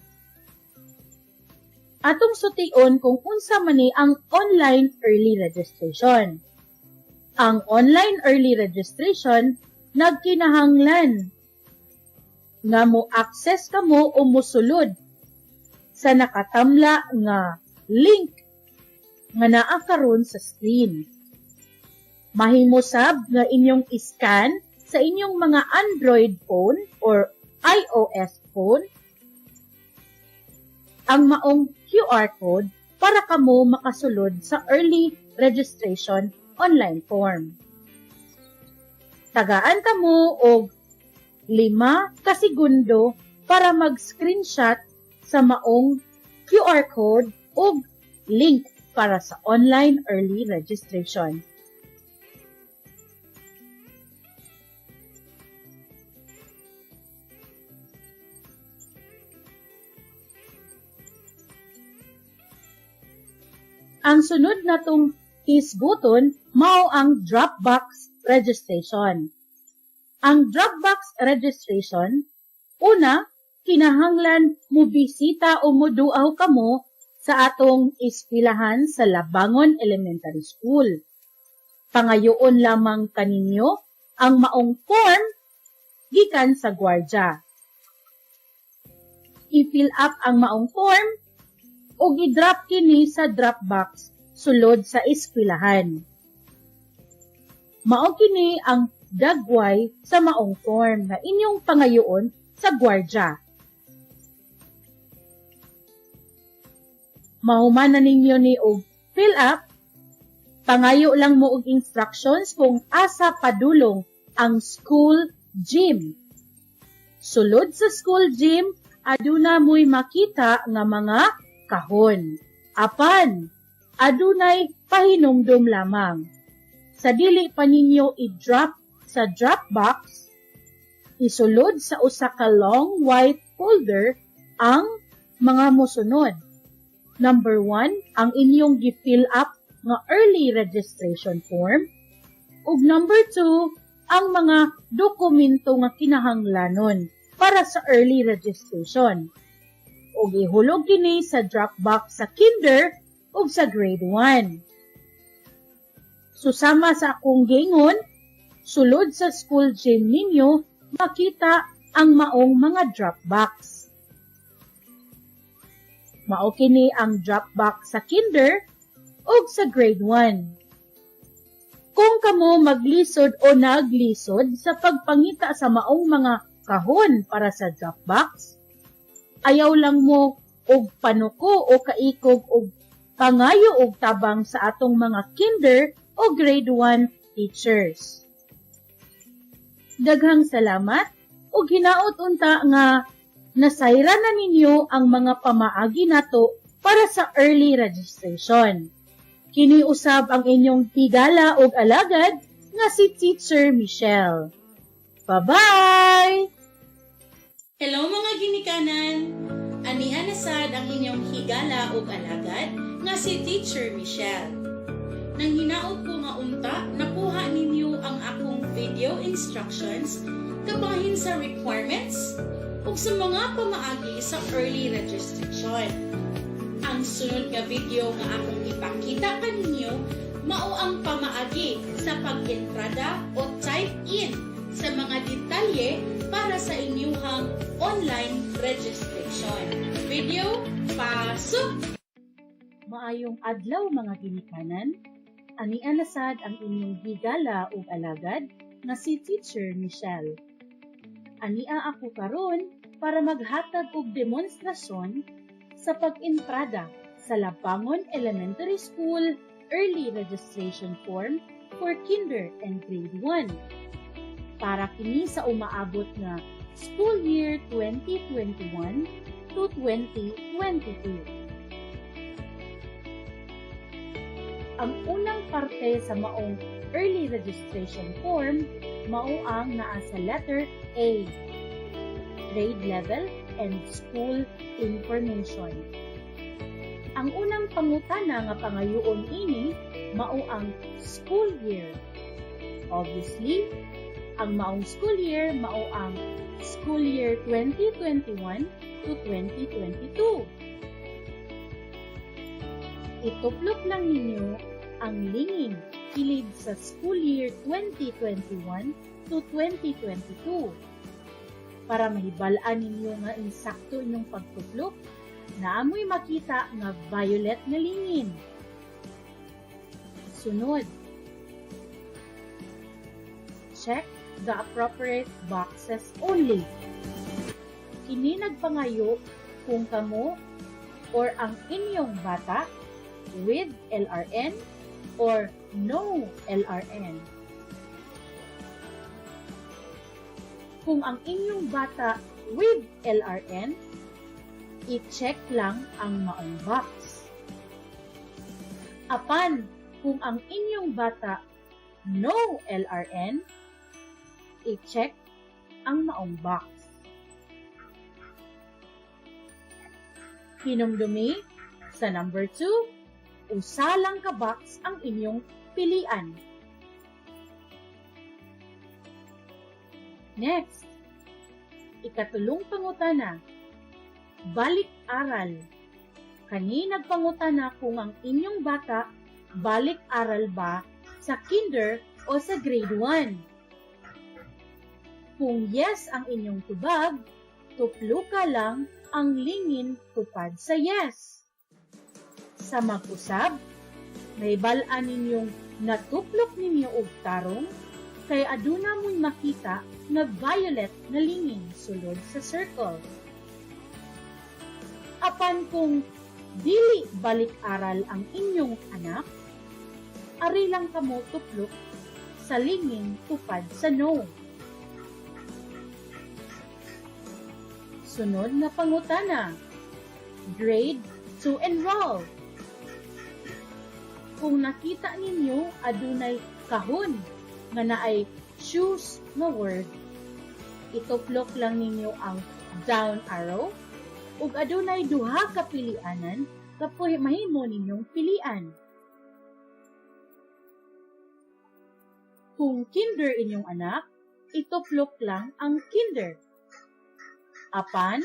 Atong sution kung unsa man ni ang online early registration. Ang online early registration nagkinahanglan nga mo access kamo o mosulod sa nakatamla nga link nga naa karon sa screen. Mahimo sab nga inyong iscan sa inyong mga Android phone or iOS phone ang maong QR code para kamo makasulod sa early registration online form. Tagaan kamo og 5 ka segundo para mag-screenshot sa maong QR code ug link para sa online early registration. Ang sunod natong hisguton mao ang Dropbox registration. Ang Dropbox registration, una, kinahanglan mo bisita o moduaw kamo sa atong eskwilahan sa Labangon Elementary School. Pangayoon lamang kaninyo ang maong form gikan sa gwardya. I-fill up ang maong form ug i-drop kini sa drop box sulod sa eskwilahan. Mao kini ang dagway sa maong form na inyong pangayoon sa gwardya. Mahuman na ninyo ni og fill up, pangayo lang mo og instructions kung asa padulong ang school gym. Sulod sa school gym, aduna mo'y makita nga mga kahon. Apan, adunay pahinumdum lamang. Sa dili pa ninyo i-drop sa drop box, isulod sa usa ka long white folder ang mga mosunod. Number 1, ang inyong gi-fill up nga early registration form. Ug number 2, ang mga dokumento nga kinahanglanon para sa early registration. Ug ihulog kini sa drop box sa kinder ug sa grade 1. Susama sa akong giingon, sulod sa school gym ninyo makita ang maong mga drop box. Mao kini ang drop box sa kinder ug sa grade 1. Kung kamo maglisod o naglisod sa pagpangita sa maong mga kahon para sa drop box, ayaw lang mo og panuko o kaikog og pangayo og tabang sa atong mga kinder o grade 1 teachers. Daghang salamat ug hinaot unta nga nasayra na ninyo ang mga pamaagi nato para sa early registration. Kini usab ang inyong higala ug alagad nga si Teacher Michelle. Bye-bye! Hello, mga ginikanan! Ania na sad ang inyong higala ug alagad nga si Teacher Michelle. Nang hinaot ko nga unta, nakuha ninyo ang akong video instructions kabahin sa requirements ug sa mga pamaagi sa early registration. Ang sunod nga video nga akong ipakita kaninyo mao ang pamaagi sa pag-entrada o type in sa mga detalye para sa inyong online registration. Video, pasok! Maayong adlaw, mga ginikanan. Ania na sad ang inyong higala ug alagad nga si Teacher Michelle. Ania ako karon para maghatag og demonstrasyon sa pag-entrada sa Labangon Elementary School Early Registration Form for Kinder and Grade 1. Para kini sa umaabot nga school year 2021 to 2022. Ang unang parte sa maong early registration form mao ang naa sa letter A, grade level and school information. Ang unang pangutana nga pangayoon ini mao ang school year. Obviously, ang maong school year mao ang school year 2021 to 2022. Ituplok lang ninyo ang lingin kilid sa school year 2021 to 2022. Para mahibal-an ninyo nga insakto inyong pagtuplok, naa moy makita nga violet nga lingin. Sunod, check the appropriate boxes only. Kini nagpangayo kung kamo or ang inyong bata with LRN or no LRN. Kung ang inyong bata with LRN, i-check lang ang maong box. Apan, kung ang inyong bata no LRN, i-check ang maong box. Hinumdumi, sa number 2, usa lang ka box ang inyong pilian. Next, ikatulong pangutana, balik aral. Kani nagpangutana kung ang inyong bata balik aral ba sa kinder o sa grade 1. Kung yes ang inyong tubag, tupluka lang ang lingin tupad sa yes. Sa mag-usab, mahibal-an ninyong natuplok ninyo og tarong kay aduna mo'y makita nga violet nga lingin sulod sa circle. Apan kung dili balik-aral ang inyong anak, ari lang kamo tuplok sa lingin tupad sa no. Sunod nga pangutana, grade to enroll. Kung nakita ninyo adunay kahon nga naay choose nga word, ituplok lang ninyo ang down arrow ug adunay duha ka pilianan kapoy mahimo ninyong pilian. Kung kinder inyong anak, ituplok lang ang kinder. Apan,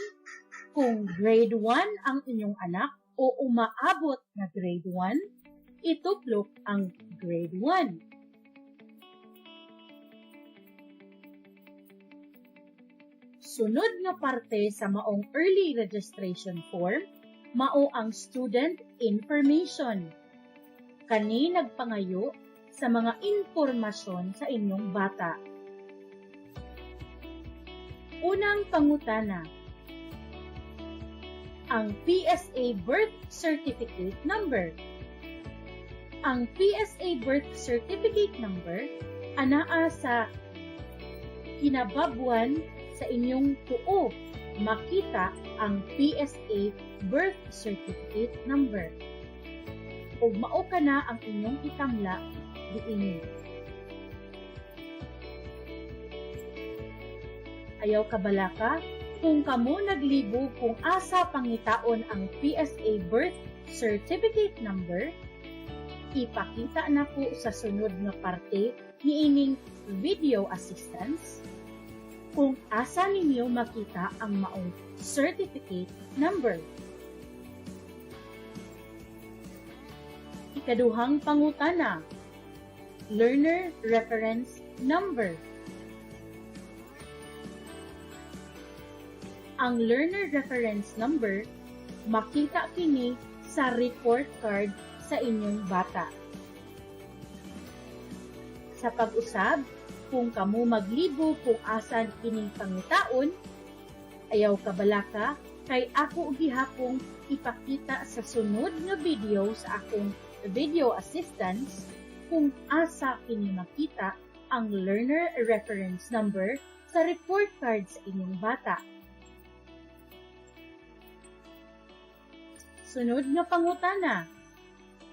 kung grade 1 ang inyong anak o umaabot na grade 1, ituplok ang grade 1. Sunod nga parte sa maong early registration form, mao ang student information. Kani nagpangayo sa mga impormasyon sa inyong bata. Unang pangutana, ang PSA birth certificate number. Ang PSA birth certificate number anaa sa kinababuan sa inyong tuo makita ang PSA birth certificate number. Ug mao kana ang inyong itamla diini. Ayaw kabalaka kung kamo naglibog kung asa pangitaon ang PSA birth certificate number, ipakita nako sa sunod nga parte niining video assistance kung asa ninyo makita ang maong certificate number. Ikaduhang pangutana, learner reference number. Ang learner reference number makita kini sa report card sa inyong bata. Sa pag-usab, kung kamo maglibo kung asan kining pangitaon, ayaw kabalaka kay ako gihapong ipakita sa sunod nga video sa akong video assistance kung asa kini makita ang learner reference number sa report card sa inyong bata. Sunod nga pangutana,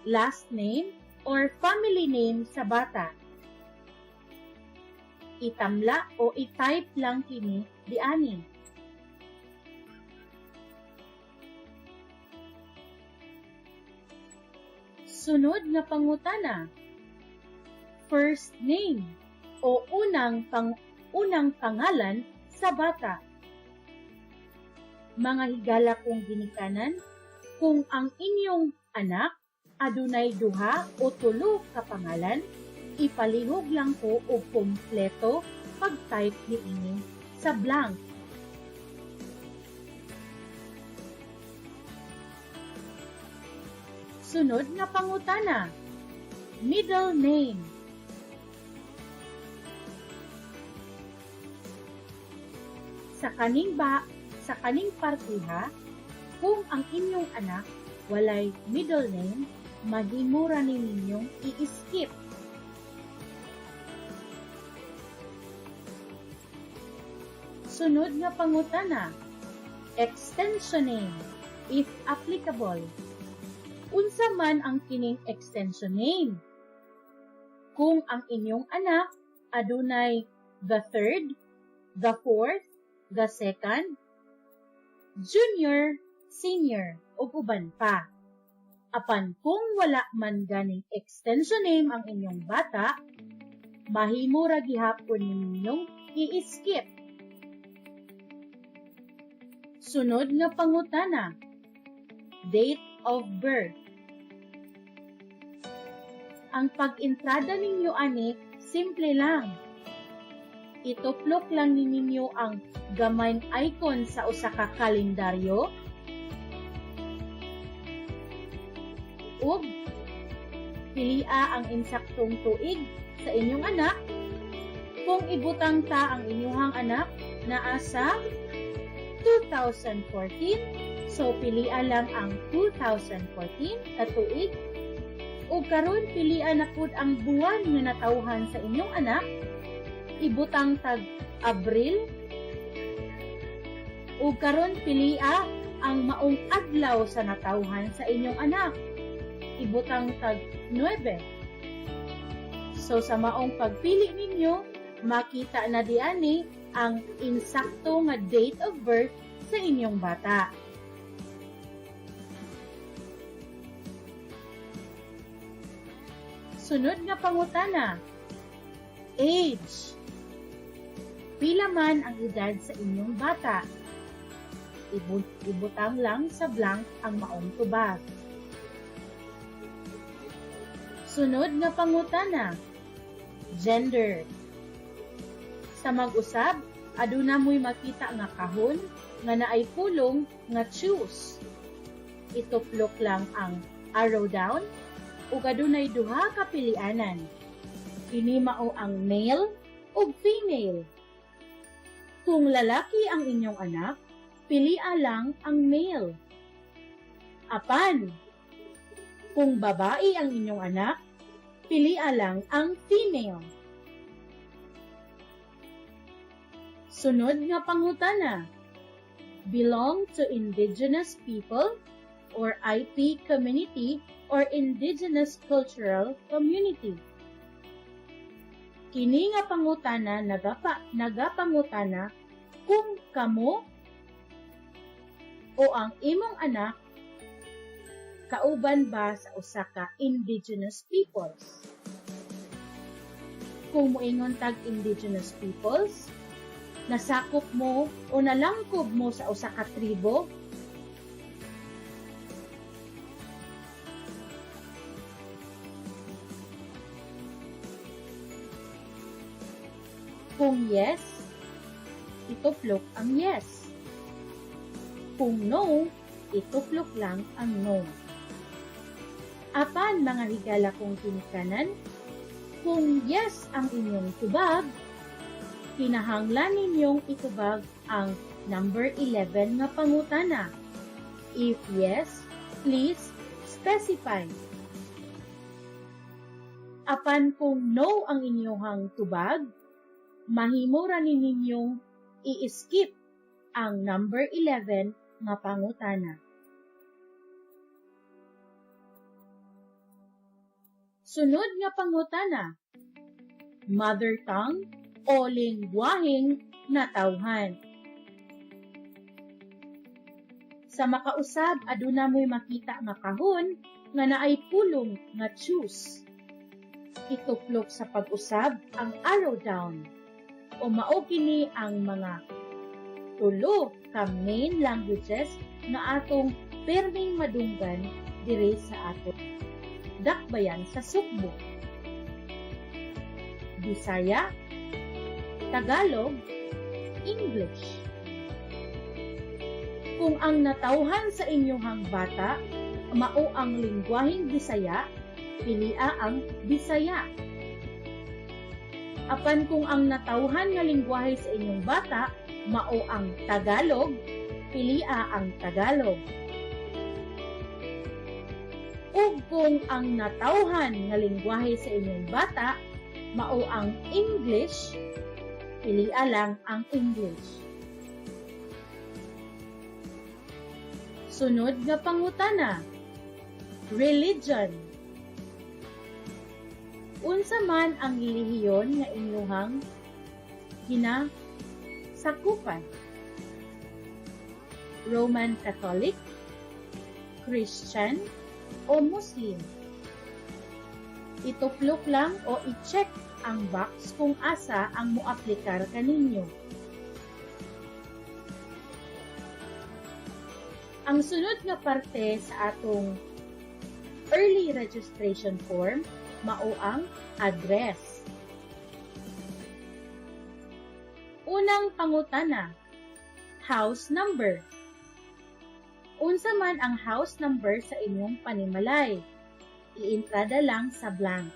last name or family name sa bata. Itamla o i-type lang kini diani. Sunod nga pangutana, first name o unang pangalan sa bata. Mga higala kong ginikanan, kung ang inyong anak adunay duha o tulo ka pangalan, ipalihog lang ko og kompleto pag-type niini sa blank. Sunod nga pangutana, middle name. Sa kaning partiha, kung ang inyong anak walay middle name, mahimo ra ni ninyong i-skip. Sunod nga pangutana, extension name, if applicable. Unsa man ang kining extension name? Kung ang inyong anak adunay the third, the fourth, the second, junior, senior, ug uban pa. Apan kung wala man ganing extension name ang inyong bata, mahimo ra gihapon ninyong i-skip. Sunod nga pangutana, date of birth. Ang pag-entrada ninyo ani, simple lang. Ituplok lang ninyo ang gamayng icon sa usa ka kalendaryo ug pilia ang insaktong tuig sa inyong anak. Kung ibutang ta ang inyong anak naa sa 2014, so pilia lang ang 2014 ka tuig. Ug karon pilia na pud ang buwan nga natawhan sa inyong anak. Ibutang tag Abril. Ug karon pilia ang maong adlaw sa natawhan sa inyong anak. Ibutang tag 9. So sa maong pagpili ninyo, makita na diani ang insakto nga date of birth sa inyong bata. Sunod nga pangutana, Age. Pila man ang edad sa inyong bata? Ibutang lang sa blank ang maong tubag. Sunod nga pangutana. Gender. Sa mag-usab, aduna mo'y makita nga kahon nga naay pulong nga "choose". Ituplok lang ang arrow down ug adunay duha ka pilianan. Kini mao ang male ug female. Kung lalaki ang inyong anak, pilia lang ang male. Apan, kung babae ang inyong anak, pilia lang ang female. Sunod nga pangutana. Belong to indigenous people or IP community or indigenous cultural community. Kini nga pangutana nagapangutana kung kamo o ang imong anak kauban ba sa usa ka indigenous peoples. Kung moingon tag indigenous peoples, nasakop mo o nalangkob mo sa usa ka tribo. Kung yes, ituplok ang yes. Kung no, ituplok lang ang no. Apan, mga higala kong ginikanan, kung yes ang inyong tubag, kinahanglan ninyong itubag ang number 11 nga pangutana. If yes, please specify. Apan kung no ang inyong tubag, mahimo ra ni ninyong i-skip ang number 11 nga pangutana. Sunod nga pangutana, mother tongue o lingwaheng natawhan. Sa makausab, aduna mo'y makita nga kahon nga naay pulong nga "choose". Ituplok sa pag-usab ang arrow down. O mao kini ang mga tulo ka main languages nga atong perming madunggan diri sa ato dakbayan sa Sugbo: Bisaya, Tagalog, English. Kung ang natawhan sa inyong bata mao ang lingwaheng Bisaya, pilia ang Bisaya. Apan kung ang natawhan nga lingwahe sa inyong bata mao ang Tagalog, pilia ang Tagalog. Ug kung ang natawhan nga lingwahe sa inyong bata mao ang English, pilia lang ang English. Sunod nga pangutana, religion. Unsa man ang relihiyon nga inyuhang ginasakupan? Roman Catholic, Christian, o Muslim? Ituplok lang o i-check ang box kung asa ang moaplikar kaninyo. Ang sunod nga parte sa atong early registration form mao ang address. Unang pangutana, house number. Unsa man ang house number sa inyong panimalay? Iintrada lang sa blank.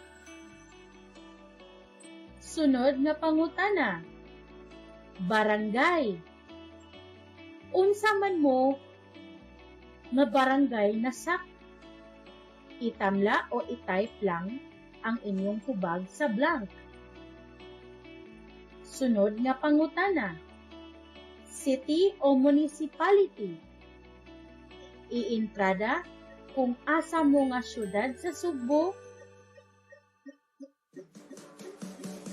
Sunod nga pangutana, barangay. Unsa man mo nga barangay nasak? Itamla o i-type lang ang inyong tubag sa blank. Sunod nga pangutana, city o municipality. Iintrada kung asa mo nga syudad sa Sugbo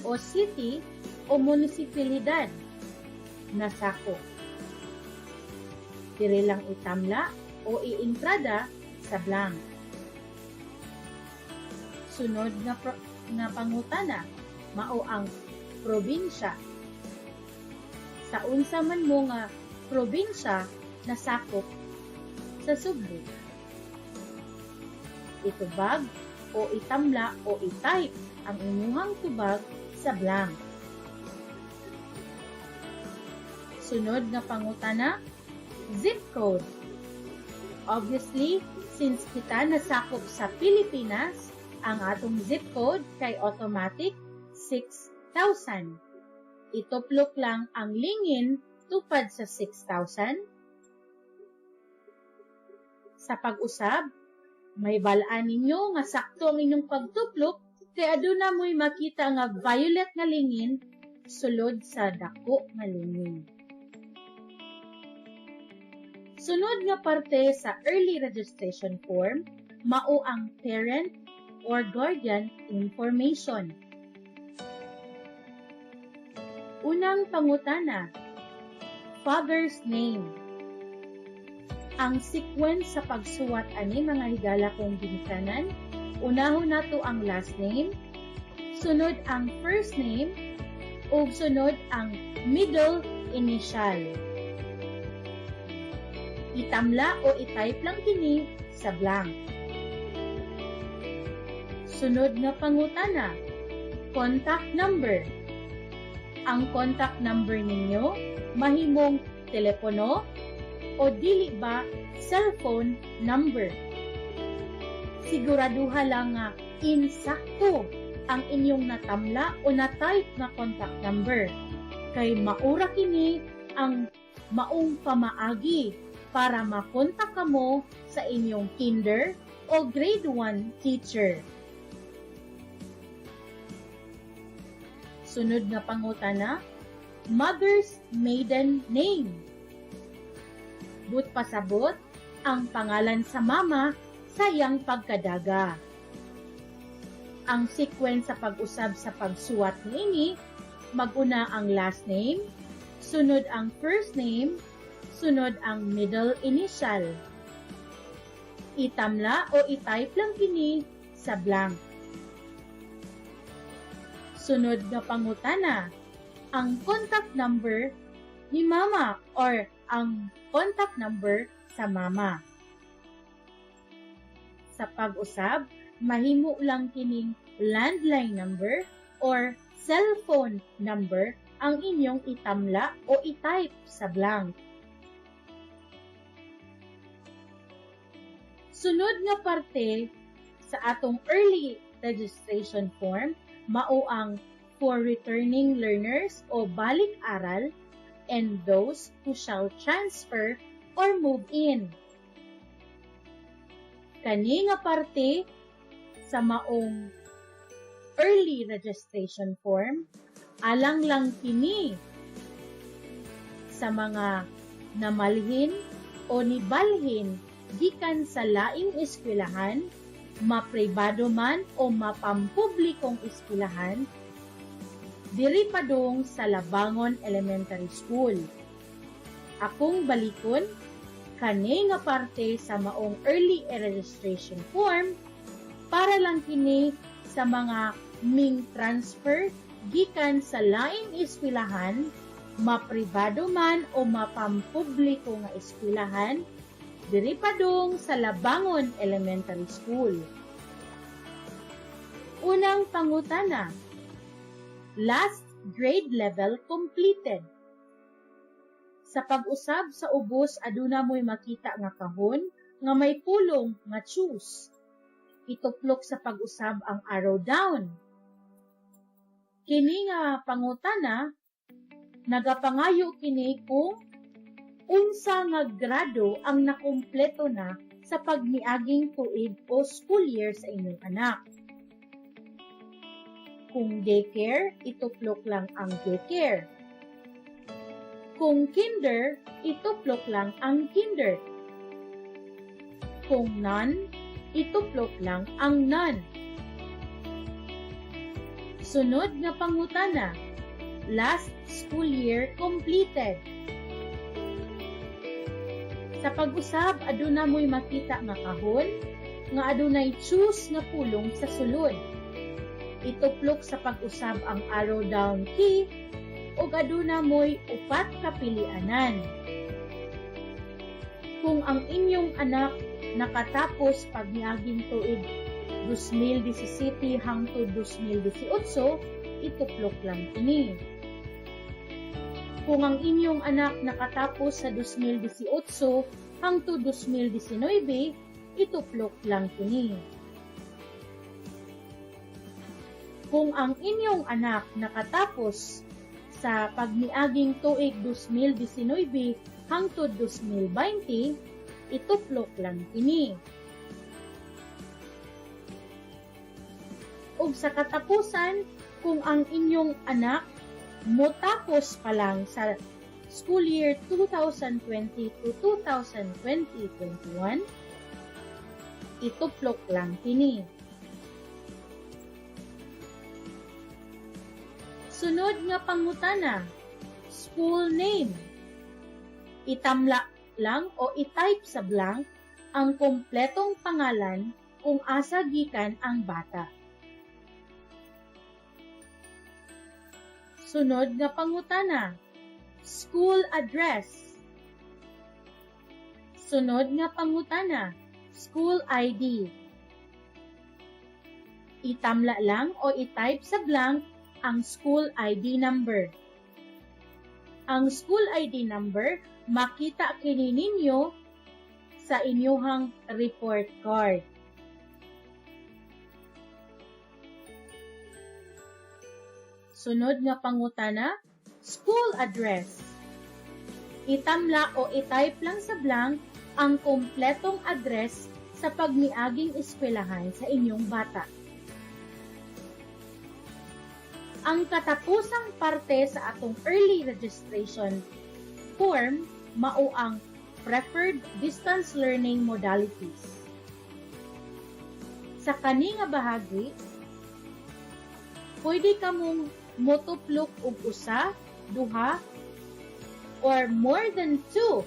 o city o munisipalidad nasako. Diri lang itamla o iintrada sa blank. Sunod nga pangutana, Mao ang probinsya. Sa unsa man mo nga probinsya nasakop sa Sugbo. Itubag o itamla o i-type ang inyuhang tubag sa blank. Sunod nga pangutana, zip code. Obviously, since kita nasakop sa Pilipinas, ang atong zip code kay automatic 6,000. Ituplok lang ang lingin tupad sa 6,000. Sa pag-usab, mahibal-an ninyo nga sakto ang inyong pagtuplok kay aduna mo'y makita nga violet nga lingin sulod sa dako nga lingin. Sunod nga parte sa early registration form mao ang parent or guardian information. Unang pangutana, father's name. Ang sequence sa pagsuwat ani, mga higala kong ginikanan, unahon nato ang last name, sunod ang first name, ug sunod ang middle initial. Itamla o i-type lang kini sa blank. Sunod nga pangutana, contact number. Ang contact number ninyo mahimong telepono o dili ba cellphone number. Siguraduha lang nga insakto ang inyong natamla o na-type nga contact number kay maura kini ang maong pamaagi para makontak kamo sa inyong kinder o grade 1 teacher. Sunod nga pangutana, mother's maiden name. But pasabot ang pangalan sa mama sa iyang pagkadaga. Ang sequence sa pag-usab sa pagsuwat niini, mag-una ang last name, sunod ang first name, sunod ang middle initial. Itamla o i-type lang kini sa blank. Sunod nga pangutana, ang contact number ni mama or ang contact number sa mama. Sa pag-usab, mahimo lang kining landline number or cellphone number ang inyong itamla o i-type sa blank. Sunod nga parte sa atong early registration form mao ang for returning learners o balik-aral and those who shall transfer or move in. Kani nga parte sa maong early registration form alang lang kini sa mga namalhin o nibalhin gikan sa laing eskwelahan, mapribado man o mapampublikong eskwelahan, diri padung sa Labangon Elementary School. Akong balikon, kani nga parte sa maong early registration form para lang kini sa mga ming transfer gikan sa laing eskwelahan, mapribado man o mapampubliko nga eskwelahan, diri padung sa Labangon Elementary School. Unang pangutana, last grade level completed. Sa pag-usab sa ubos, aduna mo'y makita nga kahon nga may pulong nga "choose". Ituplok sa pag-usab ang arrow down. Kini nga pangutana nagapangayo kini kung unsa nga grado ang nakumpleto na sa pagmiaging tuig o school year sa inyong anak. Kung daycare, ituplok lang ang daycare. Kung kinder, ituplok lang ang kinder. Kung none, ituplok lang ang none. Sunod nga pangutana, last school year completed. Sa pag-usab, aduna mo'y makita nga kahon nga adunay "choose" nga pulong sa sulod. Ituplok sa pag-usab ang arrow down key ug aduna moy upat ka pilianan. Kung ang inyong anak nakatapos pag niaging tuig 2017 hangtod 2018, ituplok lang kini. Kung ang inyong anak nakatapos sa 2018 hangtod 2019, ituplok lang kini. Kung ang inyong anak nakatapos sa pagniaging tuig 2019 hangtod 2020, ituplok lang kini. Ug sa katapusan, kung ang inyong anak motapos pa lang sa school year 2020 to 2020-21, ituplok lang kini. Sunod nga pangutana, school name. Itamla lang o i-type sa blank ang kompletong pangalan kung asa gikan ang bata. Sunod nga pangutana, school address. Sunod nga pangutana, school ID. Itamla lang o i-type sa blank ang school ID number. Ang school ID number makita kini ninyo sa inyuhang report card. Sunod nga pangutana, school address. Itamla o i-type lang sa blank ang kompletong address sa pagmiaging eskwelahan sa inyong bata. Ang katapusang parte sa atong early registration form mao ang preferred distance learning modalities. Sa kani nga bahagi, pwede kamong motuplok og usa, duha, or more than two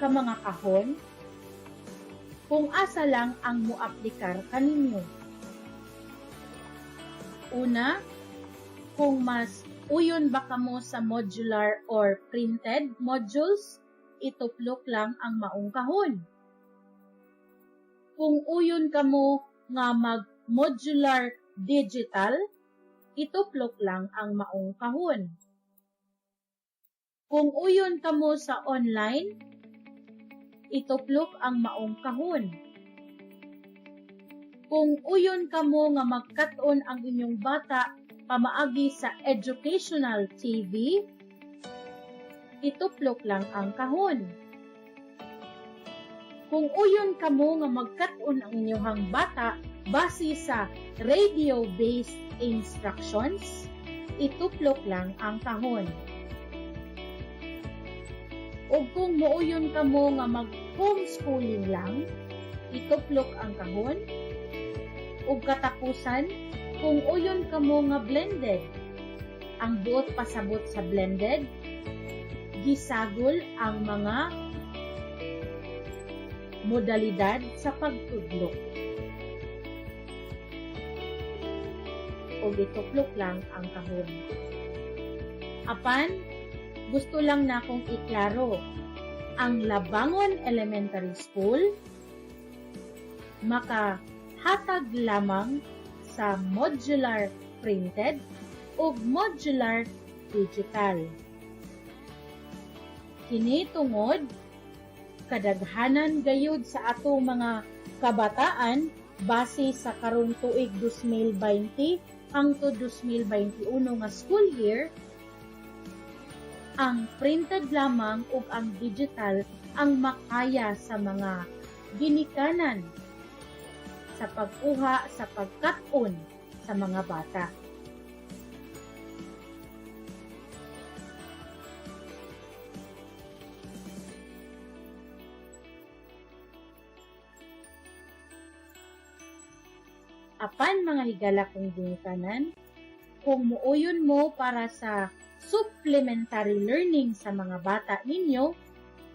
ka mga kahon kung asa lang ang moaplikar kaninyo. Una, kung mas uyon ba kamo sa modular or printed modules, ituplok lang ang maong kahon. Kung uyon kamo nga mag-modular digital, ituplok lang ang maong kahon. Kung uyon kamo sa online, ituplok ang maong kahon. Kung uyon kamo nga magkat-on ang inyong bata pamaagi sa educational TV, ituplok lang ang kahon. Kung uyon kamo nga magkat-on ang inyong bata base sa radio-based instructions, ituplok lang ang kahon. Ug kung muuyon kamo nga mag-homeschooling lang, ituplok ang kahon. Ug katapusan, kung uyon kamo nga blended, ang buot pasabot sa blended, gisagol ang mga modalidad sa pagtudlo. Ug ituplok lang ang kahon. Apan, gusto lang na akong iklaro, ang Labangon Elementary School makahatag lamang sa modular printed ug modular digital. Kini tungod kadaghanan gayud sa atong mga kabataan base sa karong tuig 2020 hangtod 2021 nga school year, ang printed lamang ug ang digital ang makaya sa mga ginikanan sa pagkuha sa pagkat-on sa mga bata. Apan mga higala kong ginikanan, kung muuyon mo para sa supplementary learning sa mga bata ninyo,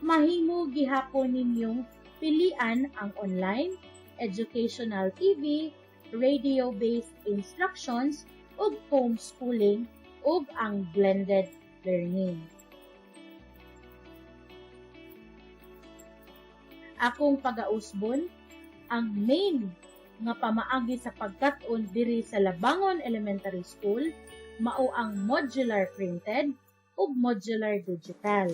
mahimo gihapon ninyong pilian ang online, educational TV, radio-based instructions ug homeschooling ug ang blended learning. Akong pagausbon, ang main nga pamaagi sa pagkat-on diri sa Labangon Elementary School mao ang modular printed ug modular digital.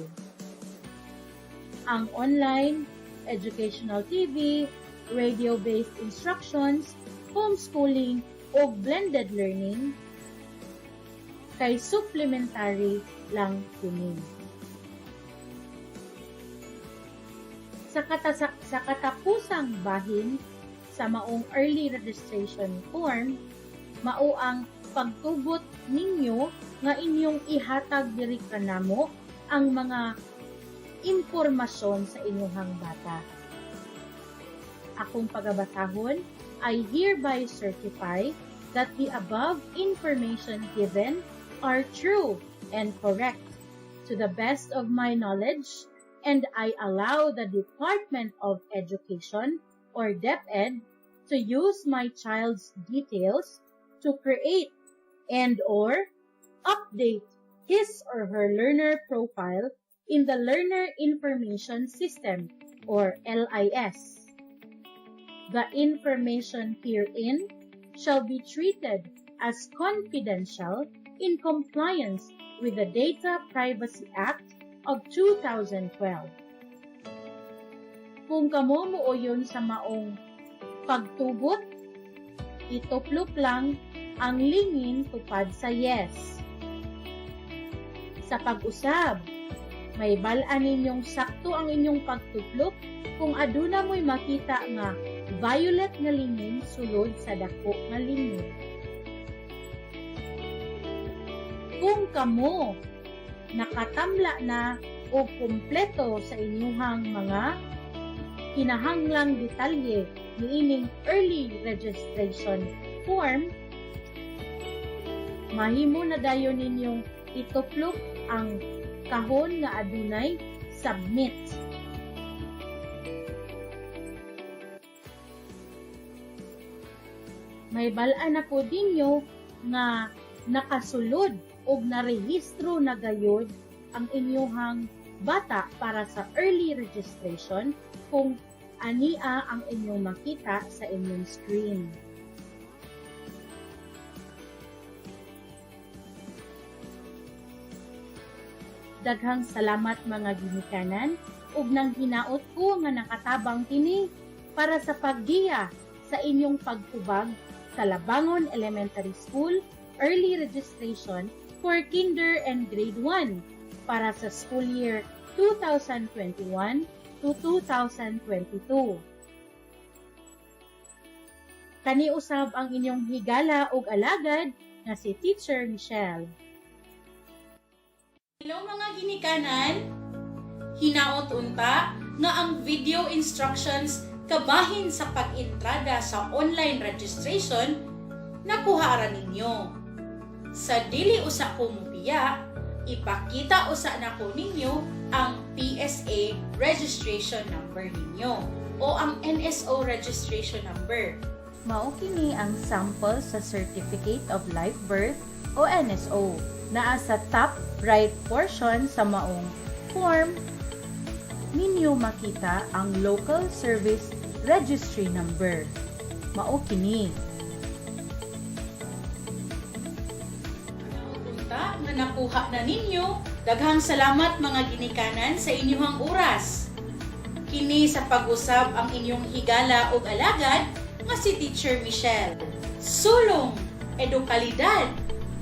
Ang online, educational TV, radio-based instructions, homeschooling ug blended learning kay supplementary lang kini. Sa katapusang bahin sa maong early registration form, mao ang pagtugot ninyo nga inyong ihatag diri kanamo ang mga impormasyon sa inyong bata. Akong pagabasahon, I hereby certify that the above information given are true and correct to the best of my knowledge, and I allow the Department of Education or DepEd to use my child's details to create and or update his or her learner profile in the Learner Information System or LIS. The information herein shall be treated as confidential in compliance with the Data Privacy Act of 2012. Kung kamo muuyon sa maong pagtugot, ituplok lang ang lingin tupad sa yes. Sa pag-usab, mahibal-an ninyong sakto ang inyong pagtuplok kung aduna mo'y makita nga violet nga lingin sulod sa dako nga lingin. Kung kamo nakatamla na o kumpleto sa inyuhang mga kinahanglang detalye niining early registration form, mahimo na dayon ninyong ituplok ang kahon nga adunay submit. Mahibal-an na po ninyo nga nakasulod og narehistro na gayod ang inyuhang bata para sa early registration kung ania ang inyong makita sa inyong screen. Daghang salamat, mga ginikanan, ug nang hinaot ko nga nakatabang kini para sa paggiya sa inyong pagtubag sa Labangon Elementary School early registration for kinder and grade 1 para sa school year 2021 to 2022. Kaniusab ang inyong higala ug alagad nga si Teacher Michelle. Hello, mga ginikanan! Hinaot unta nga ang video instructions kabahin sa pag-entrada sa online registration nakuha ra ninyo. Sa dili usa ko mubiya, ipakita usa nako ninyo ang PSA registration number ninyo o ang NSO registration number. Mao kini ang sample sa Certificate of Live Birth o NSO. Naa sa top right portion sa maong form ninyo makita ang Local Service Registry Number. Mao kini. Unta nga nakuha na ninyo, daghang salamat, mga ginikanan, sa inyong oras. Kini sa pag-usab ang inyong higala ug alagad nga si Teacher Michelle. Sulong Edukalidad.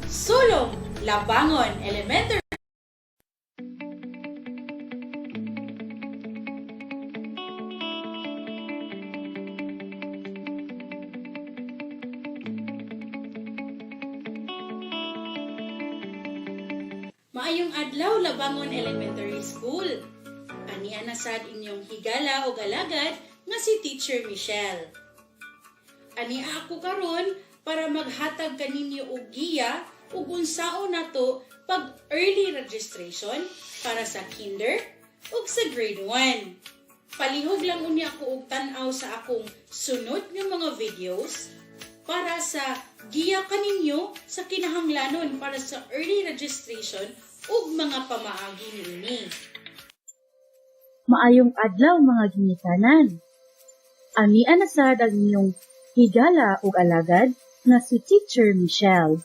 Sulong Labangon Elementary. Maayong adlaw, Labangon Elementary School. Ania na sad inyong higala o alagad nga si Teacher Michelle. Ania ako karon para maghatag kaninyo og giya ug unsaon nato pag early registration para sa kinder ug sa grade 1. Palihog lang unya ko og tan-aw sa akong sunod nga mga videos. para sa giya kaninyo sa kinahanglanon para sa early registration ug mga pamaagi niini. Maayong adlaw, mga ginikanan. Ani anasad ang inyong higala ug alagad nga si Teacher Michelle.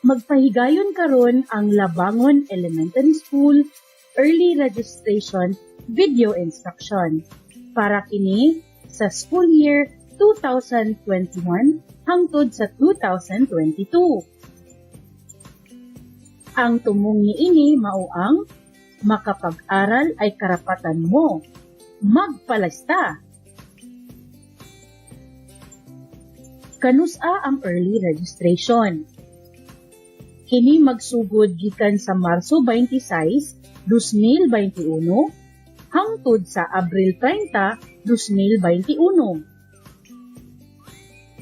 Magpahigayon karon ang Labangon Elementary School Early Registration Video Instruction para kini sa school year 2021 hangtod sa 2022. Ang tumong niini mao ang "Makapag-aral ay karapatan mo. Magpalista!" Kanus-a ang early registration? Kini magsugod gikan sa Marso 26, 2021 hangtod sa Abril 30, 2021.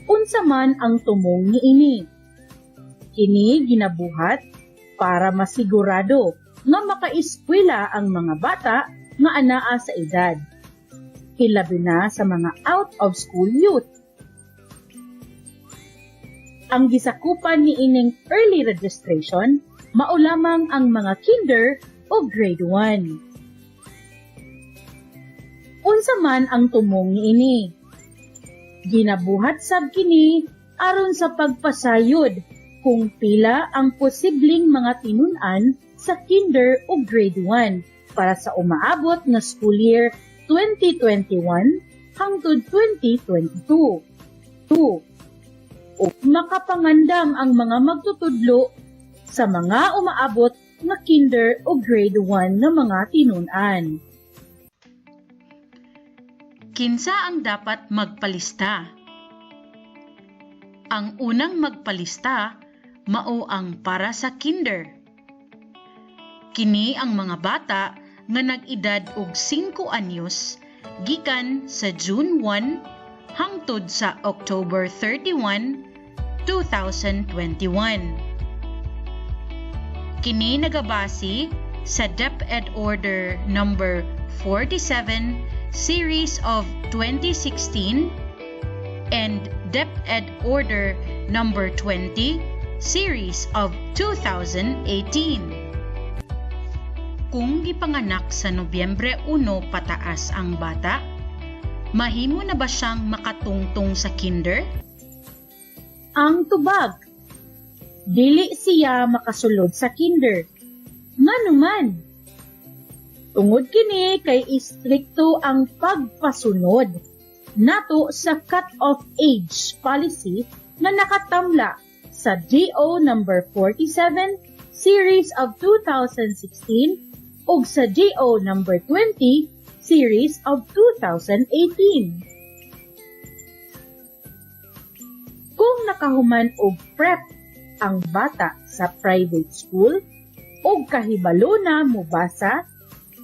Unsa man ang tumong niini? Kini ginabuhat para masigurado nga makaeskwela ang mga bata nga anaa sa edad, hilabi na sa mga out of school youth. Ang gisakupan niining early registration mao lamang ang mga kinder o grade 1. Unsa man ang tumong niini? Ginabuhat sab kini aron sa pagpasayod kung pila ang posibleng mga tinun-an sa kinder o grade 1 para sa umaabot nga school year 2021 hangtod 2022. 2. O makapangandam ang mga magtutudlo sa mga umaabot nga kinder o grade 1 nga mga tinun-an. Kinsa ang dapat magpalista? Ang unang magpalista mao ang para sa kinder. Kini ang mga bata nga nag-edad og 5 anyos gikan sa June 1 hangtod sa October 31, 2021. Kini nagabase sa DepEd Order number 47, series of 2016 and DepEd Order number 20, series of 2018. Kung gipanganak sa Nobyembre 1 pataas ang bata, mahimo na ba siyang makatungtong sa kinder? Ang tubag: dili siya makasulod sa kinder. Ngano man? Tungod kini kay istrikto ang pagpasunod nato sa cut-off age policy nga nakatamla sa DO number 47, series of 2016 ug sa DO number 20, series of 2018. Kung nakahuman og prep ang bata sa private school ug kahibalo na mobasa,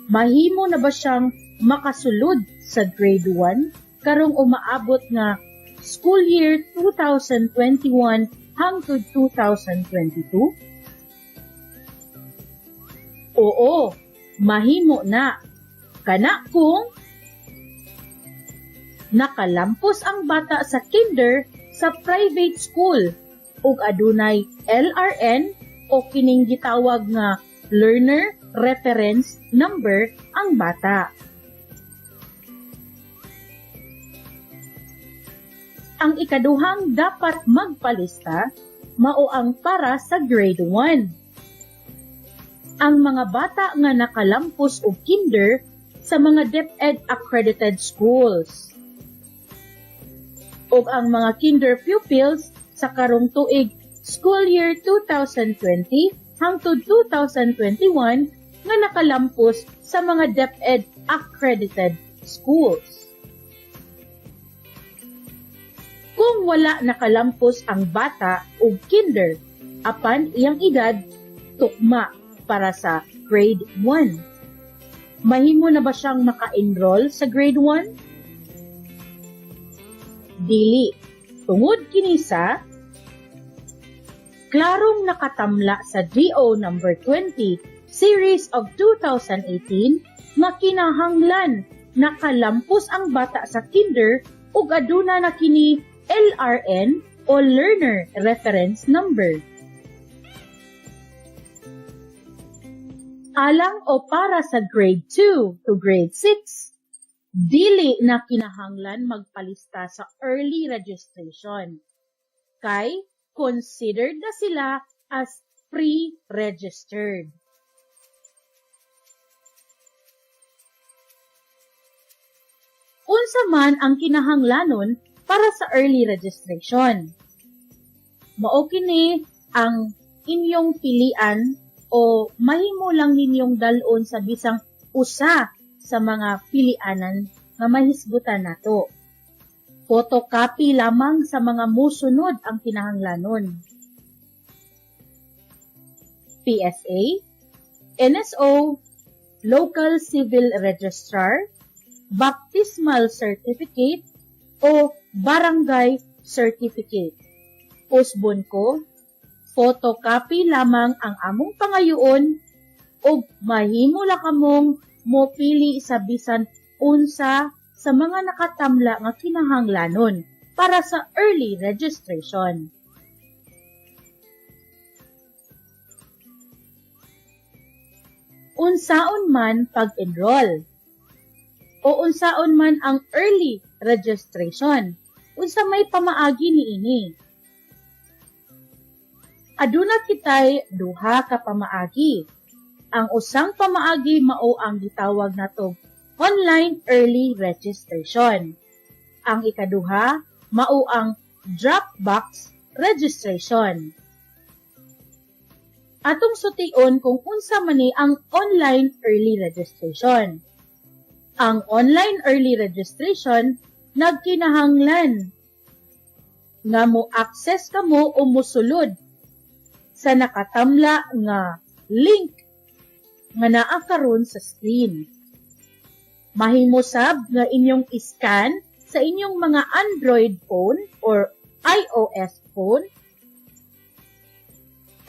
mahimo na ba siyang makasulod sa grade 1 karong umaabot nga school year 2021 hangtod 2022? Oo, mahimo na. Kana kung nakalampos ang bata sa kinder sa private school ug adunay LRN o kining gitawag nga Learner Reference Number ang bata. Ang ikaduhang dapat magpalista mao ang para sa grade 1. Ang mga bata nga nakalampos og kinder sa mga DepEd accredited schools ug ang mga kinder pupils sa karong tuig, school year 2020 hangtod 2021, nga nakalampos sa mga DepEd accredited schools. Kung wala nakalampos ang bata og kinder apan iyang edad tukma para sa grade 1, mahimo na ba siyang maka-enroll sa grade 1? Dili. Tungod kini sa klarong nakatamla sa DO number 20, series of 2018 nga kinahanglan nakalampos ang bata sa kinder. ug aduna na kini LRN o Learner Reference Number. Alang o para sa grade 2 to grade 6, dili na kinahanglan magpalista sa early registration kay considered na sila as pre-registered. Unsa man ang kinahanglanon para sa early registration? Mao kini ang inyong pilian o mahimo lang ninyong dal-on sa bisang usa sa mga pilianan nga mahisgutan nato. Photocopy lamang sa mga musunod ang kinahanglanon: PSA, NSO, Local Civil Registrar, Baptismal Certificate, o Barangay Certificate. Usbon ko, photocopy lamang ang among pangayoon ug mahimo la kamong mopili sa bisan unsa sa mga nakatamla nga kinahanglanon para sa early registration. Unsaon man pag-enroll o unsaon man ang early registration? Unsa may pamaagi niini? Aduna kitay duha ka pamaagi. Ang usang pamaagi mao ang gitawag natong online early registration. Ang ikaduha mao ang Dropbox registration. Atong sution kung unsa man ni ang online early registration. Ang online early registration, nagkinahanglan nga mo access kamo o mosulod sa nakatamla nga link nga naa karon sa screen. Mahimo sab nga inyong iscan sa inyong mga Android phone or iOS phone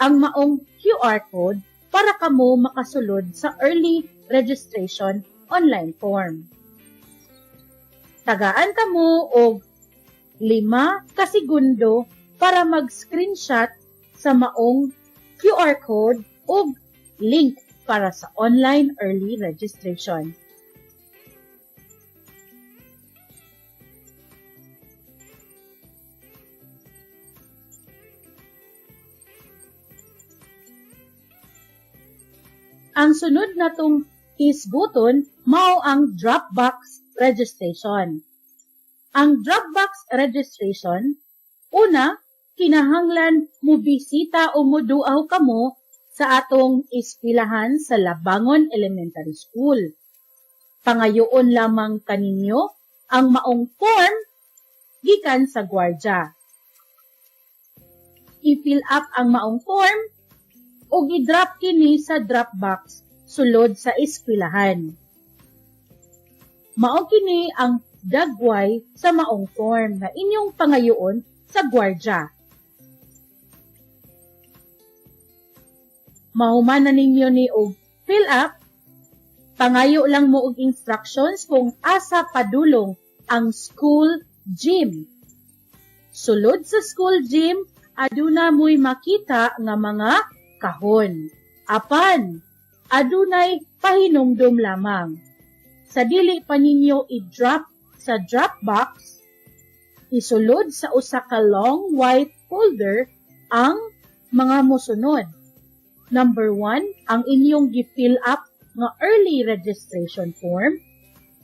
ang maong QR code para kamo makasulod sa early registration online form. Tagaan kamo og 5 ka segundo para mag-screenshot sa maong QR code ug link para sa online early registration. Ang sunod natong hisguton mao ang Dropbox registration. Ang Dropbox registration, una, kinahanglan mo bisita o moduaw kamo sa atong eskwelahan sa Labangon Elementary School. Pangayoon lamang kaninyo ang maong form gikan sa gwardya. I-fill up ang maong form ug i-drop kini sa drop box sulod sa eskwelahan. Mao kini ang dagway sa maong form na inyong pangayoon sa gwardya. Mahuman na ninyo ni og fill up, pangayo lang mo og instructions kung asa padulong ang school gym. Sulod sa school gym, aduna mo'y makita nga mga kahon. Apan, adunay pahinumdom lamang. Sa dili pa ninyo i-drop sa drop box, isulod sa usa ka long white folder ang mga mosunod. Number 1, ang inyong gi-fill up nga early registration form.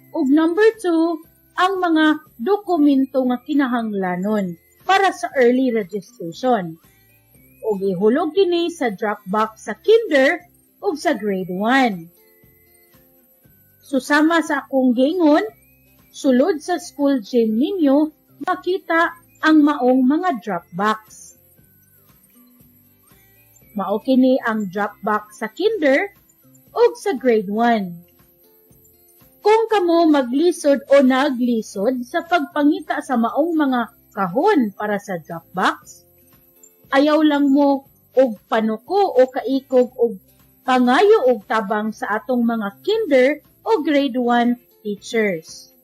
Ug number 2, ang mga dokumento nga kinahanglanon para sa early registration. Ug ihulog kini sa drop box sa kinder ug sa grade 1. Susama sa akong giingon, sulod sa school gym ninyo makita ang maong mga drop box. Mao kini ang drop box sa kinder ug sa grade 1. Kung kamo maglisod o naglisod sa pagpangita sa maong mga kahon para sa drop box, ayaw lang mo og panuko o kaikog og pangayo og tabang sa atong mga kinder o grade 1 teachers.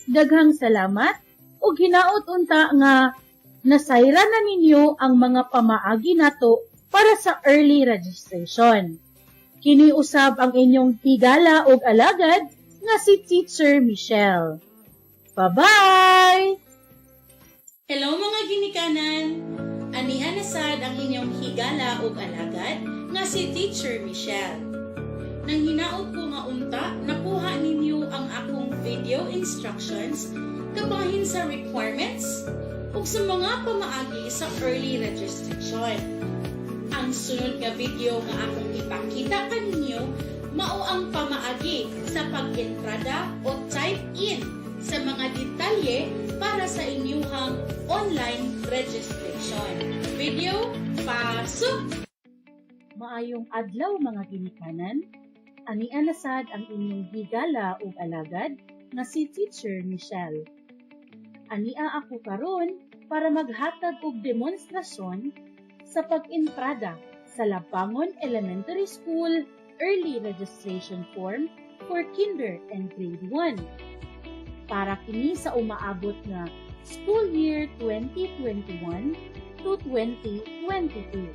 Daghang salamat ug hinaot unta nga nasayran na ninyo ang mga pamaagi nato para sa early registration. Kini usab ang inyong higala ug alagad nga si Teacher Michelle. Bye-bye! Hello, mga ginikanan! Ania na sad ang inyong higala ug alagad nga si Teacher Michelle. Nang hinaot ko nga unta, nakuha ninyo ang akong video instructions kabahin sa requirements ug sa mga pamaagi sa early registration. Ang sunod nga video nga akong ipakita kaninyo mao ang pamaagi sa pag-entrada o type in sa mga detalye para sa inyong online registration. Video, pasok! Maayong adlaw, mga ginikanan. Ania na sad ang inyong higala ug alagad nga si Teacher Michelle. Ania ako karon para maghatag og demonstrasyon sa pag-entrada sa Labangon Elementary School Early Registration Form for Kinder and Grade 1. Para kini sa umaabot nga school year 2021 to 2022.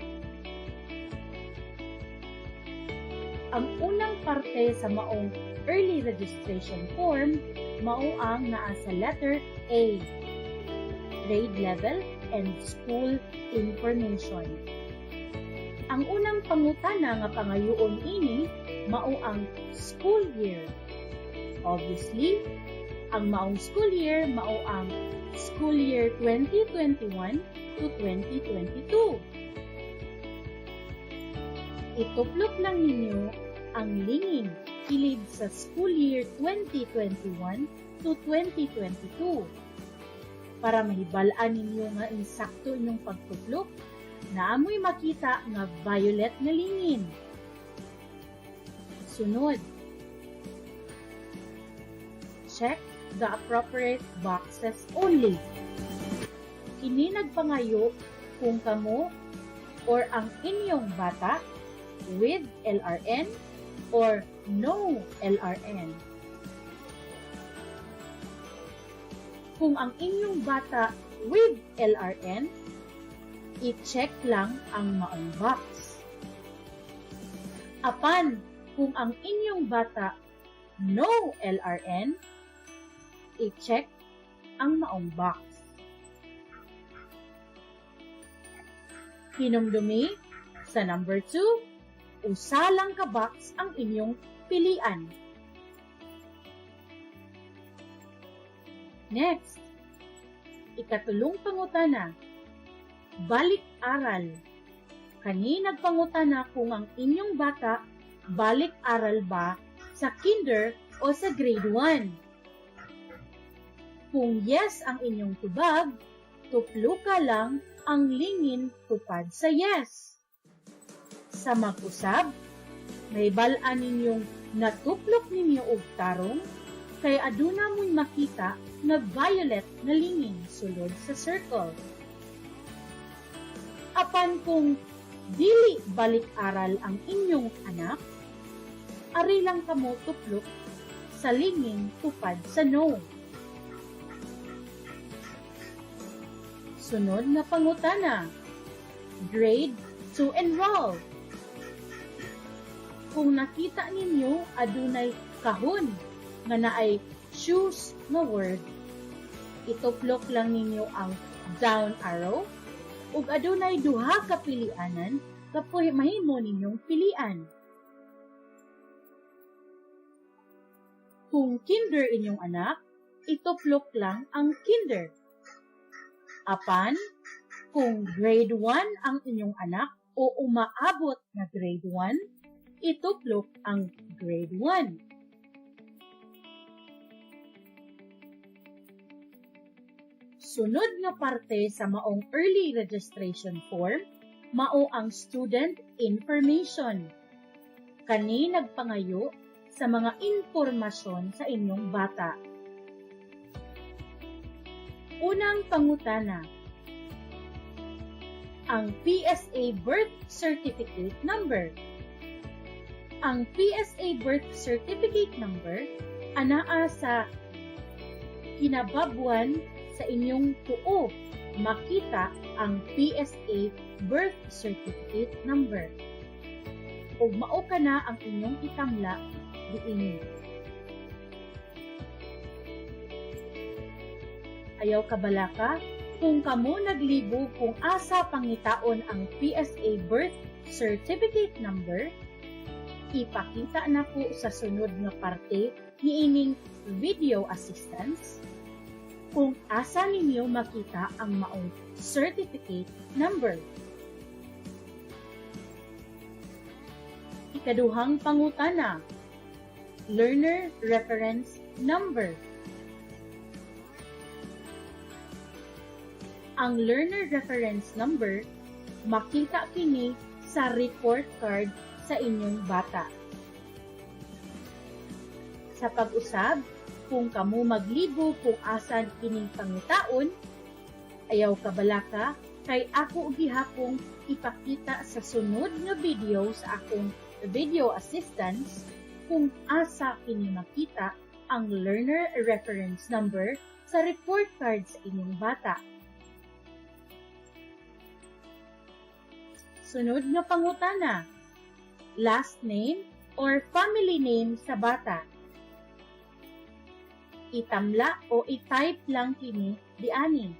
Ang unang parte sa maong early registration form mao ang naa sa letter A, grade level and school information. Ang unang pangutana nga pangayoon ini mao ang school year. Obviously, ang maong school year mao ang school year 2021 to 2022. Ituplok lang ninyo ang lingin kilid sa school year 2021 to 2022. Para mahibal-an ninyo nga insakto inyong pagtuplok, naa moy makita nga violet nga lingin. Sunod, check the appropriate boxes only. Kini nagpangayo kung kamo or ang inyong bata with LRN or no LRN. Kung ang inyong bata with LRN, i-check lang ang maong box. Apan, kung ang inyong bata no LRN, i-check ang maong box. Hinumdumi, sa number 2, usa lang ka box ang inyong pilian. Next, ikatulong pangutana, balik aral. Kani nagpangutana kung ang inyong bata balik aral ba sa kinder o sa grade 1. Kung yes ang inyong tubag, tupluka lang ang lingin tupad sa yes. Sa mag-usab, mahibal-an ninyong natuplok ninyo og tarong kay aduna mo'y makita nga violet nga lingin sulod sa circle. Apan kung dili balik-aral ang inyong anak, ari lang kamo tuplok sa lingin tupad sa no. Sunod nga pangutana, grade to enroll. Kung nakita ninyo adunay kahon nga naay choose nga word, ituplok lang ninyo ang down arrow ug adunay duha ka pilianan kapoy mahimo ninyong pilian. Kung kinder inyong anak, ituplok lang ang kinder. Apan, kung grade 1 ang inyong anak o umaabot na grade 1, ituplok ang grade 1. Sunod nga parte sa maong early registration form, mao ang student information. Kani nagpangayo sa mga impormasyon sa inyong bata. Unang pangutana, ang PSA birth certificate number. Ang PSA birth certificate number anaa sa kinababwan sa inyong tuo makita ang PSA birth certificate number. Ug mao kana ang inyong itamla diini. Ayaw kabalaka kung kamo naglibog kung asa pangitaon ang PSA birth certificate number, ipakita nako sa sunod nga parte niining video assistance kung asa ninyo makita ang maong certificate number. Ikaduhang pangutana, learner reference number. Ang learner reference number makita kini sa report card sa inyong bata. Sa pag-usab, kung kamo maglibo kung asan kining pangitaon, ayaw kabalaka kay ako gihapong ipakita sa sunod nga video sa akong video assistance kung asa kini makita ang learner reference number sa report card sa inyong bata. Sunod nga pangutana, last name or family name sa bata. Itamla o i-type lang kini diani.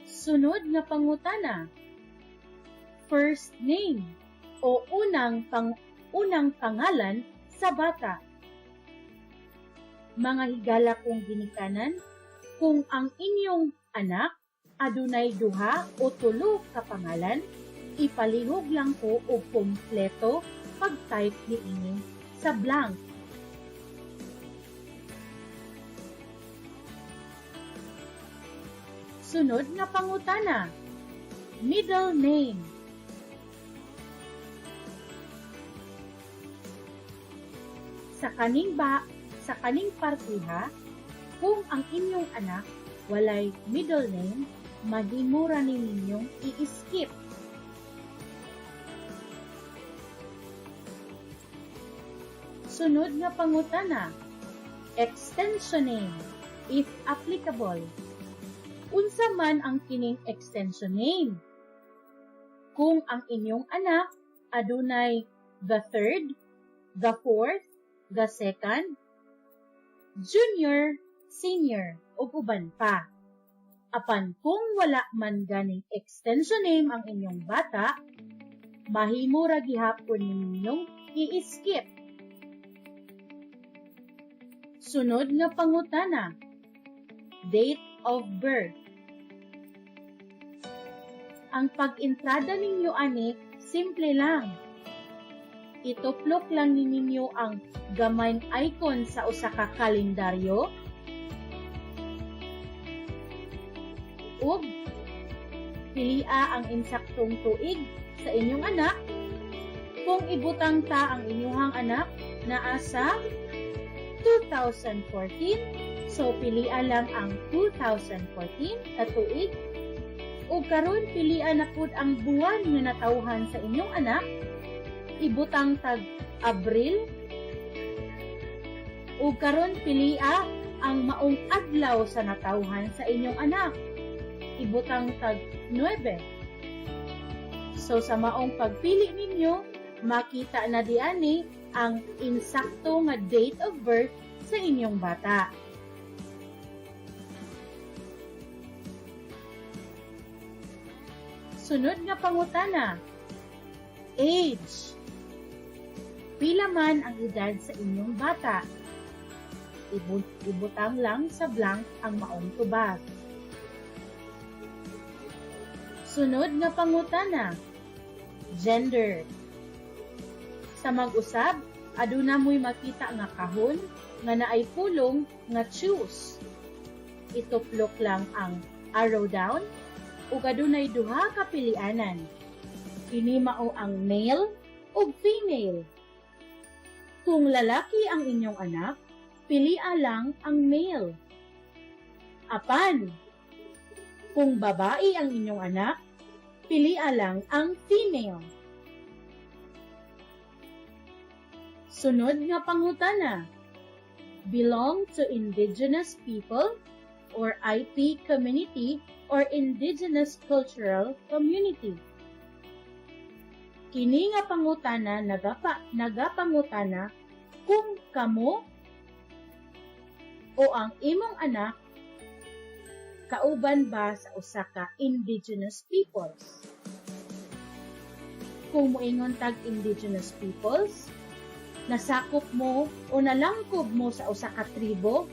Sunod nga pangutana, first name o unang pangalan sa bata. Mga higala kong ginikanan, kung ang inyong anak adunay duha o tulo ka pangalan, ipalihog lang ko og kompleto pag-type niini sa blank. Sunod nga pangutana, middle name. Sa kaning partiha, kung ang inyong anak walay middle name, mahimo ra ninyong i-skip. Sunod nga pangutana, extension name, if applicable. Unsa man ang kining extension name? Kung ang inyong anak adunay the third, the fourth, the second, junior, senior, ug uban pa. Apan kung wala man ganing extension name ang inyong bata, mahimo ra gihapon ninyong i-skip. Sunod nga pangutana, date of birth. Ang pag-entrada ninyo ani, simple lang. Ituplok lang ninyo ang gamayng icon sa usa ka kalendaryo ug pilia ang insaktong tuig sa inyong anak. Kung ibutang ta ang inyong anak naa sa 2014, so pilia lang ang 2014 na tuig. Ug karon pilia na pud ang buwan nga natawhan sa inyong anak. Ibutang tag Abril. Ug karon pilia ang maong adlaw sa natawhan sa inyong anak. Ibutang tag 9. So sa maong pagpili ninyo, makita na diani ang insakto nga date of birth sa inyong bata. Sunod nga pangutana, age. Pila man ang edad sa inyong bata? Ibutang lang sa blank ang maong tubag. Sunod nga pangutana, gender. Sa mag-usab, aduna mo'y makita nga kahon nga naay pulong nga choose. Ituplok lang ang arrow down ug adunay duha ka pilianan. Kini mao ang male ug female. Kung lalaki ang inyong anak, pilia lang ang male. Apan, kung babae ang inyong anak, pilia lang ang female. Sunod nga pangutana. Belong to indigenous people or IP community or indigenous cultural community. Kini nga pangutana nagapangutana kung kamo o ang imong anak kauban ba sa usa ka indigenous peoples. Kung moingon tag indigenous peoples, nasakop mo o nalangkob mo sa usa ka tribo,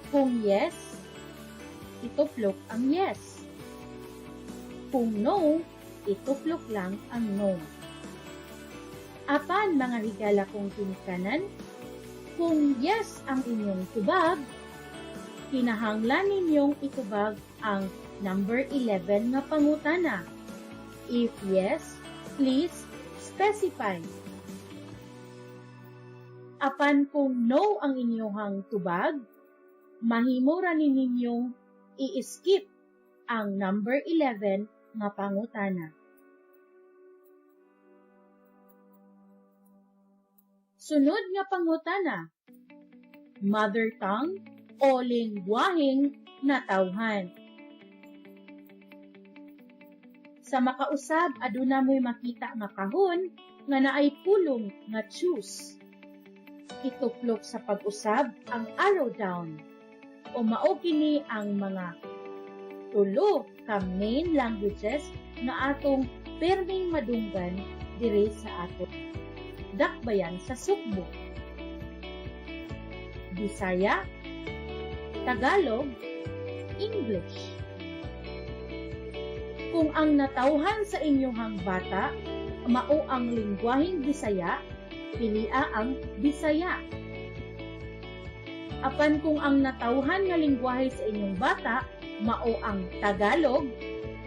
kung yes, ituplok ang yes. Kung no, ituplok lang ang no. Apan mga higala kong ginikanan, kung yes ang inyong tubag, kinahanglan ninyong itubag ang number 11 nga pangutana. If yes, please specify. Apan kung no ang inyong tubag, mahimo ra ni ninyong i-skip ang number 11 nga pangutana. Sunod nga pangutana, mother tongue o lingwaheng natawhan. Sa makausab, aduna mo'y makita nga kahon nga naay pulong nga choose. Ituplok sa pag-usab ang arrow down o mao kini ang mga tulo ka main languages nga atong perming madunggan diri sa ato dakbayan sa Sugbo: Bisaya, Tagalog, English. Kung ang natawhan sa inyong bata mao ang lingwaheng Bisaya, pilia ang Bisaya. Apan kung ang natawhan nga lingwahe sa inyong bata mao ang Tagalog,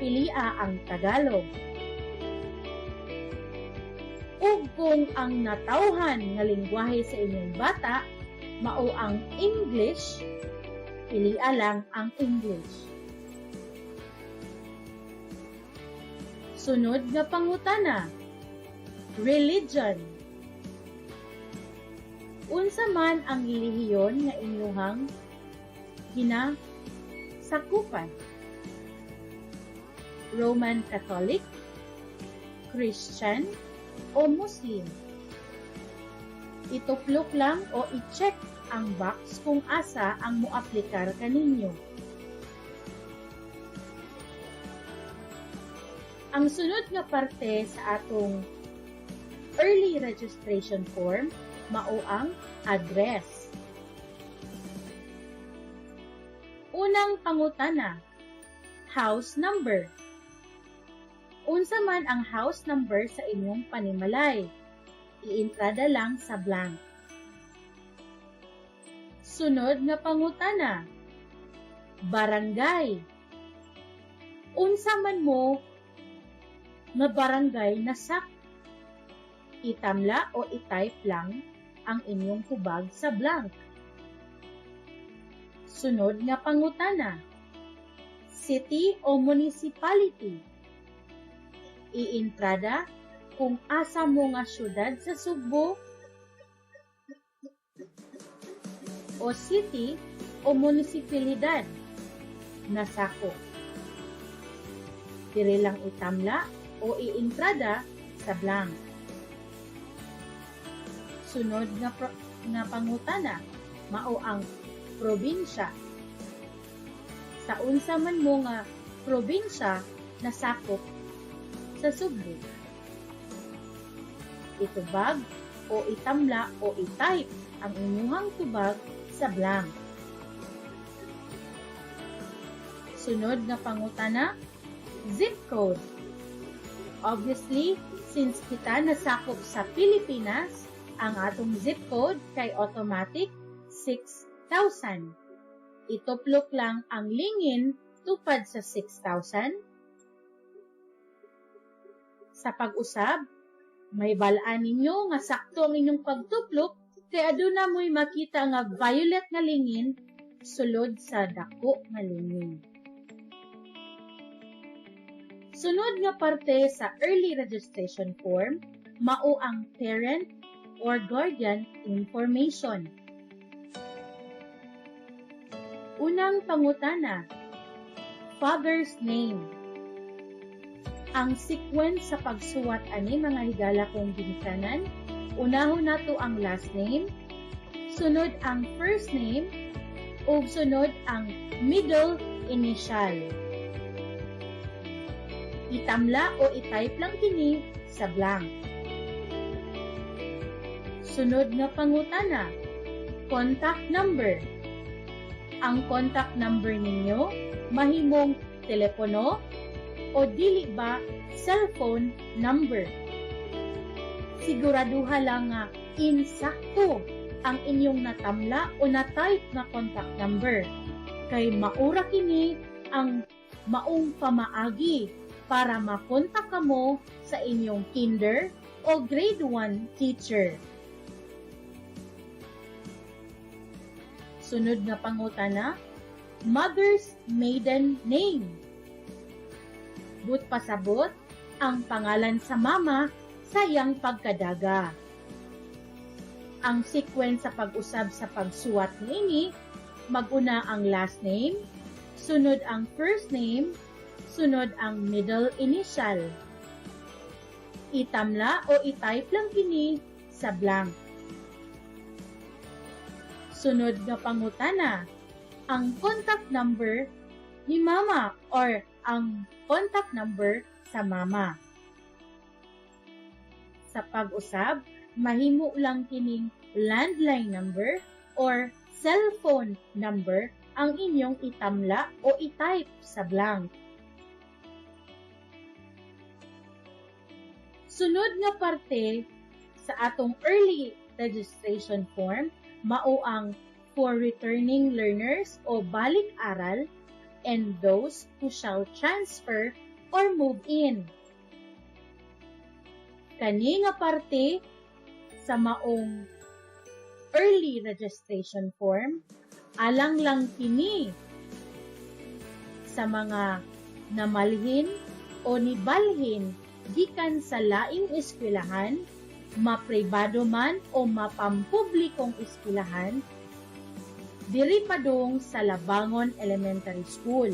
pilia ang Tagalog. Ug kung ang natawhan nga lingwahe sa inyong bata mao ang English, pilia lang ang English. Sunod nga pangutana, religion. Unsa man ang relihiyon nga inyuhang ginasakupan? Roman Catholic, Christian, o Muslim? Ituplok lang o i-check ang box kung asa ang moaplikar kaninyo. Ang sunod nga parte sa atong early registration form mao ang address. Unang pangutana, house number. Unsa man ang house number sa inyong panimalay? Iintrada lang sa blank. Sunod nga pangutana, barangay. Unsa man mo nga barangay nasak? Itamla o itype lang ang inyong tubag sa blank. Sunod nga pangutana, city o municipality. Iintrada kung asa mo nga syudad sa Sugbo o city o munisipalidad nasako. Diri lang itamla o iintrada sa blank. Sunod nga pangutana mao ang probinsya. Sa unsa man mo nga probinsya nasakop sa Sugbo. Itubag o itamla o itype ang inyuhang tubag sa blank. Sunod nga pangutana, zip code. Obviously, since kita nasakop sa Pilipinas, ang atong zip code kay automatic 6,000. Ituplok lang ang lingin tupad sa 6,000. Sa pag-usab, may balaan ninyo nga sakto ang inyong pagtuplok kay aduna mo'y makita nga violet nga lingin sulod sa dako nga lingin. Sunod nga parte sa early registration form mao ang parent or guardian information. Unang pangutana, father's name. Ang sequence sa pagsuwat ani, mga higala kong ginikanan, unahon nato ang last name, sunod ang first name, ug sunod ang middle initial. Itamla o i-type lang kini sa blank. Sunod nga pangutana, contact number. Ang contact number ninyo mahimong telepono o dili ba cellphone number. Siguraduha lang nga insakto ang inyong natamla o na-type na contact number kay maura kini ang maong pamaagi para makontak kamo sa inyong kinder o grade 1 teacher. Sunod nga pangutana, mother's maiden name. But pasabot, ang pangalan sa mama sa iyang pagkadaga. Ang sequence sa pag-usab sa pagsuwat niini, mag-una ang last name, sunod ang first name, sunod ang middle initial. Itamla o i-type lang kini sa blank. Sunod nga pangutana, ang contact number ni mama or ang contact number sa mama. Sa pag-usab, mahimo lang kining landline number or cellphone number ang inyong itamla o i-type sa blank. Sunod nga parte sa atong early registration form mao ang for returning learners o balik-aral and those who shall transfer or move in. Kani nga parte sa maong early registration form alang lang kini sa mga namalhin o nibalhin gikan sa laing eskwelahan, mapribado man o mapampublikong eskwelahan, diri padung sa Labangon Elementary School.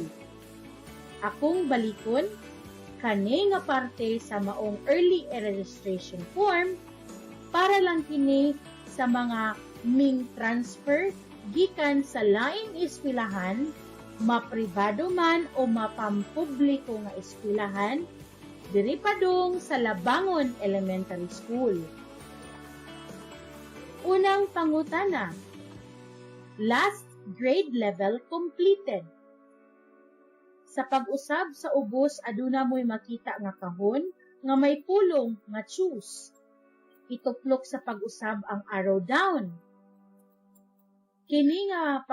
Akong balikon, kani nga parte sa maong early registration form para lang kini sa mga ming transfer gikan sa laing eskwelahan, mapribado man o mapampubliko nga eskwelahan, diri padung sa Labangon Elementary School. Unang pangutana, last grade level completed. Sa pag-usab sa ubos, aduna mo'y makita nga kahon nga may pulong nga "choose". Ituplok sa pag-usab ang arrow down. Kini nga